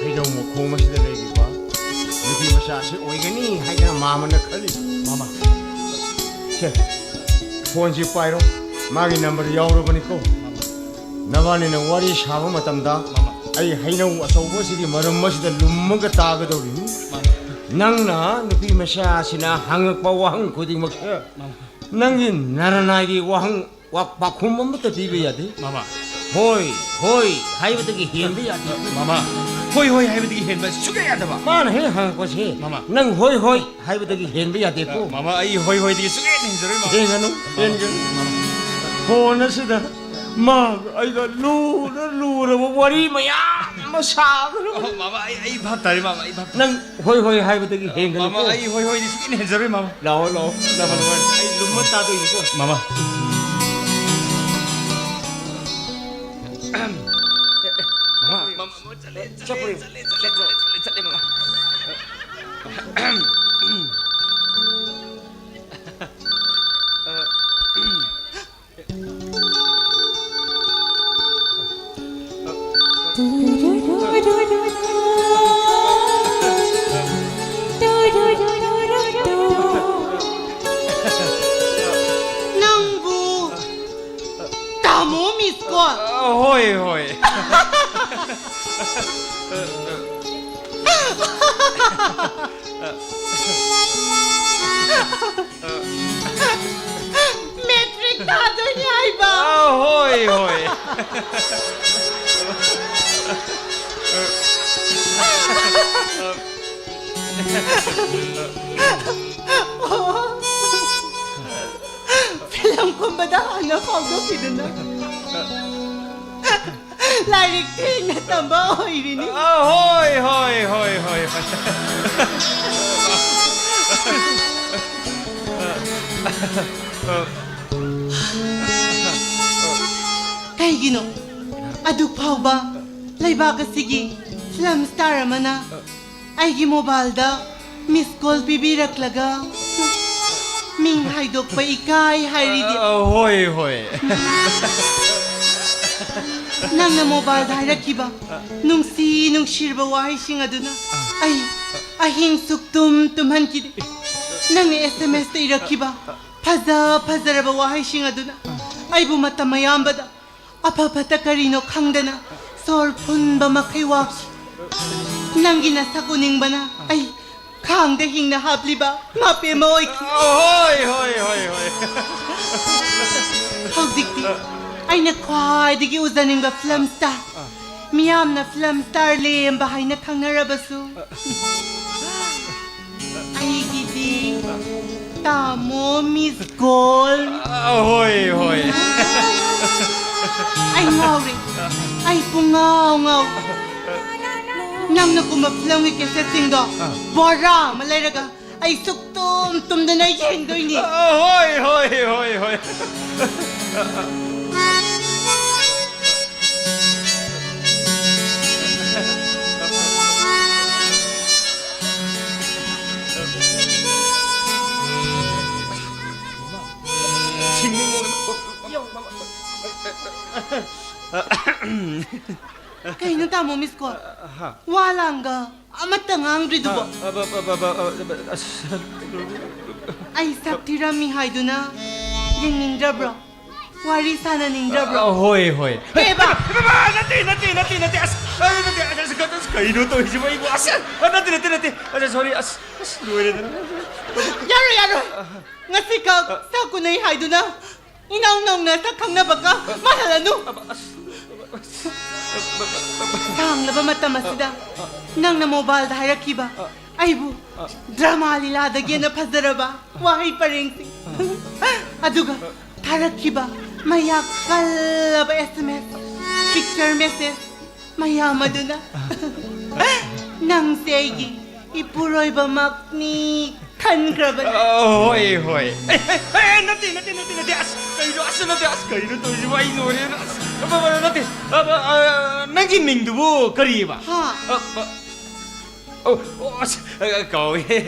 ꯍꯩꯅꯧ ꯃꯈꯣꯡ ꯑꯁꯤꯗ ꯂꯩꯔꯤꯕ ꯅꯨꯄꯤ ꯃꯆꯥ ꯑꯁꯤ ꯑꯣꯏꯒꯅꯤ ꯍꯥꯏꯗꯅ ꯃꯥꯃꯅ ꯈꯜꯂꯤ꯫ ꯃꯥꯃ꯫ ꯁꯦ, ꯐꯣꯟꯁꯤ ꯄꯥꯏꯔꯣ꯫ ꯃꯥꯒꯤ ꯅꯝꯕꯔ ꯌꯥꯎꯔꯕꯅꯤꯀꯣ꯫ ꯃꯥꯃ꯫ ꯅꯕꯥꯅꯤꯅ ꯋꯥꯔꯤ ꯁꯥꯕ ꯃꯇꯝꯗ ꯃꯥꯃ꯫ ꯑꯩ ꯍꯩꯅꯧ ꯑꯆꯧꯕ ꯑꯁꯤꯒꯤ ꯃꯔꯨꯝ ꯑꯁꯤꯗ ꯂꯨꯝꯃꯒ ꯇꯥꯒꯗꯧꯔꯤꯅꯤ꯫ ꯃꯥꯃ꯫ ꯅꯪꯅ ꯅꯨꯄꯤ ꯃꯆꯥ ꯑꯁꯤꯅ ꯍꯪꯉꯛꯄ ꯋꯥꯍꯪ ꯈꯨꯗꯤꯡꯃꯛꯁꯦ ꯃꯥꯃ꯫ ꯅꯪꯒꯤ ꯅꯔꯅꯥꯏꯒꯤ ꯋꯥꯍꯪ ꯋꯥ-, ꯄꯥꯎꯈꯨꯝ ꯑꯃꯠꯇ ꯄꯤꯕ ꯌꯥꯗꯦ꯫ ꯃꯥꯃ꯫ ꯍꯣꯏ, ꯍꯣꯏ ꯍꯥꯏꯕꯗꯒꯤ ꯍꯦꯟꯕ ꯌꯥꯗꯦ꯫ ꯃꯥꯃ, ꯍꯣꯏ, ꯍꯣꯏ ꯍꯥꯏꯕꯗꯒꯤ ꯍꯦꯟꯕ ꯁꯨꯛꯌꯥ ꯌꯥꯗꯕ꯫ ꯃꯥꯅ ꯍꯦꯛ ꯍꯪꯉꯛꯄꯁꯦ, ꯃꯥꯃ꯫ ꯅꯪ ꯍꯣꯏ, ꯍꯣꯏ ꯍꯥꯏꯕꯗꯒꯤ ꯍꯦꯟꯕ ꯌꯥꯗꯦꯀꯣ꯫ ꯃꯥꯃ, ꯑꯩ ꯍꯣꯏ, ꯍꯣꯏꯗꯒꯤ ꯁꯨꯛꯌꯥ ꯍꯦꯟꯖꯔꯣꯏ, ꯃꯥꯃ꯫ ꯍꯦꯟꯒꯅꯨ, ꯃꯥꯃ, ꯍꯦꯟꯒꯅꯨ꯫ ꯃꯥꯃ꯫ ꯐꯣꯟ ꯑꯁꯤꯗ ꯃꯥ ꯑꯩꯒ ꯂꯨꯔ ꯂꯨꯔꯕ ꯋꯥꯔꯤ ꯃꯌꯥꯝ ꯑꯃ ꯁꯥꯒꯅꯨ꯫ ꯑꯣ, ꯃꯥꯃ, ꯑꯩ, ꯑꯩ ꯚꯥꯞ ꯇꯥꯔꯦ, ꯃꯥꯃ, ꯑꯩ ꯚꯥꯞ ꯇꯥꯔꯦ꯫ ꯅꯪ ꯍꯣꯏ, ꯍꯣꯏ ꯍꯥꯏꯕꯗꯒꯤ ꯍꯦꯟꯒꯅꯨꯀꯣ꯫ ꯃꯥꯃ, ꯑꯩ ꯍꯣꯏ, ꯍꯣꯏꯗꯤ ꯁꯨꯛꯌꯥ ꯍꯦꯟꯖꯔꯣꯏ, ꯃꯥꯃ꯫ ꯂꯥꯛꯑꯣ, ꯂꯥꯛꯑꯣ, ꯂꯥꯛꯑꯣ, ꯂꯥꯛꯑꯣ꯫ ꯑꯩ ꯂꯨꯝꯃ ꯇꯥꯗꯣꯏꯅꯤꯀꯣ꯫ ꯃꯥꯃ꯫ ꯃꯥꯃ, ꯃꯥꯃ, ꯆꯠꯂꯦ, ꯆꯠꯂꯦ, ꯆꯠꯂꯦ, ꯆꯠꯂꯦ, ꯆꯠꯂꯦ, ꯃꯥꯃ꯫ ꯅꯪꯕꯨ ꯇꯥꯃꯣ ꯃꯤꯁ ꯀꯣꯜ꯫ ꯑ, ꯍꯣꯏ, ꯍꯣꯏ꯫ ꯃꯦꯇ꯭ꯔꯤꯛ ꯊꯥꯗꯣꯏꯅꯤ ꯍꯥꯏꯕ꯫ ꯑ, ꯍꯣꯏ, ꯍꯣꯏ꯫ ꯐꯤꯂꯝ ꯀꯨꯝꯕꯗ ꯍꯥꯟꯅ ꯐꯥꯎꯗꯣꯛꯈꯤꯗꯨꯅ꯫ ꯂꯥꯏꯔꯤꯛ ꯊꯦꯡꯅ ꯇꯝꯕ ꯑꯣꯏꯔꯤꯅꯤ꯫ ꯑ, ꯍꯣꯏ, ꯍꯣꯏ, ꯍꯣꯏ, ꯍꯣꯏ, ꯍꯣꯏ꯫ ꯀꯩꯒꯤꯅꯣ ꯑꯗꯨꯛ ꯐꯥꯎꯕ ꯂꯩꯕꯥꯛ ꯑꯁꯤꯒꯤ ꯐꯤꯂꯝ ꯁ꯭ꯇꯥꯔ ꯑꯃꯅ ꯑꯩꯒꯤ ꯃꯣꯕꯥꯏꯜꯗ ꯃꯤꯁ ꯀꯣꯜ ꯄꯤꯕꯤꯔꯛꯂꯒ ꯃꯤꯡ ꯍꯥꯏꯗꯣꯛꯄ ꯏꯀꯥꯏ ꯍꯥꯏꯔꯤꯗꯤ? ꯑ, ꯍꯣꯏ, ꯍꯣꯏ꯫ ꯅꯪꯅ ꯃꯣꯕꯥꯏꯜꯗ ꯍꯥꯏꯔꯛꯈꯤꯕ ꯅꯨꯡꯁꯤ ꯅꯨꯡꯁꯤꯔꯕ ꯋꯥꯍꯩꯁꯤꯡ ꯑꯗꯨꯅ ꯑꯩ ꯑꯍꯤꯡ ꯁꯨꯛꯇꯨꯝ ꯇꯨꯝꯍꯟꯈꯤꯗꯦ꯫ ꯅꯪꯅ ꯑꯦꯁ ꯑꯦꯝ ꯑꯦꯁꯇ ꯏꯔꯛꯈꯤꯕ ꯐꯖ ꯐꯖꯔꯕ ꯋꯥꯍꯩꯁꯤꯡ ꯑꯗꯨꯅ ꯑꯩꯕꯨ ꯃꯇꯝ ꯑꯌꯥꯝꯕꯗ ꯑꯐ ꯐꯠꯇ ꯀꯔꯤꯅꯣ ꯈꯪꯗꯅ ꯁꯣꯔ ꯐꯨꯟꯕ ꯃꯈꯩ ꯋꯥꯈꯤ꯫ ꯅꯪꯒꯤ ꯅꯁꯛ ꯎꯅꯤꯡꯕꯅ ꯑꯩ ꯈꯥꯡꯗ ꯍꯤꯡꯅ ꯍꯥꯞꯂꯤꯕ ꯃꯥꯄꯦꯝ ꯑꯃ ꯑꯣꯏꯈꯤ꯫ ꯍꯣꯏ, ꯍꯣꯏ, ꯍꯣꯏ, ꯍꯣꯏ꯫ ꯍꯧꯖꯤꯛꯇꯤ ꯑꯩꯅ ꯈ꯭ꯋꯥꯏꯗꯒꯤ ꯎꯖꯅꯤꯡꯕ ꯐꯤꯂꯝ ꯁ꯭ꯇꯥꯔ, ꯃꯤꯌꯥꯝꯅ ꯐꯤꯂꯝ ꯁ꯭ꯇꯥꯔ ꯂꯦꯝꯕ ꯍꯥꯏꯅ ꯈꯪꯅꯔꯕꯁꯨ, ꯑꯩꯒꯤꯗꯤ ꯇꯥꯃꯣ ꯃꯤꯁ ꯀꯣꯜ꯫ ꯑ, ꯍꯣꯏ, ꯍꯣꯏ꯫ ꯑꯩ ꯉꯥꯎꯔꯦ꯫ ꯑꯩ ꯄꯨꯡꯉꯥꯎ ꯉꯥꯎꯔꯦ꯫ ꯅꯪꯅ ꯀꯨꯝꯕ ꯐꯤꯂꯝꯒꯤ ꯀꯦꯁꯦꯠꯁꯤꯡꯗꯣ ꯕꯣꯔꯥ ꯑꯃ ꯂꯩꯔꯒ ꯑꯩ ꯁꯨꯛꯇꯨꯝ ꯇꯨꯝꯗꯅ ꯌꯦꯡꯗꯣꯏꯅꯤ꯫ ꯑ, ꯍꯣꯏ, ꯍꯣꯏ, ꯍꯣꯏ, ꯍꯣꯏ꯫ ꯀꯩꯅꯣ ꯇꯥꯃꯣ ꯃꯤꯁ ꯀꯣꯜ? ꯍꯥ? ꯋꯥ ꯂꯥꯡꯒ ꯑꯃꯠꯇ ꯉꯥꯡꯗ꯭ꯔꯤꯗꯨꯕꯣ? ꯑ, ꯑ, ꯑ, ꯑ, ꯑ, ꯑ, ꯑꯁ꯫ ꯑꯩ ꯁꯛ ꯊꯤꯔꯝꯃꯤ ꯍꯥꯏꯗꯨꯅ ꯌꯦꯡꯅꯤꯡꯗ꯭ꯔꯕ꯭ꯔꯣ? ꯋꯥꯔꯤ ꯁꯥꯟꯅꯅꯤꯡꯗ꯭ꯔꯕ꯭ꯔꯣ? ꯑ, ꯍꯣꯏ, ꯍꯣꯏ꯫ ꯀꯩꯕ? ꯏꯃꯥ, ꯅꯠꯇꯦ, ꯅꯠꯇꯦ, ꯅꯠꯇꯦ, ꯅꯠꯇꯦ, ꯑꯁ, ꯑ, ꯅꯠꯇꯦ, ꯑꯁ, ꯑꯁ, ꯑꯁ, ꯀꯩꯅꯣ ꯇꯧꯔꯤꯁꯤꯕꯣ ꯑꯩꯕꯨ? ꯑꯁ, ꯑ, ꯅꯠꯇꯦ, ꯅꯠꯇꯦ, ꯅꯠꯇꯦ, ꯑꯁ, ꯁꯣꯔꯤ, ꯑꯁ, ꯑꯁ, ꯂꯣꯏꯔꯦꯗꯅ꯫ ꯌꯥꯔꯣꯏ, ꯌꯥꯔꯣꯏ꯫ ꯉꯁꯤꯈꯛ ꯁꯛ ꯎꯅꯩ ꯍꯥꯏꯗꯨꯅ ꯏꯅꯧ ꯅꯧꯅ ꯁꯛ ꯈꯪꯅꯕꯒ ꯃꯥꯟꯍꯜꯂꯅꯨ꯫ ꯁꯥꯡꯂꯕ ꯃꯇꯝ ꯑꯁꯤꯗ ꯅꯪꯅ ꯃꯣꯕꯥꯏꯜꯗ ꯍꯥꯏꯔꯛꯈꯤꯕ ꯑꯩꯕꯨ ꯗ꯭ꯔꯃꯥ ꯂꯤꯂꯥꯗꯒꯤ ꯍꯦꯟꯅ ꯐꯖꯔꯕ ꯋꯥꯍꯩ ꯄꯔꯦꯡꯁꯤꯡ, ꯑꯗꯨꯒ ꯊꯥꯔꯛꯈꯤꯕ ꯃꯌꯥꯛ ꯀꯜꯂꯕ ꯑꯦꯁ ꯑꯦꯝ ꯑꯦꯁ, ꯄꯤꯛꯆꯔ ꯃꯦꯁꯦꯖ ꯃꯌꯥꯝ ꯑꯗꯨꯅ ꯅꯪꯁꯦ ꯑꯩꯒꯤ ꯏꯄꯨꯔꯣꯏꯕꯃꯛꯅꯤ ꯈꯟꯈ꯭ꯔꯕꯅꯤ꯫ ꯑ, ꯍꯣꯏ, ꯍꯣꯏ꯫ ꯑꯦ, ꯑꯦ, ꯑꯦ, ꯅꯠꯇꯦ, ꯅꯠꯇꯦ, ꯅꯠꯇꯦ, ꯅꯠꯇꯦ꯫ ꯑꯁ, ꯀꯩꯅꯣ, ꯑꯁ, ꯅꯠꯇꯦ, ꯑꯁ, ꯀꯩꯅꯣ ꯇꯧꯔꯤꯁꯤꯕꯣ? ꯑꯩ ꯂꯣꯏꯔꯦ꯫ ꯑꯁ, ꯑ, ꯑ, ꯅꯠꯇꯦ꯫ ꯑ, ꯑ, ꯑ, ꯅꯪꯒꯤ ꯃꯤꯡꯗꯨꯕꯨ ꯀꯔꯤꯕ? ꯍꯥ? ꯑ, ꯑ, ꯑꯣ, ꯑꯣ, ꯑꯁ, ꯑ, ꯀꯥꯎꯋꯦ꯫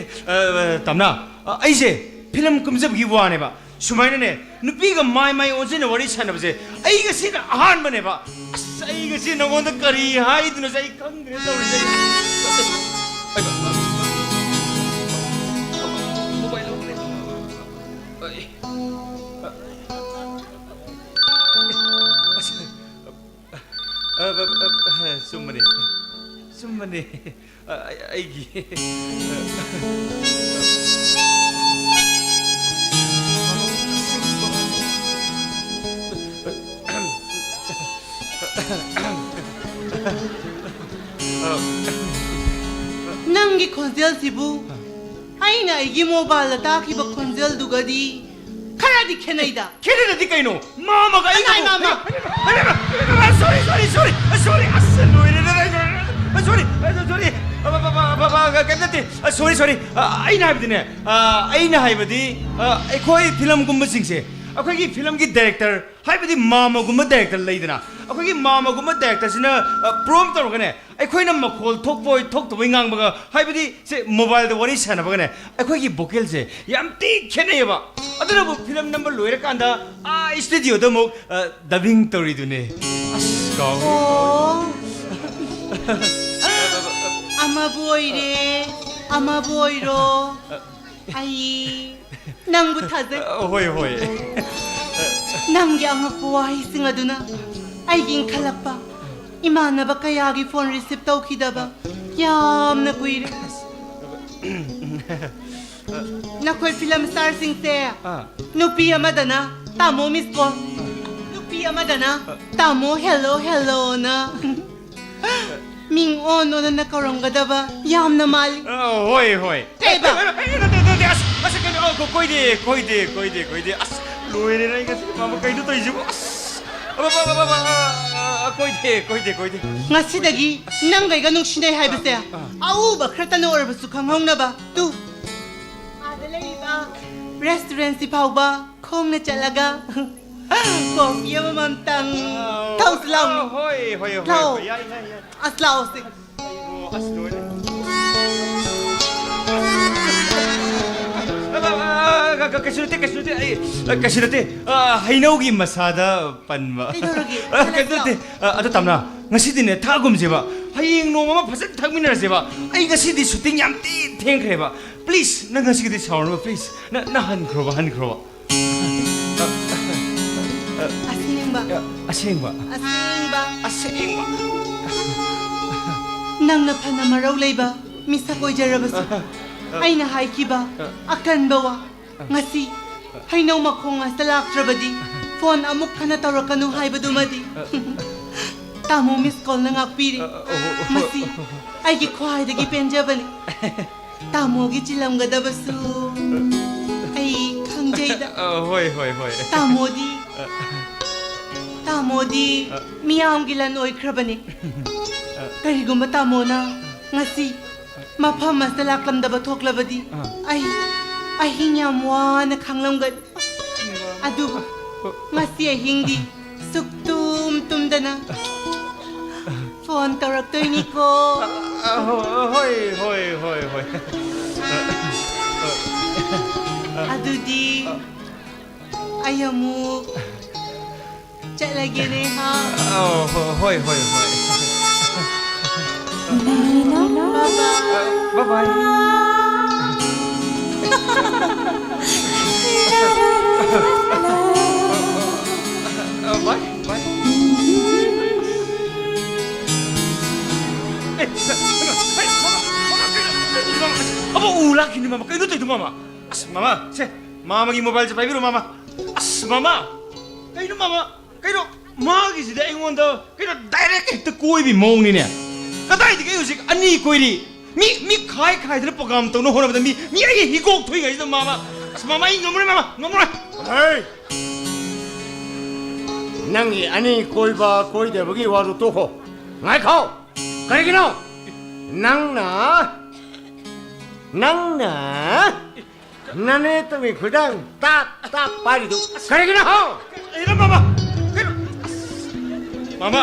ꯑ, ꯑ, ꯇꯝꯅ, ꯑ, ꯑꯩꯁꯦ ꯐꯤꯂꯝ ꯀꯨꯝꯖꯕꯒꯤ ꯋꯥꯅꯦꯕ꯫ ꯁꯨꯃꯥꯏꯅꯅꯦ, ꯅꯨꯄꯤꯒ ꯃꯥꯏ ꯃꯥꯏ ꯑꯣꯟꯁꯤꯟꯅ ꯋꯥꯔꯤ ꯁꯥꯟꯅꯕꯁꯦ ꯑꯩ ꯉꯁꯤꯅ ꯑꯍꯥꯟꯕꯅꯦꯕ꯫ ꯑꯁ, ꯑꯩ ꯉꯁꯤ ꯅꯉꯣꯟꯗ ꯀꯔꯤ ꯍꯥꯏꯗꯣꯏꯅꯣꯁꯦ ꯑꯩ ꯈꯪꯗ꯭ꯔꯦ ꯇꯧꯔꯤꯁꯦ꯫ ꯑꯩ, ꯃꯣꯕꯥꯏꯜ ꯂꯧꯈ꯭ꯔꯦ꯫ ꯑꯩ, ꯑꯁ, ꯑ, ꯑ, ꯑ, ꯑ, ꯆꯨꯝꯕꯅꯦ꯫ ꯆꯨꯝꯕꯅꯦ꯫ ꯑ, ꯑꯩ-, ꯑꯩꯒꯤ꯫ ꯅꯪꯒꯤ ꯈꯣꯟꯖꯦꯜꯁꯤꯕꯨ ꯑꯩꯅ ꯑꯩꯒꯤ ꯃꯣꯕꯥꯏꯜꯗ ꯇꯥꯈꯤꯕ ꯈꯣꯟꯖꯦꯜꯗꯨꯒꯗꯤ ꯈꯔꯗꯤ ꯈꯦꯠꯅꯩꯗ꯫ ꯈꯦꯠꯅꯗꯗꯤ ꯀꯩꯅꯣ? ꯃꯥꯃꯒ ꯑꯩꯒ ꯀꯅꯥꯏ ꯃꯥꯃ? ꯁꯣꯔꯤ, ꯁꯣꯔꯤ, ꯁꯣꯔꯤ, ꯁꯣꯔꯤ꯫ ꯑꯁ, ꯂꯣꯏꯔꯦꯗ꯫ ꯁꯣꯔꯤ, ꯁꯣꯔꯤ꯫ ꯀꯩꯝ ꯅꯠꯇꯦ꯫ ꯁꯣꯔꯤ, ꯁꯣꯔꯤ꯫ ꯑꯩꯅ ꯍꯥꯏꯕꯗꯤꯅꯦ, ꯑꯩꯅ ꯍꯥꯏꯕꯗꯤ, ꯑꯩꯈꯣꯏ ꯐꯤꯂꯝ ꯀꯨꯝꯕꯁꯤꯡꯁꯦ, ꯑꯩꯈꯣꯏꯒꯤ ꯐꯤꯂꯝꯒꯤ ꯗꯥꯏꯔꯦꯛꯇꯔ, ꯍꯥꯏꯕꯗꯤ ꯃꯥꯃꯒꯨꯝꯕ ꯗꯥꯏꯔꯦꯛꯇꯔ ꯂꯩꯗꯅ, ꯑꯩꯈꯣꯏꯒꯤ ꯃꯥꯃꯒꯨꯝꯕ ꯗꯥꯏꯔꯦꯛꯇꯔꯁꯤꯅ ꯄ꯭ꯔꯣꯝ ꯇꯧꯔꯒꯅꯦ, ꯑꯩꯈꯣꯏꯅ ꯃꯈꯣꯜ ꯊꯣꯛꯄꯣꯏ ꯊꯣꯛꯇꯕꯣꯏ ꯉꯥꯡꯕꯒ, ꯍꯥꯏꯕꯗꯤ ꯁꯦ, ꯃꯣꯕꯥꯏꯜꯗ ꯋꯥꯔꯤ ꯁꯥꯟꯅꯕꯒꯅꯦ, ꯑꯩꯈꯣꯏꯒꯤ ꯚꯣꯀꯦꯜꯁꯦ ꯌꯥꯝ ꯊꯤ ꯈꯦꯠꯅꯩꯌꯦꯕ꯫ ꯑꯗꯨꯅꯕꯨ ꯐꯤꯂꯝ ꯅꯝꯕ ꯂꯣꯏꯔꯀꯥꯟꯗ ꯑꯥ ꯁ꯭ꯇꯨꯗꯤꯑꯣꯗ ꯑꯃꯨꯛ, ꯑ, ꯗꯕꯤꯡ ꯇꯧꯔꯤꯗꯨꯅꯦ꯫ ꯑꯁ, ꯀꯥꯎꯋꯦ꯫ ꯑꯣ꯫ ꯑꯃꯕꯨ ꯑꯣꯏꯔꯦ, ꯑꯃꯕꯨ ꯑꯣꯏꯔꯣ꯫ ꯑꯩ ꯅꯪꯕꯨ ꯊꯥꯖꯩ꯫ ꯑ, ꯍꯣꯏ, ꯍꯣꯏ꯫ ꯅꯪꯒꯤ ꯑꯉꯛꯄ ꯋꯥꯍꯩꯁꯤꯡ ꯑꯗꯨꯅ ꯑꯩꯒꯤ ꯏꯟꯈꯠꯂꯛꯄ, ꯏꯃꯥꯟꯅꯕ ꯀꯌꯥꯒꯤ ꯐꯣꯟ ꯔꯤꯁꯤꯞ ꯇꯧꯈꯤꯗꯕ ꯌꯥꯝꯅ ꯀꯨꯏꯔꯦ꯫ ꯅꯈꯣꯏ ꯐꯤꯂꯝ ꯁ꯭ꯇꯥꯔꯁꯤꯡꯁꯦ, ꯑꯥ꯫ ꯅꯨꯄꯤ ꯑꯃꯗꯅ ꯇꯥꯃꯣ ꯃꯤꯁ ꯀꯣꯜ, ꯅꯨꯄꯤ ꯑꯃꯗꯅ ꯇꯥꯃꯣ ꯍꯦꯜꯂꯣ ꯍꯦꯜꯂꯣꯅ꯫ ꯃꯤꯡ ꯑꯣꯟ ꯑꯣꯟꯅ ꯀꯧꯔꯝꯒꯗꯕ ꯌꯥꯝꯅ ꯃꯥꯜꯂꯤ꯫ ꯑ, ꯍꯣꯏ, ꯍꯣꯏ꯫ ꯀꯩꯕ? ꯑꯦ, ꯑꯦ, ꯑꯦ, ꯅꯠꯇꯦ, ꯅꯠꯇꯦ, ꯑꯁ, ꯑꯁ, ꯀꯩꯅꯣ, ꯑ, ꯀꯣ-, ꯀꯣꯏꯗꯦ, ꯀꯣꯏꯗꯦ, ꯀꯣꯏꯗꯦ, ꯀꯣꯏꯗꯦ꯫ ꯑꯁ, ꯂꯣꯏꯔꯦ, ꯑꯩ ꯉꯁꯤ ꯃꯥꯃ ꯀꯩꯅꯣ ꯇꯧꯔꯤꯁꯤꯕꯣ? ꯑꯁ, ꯑ, ꯑ, ꯀꯣꯏꯗꯦ, ꯀꯣꯏꯗꯦ, ꯀꯣꯏꯗꯦ꯫ ꯉꯁꯤꯗꯒꯤ ꯅꯪꯒ ꯑꯩꯒ ꯅꯨꯡꯁꯤꯅꯩ ꯍꯥꯏꯕꯁꯦ ꯑ꯫ ꯑꯎꯕ ꯈꯔꯇꯅ ꯑꯣꯏꯔꯕꯁꯨ ꯈꯪꯍꯧꯅꯕ꯫ ꯇꯨ꯫ ꯂꯩꯔꯤꯕ ꯔꯦꯁꯇꯨꯔꯦꯟꯁꯤ ꯐꯥꯎꯕ ꯈꯣꯡꯅ ꯆꯠꯂꯒ ꯀꯣꯐꯤ ꯑꯃꯃꯝꯇꯪ ꯊꯛꯎꯁꯤ ꯂꯥꯎꯅꯦ꯫ ꯍꯣꯏ, ꯍꯣꯏ, ꯍꯣꯏ, ꯂꯥꯛꯑꯣ꯫ ꯍꯣꯏ, ꯌꯥꯏ, ꯌꯥꯏ, ꯌꯥꯏ꯫ ꯑꯁ, ꯂꯥꯛꯑꯣꯁꯦ꯫ ꯑꯣ, ꯑꯁ, ꯂꯣꯏꯔꯦ꯫ ꯑ, ꯑ, ꯑ, ꯀ-, ꯀ-, ꯀꯩꯁꯨ ꯅꯠꯇꯦ, ꯀꯩꯁꯨ ꯅꯠꯇꯦ, ꯑꯩ, ꯑ, ꯀꯩꯁꯨ ꯅꯠꯇꯦ꯫ ꯑ, ꯍꯩꯅꯧꯒꯤ ꯃꯁꯥꯗ ꯄꯟꯕ꯫ ꯀꯩꯗꯧꯔꯒꯦ? ꯑ, ꯀꯩꯝ ꯅꯠꯇꯦ꯫ ꯑ, ꯑꯗꯣ ꯇꯥꯝꯅꯥ, ꯉꯁꯤꯗꯤꯅꯦ ꯊꯛꯑꯒꯨꯝꯁꯦꯕ꯫ ꯍꯌꯦꯡ ꯅꯣꯡꯃ ꯑꯃ ꯐꯖꯅ ꯊꯛꯃꯤꯟꯅꯔꯁꯦꯕ꯫ ꯑꯩ ꯉꯁꯤꯗꯤ ꯁꯨꯇꯤꯡ ꯌꯥꯝ ꯊꯤ ꯊꯦꯡꯈ꯭ꯔꯦꯕ꯫ ꯄ꯭ꯂꯤꯁ, ꯅꯪ ꯉꯁꯤꯒꯤꯗꯤ ꯁꯥꯎꯔꯅꯨ, ꯄ꯭ꯂꯤꯁ꯫ ꯅ-, ꯅ ꯍꯟꯈ꯭ꯔꯣꯕ, ꯍꯟꯈ꯭ꯔꯣꯕ꯫ ꯑꯁꯦꯡꯕ꯫ ꯑꯁꯦꯡꯕ꯫ ꯑꯁꯦꯡꯕ꯫ ꯑꯁꯦꯡꯕ꯫ ꯅꯪꯅ ꯐꯅ ꯃꯔꯧ ꯂꯩꯕ ꯃꯤꯁꯛ ꯑꯣꯏꯖꯔꯕꯁꯨ, ꯑꯩꯅ ꯍꯥꯏꯈꯤꯕ ꯑꯀꯟꯕ ꯋꯥ, ꯉꯁꯤ ꯍꯩꯅꯧ ꯃꯈꯣꯡ ꯑꯁꯤꯗ ꯂꯥꯛꯇ꯭ꯔꯕꯗꯤ ꯐꯣꯟ ꯑꯃꯨꯛ ꯍꯟꯅ ꯇꯧꯔꯛꯀꯅꯨ ꯍꯥꯏꯕꯗꯨꯃꯗꯤ ꯇꯥꯃꯣ ꯃꯤꯁ ꯀꯣꯜꯅ ꯉꯥꯛꯄꯤꯔꯦ꯫ ꯃꯁꯤ ꯑꯩꯒꯤ ꯈ꯭ꯋꯥꯏꯗꯒꯤ ꯄꯦꯟꯖꯕꯅꯤ꯫ ꯇꯥꯃꯣꯒꯤ ꯆꯤꯜꯂꯝꯒꯗꯕꯁꯨ ꯑꯩ ꯈꯪꯖꯩꯗ꯫ ꯑ, ꯍꯣꯏ, ꯍꯣꯏ, ꯍꯣꯏ꯫ ꯇꯥꯃꯣꯗꯤ, ꯑ, ꯇꯥꯃꯣꯗꯤ ꯑ, ꯃꯤꯌꯥꯝꯒꯤ ꯂꯟ ꯑꯣꯏꯈ꯭ꯔꯕꯅꯤ꯫ ꯑ, ꯀꯔꯤꯒꯨꯝꯕ ꯇꯥꯃꯣꯅ ꯉꯁꯤ ꯃꯐꯝ ꯑꯁꯤꯗ ꯂꯥꯛꯂꯝꯗꯕ ꯊꯣꯛꯂꯕꯗꯤ ꯑ, ꯑꯩ ꯑꯍꯤꯡ ꯌꯥꯝ ꯋꯥꯅ ꯈꯥꯡꯂꯝꯒꯅꯤ꯫ ꯑꯗꯨꯕꯨ ꯉꯁꯤ ꯑꯍꯤꯡꯗꯤ ꯁꯨꯛꯇꯨꯝ ꯇꯨꯝꯗꯅ ꯐꯣꯟ ꯇꯧꯔꯛꯇꯣꯏꯅꯤꯀꯣ꯫ ꯑ, ꯍꯣ-, ꯍꯣꯏ, ꯍꯣꯏ, ꯍꯣꯏ, ꯍꯣꯏ꯫ ꯑꯗꯨꯗꯤ ꯑꯩ ꯑꯃꯨꯛ ꯆꯠꯂꯒꯦꯅꯦ, ꯍꯥ? ꯑ, ꯍꯣ-, ꯍꯣꯏ, ꯍꯣꯏ, ꯍꯣꯏ꯫ Bye bye. ꯑ, bye, bye. ꯑꯦ, ꯃꯥꯃꯥ, ꯃꯥꯃꯥ, ꯀꯩꯅꯣ? ꯃꯥꯃꯥ, ꯀꯩꯅꯣ? ꯃꯥꯃꯥ, ꯎ ꯂꯥꯛꯈꯤꯅꯤ, ꯃꯥꯃꯥ꯫ ꯀꯩꯅꯣ ꯇꯧꯔꯤꯗꯣ, ꯃꯥꯃꯥ? ꯑꯁ, ꯃꯥꯃꯥ, ꯁꯦ, ꯃꯥꯃꯥꯒꯤ mobileꯁꯦ ꯄꯥꯏꯕꯤꯔꯣ, ꯃꯥꯃꯥ꯫ ꯑꯁ, ꯃꯥꯃꯥ, ꯀꯩꯅꯣ, ꯃꯥꯃꯥ? ꯀꯩꯅꯣ, ꯃꯥꯒꯤꯁꯤꯗꯤ ꯑꯩꯉꯣꯟꯗ ꯀꯩꯅꯣ direct ꯍꯦꯛꯇ ꯀꯣꯏꯕꯤ ꯃꯑꯣꯡꯅꯤꯅꯦ꯫ ꯀꯗꯥꯏꯗꯒꯤ ꯑꯩ ꯍꯧꯖꯤꯛ ꯑꯅꯤ ꯀꯣꯏꯔꯤ? ꯃꯤ, ꯃꯤ ꯈꯥꯏ ꯈꯥꯏꯗꯅ program ꯇꯧꯅ ꯍꯣꯠꯅꯕꯗ ꯃꯤ, ꯃꯤ ꯑꯩꯒꯤ ꯍꯤꯒꯣꯛ ꯊꯣꯛꯏꯉꯩꯁꯤꯗ ꯃꯥꯃꯥ, ꯑꯁ, ꯃꯥꯃꯥ, ꯑꯩ ꯉꯝꯃꯔꯣꯏ, ꯃꯥꯃꯥ, ꯉꯝꯃꯔꯣꯏ꯫ ꯍꯩ! ꯅꯪꯒꯤ ꯑꯅꯤ ꯀꯣꯏꯕ ꯀꯣꯏꯗꯕꯒꯤ ꯋꯥꯗꯨ ꯇꯣꯛꯈꯣ꯫ ꯉꯥꯏꯈꯣ! ꯀꯔꯤꯒꯤꯅꯣ? ꯅꯪꯅ, ꯅꯪꯅ ꯅꯅꯦ ꯇꯨꯃꯤ ꯈꯨꯗꯥꯡ ꯇꯥꯛ ꯇꯥꯛ ꯄꯥꯏꯔꯤꯗꯨ ꯀꯔꯤꯒꯤꯅꯣ? ꯍꯣ? ꯀꯩꯅꯣ ꯃꯥꯃ? ꯀꯩꯅꯣ? ꯃꯥꯃ,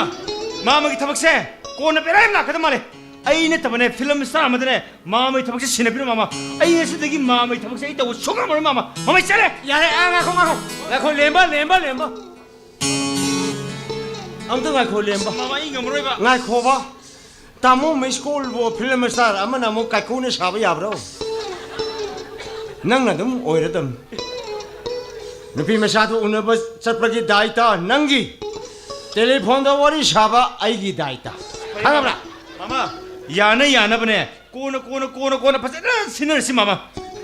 ꯃꯥꯃꯒꯤ ꯊꯕꯛꯁꯦ ꯀꯣꯟꯅ ꯕꯦꯔꯥ ꯌꯥꯝ ꯂꯥꯛꯀꯗꯕ ꯃꯥꯜꯂꯦ꯫ ꯑꯩ ꯅꯠꯇꯕꯅꯦ, ꯐꯤꯂꯝ ꯁ꯭ꯇꯥꯔ ꯑꯃꯗꯅꯦ ꯃꯥꯃꯒꯤ ꯊꯕꯛꯁꯦ ꯁꯤꯟꯅꯕꯤꯔꯣ ꯃꯥꯃ꯫ ꯑꯩ ꯉꯁꯤꯗꯒꯤ ꯃꯥꯃꯒꯤ ꯊꯕꯛꯁꯦ ꯑꯩ ꯇꯧꯕ ꯁꯨꯡꯉꯝ ꯉꯝꯃꯔꯣꯏ ꯃꯥꯃ꯫ ꯃꯥꯃ, ꯑꯩ ꯆꯠꯂꯦ꯫ ꯌꯥꯔꯦ, ꯑ, ꯉꯥꯏꯈꯣ, ꯉꯥꯏꯈꯣ, ꯉꯥꯏꯈꯣ, ꯂꯦꯝꯕ, ꯂꯦꯝꯕ, ꯂꯦꯝꯕ꯫ ꯑꯝꯇ ꯉꯥꯏꯈꯣ, ꯂꯦꯝꯕ꯫ ꯃꯥꯃ, ꯑꯩ ꯉꯝꯃꯔꯣꯏꯕ꯫ ꯉꯥꯏꯈꯣꯕ꯫ ꯇꯥꯃꯣ ꯃꯤꯁ ꯀꯣꯜꯕꯨ ꯐꯤꯂꯝ ꯁ꯭ꯇꯥꯔ ꯑꯃꯅ ꯑꯃꯨꯛ ꯀꯥꯏꯀꯨꯅ ꯁꯥꯕ ꯌꯥꯕ꯭ꯔꯣ? ꯅꯪꯅ ꯑꯗꯨꯝ ꯑꯣꯏꯔꯗꯝꯅꯤ꯫ ꯅꯨꯄꯤ ꯃꯆꯥꯗꯨ ꯎꯅꯕ ꯆꯠꯄꯒꯤ ꯗꯥꯏꯇ ꯅꯪꯒꯤ, ꯇꯦꯂꯤꯐꯣꯟꯗ ꯋꯥꯔꯤ ꯁꯥꯕ ꯑꯩꯒꯤ ꯗꯥꯏꯇ꯫ ꯈꯪꯉꯕ꯭ꯔꯥ? ꯃꯥꯃ, ꯌꯥꯅ ꯌꯥꯅꯕꯅꯦ꯫ ꯀꯣꯟꯅ, ꯀꯣꯟꯅ, ꯀꯣꯟꯅ, ꯀꯣꯟꯅ ꯐꯖꯅ ꯁꯤꯟꯅꯔꯁꯤ, ꯃꯥꯃ꯫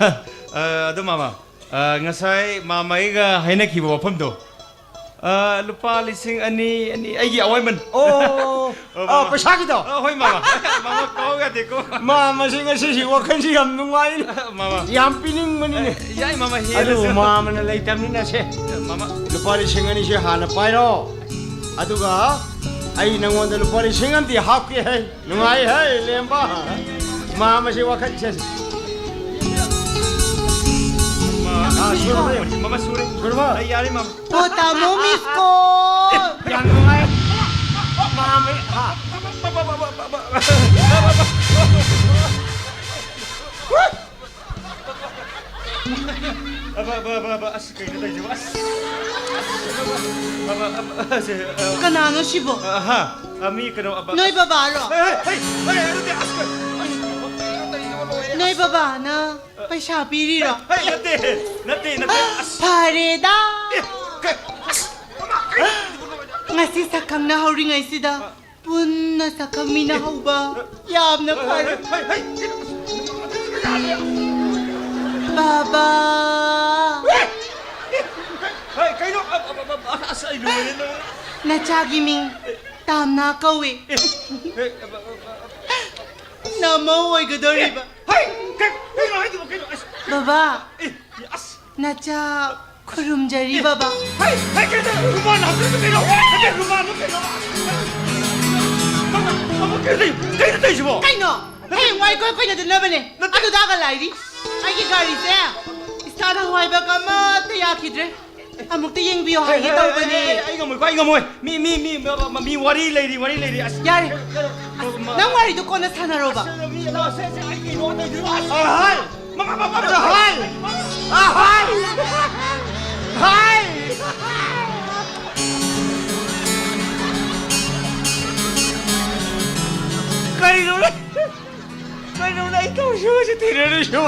ꯍ, ꯑ, ꯑꯗꯣ, ꯃꯥꯃ, ꯑ, ꯉꯁꯥꯏ ꯃꯥꯃ ꯑꯩꯒ ꯍꯥꯏꯅꯈꯤꯕ ꯋꯥꯐꯝꯗꯣ, ꯑ, ꯂꯨꯄꯥ ꯂꯤꯁꯤꯡ ꯑꯅꯤ, ꯑꯅꯤ, ꯑꯩꯒꯤ ꯑꯋꯥꯏꯃꯟ꯫ ꯑꯣ, ꯑꯣ, ꯑ, ꯃꯥꯃ꯫ ꯄꯩꯁꯥꯒꯤꯗꯣ? ꯑ, ꯍꯣꯏ, ꯃꯥꯃ꯫ ꯃꯥꯃ, ꯀꯥꯎ ꯌꯥꯗꯦꯀꯣ꯫ ꯃꯥꯃꯁꯤ ꯉꯁꯤꯁꯤ ꯋꯥꯈꯜꯁꯤ ꯌꯥꯝ ꯅꯨꯡꯉꯥꯏ꯫ ꯃꯥꯃ꯫ ꯌꯥꯝ ꯄꯤꯅꯤꯡꯕꯅꯤꯅꯦ꯫ ꯌꯥꯏ, ꯃꯥꯃ, ꯑꯗꯨ ꯍꯦꯜꯂꯁꯨ꯫ ꯃꯥꯃꯅ ꯂꯩꯇꯕꯅꯤꯅ ꯁꯦ꯫ ꯃꯥꯃ꯫ ꯂꯨꯄꯥ ꯂꯤꯁꯤꯡ ꯑꯅꯤꯁꯦ ꯍꯥꯟꯅ ꯄꯥꯏꯔꯣ꯫ ꯑꯗꯨꯒ ꯑꯩ ꯅꯉꯣꯟꯗ ꯂꯨꯄꯥ ꯂꯤꯁꯤꯡ ꯑꯃꯗꯤ ꯍꯥꯞꯀꯦ ꯍꯥꯏ꯫ ꯅꯨꯡꯉꯥꯏ ꯍꯦ, ꯂꯦꯝꯕ꯫ ꯃꯥꯃꯁꯤ ꯋꯥꯈꯜ ꯁꯦ꯫ ꯃꯥꯃ, ꯑꯥ, ꯁꯨꯔꯕ? ꯃꯥꯃ, ꯁꯨꯔꯦ꯫ ꯁꯨꯔꯕ? ꯑꯩ ꯌꯥꯔꯦ, ꯃꯥꯃ꯫ ꯑꯣ, ꯇꯥꯃꯣ ꯃꯤꯁ ꯀꯣꯜ꯫ ꯌꯥꯝ ꯅꯨꯡꯉꯥꯏ꯫ ꯃꯥꯃ, ꯍꯥ꯫ ꯑꯕ, ꯑꯕ, ꯑꯕ, ꯑꯕ, ꯑꯁ, ꯀꯩꯅꯣ ꯇꯧꯔꯤꯁꯤꯕꯣ? ꯑꯁ, ꯑꯕ, ꯑꯕ, ꯑꯁ, ꯑ, ꯀꯅꯥꯅꯣ ꯁꯤꯕꯣ? ꯑ, ꯍꯥ? ꯑ, ꯃꯤ ꯀꯩꯅꯣ, ꯑꯕ, ꯅꯣꯏ ꯕꯕꯥꯔꯣ? ꯍꯩ, ꯍꯩ, ꯍꯩ, ꯍꯩ, ꯅꯠꯇꯦ, ꯑꯁ, ꯑꯁ, ꯀꯩꯅꯣ ꯇꯧꯔꯤꯁꯤꯕꯣ? ꯂꯣꯏꯔꯦ꯫ ꯅꯣꯏ ꯕꯕꯥꯅ ꯄꯩꯁꯥ ꯄꯤꯔꯤꯔꯣ? ꯍꯩ, ꯅꯠꯇꯦ, ꯅꯠꯇꯦ, ꯅꯠꯇꯦ, ꯑꯁ꯫ ꯐꯔꯦꯗ꯫ ꯑꯦ, ꯀꯩ, ꯑꯁ, ꯑꯃ, ꯀꯩꯅꯣ ꯇꯧꯔꯤꯁꯤꯕꯣ? ꯂꯣꯏꯔꯦ꯫ ꯉꯁꯤ ꯁꯛꯈꯪꯅ ꯍꯧꯔꯤꯉꯩꯁꯤꯗ ꯄꯨꯟꯅ ꯁꯛꯈꯪꯃꯤꯟꯅꯍꯧꯕ ꯌꯥꯝꯅ ꯐꯔꯦ꯫ ꯍꯩ, ꯍꯩ, ꯍꯩ, ꯀꯩꯅꯣ? ꯕꯥꯕꯥ꯫ ꯍꯩ, ꯀꯩꯅꯣ? ꯑ, ꯑ, ꯑ, ꯑ, ꯑꯁ, ꯑꯩ ꯂꯣꯏꯔꯦ, ꯂꯣꯏꯔꯦ꯫ ꯅꯆꯥꯒꯤ ꯃꯤꯡ ꯇꯥꯝꯅꯥ ꯀꯧꯏ꯫ ꯑꯦ, ꯑꯦ, ꯑ, ꯑ, ꯑ, ꯑ, ꯅꯃꯧ ꯑꯣꯏꯒꯗꯧꯔꯤꯕ꯫ ꯍꯩ, ꯀꯩ, ꯀꯩꯅꯣ ꯍꯥꯏꯗꯨꯕꯨ, ꯀꯩꯅꯣ? ꯑꯁ꯫ ꯕꯥꯕꯥ꯫ ꯑꯦ, ꯑꯁ꯫ ꯅꯆꯥ ꯈꯨꯔꯨꯝꯖꯔꯤ, ꯕꯥꯕꯥ꯫ ꯍꯩ, ꯍꯩ, ꯀꯩꯅꯣ? ꯔꯨꯃꯥꯟ ꯍꯥꯞꯆꯤꯟꯕ ꯀꯩꯅꯣ? ꯅꯠꯇꯦ, ꯔꯨꯃꯥꯟꯗꯣ ꯀꯩꯅꯣ? ꯃꯃꯥ, ꯃꯃꯥ, ꯀꯩꯅꯣ ꯇꯧ-, ꯀꯩꯅꯣ ꯇꯧꯔꯤꯁꯤꯕꯣ? ꯀꯩꯅꯣ? ꯍꯌꯦꯡꯋꯥꯏ ꯀꯣꯏ ꯀꯣꯏꯅꯗꯅꯕꯅꯦ꯫ ꯅꯠꯇꯦ꯫ ꯑꯗꯨꯗꯒ ꯂꯥꯏꯔꯤ꯫ ꯑꯩꯒꯤ ꯒꯥꯔꯤꯁꯦ ꯏꯁꯇꯥꯔꯠ ꯍꯧ ꯍꯥꯏꯕꯒ ꯑꯃꯠꯇ ꯌꯥꯈꯤꯗ꯭ꯔꯦ꯫ ꯑꯃꯨꯛꯇ ꯌꯦꯡꯕꯤꯌꯣ ꯍꯥꯏꯒꯦ ꯇꯧꯕꯅꯦ꯫ ꯑꯩ ꯉꯝꯃꯣꯏꯀꯣ, ꯑꯩ ꯉꯝꯃꯣꯏ꯫ ꯃꯤ, ꯃꯤ, ꯃꯤ, ꯃ-, ꯃ-, ꯃꯤ ꯋꯥꯔꯤ ꯂꯩꯔꯤ, ꯋꯥꯔꯤ ꯂꯩꯔꯤ꯫ ꯑꯁ, ꯌꯥꯔꯦ꯫ ꯀꯩꯅꯣ, ꯀꯩꯅꯣ, ꯃ-, ꯅꯪ ꯋꯥꯔꯤꯗꯣ ꯀꯣꯟꯅ ꯁꯥꯟꯅꯔꯣꯕ꯫ ꯑꯁ, ꯃꯤ, ꯑꯁ, ꯑꯁ, ꯑꯩ ꯀꯩꯅꯣ ꯇꯧꯗꯣꯏꯅꯣ? ꯑꯁ, ꯑ, ꯍꯥꯏ! ꯃ-, ꯃ-, ꯃ-, ꯃ-, ꯑ, ꯍꯥꯏ! ꯑ, ꯍꯥꯏ! ꯀꯔꯤꯅꯣꯅꯦ? ꯀꯩꯅꯣꯅꯦ ꯑꯩ ꯇꯧꯔꯤꯁꯤꯕꯨ ꯁꯤ ꯊꯦꯡꯅꯔꯤꯁꯤꯕꯨ?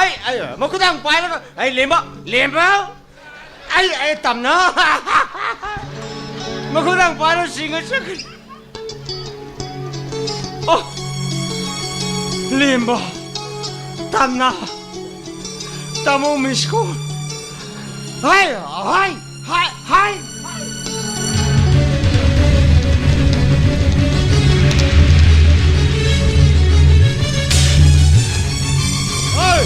ꯑꯩ, ꯑꯩ, ꯃꯈꯨꯗꯥꯡ ꯄꯥꯏꯔꯒ, ꯑꯩ ꯂꯦꯝꯕ, ꯂꯦꯝꯕ! ꯑꯩ, ꯑꯩ ꯇꯝꯅ! ꯃꯈꯨꯗꯥꯡ ꯄꯥꯏꯔꯒ ꯁꯤꯡꯉ ꯆꯠꯈ꯭ꯔꯦ꯫ ꯑꯣ! ꯂꯦꯝꯕ! ꯇꯝꯅ! ꯇꯥꯃꯣ ꯃꯤꯁꯀꯣ! ꯍꯥꯏ! ꯍꯥꯏ! ꯍꯥꯏ! ꯍꯥꯏ! ꯍꯥꯏ!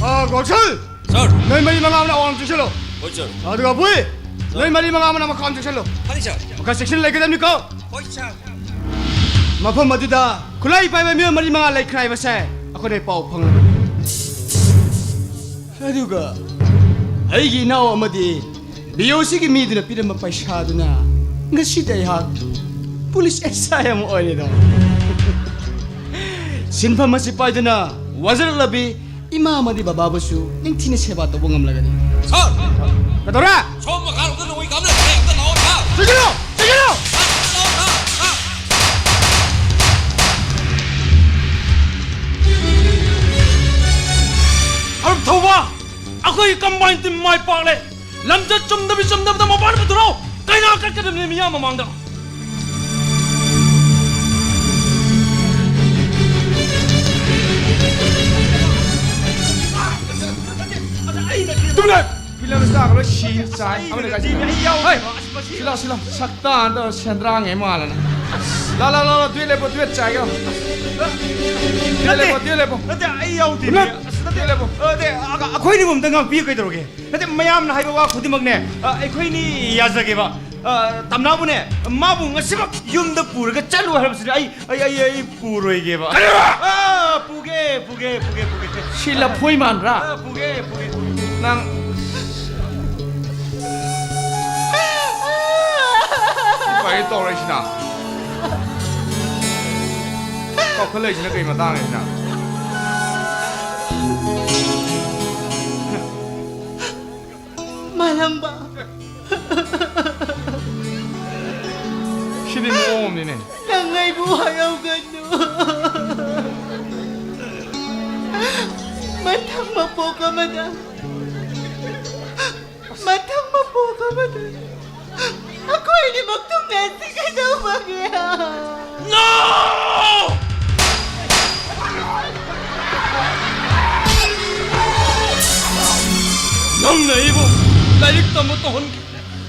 ꯑ, ꯒꯣꯜꯁꯜ! ꯁꯥꯔ꯫ ꯅꯣꯏ ꯃꯔꯤ ꯃꯉꯥ ꯑꯃꯅ ꯑꯋꯥꯡ ꯆꯪꯁꯤꯜꯂꯣ꯫ ꯍꯣꯏ, ꯁꯥꯔ꯫ ꯑꯗꯨꯒ ꯕꯨꯏ, ꯁꯥꯔ꯫ ꯅꯣꯏ ꯃꯔꯤ ꯃꯉꯥ ꯑꯃꯅ ꯃꯈꯥ ꯑꯃ ꯆꯪꯁꯤꯜꯂꯣ꯫ ꯐꯅꯤ, ꯁꯥꯔ꯫ ꯃꯈꯥ ꯆꯦꯛꯁꯤꯟꯅ ꯂꯩꯒꯗꯕꯅꯤꯀꯣ꯫ ꯍꯣꯏ, ꯁꯥꯔ꯫ ꯃꯐꯝ ꯑꯗꯨꯗ ꯈꯨꯠꯂꯥꯏ ꯄꯥꯏꯕ ꯃꯤꯑꯣꯏ ꯃꯔꯤ ꯃꯉꯥ ꯂꯩꯈ꯭ꯔꯦ ꯍꯥꯏꯕꯁꯦ ꯑꯩꯈꯣꯏꯅ ꯄꯥꯎ ꯐꯪꯂꯕꯅꯤ꯫ ꯑꯗꯨꯒ ꯑꯩꯒꯤ ꯏꯅꯥꯎ ꯑꯃꯗꯤ ꯕꯤ ꯑꯣ ꯁꯤꯒꯤ ꯃꯤꯗꯨꯅ ꯄꯤꯔꯝꯕ ꯄꯩꯁꯥꯗꯨꯅ ꯉꯁꯤꯗꯤ ꯑꯩꯍꯥꯛ ꯄꯨꯂꯤꯁ ꯑꯦꯁ ꯑꯥꯏ ꯑꯃ ꯑꯣꯏꯔꯦꯗꯣ꯫ ꯁꯤꯟꯐꯝ ꯑꯁꯤ ꯄꯥꯏꯗꯨꯅ ꯋꯥꯖꯔꯛꯂꯕꯤ ꯏꯃꯥ ꯑꯃꯗꯤ ꯕꯕꯥꯕꯨꯁꯨ ꯅꯤꯡꯊꯤꯅ ꯁꯦꯕꯥ ꯇꯧꯕ ꯉꯝꯂꯒꯅꯤ꯫ ꯁꯥꯔ! ꯀꯩꯗꯧꯔꯦ? ꯁꯣꯝ ꯃꯈꯥꯔꯣꯝꯗ ꯅꯣꯡꯃꯩ ꯀꯥꯞꯅꯔꯦ, ꯑꯝꯇ ꯂꯥꯛꯑꯣ, ꯁꯥꯔ! ꯆꯪꯁꯤꯜꯂꯣ! ꯆꯪꯁꯤꯜꯂꯣ! ꯁꯥꯔ, ꯑꯝꯇ ꯂꯥꯛꯑꯣ, ꯁꯥꯔ! ꯁꯥꯔ! ꯃꯔꯨꯞ ꯊꯧꯕ, ꯑꯩꯈꯣꯏꯒꯤ ꯀꯝꯕꯥꯏꯟ ꯇꯤꯝ ꯃꯥꯏ ꯄꯥꯛꯂꯦ꯫ ꯂꯝꯆꯠ ꯆꯨꯝꯗꯕꯤ ꯆꯨꯝꯗꯕꯗ ꯃꯄꯥꯟ ꯄꯨꯊꯣꯔꯛꯑꯣ꯫ ꯀꯩꯅꯥ ꯀꯠꯀꯗꯕꯅꯤ ꯃꯤꯌꯥꯝ ꯃꯃꯥꯡꯗ꯫ ꯇꯨꯃꯤꯟ ꯂꯩꯌꯨ꯫ ꯐꯤꯂꯝ ꯁ꯭ꯇꯥꯔ ꯂꯣꯏ ꯁꯤ ꯆꯥꯏ꯫ ꯑꯃꯅ ꯀꯥꯏ ꯆꯠꯈ꯭ꯔꯦ? ꯍꯩ! ꯁꯤꯂꯥꯎ, ꯁꯤꯂꯥꯎ꯫ ꯁꯛꯇꯥꯟꯗꯣ ꯁꯦꯟꯗ꯭ꯔꯥꯡꯉꯦ ꯃꯥꯜꯂꯅ꯫ ꯂꯥ, ꯂꯥ, ꯂꯥ, ꯂꯥ, ꯇꯨꯌꯦꯜ ꯂꯦꯞꯄꯣ, ꯇꯨꯌꯦꯜ ꯆꯥꯏꯒꯦ꯫ ꯇꯨꯌꯦꯜ ꯂꯦꯞꯄꯣ, ꯇꯨꯌꯦꯜ ꯂꯦꯞꯄꯣ꯫ ꯅꯠꯇꯦ, ꯑꯩ ꯌꯥꯎꯗꯦ꯫ ꯅꯠ-, ꯇꯨꯌꯦꯜ ꯂꯦꯞꯄꯣ꯫ ꯅꯠꯇꯦ, ꯑ-, ꯑꯩꯈꯣꯏꯅꯤꯕꯨ ꯑꯝꯇ ꯉꯥꯛꯄꯤꯌꯨ ꯀꯩꯗꯧꯔꯒꯦ? ꯅꯠꯇꯦ, ꯃꯌꯥꯝꯅ ꯍꯥꯏꯕ ꯋꯥ ꯈꯨꯗꯤꯡꯃꯛꯅꯦ, ꯑ, ꯑꯩꯈꯣꯏꯅꯤ ꯌꯥꯖꯒꯦꯕ꯫ ꯑ, ꯇꯝꯅꯥꯕꯨꯅꯦ, ꯃꯥꯕꯨ ꯉꯁꯤꯃꯛ ꯌꯨꯝꯗ ꯄꯨꯔꯒ ꯆꯠꯂꯨ ꯍꯥꯏꯕꯁꯤꯗꯤ ꯑꯩ, ꯑꯩ, ꯑꯩ, ꯑꯩ ꯄꯨꯔꯣꯏꯒꯦꯕ꯫ ꯀꯔꯤꯕ? ꯑ, ꯄꯨꯒꯦ, ꯄꯨꯒꯦ, ꯄꯨꯒꯦ, ꯄꯨꯒꯦ꯫ ꯁꯤ ꯂꯐꯣꯏ ꯃꯥꯟꯕ꯭ꯔꯥ? ꯑ, ꯄꯨꯒꯦ, ꯄꯨꯒꯦ, ꯄꯨꯒꯦ꯫ ꯅꯪ ꯁꯤꯐꯥꯏ ꯇꯧꯔꯛꯏꯁꯤꯅ? ꯀꯥꯎꯈꯠꯂꯛꯏꯁꯤꯅ ꯀꯩ ꯃꯇꯥꯡꯅꯣ ꯁꯤꯅ? ꯃꯥꯂꯪꯕ, ꯁꯤꯗꯤ ꯃꯑꯣꯡ ꯑꯃꯅꯤꯅꯦ꯫ ꯅꯪ ꯑꯩꯕꯨ ꯍꯥꯏꯍꯧꯒꯅꯨ꯫ ꯃꯊꯪ ꯃꯄꯣꯛ ꯑꯃꯗ, ꯃꯊꯪ ꯃꯄꯣꯛ ꯑꯃꯗ ꯑꯩꯈꯣꯏ ꯑꯅꯤꯃꯛ ꯊꯨꯡꯅꯁꯤ꯫ ꯀꯩꯗꯧꯕꯒꯦ? No! ꯅꯪꯅ ꯑꯩꯕꯨ ꯂꯥꯏꯔꯤꯛ ꯇꯝꯕ ꯇꯧꯍꯟꯈꯤ꯫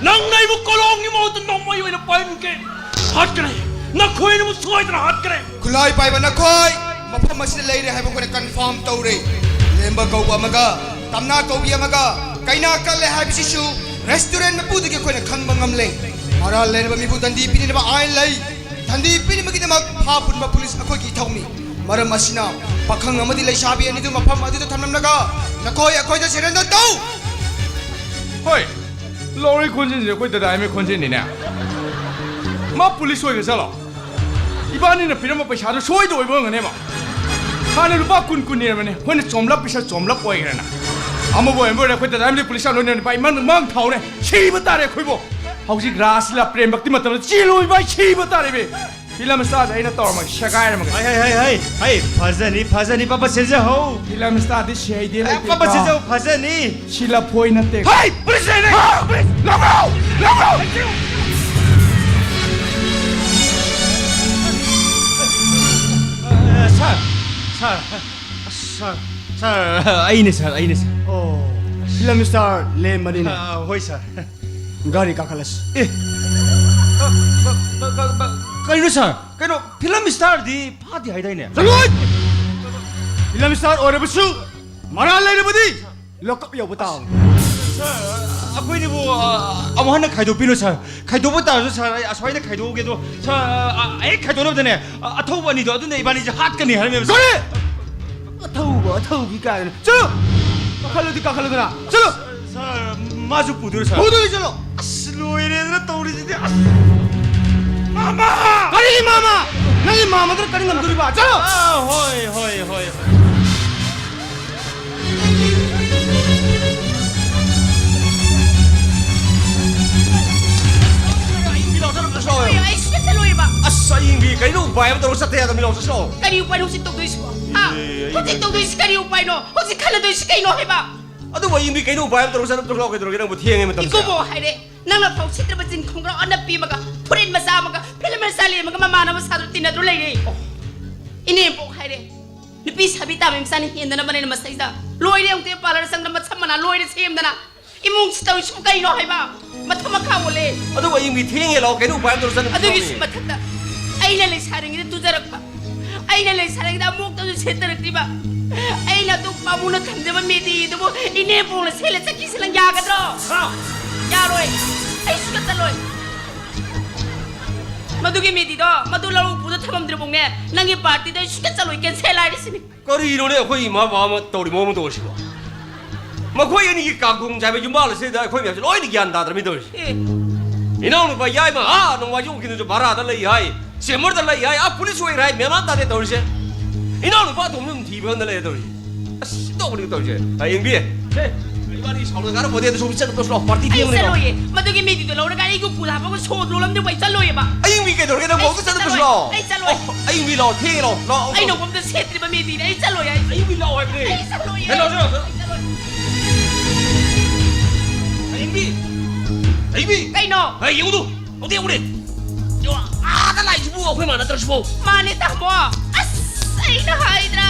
ꯅꯪꯅ ꯑꯩꯕꯨ ꯀꯣꯂꯣꯝꯒꯤ ꯃꯍꯨꯠꯇ ꯅꯣꯡꯃꯩ ꯑꯣꯏꯅ ꯄꯥꯏꯍꯟꯒꯦ꯫ ꯍꯥꯠꯀꯅꯤ꯫ ꯅꯈꯣꯏꯅꯕꯨ ꯁꯣꯏꯗꯅ ꯍꯥꯠꯀꯅꯤ꯫ ꯈꯨꯠꯂꯥꯏ ꯄꯥꯏꯕ ꯅꯈꯣꯏ ꯃꯐꯝ ꯑꯁꯤꯗ ꯂꯩꯔꯦ ꯍꯥꯏꯕ ꯑꯩꯈꯣꯏꯅ ꯀꯟꯐꯥꯔꯝ ꯇꯧꯔꯦ꯫ ꯂꯦꯝꯕ ꯀꯧꯕ ꯑꯃꯒ ꯇꯝꯅꯥ ꯀꯧꯕꯤ ꯑꯃꯒ ꯀꯩꯅꯥ ꯀꯜꯂꯦ ꯍꯥꯏꯕꯁꯤꯁꯨ ꯔꯦꯁꯇꯨꯔꯦꯟ ꯃꯄꯨꯗꯒꯤ ꯑꯩꯈꯣꯏꯅ ꯈꯪꯕ ꯉꯝꯂꯦ꯫ ꯃꯔꯥꯜ ꯂꯩꯔꯕ ꯃꯤꯕꯨ ꯗꯟꯗꯤ ꯄꯤꯅꯅꯕ ꯑꯥꯏꯟ ꯂꯩ꯫ ꯗꯟꯗꯤ ꯄꯤꯅꯕꯒꯤꯗꯃꯛ ꯐꯥ ꯄꯨꯟꯕ ꯄꯨꯂꯤꯁ ꯑꯩꯈꯣꯏꯒꯤ ꯏꯊꯧꯅꯤ꯫ ꯃꯔꯝ ꯑꯁꯤꯅ ꯄꯥꯈꯪ ꯑꯃꯗꯤ ꯂꯩꯁꯥꯕꯤ ꯑꯅꯤꯗꯨ ꯃꯐꯝ ꯑꯗꯨꯗ ꯊꯝꯂꯝꯂꯒ ꯅꯈꯣꯏ ꯑꯩꯈꯣꯏꯗ ꯁꯔꯦꯟꯗꯔ ꯇꯧ꯫ ꯍꯣꯏ, ꯂꯧꯔꯤ ꯈꯣꯟꯖꯦꯜꯁꯦ ꯑꯩꯈꯣꯏ ꯗꯗꯥ ꯑꯃꯒꯤ ꯈꯣꯟꯖꯦꯜꯅꯤꯅꯦ꯫ ꯃꯥ ꯄꯨꯂꯤꯁ ꯑꯣꯏꯒ ꯆꯠꯂꯣ꯫ ꯏꯕꯥꯅꯤꯅ ꯄꯤꯔꯝꯕ ꯄꯩꯁꯥꯗꯣ ꯁꯣꯏꯗ ꯑꯣꯏꯕ ꯑꯣꯏꯔꯝꯒꯅꯦꯕ꯫ ꯍꯥꯟꯅ ꯂꯨꯄꯥ ꯀꯨꯟ ꯀꯨꯟ ꯅꯤꯔꯝꯕꯅꯦ, ꯑꯩꯈꯣꯏꯅ ꯆꯣꯝꯂꯞ ꯄꯤꯁꯜ ꯆꯣꯝꯂꯞ ꯑꯣꯏꯈ꯭ꯔꯦꯅ꯫ ꯑꯃꯕꯨ ꯑꯣꯏꯔꯝꯕ ꯑꯣꯏꯔꯦ, ꯑꯩꯈꯣꯏ ꯗꯗꯥ ꯑꯃꯗꯤ ꯄꯨꯂꯤꯁ ꯂꯣꯏꯅ ꯄꯥꯏ ꯃꯪ ꯃꯪ ꯊꯥꯎꯔꯦ꯫ ꯁꯤꯕ ꯇꯥꯔꯦ ꯑꯩꯈꯣꯏꯕꯨ꯫ ꯍꯧꯖꯤꯛ ꯔꯥꯁ ꯂꯤꯂꯥ ꯄ꯭ꯔꯦꯝ ꯚꯛꯇꯤ ꯃꯇꯝꯗ ꯆꯦꯜꯂꯣꯏ ꯚꯥꯏ, ꯁꯤꯕ ꯇꯥꯔꯦ ꯕꯦ꯫ ꯐꯤꯂꯝ ꯁ꯭ꯇꯥꯔꯁꯦ ꯑꯩꯅ ꯇꯧꯔꯝꯃꯒꯦ, ꯁꯦꯒꯥꯏꯔꯝꯃꯒꯦ꯫ ꯍꯩ ꯍꯩ ꯍꯩ ꯍꯩ ꯍꯩ, ꯐꯖꯅꯤ ꯐꯖꯅꯤ, ꯄꯥꯄꯥ ꯁꯤꯟꯖꯍꯧ꯫ ꯐꯤꯂꯝ ꯁ꯭ꯇꯥꯔꯗꯤ ꯁꯤ ꯍꯩꯗꯦ ꯂꯩꯇꯦꯀꯣ꯫ ꯄꯥꯄꯥ ꯁꯤꯟꯖꯍꯧ, ꯐꯖꯅꯤ꯫ ꯁꯤ ꯂꯐꯣꯏ ꯅꯠꯇꯦ꯫ ꯍꯩ, ꯄꯨꯂꯤꯁ ꯂꯩꯔꯦ꯫ ꯄꯨꯂꯤꯁ, ꯂꯧꯔꯣ, ꯂꯧꯔꯣ꯫ ꯁꯥꯔ, ꯁꯥꯔ, ꯁꯥꯔ, ꯁꯥꯔ, ꯑꯩꯅꯦ ꯁꯥꯔ, ꯑꯩꯅꯦ ꯁꯥꯔ꯫ ꯑꯣ, ꯐꯤꯂꯝ ꯁ꯭ꯇꯥꯔ ꯂꯦꯝꯕꯅꯤꯅꯦ꯫ ꯑ, ꯍꯣꯏ ꯁꯥꯔ꯫ ꯒꯥꯔꯤ ꯀꯥꯈꯠꯂꯁꯤ꯫ ꯑꯦ, ꯀ- ꯀ- ꯀ- ꯀ- ꯀꯩꯅꯣ ꯁꯥꯔ? ꯀꯩꯅꯣ, ꯐꯤꯂꯝ ꯁ꯭ꯇꯥꯔꯗꯤ ꯐꯥꯗꯦ ꯍꯥꯏꯗꯥꯏꯅꯦ? ꯆꯠꯂꯣꯏ! ꯐꯤꯂꯝ ꯁ꯭ꯇꯥꯔ ꯑꯣꯏꯔꯕꯁꯨ ꯃꯔꯥꯜ ꯂꯩꯔꯕꯗꯤ ꯂꯣꯀꯞ ꯌꯧꯕ ꯇꯥꯕꯅꯤ꯫ ꯁꯥꯔ, ꯑꯩꯈꯣꯏꯅꯤꯕꯨ, ꯑ, ꯑꯃꯨꯛ ꯍꯟꯅ ꯈꯥꯏꯗꯣꯛꯄꯤꯅꯣ, ꯁꯥꯔ꯫ ꯈꯥꯏꯗꯣꯛꯄ ꯇꯥꯔꯁꯨ, ꯁꯥꯔ, ꯑꯩ ꯑꯁ꯭ꯋꯥꯏꯗ ꯈꯥꯏꯗꯣꯛꯑꯒꯦ꯫ ꯑꯗꯣ, ꯁꯥꯔ, ꯑ, ꯑ, ꯍꯦꯛ ꯈꯥꯏꯗꯣꯛꯅꯕꯗꯅꯦ, ꯑ, ꯑꯊꯧꯕ ꯑꯅꯤꯗꯣ ꯑꯗꯨꯅ ꯏꯕꯥꯅꯤꯁꯦ ꯍꯥꯠꯀꯅꯤ ꯍꯥꯏꯔꯝꯃꯦꯕ, ꯁꯥꯔ꯫ ꯀꯔꯤ? ꯑꯊꯧꯕ, ꯑꯊꯧꯕꯤ ꯀꯥꯏꯅ꯫ ꯆꯠꯂꯣ! ꯀꯥꯈꯠꯂꯗꯤ ꯀꯥꯈꯠꯂꯗꯅ꯫ ꯆꯠꯂꯣ! ꯁꯥꯔ, ꯃꯥꯁꯨ ꯄꯨꯗꯣꯏꯔꯣ, ꯁꯥꯔ? ꯄꯨꯗꯣꯏꯅꯤ, ꯆꯠꯂꯣ! ꯑꯁ, ꯂꯣꯏꯔꯦꯗꯅ ꯇꯧꯔꯤꯁꯤꯗꯤ꯫ ꯑꯁ! ꯃꯥꯃ! ꯀꯔꯤ ꯃꯥꯃ? ꯅꯪꯒꯤ ꯃꯥꯃꯗꯨꯅ ꯀꯔꯤ ꯉꯝꯗꯣꯔꯤꯕ? ꯆꯠꯂꯣ! ꯑꯥ, ꯍꯣꯏ, ꯍꯣꯏ, ꯍꯣꯏ, ꯍꯣꯏ꯫ ꯑꯩ ꯁꯤꯗ ꯆꯠꯂꯣꯏꯕ꯫ ꯑꯁ, ꯑꯌꯤꯡꯕꯤ, ꯀꯩꯅꯣ ꯎꯄꯥꯏ ꯑꯃ ꯇꯧꯔꯒ ꯆꯠꯇ ꯌꯥꯗꯕ, ꯃꯤ ꯂꯥꯎ ꯆꯠꯁꯤꯔꯣ? ꯀꯔꯤ ꯎꯄꯥꯏꯅꯣ ꯍꯧꯖꯤꯛ ꯇꯧꯗꯣꯏꯁꯤꯕꯣ? ꯍꯥ? ꯑꯦ, ꯑꯩ ꯍꯧꯖꯤꯛ ꯇꯧꯗꯣꯏꯁꯤ ꯀꯔꯤ ꯎꯄꯥꯏꯅꯣ? ꯍꯧꯖꯤꯛ ꯈꯜꯂꯗꯣꯏꯁꯤ ꯀꯩꯅꯣ ꯍꯥꯏꯕ? ꯑꯗꯨꯕꯨ ꯑꯌꯤꯡꯕꯤ, ꯀꯩꯅꯣ ꯎꯄꯥꯏ ꯑꯃ ꯇꯧꯔꯒ ꯆꯠꯅꯕ ꯇꯧꯁꯤ ꯂꯥꯎ, ꯀꯩꯗꯧꯔꯒꯦ ꯅꯪꯕꯨ? ꯊꯦꯡꯉꯦ ꯃꯇꯝꯁꯦ꯫ ꯏꯀꯨꯕꯣꯛ ꯍꯥꯏꯔꯦ, ꯅꯪꯅ ꯐꯥꯎ ꯁꯤꯠꯇ꯭ꯔꯕ ꯖꯤꯟ ꯈꯣꯡꯒ꯭ꯔꯥꯎ ꯑꯅꯞꯄꯤ ꯑꯃꯒ, ꯐꯨꯔꯤꯠ ꯃꯆꯥ ꯑꯃꯒ, ꯐꯤꯂꯝ ꯃꯆꯥ ꯂꯦꯝꯃꯒ ꯃꯃꯥꯟꯅꯕ ꯁꯥꯗ꯭ꯔ ꯇꯤꯟꯅꯗ꯭ꯔ ꯂꯩꯔꯦ꯫ ꯏꯅꯦꯝꯕꯣꯛ ꯍꯥꯏꯔꯦ, ꯅꯨꯄꯤ ꯁꯥꯕꯤ ꯇꯥꯕ ꯃꯆꯥꯅ ꯍꯦꯟꯗꯅꯕꯅꯦꯅ ꯃꯁꯩꯗ ꯂꯣꯏꯔꯦ꯫ ꯑꯃꯨꯛꯇ ꯄꯥꯔꯂꯔ ꯆꯪꯗꯅ ꯃꯁꯝ ꯃꯅꯥ ꯂꯣꯏꯔꯦ ꯁꯦꯝꯗꯅ꯫ ꯏꯃꯨꯡꯁꯤ ꯇꯧꯔꯤꯁꯤꯕꯨ ꯀꯩꯅꯣ ꯍꯥꯏꯕ? ꯃꯊꯛ ꯃꯈꯥ ꯑꯣꯜꯂꯦ꯫ ꯑꯗꯨꯕꯨ ꯑꯌꯤꯡꯕꯤ ꯊꯦꯡꯉꯦ ꯂꯥꯛꯑꯣ, ꯀꯩꯅꯣ ꯎꯄꯥꯏ ꯑꯃ ꯇꯧꯔ ꯆꯠꯅꯕ ꯑꯗꯨꯒꯤꯁꯨ ꯇꯧꯅꯤ꯫ ꯃꯊꯛꯇ ꯑꯩꯅ ꯂꯩꯁꯥꯔꯤꯉꯩꯗ ꯇꯨꯖꯔꯛꯄ, ꯑꯩꯅ ꯂꯩꯁꯥꯔꯤꯉꯩꯗ ꯑꯃꯨꯛꯇꯁꯨ ꯁꯦꯠꯇꯔꯛꯇ꯭ꯔꯤꯕ, ꯑꯩꯅ ꯑꯗꯨ ꯄꯥꯃꯨꯅ ꯊꯝꯖꯕ ꯃꯦꯗꯤ ꯑꯗꯨꯕꯨ ꯏꯅꯦꯝꯕꯣꯛꯅ ꯁꯦꯠꯂ ꯆꯠꯈꯤꯁꯤ ꯅꯪ ꯌꯥꯒꯗ꯭ꯔꯣ? ꯍꯥ? ꯌꯥꯔꯣꯏ꯫ ꯑꯩ ꯁꯨꯡꯆꯠ ꯆꯠꯂꯣꯏ꯫ ꯃꯗꯨꯒꯤ ꯃꯦꯗꯤꯗꯣ ꯃꯗꯨ ꯂꯧ ꯎꯄꯨꯗ ꯊꯝꯃꯝꯗ꯭ꯔꯤꯐꯥꯎꯅꯦ ꯅꯪꯒꯤ ꯄꯥꯔꯇꯤꯗꯣ ꯑꯩ ꯁꯨꯡꯆꯠ ꯆꯠꯂꯣꯏ, ꯀꯦꯟꯁꯦꯜ ꯍꯥꯏꯔꯤꯁꯤꯅꯤ꯫ ꯀꯔꯤꯅꯣꯅꯦ ꯑꯩꯈꯣꯏ ꯏꯃꯥ ꯕꯕꯥ ꯑꯃ ꯇꯧꯔꯤ ꯃꯑꯣꯡ ꯃꯇꯧ ꯑꯁꯤꯕꯣ? ꯃꯈꯣꯏ ꯑꯅꯤꯒꯤ ꯀꯥꯡꯈꯣꯡ ꯆꯥꯏꯕ ꯌꯨꯝꯕꯥꯜ ꯑꯁꯤꯗ ꯑꯩꯈꯣꯏ ꯃꯌꯥꯝꯁꯦ ꯂꯣꯏꯅ ꯒ꯭ꯌꯥꯟ ꯇꯥꯗ꯭ꯔꯃꯤ ꯇꯧꯔꯤꯁꯦ꯫ ꯑꯦ꯫ ꯏꯅꯥꯎꯅꯨꯄꯥ ꯌꯥꯏꯃ ꯑꯥ ꯅꯣꯡꯃꯥꯏꯖꯤꯡ ꯋꯥꯡꯈꯦꯝꯗꯁꯨ ꯚꯔꯥꯗ ꯂꯩ ꯍꯥꯏ, ꯆꯦꯝꯕꯔꯗ ꯂꯩ ꯍꯥꯏ, ꯑꯥ ꯄꯨꯂꯤꯁ ꯑꯣꯏꯔꯦ ꯍꯥꯏ, ꯃꯦꯟ ꯃꯥꯟ ꯇꯥꯗꯦ ꯇꯧꯔꯤꯁꯦ꯫ ꯏꯅꯥꯎꯅꯨꯄꯥ ꯑꯇꯣꯝꯕꯗꯨ ꯑꯗꯨꯝ ꯊꯤꯕ ꯈꯪꯗ ꯂꯩꯔꯦ ꯇꯧꯔꯤꯁꯦ꯫ ꯑꯁ, ꯇꯧꯕꯅꯤ ꯇꯧꯔꯤꯁꯦ꯫ ꯑ, ꯌꯦꯡꯕꯤ꯫ ꯁꯦ, ꯏꯕꯥꯅꯤ ꯁꯥꯎꯅ ꯀꯥꯟꯅ ꯄꯣꯠꯇꯦ, ꯑꯗꯨ ꯁꯣꯝ ꯆꯠꯂꯨ, ꯇꯧꯁꯤ ꯂꯥꯎ, ꯄꯥꯔꯇꯤ ꯑꯩ ꯊꯦꯡꯕꯅꯤꯀꯣ꯫ ꯆꯠꯂꯣꯏꯌꯦ꯫ ꯃꯗꯨꯒꯤ ꯃꯤꯗꯨꯗꯣ ꯂꯧꯔꯒ ꯑꯩꯒꯤ ꯎꯄꯨꯗ ꯍꯥꯞꯄꯒ ꯁꯣ ꯂꯣꯜꯂꯝꯗ꯭ꯔꯤꯕ ꯑꯩ ꯆꯠꯂꯣꯏꯌꯦꯕ꯫ ꯑꯌꯤꯡꯕꯤ ꯀꯩꯗꯧꯔꯒꯦ? ꯅꯪ ꯑꯩ ꯃꯧꯗ ꯆꯠꯂꯨ, ꯇꯧꯁꯤ ꯆꯠꯂꯣꯏ꯫ ꯂꯥꯎ꯫ ꯑꯩ ꯆꯠꯂꯣꯏ꯫ ꯑꯣ, ꯑꯌꯤꯡꯕꯤ ꯂꯥꯎ, ꯊꯦꯡꯉꯦ ꯂꯥꯎ, ꯂꯥꯎ, ꯑꯩ ꯂꯥꯎ꯫ ꯅꯣꯡꯃꯝꯗ ꯁꯦꯠꯇ꯭ꯔꯤꯕ ꯃꯤꯗꯤꯅꯦ, ꯑꯩ ꯆꯠꯂꯣꯏ ꯍꯥꯏꯁꯦ꯫ ꯑꯌꯤꯡꯕꯤ ꯂꯥꯎ ꯍꯥꯏꯕꯅꯦ꯫ ꯑꯩ ꯆꯠꯂꯣꯏꯌꯦ꯫ ꯍꯦ, ꯂꯥꯎ, ꯆꯠꯂꯣ, ꯆꯠꯂꯣ꯫ ꯑꯩ ꯆꯠꯂꯣꯏ꯫ ꯑꯌꯤꯡꯕꯤ! ꯑꯌꯤꯡꯕꯤ! ꯀꯩꯅꯣ? ꯍꯦ, ꯌꯦꯡꯉꯨꯗꯨ! ꯎꯗꯦ, ꯎꯗꯦ! ꯌꯣ, ꯑꯥꯗ ꯂꯥꯛꯏꯁꯤꯕꯨ ꯑꯩꯈꯣꯏ ꯃꯥ ꯅꯠꯇ꯭ꯔꯁꯤꯕꯣ? ꯃꯥꯅꯦ, ꯇꯥꯃꯣ꯫ ꯑꯁ, ꯑꯩꯅ ꯍꯥꯏꯗ꯭ꯔꯥ?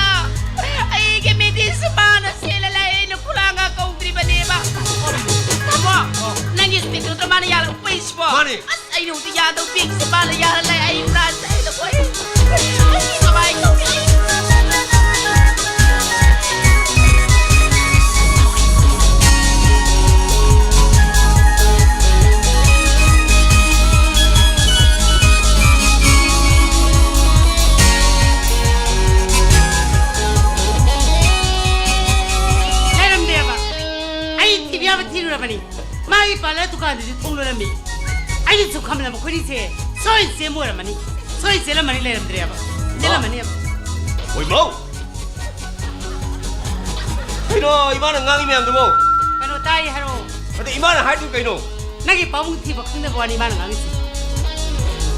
ꯑꯩꯒꯤ ꯃꯤꯗꯤꯁꯨ ꯃꯥꯅ ꯁꯦꯠꯂ ꯂꯥꯛꯑꯦ, ꯑꯩꯅ ꯈꯨꯂꯥꯡꯒ ꯀꯧꯗ꯭ꯔꯤꯕꯅꯦꯕ꯫ ꯇꯥꯃꯣ, ꯑꯣ꯫ ꯅꯪꯒꯤ ꯏꯁꯄꯦꯛꯇꯣ ꯃꯥꯅ ꯌꯥꯜꯂꯛꯄꯩꯁꯤꯕꯣ? ꯃꯥꯅꯦ꯫ ꯑꯁ, ꯑꯩꯅ ꯍꯧꯖꯤꯛ ꯌꯥꯗꯧ ꯄꯦꯛꯁꯦ ꯃꯥꯅ ꯌꯥꯜꯂ ꯂꯩ꯫ ꯑꯩ ꯄꯨꯔꯥ ꯆꯩꯗ ꯀꯣꯏ꯫ ꯑꯩ ꯀꯃꯥꯏ ꯇꯧꯅꯤ? ꯑꯩ ꯃꯥꯒꯤ ꯄꯥꯔꯂꯔ ꯗꯨꯀꯥꯟꯗꯨꯁꯨ ꯊꯣꯡ ꯂꯣꯜꯂꯝꯃꯤ꯫ ꯑꯩꯅ ꯁꯨꯝ ꯈꯟꯕꯗ ꯃꯈꯣꯏꯅꯤꯁꯦ ꯁꯣꯏ ꯆꯦꯟꯕ ꯑꯣꯏꯔꯝꯃꯅꯤ꯫ ꯁꯣꯏ ꯆꯦꯜꯂꯝꯃꯅꯤ, ꯂꯩꯔꯝꯗ꯭ꯔꯦꯕ꯫ ꯆꯦꯜꯂꯝꯃꯅꯦꯕ꯫ ꯍꯣꯏ, ꯃꯧ꯫ ꯀꯩꯅꯣ ꯏꯃꯥꯅ ꯉꯥꯡꯉꯤ ꯃꯌꯥꯝꯗꯨꯕꯣ? ꯀꯩꯅꯣ ꯇꯥꯏ ꯍꯥꯏꯔꯛꯑꯣ꯫ ꯑꯗ ꯏꯃꯥꯅ ꯍꯥꯏꯗꯨ ꯀꯩꯅꯣ? ꯅꯪꯒꯤ ꯄꯥꯕꯨꯡ ꯊꯤꯕ ꯈꯪꯗꯕ ꯋꯥꯅꯤ ꯏꯃꯥꯅ ꯉꯥꯡꯉꯤꯁꯦ꯫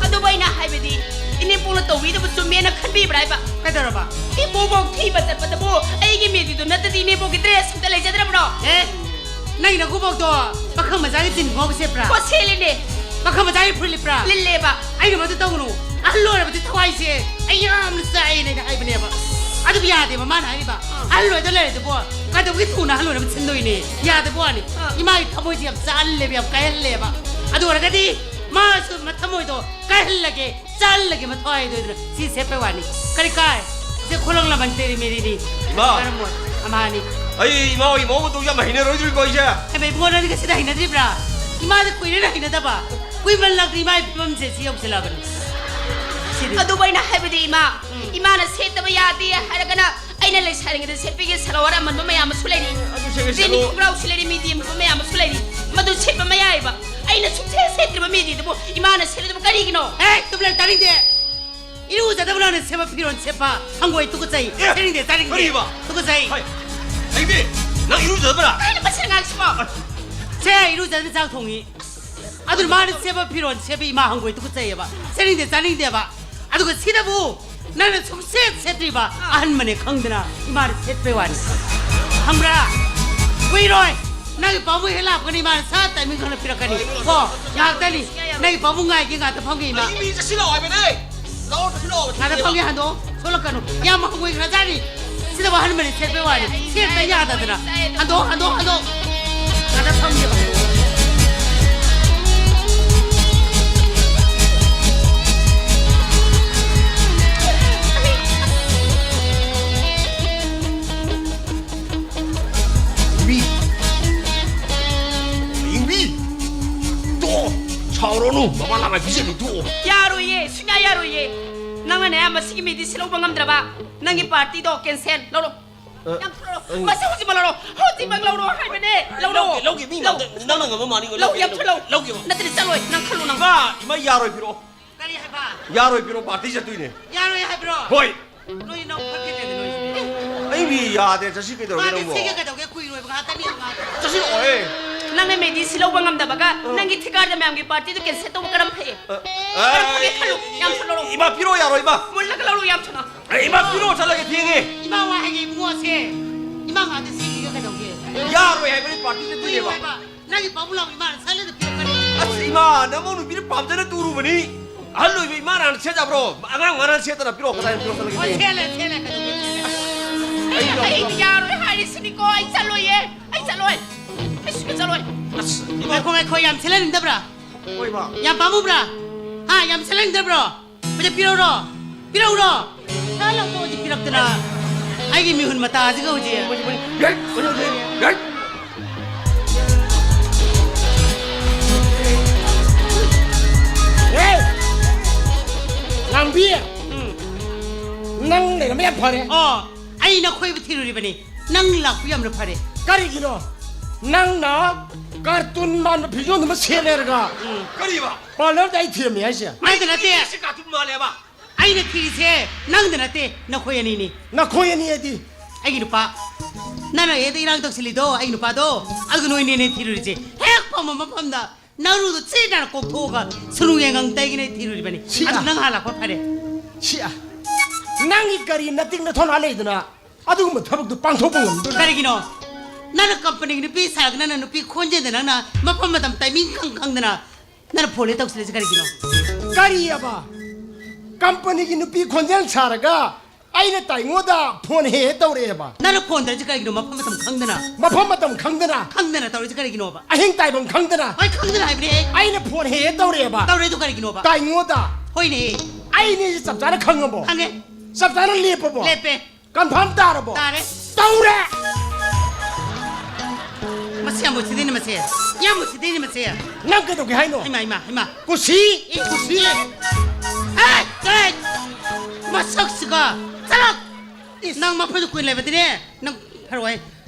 ꯑꯗꯨꯕꯨ ꯑꯩꯅ ꯍꯥꯏꯕꯗꯤ, ꯏꯅꯦꯝꯄꯣꯛꯅ ꯇꯧꯕꯤꯗꯕ ꯆꯨꯝꯃꯦꯅ ꯈꯟꯕꯤꯕ꯭ꯔꯥ ꯍꯥꯏꯕ? ꯀꯩꯗꯧꯔꯕ? ꯏꯄꯨꯕꯣꯛ ꯊꯤꯕ ꯆꯠꯄꯗꯕꯨ ꯑꯩꯒꯤ ꯃꯦꯗꯤꯗꯣ ꯅꯠꯇꯗꯤ ꯏꯅꯦꯝꯄꯣꯛꯀꯤ ꯗ꯭ꯔꯦꯁ ꯑꯝꯇ ꯂꯩꯖꯗ꯭ꯔꯕ꯭ꯔꯣ? ꯑꯦ, ꯅꯪꯒꯤ ꯅꯀꯨꯕꯣꯛꯇꯣ ꯄꯥꯈꯪ ꯃꯆꯥꯒꯤ ꯖꯤꯟ ꯈꯣꯡꯒ꯭ꯔꯥꯎ ꯁꯦꯠꯄ꯭ꯔꯥ? ꯍꯣ, ꯁꯦꯠꯂꯤꯅꯦ꯫ ꯄꯥꯈꯪ ꯃꯆꯥꯒꯤ ꯐꯨꯔꯤꯠ ꯂꯤꯠꯄ꯭ꯔꯥ? ꯂꯤꯠꯂꯦꯕ꯫ ꯑꯩꯅ ꯃꯗꯨ ꯇꯧꯒꯅꯨ꯫ ꯑꯍꯜ ꯑꯣꯏꯔꯕꯗꯤ ꯊꯋꯥꯏꯁꯦ ꯑꯩ ꯌꯥꯝꯅ ꯆꯥꯛꯑꯦꯅ ꯑꯩꯅ ꯍꯥꯏꯕꯅꯦꯕ꯫ ꯑꯗꯨꯕꯨ ꯌꯥꯗꯦꯕ ꯃꯥꯅ ꯍꯥꯏꯔꯤꯕ꯫ ꯑꯥ꯫ ꯑꯍꯜ ꯑꯣꯏꯗ ꯂꯩꯔꯗꯤꯕꯣ ꯀꯩꯗꯧꯕꯒꯤ ꯊꯨꯅ ꯑꯍꯜ ꯑꯣꯏꯅꯕ ꯁꯤꯟꯗꯣꯏꯅꯦ? ꯌꯥꯗꯕ ꯋꯥꯅꯤ꯫ ꯑꯥ꯫ ꯏꯃꯥꯒꯤ ꯊꯃꯣꯏꯁꯦ ꯌꯥꯝ ꯆꯥꯛꯍꯜꯂꯦꯕ, ꯌꯥꯝ ꯀꯥꯏꯍꯜꯂꯦꯕ꯫ ꯑꯗꯨ ꯑꯣꯏꯔꯒꯗꯤ ꯃꯥꯁꯨ ꯃꯊꯃꯣꯏꯗꯣ ꯀꯥꯏꯍꯜꯂꯒꯦ, ꯆꯥꯛꯍꯜꯂꯒꯦ ꯃꯊ꯭ꯋꯥꯏꯗꯣ ꯍꯥꯏꯗꯅ ꯁꯤ ꯁꯦꯠꯄꯩ ꯋꯥꯅꯤ꯫ ꯀꯔꯤ ꯀꯥꯏ? ꯁꯦ ꯈꯨꯂꯪ ꯂꯃꯟ ꯇꯦꯔꯤ ꯃꯦꯔꯤꯅꯤ꯫ ꯏꯃꯥ! ꯀꯔꯝꯕ ꯑꯃꯍꯥꯅꯤ? ꯑꯩ ꯏꯃꯥ ꯍꯣꯏꯒꯤ ꯃꯑꯣꯡ ꯃꯇꯧ ꯌꯥꯝ ꯍꯩꯅꯔꯣꯏꯗꯧꯔꯤꯀꯣ ꯑꯩꯁꯦ꯫ ꯍꯩꯃ, ꯏꯕꯨꯡꯉꯣ, ꯅꯪꯗꯤ ꯉꯁꯤꯗ ꯍꯩꯅꯗ꯭ꯔꯤꯕ꯭ꯔꯥ? ꯏꯃꯥꯗꯤ ꯀꯨꯏꯔꯦꯅ ꯍꯩꯅꯗꯕ꯫ ꯀꯨꯏꯃꯜꯂꯛꯇ꯭ꯔꯤ ꯏꯃꯥꯒꯤ ꯐꯤꯕꯝꯁꯦ ꯁꯤ ꯌꯧꯁꯤꯜꯂꯛꯑꯕꯅꯤ꯫ ꯁꯤꯗꯤ꯫ ꯑꯗꯨꯕꯨ ꯑꯩꯅ ꯍꯥꯏꯕꯗꯤ, ꯏꯃꯥ, ꯎꯝ꯫ ꯏꯃꯥꯅ ꯁꯦꯠꯇꯕ ꯌꯥꯗꯦ ꯍꯥꯏꯔꯒꯅ ꯑꯩꯅ ꯂꯩꯁꯥꯔꯤꯉꯩꯗ ꯁꯦꯠꯄꯤꯒꯦ ꯁꯂꯋꯥꯔ ꯑꯃꯟꯕ ꯃꯌꯥꯝ ꯑꯃꯁꯨ ꯂꯩꯔꯤ꯫ ꯑꯗꯨ ꯁꯦꯠꯀꯦ ꯖꯤꯟ ꯁꯦꯠꯂꯣ꯫ ꯈꯣꯡꯒ꯭ꯔꯥꯎꯁꯨ ꯂꯩꯔꯤ, ꯃꯤꯗꯤ ꯑꯃꯟꯕ ꯃꯌꯥꯝ ꯑꯃꯁꯨ ꯂꯩꯔꯤ꯫ ꯃꯗꯨ ꯁꯦꯠꯄ ꯃꯌꯥꯏꯕ꯫ ꯑꯩꯅ ꯁꯨꯡꯁꯦꯠ ꯁꯦꯠꯇ꯭ꯔꯤꯕ ꯃꯤꯗꯤꯗꯨꯕꯨ ꯏꯃꯥꯅ ꯁꯦꯠꯂꯤꯗꯨꯕꯨ ꯀꯔꯤꯒꯤꯅꯣ? ꯑꯦ, ꯇꯨꯃꯤꯟ ꯂꯩꯌꯨ, ꯇꯥꯅꯤꯡꯗꯦ꯫ ꯏꯔꯨꯖꯗꯕ ꯅꯪꯅ ꯁꯦꯠꯄ ꯐꯤꯔꯣꯜ ꯁꯦꯠꯄ ꯍꯪꯒꯣꯏ ꯇꯨꯀꯠꯆꯩ꯫ ꯑꯦ, ꯁꯦꯠꯅꯤꯡꯗꯦ, ꯆꯥꯅꯤꯡꯗꯦ꯫ ꯀꯔꯤꯕ? ꯇꯨꯀꯠꯆꯩ꯫ ꯍꯥꯏ, ꯂꯩꯕꯤ, ꯅꯪ ꯏꯔꯨꯖꯗꯕ꯭ꯔꯥ? ꯀꯩꯅꯣ ꯃꯁꯤꯅ ꯉꯥꯡꯉꯤꯁꯤꯕꯣ? ꯑ, ꯁꯦ, ꯏꯔꯨꯖꯗꯅ ꯆꯥꯛ ꯊꯣꯡꯉꯤ꯫ ꯑꯗꯨꯅ ꯃꯥꯅ ꯁꯦꯠꯄ ꯐꯤꯔꯣꯜ ꯁꯦꯠꯄ ꯏꯃꯥ ꯍꯪꯒꯣꯏ ꯇꯨꯀꯠꯆꯩꯌꯦꯕ꯫ ꯁꯦꯠꯅꯤꯡꯗꯦ, ꯆꯥꯅꯤꯡꯗꯦꯕ꯫ ꯑꯗꯨꯒ ꯁꯤꯗꯕꯨ ꯅꯪꯅ ꯁꯨꯡꯁꯦꯠ ꯁꯦꯠꯇ꯭ꯔꯤꯕ ꯑꯍꯟꯕꯅꯦ ꯈꯪꯗꯅ ꯏꯃꯥꯅ ꯁꯦꯠꯄꯩ ꯋꯥꯅꯤ꯫ ꯈꯪꯕ꯭ꯔꯥ? ꯀꯨꯏꯔꯣꯏ꯫ ꯅꯪꯒꯤ ꯄꯥꯕꯨꯡ ꯍꯦꯛ ꯂꯥꯛꯄꯒꯅꯤ ꯏꯃꯥꯅ ꯁꯠ ꯇꯥꯏꯃꯤꯡ ꯈꯪꯅ ꯄꯤꯔꯛꯀꯅꯤ꯫ ꯀꯣ, ꯉꯥꯏꯍꯥꯛꯇꯅꯤ꯫ ꯅꯪꯒꯤ ꯄꯥꯕꯨꯡ ꯉꯥꯏꯒꯦ, ꯉꯥꯛꯇ ꯐꯝꯒꯦ ꯏꯃꯥ꯫ ꯑꯩ ꯃꯤ ꯆꯠꯁꯤꯜꯂꯛꯑꯣ ꯍꯥꯏꯕꯅꯦ꯫ ꯂꯥꯛꯑꯣ, ꯆꯠꯁꯤꯜꯂꯛꯑꯣ꯫ ꯉꯥꯛꯇ ꯐꯝꯒꯦ, ꯍꯟꯗꯣꯛꯑꯣ꯫ ꯁꯣꯛꯂꯛꯀꯅꯨ꯫ ꯌꯥꯝ ꯍꯪꯒꯣꯏꯈ꯭ꯔꯖꯥꯠꯅꯤ꯫ ꯁꯤꯗꯕꯨ ꯑꯍꯟꯕꯅꯤ ꯁꯦꯠꯄꯩ ꯋꯥꯅꯤ꯫ ꯁꯦꯠꯄ ꯌꯥꯗꯗꯅ꯫ ꯍꯟꯗꯣꯛꯑꯣ, ꯍꯟꯗꯣꯛꯑꯣ, ꯍꯟꯗꯣꯛꯑꯣ꯫ ꯉꯥꯛꯇ ꯐꯝꯒꯦꯕ꯫ ꯃꯤ꯫ ꯃꯤ꯫ ꯇꯣꯛꯑꯣ꯫ ꯁꯥꯎꯔꯅꯨ꯫ ꯃꯃꯥ ꯂꯥꯛꯑ ꯄꯤꯖꯅꯤ, ꯇꯣꯛꯑꯣ꯫ ꯌꯥꯔꯣꯏꯌꯦ꯫ ꯁꯨꯡꯌꯥ ꯌꯥꯔꯣꯏꯌꯦ꯫ ꯅꯪꯅꯅꯦ ꯃꯁꯤꯒꯤ ꯃꯤꯗꯤ ꯁꯤꯜꯍꯧꯕ ꯉꯝꯗ꯭ꯔꯕ? ꯅꯪꯒꯤ ꯄꯥꯔꯇꯤꯗꯣ ꯀꯦꯟꯁꯦꯜ꯫ ꯂꯧꯔꯣ꯫ ꯑ꯫ ꯌꯥꯝ ꯊꯨꯔꯣ꯫ ꯃꯁꯤ ꯍꯧꯖꯤꯛꯃꯛ ꯂꯧꯔꯣ꯫ ꯍꯧꯖꯤꯛꯃꯛ ꯂꯧꯔꯣ ꯍꯥꯏꯕꯅꯦ꯫ ꯂꯧꯔꯣ꯫ ꯂꯧꯒꯦ, ꯂꯧꯒꯦ꯫ ꯃꯤ ꯂꯧ꯫ ꯃꯥꯡꯗ ꯅꯪꯅ ꯉꯝꯕ ꯃꯥꯅꯤ꯫ ꯂꯧ, ꯂꯧꯒꯦ, ꯌꯥꯝ ꯊꯨꯅ ꯂꯧ꯫ ꯂꯧꯒꯦꯕ꯫ ꯅꯠꯇ꯭ꯔꯗꯤ ꯆꯠꯂꯣꯏ꯫ ꯅꯪ ꯈꯜꯂꯨ ꯅꯪ꯫ ꯏꯃꯥ, ꯏꯃꯥ, ꯌꯥꯔꯣꯏ, ꯄꯤꯔꯛꯑꯣ꯫ ꯀꯔꯤ ꯍꯥꯏꯕ? ꯌꯥꯔꯣꯏ, ꯄꯤꯔꯛꯑꯣ, ꯄꯥꯔꯇꯤ ꯆꯠꯇꯣꯏꯅꯦ꯫ ꯌꯥꯔꯣꯏ ꯍꯥꯏꯕ꯭ꯔꯣ? ꯍꯣꯏ꯫ ꯅꯣꯏ ꯏꯅꯥꯎ ꯐꯠꯈꯤꯗ꯭ꯔꯦꯗ ꯅꯣꯏꯁꯤꯗꯤ꯫ ꯑꯩ ꯃꯤ ꯌꯥꯗꯦ, ꯆꯠꯁꯤ ꯀꯩꯗꯧꯔꯒꯦ ꯃꯥꯗꯤ ꯅꯪꯕꯣ? ꯁꯤꯒ ꯀꯩꯗꯧꯒꯦ? ꯀꯨꯏꯔꯣꯏꯕ ꯉꯥꯛꯇꯅꯤ ꯉꯥꯛꯇ꯫ ꯆꯠꯁꯤꯜꯂꯛꯑꯣꯍꯦ꯫ ꯅꯪꯅ ꯃꯦꯗꯤ ꯁꯤ ꯂꯧꯕ ꯉꯝꯗꯕꯒ ꯅꯪꯒꯤ ꯊꯤꯀꯥꯗ ꯃꯌꯥꯝꯒꯤ ꯄꯥꯔꯇꯤꯗꯨ ꯀꯦꯟꯁꯦꯜ ꯇꯧꯕ ꯀꯔꯝ ꯐꯩ? ꯑ, ꯀꯔꯝ ꯐꯒꯦ ꯈꯜꯂꯨ꯫ ꯌꯥꯝ ꯊꯨꯅ ꯂꯧꯔꯣ꯫ ꯏꯃꯥ, ꯄꯤꯔꯛꯑꯣ, ꯌꯥꯔꯣꯏ, ꯏꯃꯥ꯫ ꯃꯨꯜꯂꯒ ꯂꯧꯔꯣ, ꯌꯥꯝ ꯊꯨꯅ꯫ ꯑꯦ, ꯏꯃꯥ, ꯄꯤꯔꯛꯑꯣ, ꯆꯠꯂꯒꯦ, ꯊꯦꯡꯉꯦ꯫ ꯏꯃꯥ ꯋꯥ ꯍꯥꯏꯒꯦ ꯏꯕꯨꯡꯉꯣꯁꯦ꯫ ꯏꯃꯥ ꯉꯥꯛꯇ ꯁꯤꯒꯤꯒ ꯀꯩꯗꯧꯒꯦ? ꯌꯥꯔꯣꯏ ꯍꯥꯏꯕꯅꯤ, ꯄꯥꯔꯇꯤ ꯆꯠꯇꯣꯏꯅꯦꯕ꯫ ꯀꯨꯏꯔꯣꯏꯕ꯫ ꯅꯪꯒꯤ ꯄꯥꯕꯨꯡ ꯂꯥꯛꯑꯣ, ꯏꯃꯥꯅ ꯁꯠ ꯍꯦꯛꯇ ꯄꯤꯔꯛꯀꯅꯤ꯫ ꯑꯁ, ꯏꯃꯥ, ꯅꯃꯧ ꯅꯨꯄꯤꯅ ꯄꯥꯝꯖꯅ ꯇꯨꯔꯨꯕꯅꯤ꯫ ꯑꯍꯜ ꯑꯣꯏꯕ ꯏꯃꯥꯅ ꯍꯥꯟꯅ ꯁꯦꯠꯆꯕ꯭ꯔꯣ? ꯑꯉꯥꯡ ꯃꯥꯅ ꯁꯦꯠꯇꯅ ꯄꯤꯔꯛꯑꯣ, ꯀꯗꯥꯏꯗ ꯄꯤꯔꯛꯑꯣ, ꯆꯠꯂꯒꯦ꯫ ꯍꯣꯏ, ꯁꯦꯠꯂꯦ, ꯁꯦꯠꯂꯦ, ꯀꯩꯗꯧꯒꯦ? ꯑꯩ ꯌꯥꯔꯣꯏ ꯍꯥꯏꯔꯤꯁꯤꯅꯤꯀꯣ, ꯑꯩ ꯆꯠꯂꯣꯏꯌꯦ, ꯑꯩ ꯆꯠꯂꯣꯏ, ꯑꯩ ꯁꯨꯡꯆꯠ ꯆꯠꯂꯣꯏ꯫ ꯑꯁ, ꯏꯃꯥ꯫ ꯉꯥꯏꯈꯣ, ꯉꯥꯏꯈꯣ, ꯌꯥꯝ ꯁꯦꯠꯍꯟꯅꯤꯡꯗꯕ꯭ꯔꯥ? ꯍꯣꯏ, ꯏꯃꯥ꯫ ꯌꯥꯝ ꯄꯥꯝꯃꯨꯕ꯭ꯔꯥ? ꯍꯥ, ꯌꯥꯝ ꯁꯦꯠꯍꯟꯅꯤꯡꯗꯕ꯭ꯔꯣ? ꯄꯤꯔꯛ-, ꯄꯤꯔꯛꯎꯔꯣ? ꯄꯤꯔꯛꯎꯔꯣ? ꯁꯠ ꯂꯧꯊꯣꯛꯑꯣ, ꯍꯧꯖꯤꯛ ꯄꯤꯔꯛꯇꯅ꯫ ꯑꯩꯒꯤ ꯃꯤꯍꯨꯟ ꯃꯇꯥꯁꯤꯒ ꯍꯧꯖꯤꯛ꯫ ꯍꯦ! ꯉꯥꯡꯕꯤ! ꯎꯝ꯫ ꯅꯪ ꯂꯩꯔꯝꯕ ꯌꯥꯝ ꯐꯔꯦ꯫ ꯑꯣ, ꯑꯩ ꯅꯈꯣꯏꯕꯨ ꯊꯤꯔꯨꯔꯤꯕꯅꯤ꯫ ꯅꯪ ꯂꯥꯛꯄ ꯌꯥꯝꯅ ꯐꯔꯦ꯫ ꯀꯔꯤꯒꯤꯅꯣ? ꯅꯪꯅ ꯀꯥꯔꯇꯨꯟ ꯃꯥꯟꯕ ꯐꯤꯖꯣꯜꯗꯨꯃ ꯁꯦꯠ ꯂꯩꯔꯒ ꯎꯝ꯫ ꯀꯔꯤꯕ? ꯄꯥꯔꯂꯔꯗ ꯑꯩ ꯊꯤꯔꯝꯃꯤ ꯍꯥꯏꯁꯦ꯫ ꯅꯪꯗ ꯅꯠꯇꯦ꯫ ꯁꯤ ꯀꯥꯔꯇꯨꯟ ꯃꯥꯜꯂꯦꯕ꯫ ꯑꯩꯅ ꯊꯤꯔꯤꯁꯦ ꯅꯪꯗ ꯅꯠꯇꯦ, ꯅꯈꯣꯏ ꯑꯅꯤꯅꯤ꯫ ꯅꯈꯣꯏ ꯑꯅꯤ ꯍꯥꯏꯗꯤ? ꯑꯩꯒꯤ ꯅꯨꯄꯥ, ꯅꯪꯅ ꯍꯦꯛꯇ ꯏꯔꯥꯡ ꯇꯧꯁꯤꯜꯂꯤꯗꯣ, ꯑꯩꯒꯤ ꯅꯨꯄꯥꯗꯣ, ꯑꯗꯨꯒ ꯅꯣꯏꯅꯤꯅꯦ ꯊꯤꯔꯨꯔꯤꯁꯦ꯫ ꯍꯦꯛ ꯐꯝꯕ ꯃꯐꯝꯗ ꯅꯔꯨꯗꯣ ꯆꯤ ꯅꯥꯅ ꯀꯣꯛꯊꯣꯛꯑꯒ ꯁꯨꯅꯨ ꯌꯦꯡꯉꯪ ꯇꯩꯒꯤꯅ ꯊꯤꯔꯨꯔꯤꯕꯅꯤ꯫ ꯁꯤ ꯑꯗꯨ ꯑ- ꯅꯪ ꯍꯥꯟꯅ ꯂꯥꯛꯄ ꯐꯔꯦ꯫ ꯁꯤ ꯑ-, ꯅꯪꯒꯤ ꯀꯔꯤ ꯅꯇꯤꯛ ꯅꯊꯧꯅꯥ ꯂꯩꯗꯅ ꯑꯗꯨꯒꯨꯝꯕ ꯊꯕꯛꯇꯨ ꯄꯥꯡꯊꯣꯛꯄ ꯉꯝꯗꯣꯏꯅꯣ? ꯀꯔꯤꯒꯤꯅꯣ? ꯅꯪꯅ ꯀꯝꯄꯅꯤꯒꯤ ꯅꯨꯄꯤ ꯁꯥꯔꯒ ꯅꯪꯅ ꯅꯨꯄꯤ ꯈꯣꯟꯖꯦꯜꯗ ꯅꯪꯅ ꯃꯐꯝ ꯃꯇꯝ ꯇꯥꯏꯃꯤꯡ ꯈꯪ ꯈꯪꯗꯅ ꯅꯪꯅ ꯐꯣꯟ ꯍꯦꯛ ꯇꯧꯁꯤꯜꯂꯛꯏꯁꯦ ꯀꯔꯤꯒꯤꯅꯣ? ꯀꯔꯤꯑꯕ? ꯀꯝꯄꯅꯤꯒꯤ ꯅꯨꯄꯤ ꯈꯣꯟꯖꯦꯜ ꯁꯥꯔꯒ ꯑꯩꯅ ꯇꯥꯏꯉꯣꯗ ꯐꯣꯟ ꯍꯦꯛ ꯍꯦꯛ ꯇꯧꯔꯛꯑꯦꯕ? ꯅꯪꯅ ꯐꯣꯟ ꯇꯧꯔꯛꯏꯁꯦ ꯀꯔꯤꯒꯤꯅꯣ? ꯃꯐꯝ ꯃꯇꯝ ꯈꯪꯗꯅ? ꯃꯐꯝ ꯃꯇꯝ ꯈꯪꯗꯅ? ꯈꯪꯗꯅ ꯇꯧꯔꯛꯏꯁꯦ ꯀꯔꯤꯒꯤꯅꯣꯕ? ꯑꯍꯤꯡ ꯇꯥꯏꯕꯝ ꯈꯪꯗꯅ? ꯍꯣꯏ, ꯈꯪꯗꯅ ꯍꯥꯏꯕꯅꯦ ꯑꯩ꯫ ꯑꯩꯅ ꯐꯣꯟ ꯍꯦꯛ ꯍꯦꯛ ꯇꯧꯔꯛꯑꯦꯕ? ꯇꯧꯔꯛꯏꯗꯣ ꯀꯔꯤꯒꯤꯅꯣꯕ? ꯇꯥꯏꯉꯣꯗ꯫ ꯍꯣꯏꯅꯦ꯫ ꯑꯩꯅꯦꯁꯦ ꯆꯞ ꯆꯥꯅ ꯈꯪꯉꯕꯣ? ꯈꯪꯉꯦ꯫ ꯆꯞ ꯆꯥꯅ ꯂꯦꯞꯄꯕꯣ? ꯂꯦꯞꯄꯦ꯫ ꯀꯟꯐꯥꯔꯝ ꯇꯥꯔꯕꯣ? ꯇꯥꯔꯦ꯫ ꯇꯧꯔꯦ! ꯃꯁꯤ ꯌꯥꯝ ꯎꯁꯤꯠꯇꯦꯅꯦ ꯃꯁꯦ꯫ ꯌꯥꯝ ꯎꯁꯤꯠꯇꯦꯅꯦ ꯃꯁꯦ꯫ ꯅꯪ ꯀꯩꯗꯧꯒꯦ ꯍꯥꯏꯅꯣ? ꯏꯃꯥ, ꯏꯃꯥ, ꯏꯃꯥ꯫ ꯀꯨꯁꯤ? ꯏ, ꯀꯨꯁꯤ? ꯑꯦ, ꯆꯠꯂꯣ! ꯃꯁꯛꯁꯤꯒ! ꯆꯠꯂꯣ! ꯏꯁ꯫ ꯅꯪ ꯃꯐꯝꯗ ꯀꯨꯏꯅ ꯂꯩꯕꯗꯤꯅꯦ, ꯅꯪ ꯐꯔꯣꯏ꯫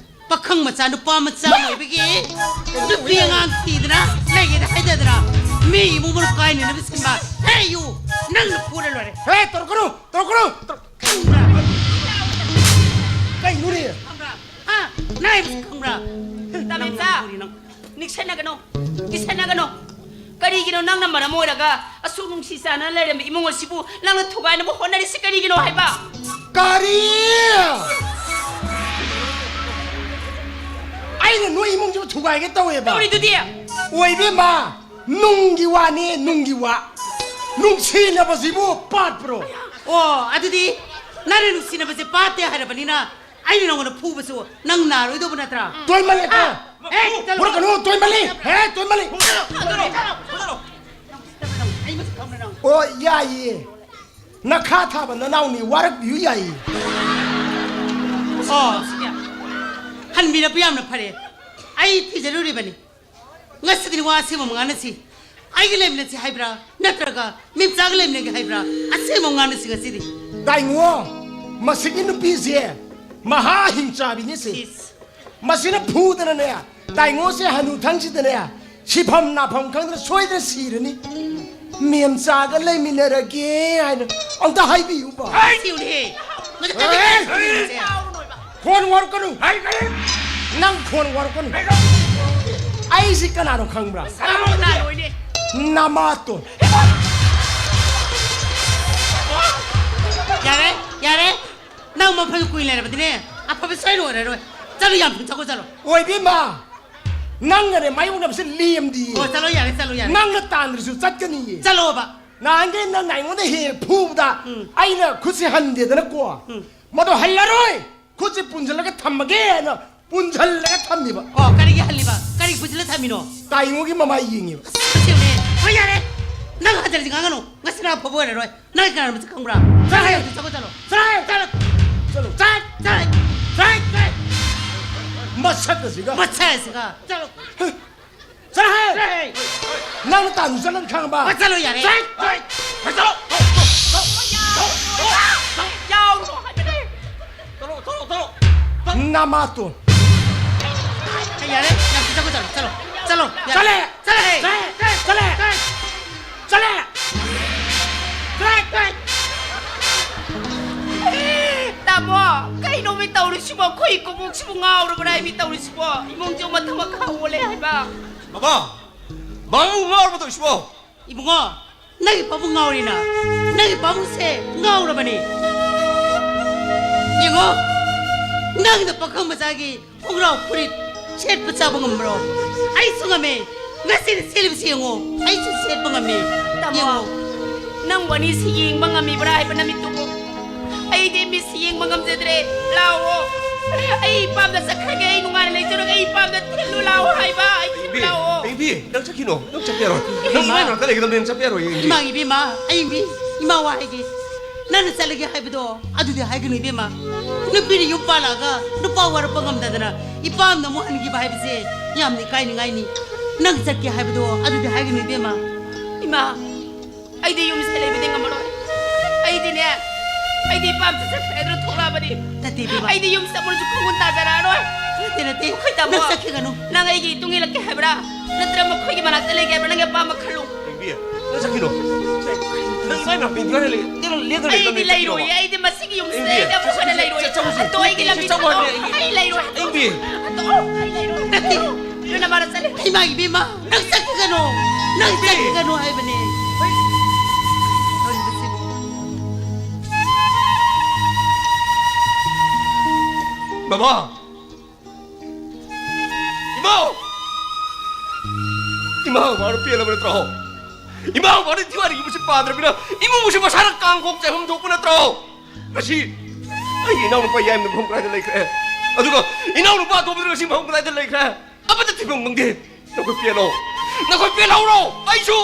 ꯄꯥꯈꯪ ꯃꯆꯥ, ꯅꯨꯄꯥ ꯃꯆꯥ ꯑꯣꯏꯕꯒꯤ ꯅꯨꯄꯤ ꯑꯉꯥꯡ ꯊꯤꯗꯅ ꯂꯩꯒꯦꯗ ꯍꯥꯏꯗꯗꯅ ꯃꯤ ꯏꯃꯨꯡ ꯃꯅꯨꯡ ꯀꯥꯏꯅꯅꯕ ꯁꯤꯟꯕ꯫ ꯍꯦ, ꯌꯨ! ꯅꯪꯅ ꯐꯨꯔ ꯂꯣꯏꯔꯦ꯫ ꯍꯦ, ꯇꯧꯔꯛꯀꯅꯨ! ꯇꯧꯔꯛꯀꯅꯨ! ꯇꯧꯔꯛ-, ꯈꯪꯕ꯭ꯔꯥ? ꯀꯩꯅꯣꯅꯦ? ꯈꯪꯕ꯭ꯔꯥ? ꯍꯥ? ꯅꯪ ꯍꯥꯏꯕꯁꯤ ꯈꯪꯕ꯭ꯔꯥ? ꯇꯥꯃꯦꯟꯆꯥ! ꯅꯪ ꯐꯨꯔꯤ ꯅꯪ꯫ ꯅꯤꯡꯁꯤꯟꯅꯒꯅꯨ꯫ ꯅꯤꯡꯁꯤꯟꯅꯒꯅꯨ꯫ ꯀꯔꯤꯒꯤꯅꯣ ꯅꯪꯅ ꯃꯔꯝ ꯑꯣꯏꯔꯒ ꯑꯁꯨꯛ ꯅꯨꯡꯁꯤ ꯆꯥꯟꯅꯅ ꯂꯩꯔꯝꯕ ꯏꯃꯨꯡ ꯑꯁꯤꯕꯨ ꯅꯪꯅ ꯊꯨꯒꯥꯏꯅꯕ ꯍꯣꯠꯅꯔꯤꯁꯤ ꯀꯔꯤꯒꯤꯅꯣ ꯍꯥꯏꯕ? ꯀꯔꯤ? ꯑꯩꯅ ꯅꯣꯏ ꯏꯃꯨꯡꯁꯤꯕꯨ ꯊꯨꯒꯥꯏꯒꯦ ꯇꯧꯋꯦꯕ? ꯇꯧꯔꯤꯗꯨꯗꯤ? ꯑꯣꯏꯕꯦꯝꯃ, ꯅꯨꯡꯒꯤ ꯋꯥꯅꯦ, ꯅꯨꯡꯒꯤ ꯋꯥ꯫ ꯅꯨꯡꯁꯤꯅꯕꯁꯤꯕꯨ ꯄꯥꯠꯄ꯭ꯔꯣ? ꯑꯣ, ꯑꯗꯨꯗꯤ ꯅꯪꯅ ꯅꯨꯡꯁꯤꯅꯕꯁꯦ ꯄꯥꯠꯇꯦ ꯍꯥꯏꯔꯕꯅꯤꯅ ꯑꯩꯅ ꯅꯉꯣꯟꯗ ꯐꯨꯕꯁꯨ ꯅꯪ ꯅꯥꯔꯣꯏꯗꯧꯕ ꯅꯠꯇ꯭ꯔꯥ? ꯇꯣꯏꯃꯜꯂꯦꯀꯣ꯫ ꯑꯥ, ꯍꯦ, ꯆꯠꯂꯣ꯫ ꯐꯨꯔꯛꯀꯅꯨ, ꯇꯣꯏꯃꯜꯂꯤ꯫ ꯍꯦ, ꯇꯣꯏꯃꯜꯂꯤ꯫ ꯐꯨꯗꯔꯣ, ꯐꯨꯗꯔꯣ, ꯐꯨꯗꯔꯣ꯫ ꯑꯩ ꯃꯁꯛ ꯈꯪꯕ꯭ꯔꯥ ꯅꯪ? ꯑꯣ, ꯌꯥꯏꯌꯦ꯫ ꯅꯈꯥ ꯊꯥꯕ ꯅꯅꯥꯎꯅꯤ ꯋꯥꯔꯛꯄꯤꯌꯨ ꯌꯥꯏꯌꯦ꯫ ꯑꯣ, ꯍꯟꯕꯤꯔꯛꯄ ꯌꯥꯝꯅ ꯐꯔꯦ꯫ ꯑꯩ ꯊꯤꯖꯔꯨꯔꯤꯕꯅꯤ꯫ ꯉꯁꯤꯗꯤ ꯋꯥ ꯑꯁꯦꯡꯕ ꯑꯃ ꯉꯥꯡꯅꯁꯤ꯫ ꯑꯩꯒ ꯂꯩꯃꯤꯟꯅꯁꯤ ꯍꯥꯏꯕ꯭ꯔꯥ? ꯅꯠꯇ꯭ꯔꯒ ꯃꯤꯝꯆꯥꯒ ꯂꯩꯃꯤꯟꯅꯒꯦ ꯍꯥꯏꯕ꯭ꯔꯥ? ꯑꯁꯦꯡꯕ ꯑꯃ ꯉꯥꯡꯅꯁꯤ ꯉꯁꯤꯗꯤ꯫ ꯇꯥꯏꯉꯣ, ꯃꯁꯤꯒꯤ ꯅꯨꯄꯤꯁꯦ ꯃꯍꯥ ꯍꯤꯡꯆꯥꯕꯤꯅꯤ ꯁꯤ꯫ ꯏꯁ꯫ ꯃꯁꯤꯅ ꯐꯨꯗꯅꯅꯦ, ꯇꯥꯏꯉꯣꯁꯦ ꯍꯅꯨꯊꯪꯁꯤꯗꯅꯦ, ꯁꯤꯐꯝ ꯅꯥꯐꯝ ꯈꯪꯗꯅ ꯁꯣꯏꯗꯅ ꯁꯤꯔꯅꯤ꯫ ꯃꯦꯝꯆꯥꯒ ꯂꯩꯃꯤꯟꯅꯔꯒꯦ ꯍꯥꯏꯅ ꯑꯝꯇ ꯍꯥꯏꯕꯤꯌꯨꯕ꯫ ꯁꯤꯎꯅꯦꯍꯦ꯫ ꯃꯁꯤ ꯀꯔꯤ ꯑꯦ! ꯀꯔꯤꯅꯣ ꯁꯦ? ꯈꯣꯟ ꯋꯥꯔꯛꯀꯅꯨ꯫ ꯍꯥꯏ, ꯀꯔꯤ? ꯅꯪ ꯈꯣꯟ ꯋꯥꯔꯛꯀꯅꯨ꯫ ꯀꯩꯅꯣ? ꯑꯩꯁꯤ ꯀꯅꯥꯅꯣ ꯈꯪꯕ꯭ꯔꯥ? ꯀꯅꯥꯅꯣ? ꯅꯃꯥꯇꯣꯟ꯫ ꯌꯥꯔꯦ, ꯌꯥꯔꯦ꯫ ꯅꯪ ꯃꯐꯝ ꯀꯨꯏ ꯂꯩꯔꯕꯗꯤꯅꯦ, ꯑꯐꯕ ꯁꯣꯏꯅ ꯑꯣꯏꯔꯔꯣꯏ꯫ ꯆꯠꯂꯨ, ꯌꯥꯝ ꯊꯨꯅ ꯆꯠꯈꯣ, ꯆꯠꯂꯣ꯫ ꯑꯣꯏꯕꯤꯃ, ꯅꯪꯒꯅꯦ ꯃꯥꯌꯣꯛꯅꯕꯁꯦ ꯂꯦꯝꯗꯤꯌꯦ꯫ ꯑꯣ, ꯆꯠꯂꯣ, ꯌꯥꯔꯦ, ꯆꯠꯂꯣ, ꯌꯥꯔꯦ꯫ ꯅꯪꯅ ꯇꯥꯟꯗ꯭ꯔꯁꯨ ꯆꯠꯀꯅꯤꯌꯦ꯫ ꯆꯠꯂꯣꯕ꯫ ꯅꯍꯥꯟꯒꯩ ꯅꯪꯅ ꯑꯩꯉꯣꯟꯗ ꯍꯦꯛ ꯍꯦꯛ ꯐꯨꯕꯗ ꯎꯝ꯫ ꯑꯩꯅ ꯈꯨꯠꯁꯦ ꯍꯟꯗꯦꯗꯅꯀꯣ꯫ ꯎꯝ꯫ ꯃꯗꯣ ꯍꯜꯂꯔꯣꯏ꯫ ꯈꯨꯠꯁꯦ ꯄꯨꯟꯁꯤꯜꯂꯒ ꯊꯝꯃꯒꯦꯅ ꯄꯨꯟꯁꯤꯜꯂꯒ ꯊꯝꯃꯤꯕ꯫ ꯑꯣ, ꯀꯔꯤꯒꯤ ꯍꯜꯂꯤꯕ? ꯀꯔꯤ ꯄꯨꯟꯁꯤꯜꯂ ꯊꯝꯃꯤꯅꯣ? ꯇꯥꯏꯉꯣꯒꯤ ꯃꯃꯥꯏ ꯌꯦꯡꯉꯤꯕ꯫ ꯑꯁ, ꯁꯤꯕꯨꯅꯦ꯫ ꯍꯣꯏ, ꯌꯥꯔꯦ꯫ ꯅꯪ ꯍꯟꯖꯤꯜꯂꯁꯤ ꯉꯥꯡꯒꯅꯨ꯫ ꯉꯁꯤꯅ ꯑꯐꯕ ꯑꯣꯏꯔꯔꯣꯏ꯫ ꯅꯪ ꯀꯅꯥꯅꯣ ꯃꯁꯛ ꯈꯪꯕ꯭ꯔꯥ? ꯆꯠꯂꯣ, ꯆꯠꯂꯣ, ꯆꯠꯂꯣ꯫ ꯆꯠꯂꯣ꯫ ꯆꯠꯂꯣ꯫ ꯆꯠ-, ꯆꯠꯂꯣ꯫ ꯆꯠ-, ꯆꯠ-, ꯆꯠ-꯫ ꯃꯁꯛ ꯑꯁꯤꯒ꯫ ꯃꯁꯛ ꯑꯁꯤꯒ꯫ ꯆꯠꯂꯣ꯫ ꯆꯠꯂꯣꯍꯦ! ꯆꯠꯂꯣꯍꯦ! ꯅꯪꯅ ꯇꯥꯟꯗꯨ ꯆꯠꯂꯅꯤ ꯈꯪꯉꯕ? ꯑꯣ, ꯆꯠꯂꯣ ꯌꯥꯔꯦ꯫ ꯆꯠ-, ꯆꯠ-, ꯆꯠꯂꯣ! ꯌꯥꯎꯔꯨꯅꯣ ꯍꯥꯏꯕꯅꯦ! ꯆꯠꯂꯣ, ꯆꯠꯂꯣ, ꯆꯠꯂꯣ! ꯅꯃꯥꯇꯣꯟ꯫ ꯑꯩ ꯌꯥꯔꯦ, ꯌꯥꯝ ꯆꯠꯂꯣ, ꯆꯠꯂꯣ, ꯆꯠꯂꯣ, ꯆꯠꯂꯣ, ꯌꯥꯔꯦ꯫ ꯆꯠꯂꯦ! ꯆꯠꯂꯦ! ꯆꯠꯂꯦ! ꯆꯠꯂꯦ! ꯆꯠꯂꯦ! ꯇꯥꯃꯣ, ꯀꯩꯅꯣꯃꯤ ꯇꯧꯔꯤꯁꯤꯕꯣ? ꯑꯩꯈꯣꯏ ꯀꯣꯕꯣꯛꯁꯤꯕꯨ ꯉꯥꯎꯔꯕ꯭ꯔꯥ ꯍꯥꯏꯃꯤ ꯇꯧꯔꯤꯁꯤꯕꯣ? ꯏꯃꯨꯡꯁꯦ ꯃꯊꯛ ꯃꯈꯥ ꯑꯣꯜꯂꯦ ꯍꯥꯏꯕ꯫ ꯕꯕꯥ! ꯕꯕꯥꯕꯨ ꯉꯥꯎꯔꯕ ꯇꯧꯔꯤꯁꯤꯕꯣ? ꯏꯕꯨꯡꯉꯣ, ꯅꯪꯒꯤ ꯄꯥꯕꯨꯡ ꯉꯥꯎꯔꯤꯅ, ꯅꯪꯒꯤ ꯄꯥꯕꯨꯡꯁꯦ ꯉꯥꯎꯔꯕꯅꯤ꯫ ꯌꯦꯡꯉꯣ, ꯅꯪꯅ ꯄꯥꯈꯪ ꯃꯆꯥꯒꯤ ꯈꯣꯡꯒ꯭ꯔꯥꯎ ꯐꯨꯔꯤꯠ ꯁꯦꯠꯄ ꯆꯥꯕ ꯉꯝꯕ꯭ꯔꯣ? ꯑꯩꯁꯨ ꯉꯝꯃꯦ꯫ ꯉꯁꯤꯗꯤ ꯁꯦꯠꯂꯤꯕꯁꯤ ꯌꯦꯡꯉꯣ, ꯑꯩꯁꯨ ꯁꯦꯠꯄ ꯉꯝꯃꯦ꯫ ꯇꯥꯃꯣ, ꯌꯦꯡꯉꯣ꯫ ꯅꯪ ꯋꯥꯅꯤꯁꯤ ꯌꯦꯡꯕ ꯉꯝꯃꯤꯕ꯭ꯔꯥ ꯍꯥꯏꯕ ꯅꯃꯤꯠꯇꯨꯕꯨ? ꯑꯩꯗꯤ ꯃꯤꯠꯁꯤ ꯌꯦꯡꯕ ꯉꯝꯖꯗ꯭ꯔꯦ꯫ ꯂꯥꯛꯑꯣ꯫ ꯑꯩ ꯏꯄꯥꯝꯗ ꯆꯠꯈ꯭ꯔꯒꯦ꯫ ꯑꯩ ꯅꯨꯡꯉꯥꯏꯅ ꯂꯩꯖꯔꯒꯦ꯫ ꯑꯩ ꯏꯄꯥꯝꯗ ꯊꯤꯜꯂꯨ ꯂꯥꯛꯑꯣ ꯍꯥꯏꯕ꯫ ꯑꯩ ꯊꯤꯜꯂꯨ ꯕꯦꯝꯕꯤ, ꯂꯥꯛꯑꯣ꯫ ꯕꯦꯝꯕꯤ, ꯅꯪ ꯆꯠꯈꯤꯅꯣ꯫ ꯅꯪ ꯆꯠꯄ ꯌꯥꯔꯣꯏ꯫ ꯅꯪ ꯏꯃꯥ꯫ ꯏꯃꯥ ꯃꯅꯥꯛꯇ ꯂꯩꯒꯗꯕꯅꯤ꯫ ꯅꯪ ꯆꯠꯄ ꯌꯥꯔꯣꯏ, ꯕꯦꯝꯕꯤ꯫ ꯏꯃꯥ, ꯏꯕꯦꯝꯃ, ꯑꯩ ꯏꯃꯥ ꯋꯥ ꯍꯥꯏꯒꯦ꯫ ꯅꯪꯅ ꯆꯠꯂꯒꯦ ꯍꯥꯏꯕꯗꯣ ꯑꯗꯨꯗꯤ ꯍꯥꯏꯒꯅꯨ ꯏꯕꯦꯝꯃ꯫ ꯅꯨꯄꯤꯅ ꯌꯨꯝ ꯄꯥꯜꯂꯛꯑꯒ ꯅꯨꯄꯥ ꯋꯥꯔꯛꯄ ꯉꯝꯗꯗꯅ ꯏꯄꯥꯝꯗ ꯑꯃꯨꯛ ꯍꯟꯈꯤꯕ ꯍꯥꯏꯕꯁꯦ ꯌꯥꯝꯅ ꯏꯀꯥꯏꯅꯤꯡꯉꯥꯏꯅꯤ꯫ ꯅꯪ ꯆꯠꯀꯦ ꯍꯥꯏꯕꯗꯣ ꯑꯗꯨꯗꯤ ꯍꯥꯏꯒꯅꯨ ꯏꯕꯦꯝꯃ꯫ ꯏꯃꯥ, ꯑꯩꯗꯤ ꯌꯨꯝꯁꯤꯗ ꯂꯩꯕꯗꯤ ꯉꯝꯃꯔꯣꯏ꯫ ꯑꯩꯗꯤꯅꯦ, ꯑꯩꯗꯤ ꯏꯄꯥꯝꯗ ꯆꯠꯈ꯭ꯔꯦ ꯑꯗꯨꯅ ꯊꯣꯛꯂꯛꯑꯕꯅꯤ꯫ ꯅꯠꯇꯦ ꯏꯕꯦꯝꯃ꯫ ꯑꯩꯗꯤ ꯌꯨꯝꯁꯤꯗ ꯑꯃꯨꯛꯁꯨ ꯈꯣꯡꯒꯨꯟ ꯇꯥꯖꯔꯛꯑꯔꯣꯏ꯫ ꯅꯠꯇꯦ, ꯅꯠꯇꯦ꯫ ꯑꯩꯈꯣꯏ ꯇꯥꯃꯣ, ꯅꯪ ꯆꯠꯈꯤꯒꯅꯨ꯫ ꯅꯪ ꯑꯩꯒꯤ ꯏꯇꯨꯡ ꯏꯜꯂꯛꯀꯦ ꯍꯥꯏꯕ꯭ꯔꯥ? ꯅꯠꯇ꯭ꯔ ꯃꯈꯣꯏꯒꯤ ꯃꯅꯥꯛꯇ ꯂꯩꯒꯦ ꯍꯥꯏꯕ꯭ꯔꯥ? ꯅꯪꯒꯤ ꯑꯄꯥꯝꯕ ꯈꯜꯂꯨ꯫ ꯕꯦꯝꯕꯤ, ꯅꯪ ꯆꯠꯈꯤꯅꯣ꯫ ꯅꯪ ꯏꯃꯥ ꯏꯃꯥ ꯄꯦꯟꯕꯤꯔ ꯂꯩ-, ꯂꯦꯡꯗꯅ, ꯂꯦꯡꯗꯅ ꯑꯩꯗꯤ ꯂꯩꯒꯗꯕꯅꯤ, ꯂꯩꯔꯣꯏꯌꯦ꯫ ꯆꯠꯈꯤꯅꯣꯕ꯫ ꯑꯩꯗꯤ ꯃꯁꯤꯒꯤ ꯌꯨꯝꯁꯤꯗ ꯕꯦꯝꯕꯤ, ꯑꯩꯗꯤ ꯑꯃꯨꯛ ꯍꯟꯅ ꯂꯩꯔꯣꯏꯌꯦ꯫ ꯆꯠꯆꯧꯁꯦ꯫ ꯑꯗꯣ ꯑꯩꯒꯤ ꯂꯝꯕꯤ ꯆꯠꯆꯧ ꯊꯥꯗꯣꯛꯑꯣ꯫ ꯍꯥꯏꯕꯅꯦ꯫ ꯑꯩ ꯂꯩꯔꯣꯏ꯫ ꯕꯦꯝꯕꯤ꯫ ꯑꯗꯣ ꯑꯩ ꯂꯩꯔꯣꯏ꯫ ꯅꯠꯇꯦ꯫ ꯑꯗꯨꯅ ꯃꯥꯅ ꯆꯠꯂꯦ꯫ ꯏꯃꯥꯒꯤ ꯏꯕꯦꯝꯃ, ꯅꯪ ꯆꯠꯈꯤꯒꯅꯣ꯫ ꯅꯪ ꯕꯦꯝꯕꯤ꯫ ꯆꯠꯈꯤꯒꯅꯣ ꯍꯥꯏꯕꯅꯦ꯫ ꯇꯧꯔꯤꯕꯁꯤꯕꯨ꯫ ꯕꯕꯥ! ꯏꯃꯧ! ꯏꯃꯥ ꯕꯕꯥꯅ ꯄꯦꯜꯂꯕ ꯅꯠꯇ꯭ꯔꯣ? ꯏꯃꯥ ꯕꯕꯥꯅ ꯊꯤꯋꯥꯔꯤꯒꯤ ꯃꯁꯤ ꯄꯥꯗ꯭ꯔꯕꯅꯤꯅ ꯏꯃꯨꯡ ꯑꯁꯤ ꯃꯁꯥꯅ ꯀꯥꯡꯈꯣꯡ ꯆꯥꯏꯐꯝ ꯊꯣꯛꯄ ꯅꯠꯇ꯭ꯔꯣ? ꯉꯁꯤ ꯑꯩꯒꯤ ꯏꯅꯥꯎꯅꯨꯄꯥ ꯌꯥꯏꯃꯅ ꯃꯐꯝ ꯀꯗꯥꯏꯗ ꯂꯩꯈ꯭ꯔꯦ? ꯑꯗꯨꯒ ꯏꯅꯥꯎꯅꯨꯄꯥ ꯑꯇꯣꯝꯕꯗꯨꯅ ꯉꯁꯤ ꯃꯐꯝ ꯀꯗꯥꯏꯗ ꯂꯩꯈ꯭ꯔꯦ? ꯑꯃꯠꯇ ꯊꯤꯐꯝ ꯈꯪꯗꯦ꯫ ꯅꯈꯣꯏ ꯄꯦꯜꯂꯣ꯫ ꯅꯈꯣꯏ ꯄꯦꯜꯍꯧꯔꯣ꯫ ꯑꯩꯁꯨ,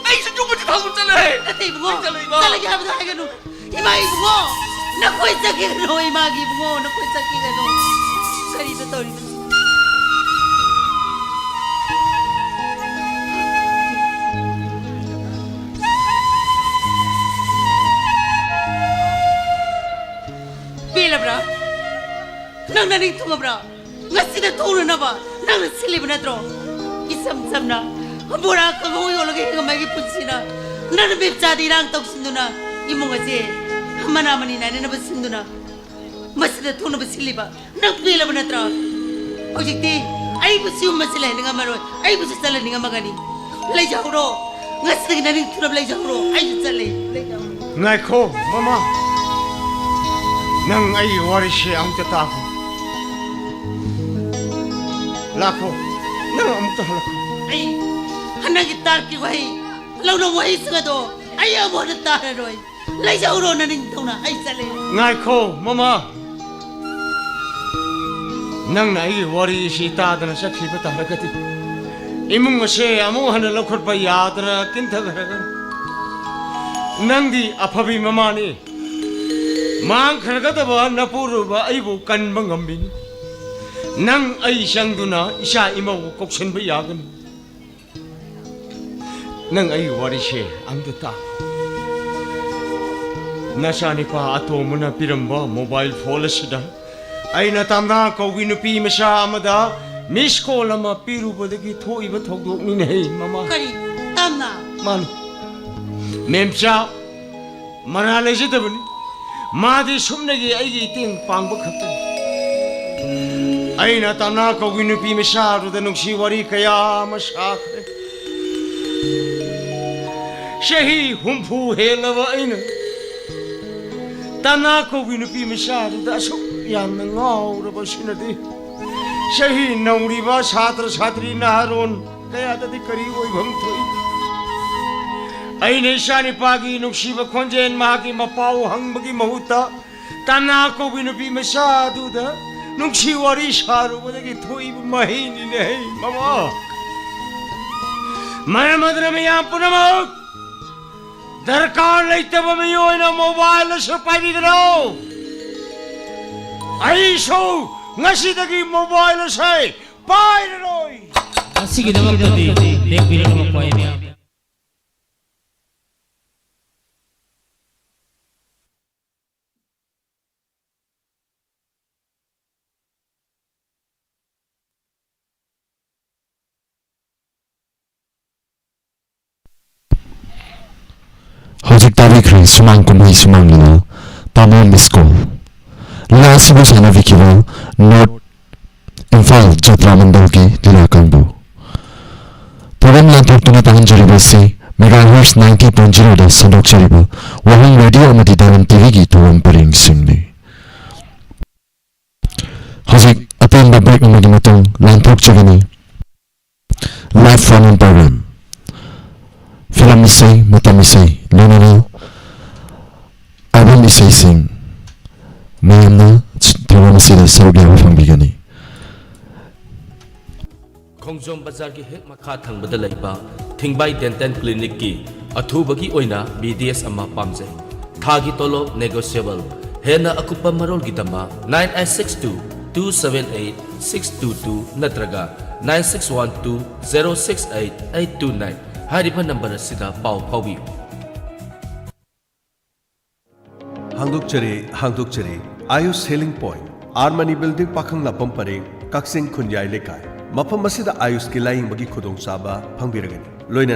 ꯑꯩꯁꯨ ꯌꯨꯝ ꯑꯁꯤ ꯊꯥꯗꯣꯛ ꯆꯠꯂꯦ꯫ ꯅꯠꯇꯦ ꯏꯕꯨꯡꯉꯣ꯫ ꯑꯩ ꯆꯠꯂꯦ, ꯏꯃꯥ꯫ ꯆꯠꯂꯒꯦ ꯍꯥꯏꯕꯗꯣ ꯍꯥꯏꯒꯅꯨ꯫ ꯏꯃꯥ ꯏꯕꯨꯡꯉꯣ꯫ ꯅꯈꯣꯏ ꯆꯠꯈꯤꯒꯅꯨ, ꯏꯃꯥꯒꯤ ꯏꯕꯨꯡꯉꯣ꯫ ꯅꯈꯣꯏ ꯆꯠꯈꯤꯒꯅꯨ꯫ ꯀꯔꯤꯅꯣ ꯇꯧꯔꯤꯕꯁꯤ? ꯄꯦꯜꯂꯕ꯭ꯔꯥ? ꯅꯪ ꯅꯅꯤꯡ ꯊꯨꯡꯉꯕ꯭ꯔꯥ? ꯉꯁꯤꯗ ꯊꯣꯡꯅꯅꯕ ꯅꯪꯅ ꯁꯤꯜꯂꯤꯕ ꯅꯠꯇ꯭ꯔꯣ? ꯏꯆꯝ ꯆꯝꯅ ꯕꯣꯔꯥ ꯀꯥꯡꯍꯧ ꯌꯣꯜꯂꯒ ꯍꯤꯡꯉꯝꯕꯒꯤ ꯄꯨꯟꯁꯤꯅ ꯅꯪꯅ ꯃꯤꯞꯆꯥꯗ ꯏꯔꯥꯡ ꯇꯧꯁꯤꯟꯗꯨꯅ ꯏꯃꯨꯡ ꯑꯁꯦ ꯃꯅꯥ ꯃꯅꯤ ꯅꯥꯏꯅꯅꯕ ꯁꯤꯟꯗꯨꯅ ꯃꯁꯤꯗ ꯊꯣꯛꯅꯕ ꯁꯤꯜꯂꯤꯕ ꯅꯪ ꯄꯦꯜꯂꯕ ꯅꯠꯇ꯭ꯔꯣ? ꯍꯧꯖꯤꯛꯇꯤ ꯑꯩꯕꯨ ꯁꯤꯒꯨꯝꯕꯁꯤ ꯂꯩꯍꯟꯅꯤꯡꯉꯝꯃꯔꯣꯏ, ꯑꯩꯕꯨꯁꯨ ꯆꯠꯍꯟꯅꯤꯡꯉꯝꯃꯒꯅꯤ꯫ ꯂꯩꯖꯍꯧꯔꯣ, ꯉꯁꯤꯗꯒꯤ ꯅꯅꯤꯡ ꯊꯨꯡꯅꯕ ꯂꯩꯖꯍꯧꯔꯣ, ꯑꯩꯁꯨ ꯆꯠꯂꯦ꯫ ꯂꯩꯖꯍꯧꯔꯣ꯫ ꯉꯥꯏꯈꯣ ꯃꯃꯥ, ꯅꯪ ꯑꯩꯒꯤ ꯋꯥꯔꯤꯁꯦ ꯑꯃꯨꯛꯇ ꯇꯥꯈꯣ꯫ ꯂꯥꯛꯈꯣ, ꯅꯪ ꯑꯃꯨꯛꯇ ꯍꯜꯂꯛꯈꯣ꯫ ꯑꯩ ꯍꯟꯗꯛꯀꯤ ꯇꯥꯔꯛꯀꯤ ꯋꯥꯍꯩ, ꯂꯧꯅ ꯋꯥꯍꯩꯁꯤꯡ ꯑꯗꯣ ꯑꯩ ꯑꯃꯨꯛ ꯍꯟꯅ ꯇꯥꯔꯔꯣꯏ꯫ ꯂꯩꯖꯍꯧꯔꯣ ꯅꯅꯤꯡꯊꯧꯅ, ꯑꯩ ꯆꯠꯂꯦ꯫ ꯉꯥꯏꯈꯣ ꯃꯃꯥ, ꯅꯪꯅ ꯑꯩꯒꯤ ꯋꯥꯔꯤꯁꯤ ꯇꯥꯗꯅ ꯆꯠꯈꯤꯕ ꯇꯥꯔꯒꯗꯤ ꯏꯃꯨꯡ ꯑꯁꯦ ꯑꯃꯨꯛ ꯍꯟꯅ ꯂꯧꯈꯠꯄ ꯌꯥꯗꯅ ꯀꯤꯟꯊꯈ꯭ꯔꯒꯅꯤ꯫ ꯅꯪꯗꯤ ꯑꯐꯕꯤ ꯃꯃꯥꯅꯤ, ꯃꯥꯡꯈ꯭ꯔꯒꯗꯕ ꯅꯄꯨꯔꯣꯏꯕ ꯑꯩꯕꯨ ꯀꯟꯕ ꯉꯝꯃꯤꯅꯤ꯫ ꯅꯪ ꯑꯩ ꯆꯪꯗꯨꯅ ꯏꯆꯥ ꯏꯃꯧ ꯀꯧꯁꯤꯟꯕ ꯌꯥꯒꯅꯤ꯫ ꯅꯪ ꯑꯩꯒꯤ ꯋꯥꯔꯤꯁꯦ ꯑꯝꯇ ꯇꯥ꯫ ꯅꯆꯥꯅꯤꯄꯥ ꯑꯇꯣꯝꯕꯅ ꯄꯤꯔꯝꯕ ꯃꯣꯕꯥꯏꯜ ꯐꯣꯟ ꯑꯁꯤꯗ ꯑꯩꯅ ꯇꯝꯅꯥ ꯀꯧꯕꯤ ꯅꯨꯄꯤ ꯃꯆꯥ ꯑꯃꯗ ꯃꯤꯁ ꯀꯣꯜ ꯑꯃ ꯄꯤꯔꯨꯕꯗꯒꯤ ꯊꯣꯛꯏꯕ ꯊꯧꯗꯣꯛꯅꯤꯅꯦꯍꯦ ꯃꯃꯥ꯫ ꯀꯔꯤ? ꯇꯝꯅꯥ? ꯃꯥꯅꯤ꯫ ꯃꯦꯝꯆꯥ, ꯃꯔꯥ ꯂꯩꯖꯗꯕꯅꯤ꯫ ꯃꯥꯗꯤ ꯁꯨꯞꯅꯒꯤ ꯑꯩꯒꯤ ꯏꯇꯦꯡ ꯄꯥꯡꯕ ꯈꯛꯇꯅꯤ꯫ ꯑꯩꯅ ꯇꯝꯅꯥ ꯀꯧꯕꯤ ꯅꯨꯄꯤ ꯃꯆꯥꯗꯨꯗ ꯅꯨꯡꯁꯤ ꯋꯥꯔꯤ ꯀꯌꯥ ꯑꯃ ꯁꯥꯈ꯭ꯔꯦ꯫ ꯆꯍꯤ ꯍꯨꯝꯐꯨ ꯍꯦꯜꯂꯕ ꯑꯩꯅ ꯇꯝꯅꯥ ꯀꯧꯕꯤ ꯅꯨꯄꯤ ꯃꯆꯥꯗꯨꯗ ꯑꯁꯨꯛ ꯌꯥꯝꯅ ꯉꯥꯎꯔꯕ ꯑꯁꯤꯅꯗꯤ ꯆꯍꯤ ꯅꯧꯔꯤꯕ ꯁꯥꯇ꯭ꯔ ꯁꯥꯇ꯭ꯔꯤ ꯅꯍꯥꯔꯣꯟ ꯀꯌꯥꯗꯗꯤ ꯀꯔꯤ ꯑꯣꯏꯐꯝ ꯊꯣꯛꯏ? ꯑꯩꯅ ꯏꯆꯥꯅꯤꯄꯥꯒꯤ ꯅꯨꯡꯁꯤꯕ ꯈꯣꯟꯖꯦꯜ ꯃꯍꯥꯛꯀꯤ ꯃꯄꯥꯎ ꯍꯪꯕꯒꯤ ꯃꯍꯨꯠꯇ ꯇꯝꯅꯥ ꯀꯧꯕꯤ ꯅꯨꯄꯤ ꯃꯆꯥ ꯑꯗꯨꯗ ꯅꯨꯡꯁꯤ ꯋꯥꯔꯤ ꯁꯥꯔꯨꯕꯗꯒꯤ ꯊꯣꯛꯏꯕ ꯃꯍꯩꯅꯤꯅꯦ ꯍꯩ ꯃꯃꯥ꯫ ꯃꯔꯝ ꯑꯗꯨꯅ ꯃꯌꯥꯝ ꯄꯨꯝꯅꯃꯛ ꯗꯔꯀꯥꯔ ꯂꯩꯇꯕ ꯃꯤꯑꯣꯏꯅ ꯃꯣꯕꯥꯏꯜ ꯑꯁꯤ ꯄꯥꯏꯕꯤꯒꯅꯨ꯫ ꯑꯩꯁꯨ ꯉꯁꯤꯗꯒꯤ ꯃꯣꯕꯥꯏꯜ ꯑꯁꯤ ꯄꯥꯏꯔꯔꯣꯏ꯫ ꯃꯁꯤꯒꯤꯗꯃꯛꯇꯗꯤ ꯂꯦꯡꯕꯤꯔꯛꯅꯕ ꯈ꯭ꯋꯥꯏ ꯇꯥꯕꯤꯈ꯭ꯔꯦ ꯁꯨꯃꯥꯡ ꯀꯨꯝꯍꯩ ꯁꯨꯃꯥꯡ ꯂꯤꯂꯥ, ꯇꯥꯃꯣ ꯃꯤꯁ ꯀꯣꯜ꯫ ꯂꯤꯂꯥ ꯑꯁꯤꯕꯨ ꯁꯥꯟꯅꯕꯤꯈꯤꯕ ꯅꯣꯔꯠ ꯏꯝꯐꯥꯜ ꯖꯇ꯭ꯔꯥ ꯃꯟꯗꯜꯒꯤ ꯂꯤꯂꯥ ꯀꯥꯡꯕꯨ꯫ ꯊꯧꯔꯝ ꯂꯥꯟꯊꯣꯛꯇꯨꯅ ꯇꯥꯍꯟꯖꯔꯤꯕ ꯑꯁꯤ ꯃꯦꯒꯥ ꯍꯔꯁ ꯅꯥꯏꯟꯇꯤ ꯄꯣꯏꯟ ꯖꯤꯔꯣꯗ ꯁꯟꯗꯣꯛꯆꯔꯤꯕ ꯋꯥꯍꯪ ꯔꯦꯗꯤꯑꯣ ꯑꯃꯗꯤ ꯗꯥꯏꯃꯟ ꯇꯤꯚꯤꯒꯤ ꯊꯧꯔꯝ ꯄꯔꯦꯡꯁꯤꯡꯅꯤ꯫ ꯍꯧꯖꯤꯛ ꯑꯇꯦꯟꯕ ꯕ꯭ꯔꯦꯛ ꯑꯃꯒꯤ ꯃꯇꯨꯡ ꯂꯥꯟꯊꯣꯛꯆꯒꯅꯤ꯫ Live phone in programme, film ꯏꯁꯩ, ꯃꯇꯝ ꯏꯁꯩ, ꯂꯣꯏꯅꯅ ꯑꯦꯜꯕꯝ ꯏꯁꯩꯁꯤꯡ ꯃꯌꯥꯝꯅ ꯊꯧꯔꯝ ꯑꯁꯤꯗ ꯁꯔꯨꯛ ꯌꯥꯕ ꯐꯪꯕꯤꯒꯅꯤ꯫ ꯈꯣꯡꯖꯣꯝ ꯕꯖꯥꯔꯒꯤ ꯍꯦꯛ ꯃꯈꯥ ꯊꯪꯕꯗ ꯂꯩꯕ ꯊꯤꯡꯕꯥꯏ ꯗꯦꯟꯇꯦꯜ ꯀ꯭ꯂꯤꯅꯤꯛꯀꯤ ꯑꯊꯨꯕꯒꯤ ꯑꯣꯏꯅ ꯕꯤ ꯗꯤ ꯑꯦꯁ ꯑꯃ ꯄꯥꯝꯖꯩ꯫ ꯊꯥꯒꯤ ꯇꯣꯂꯣꯞ ꯅꯦꯒꯣꯁꯤꯌꯦꯕꯜ꯫ ꯍꯦꯟꯅ ꯑꯀꯨꯞꯄ ꯃꯔꯣꯜꯒꯤꯗꯃꯛ nine eight six two two seven eight six two two ꯅꯠꯇ꯭ꯔꯒ nine six one two zero six eight eight two nine ꯍꯥꯏꯔꯤꯕ ꯅꯝꯕꯔ ꯑꯁꯤꯗ ꯄꯥꯎ ꯐꯥꯎꯕꯤꯌꯨ꯫ ꯍꯥꯡꯗꯣꯛꯆꯔꯤ, ꯍꯥꯡꯗꯣꯛꯆꯔꯤ꯫ Ayush healing point, R Mani building, ꯄꯥꯈꯪ ꯂꯥꯛꯐꯝ ꯄꯔꯦꯡ, ꯀꯛꯆꯤꯡ ꯈꯨꯟꯌꯥꯏ ꯂꯩꯀꯥꯏ꯫ ꯃꯐꯝ ꯑꯁꯤꯗ ꯑꯥꯌꯨꯁꯀꯤ ꯂꯥꯌꯦꯡꯕꯒꯤ ꯈꯨꯗꯣꯡꯆꯥꯕ ꯐꯪꯕꯤꯔꯒꯅꯤ꯫ ꯂꯣꯏꯅꯅ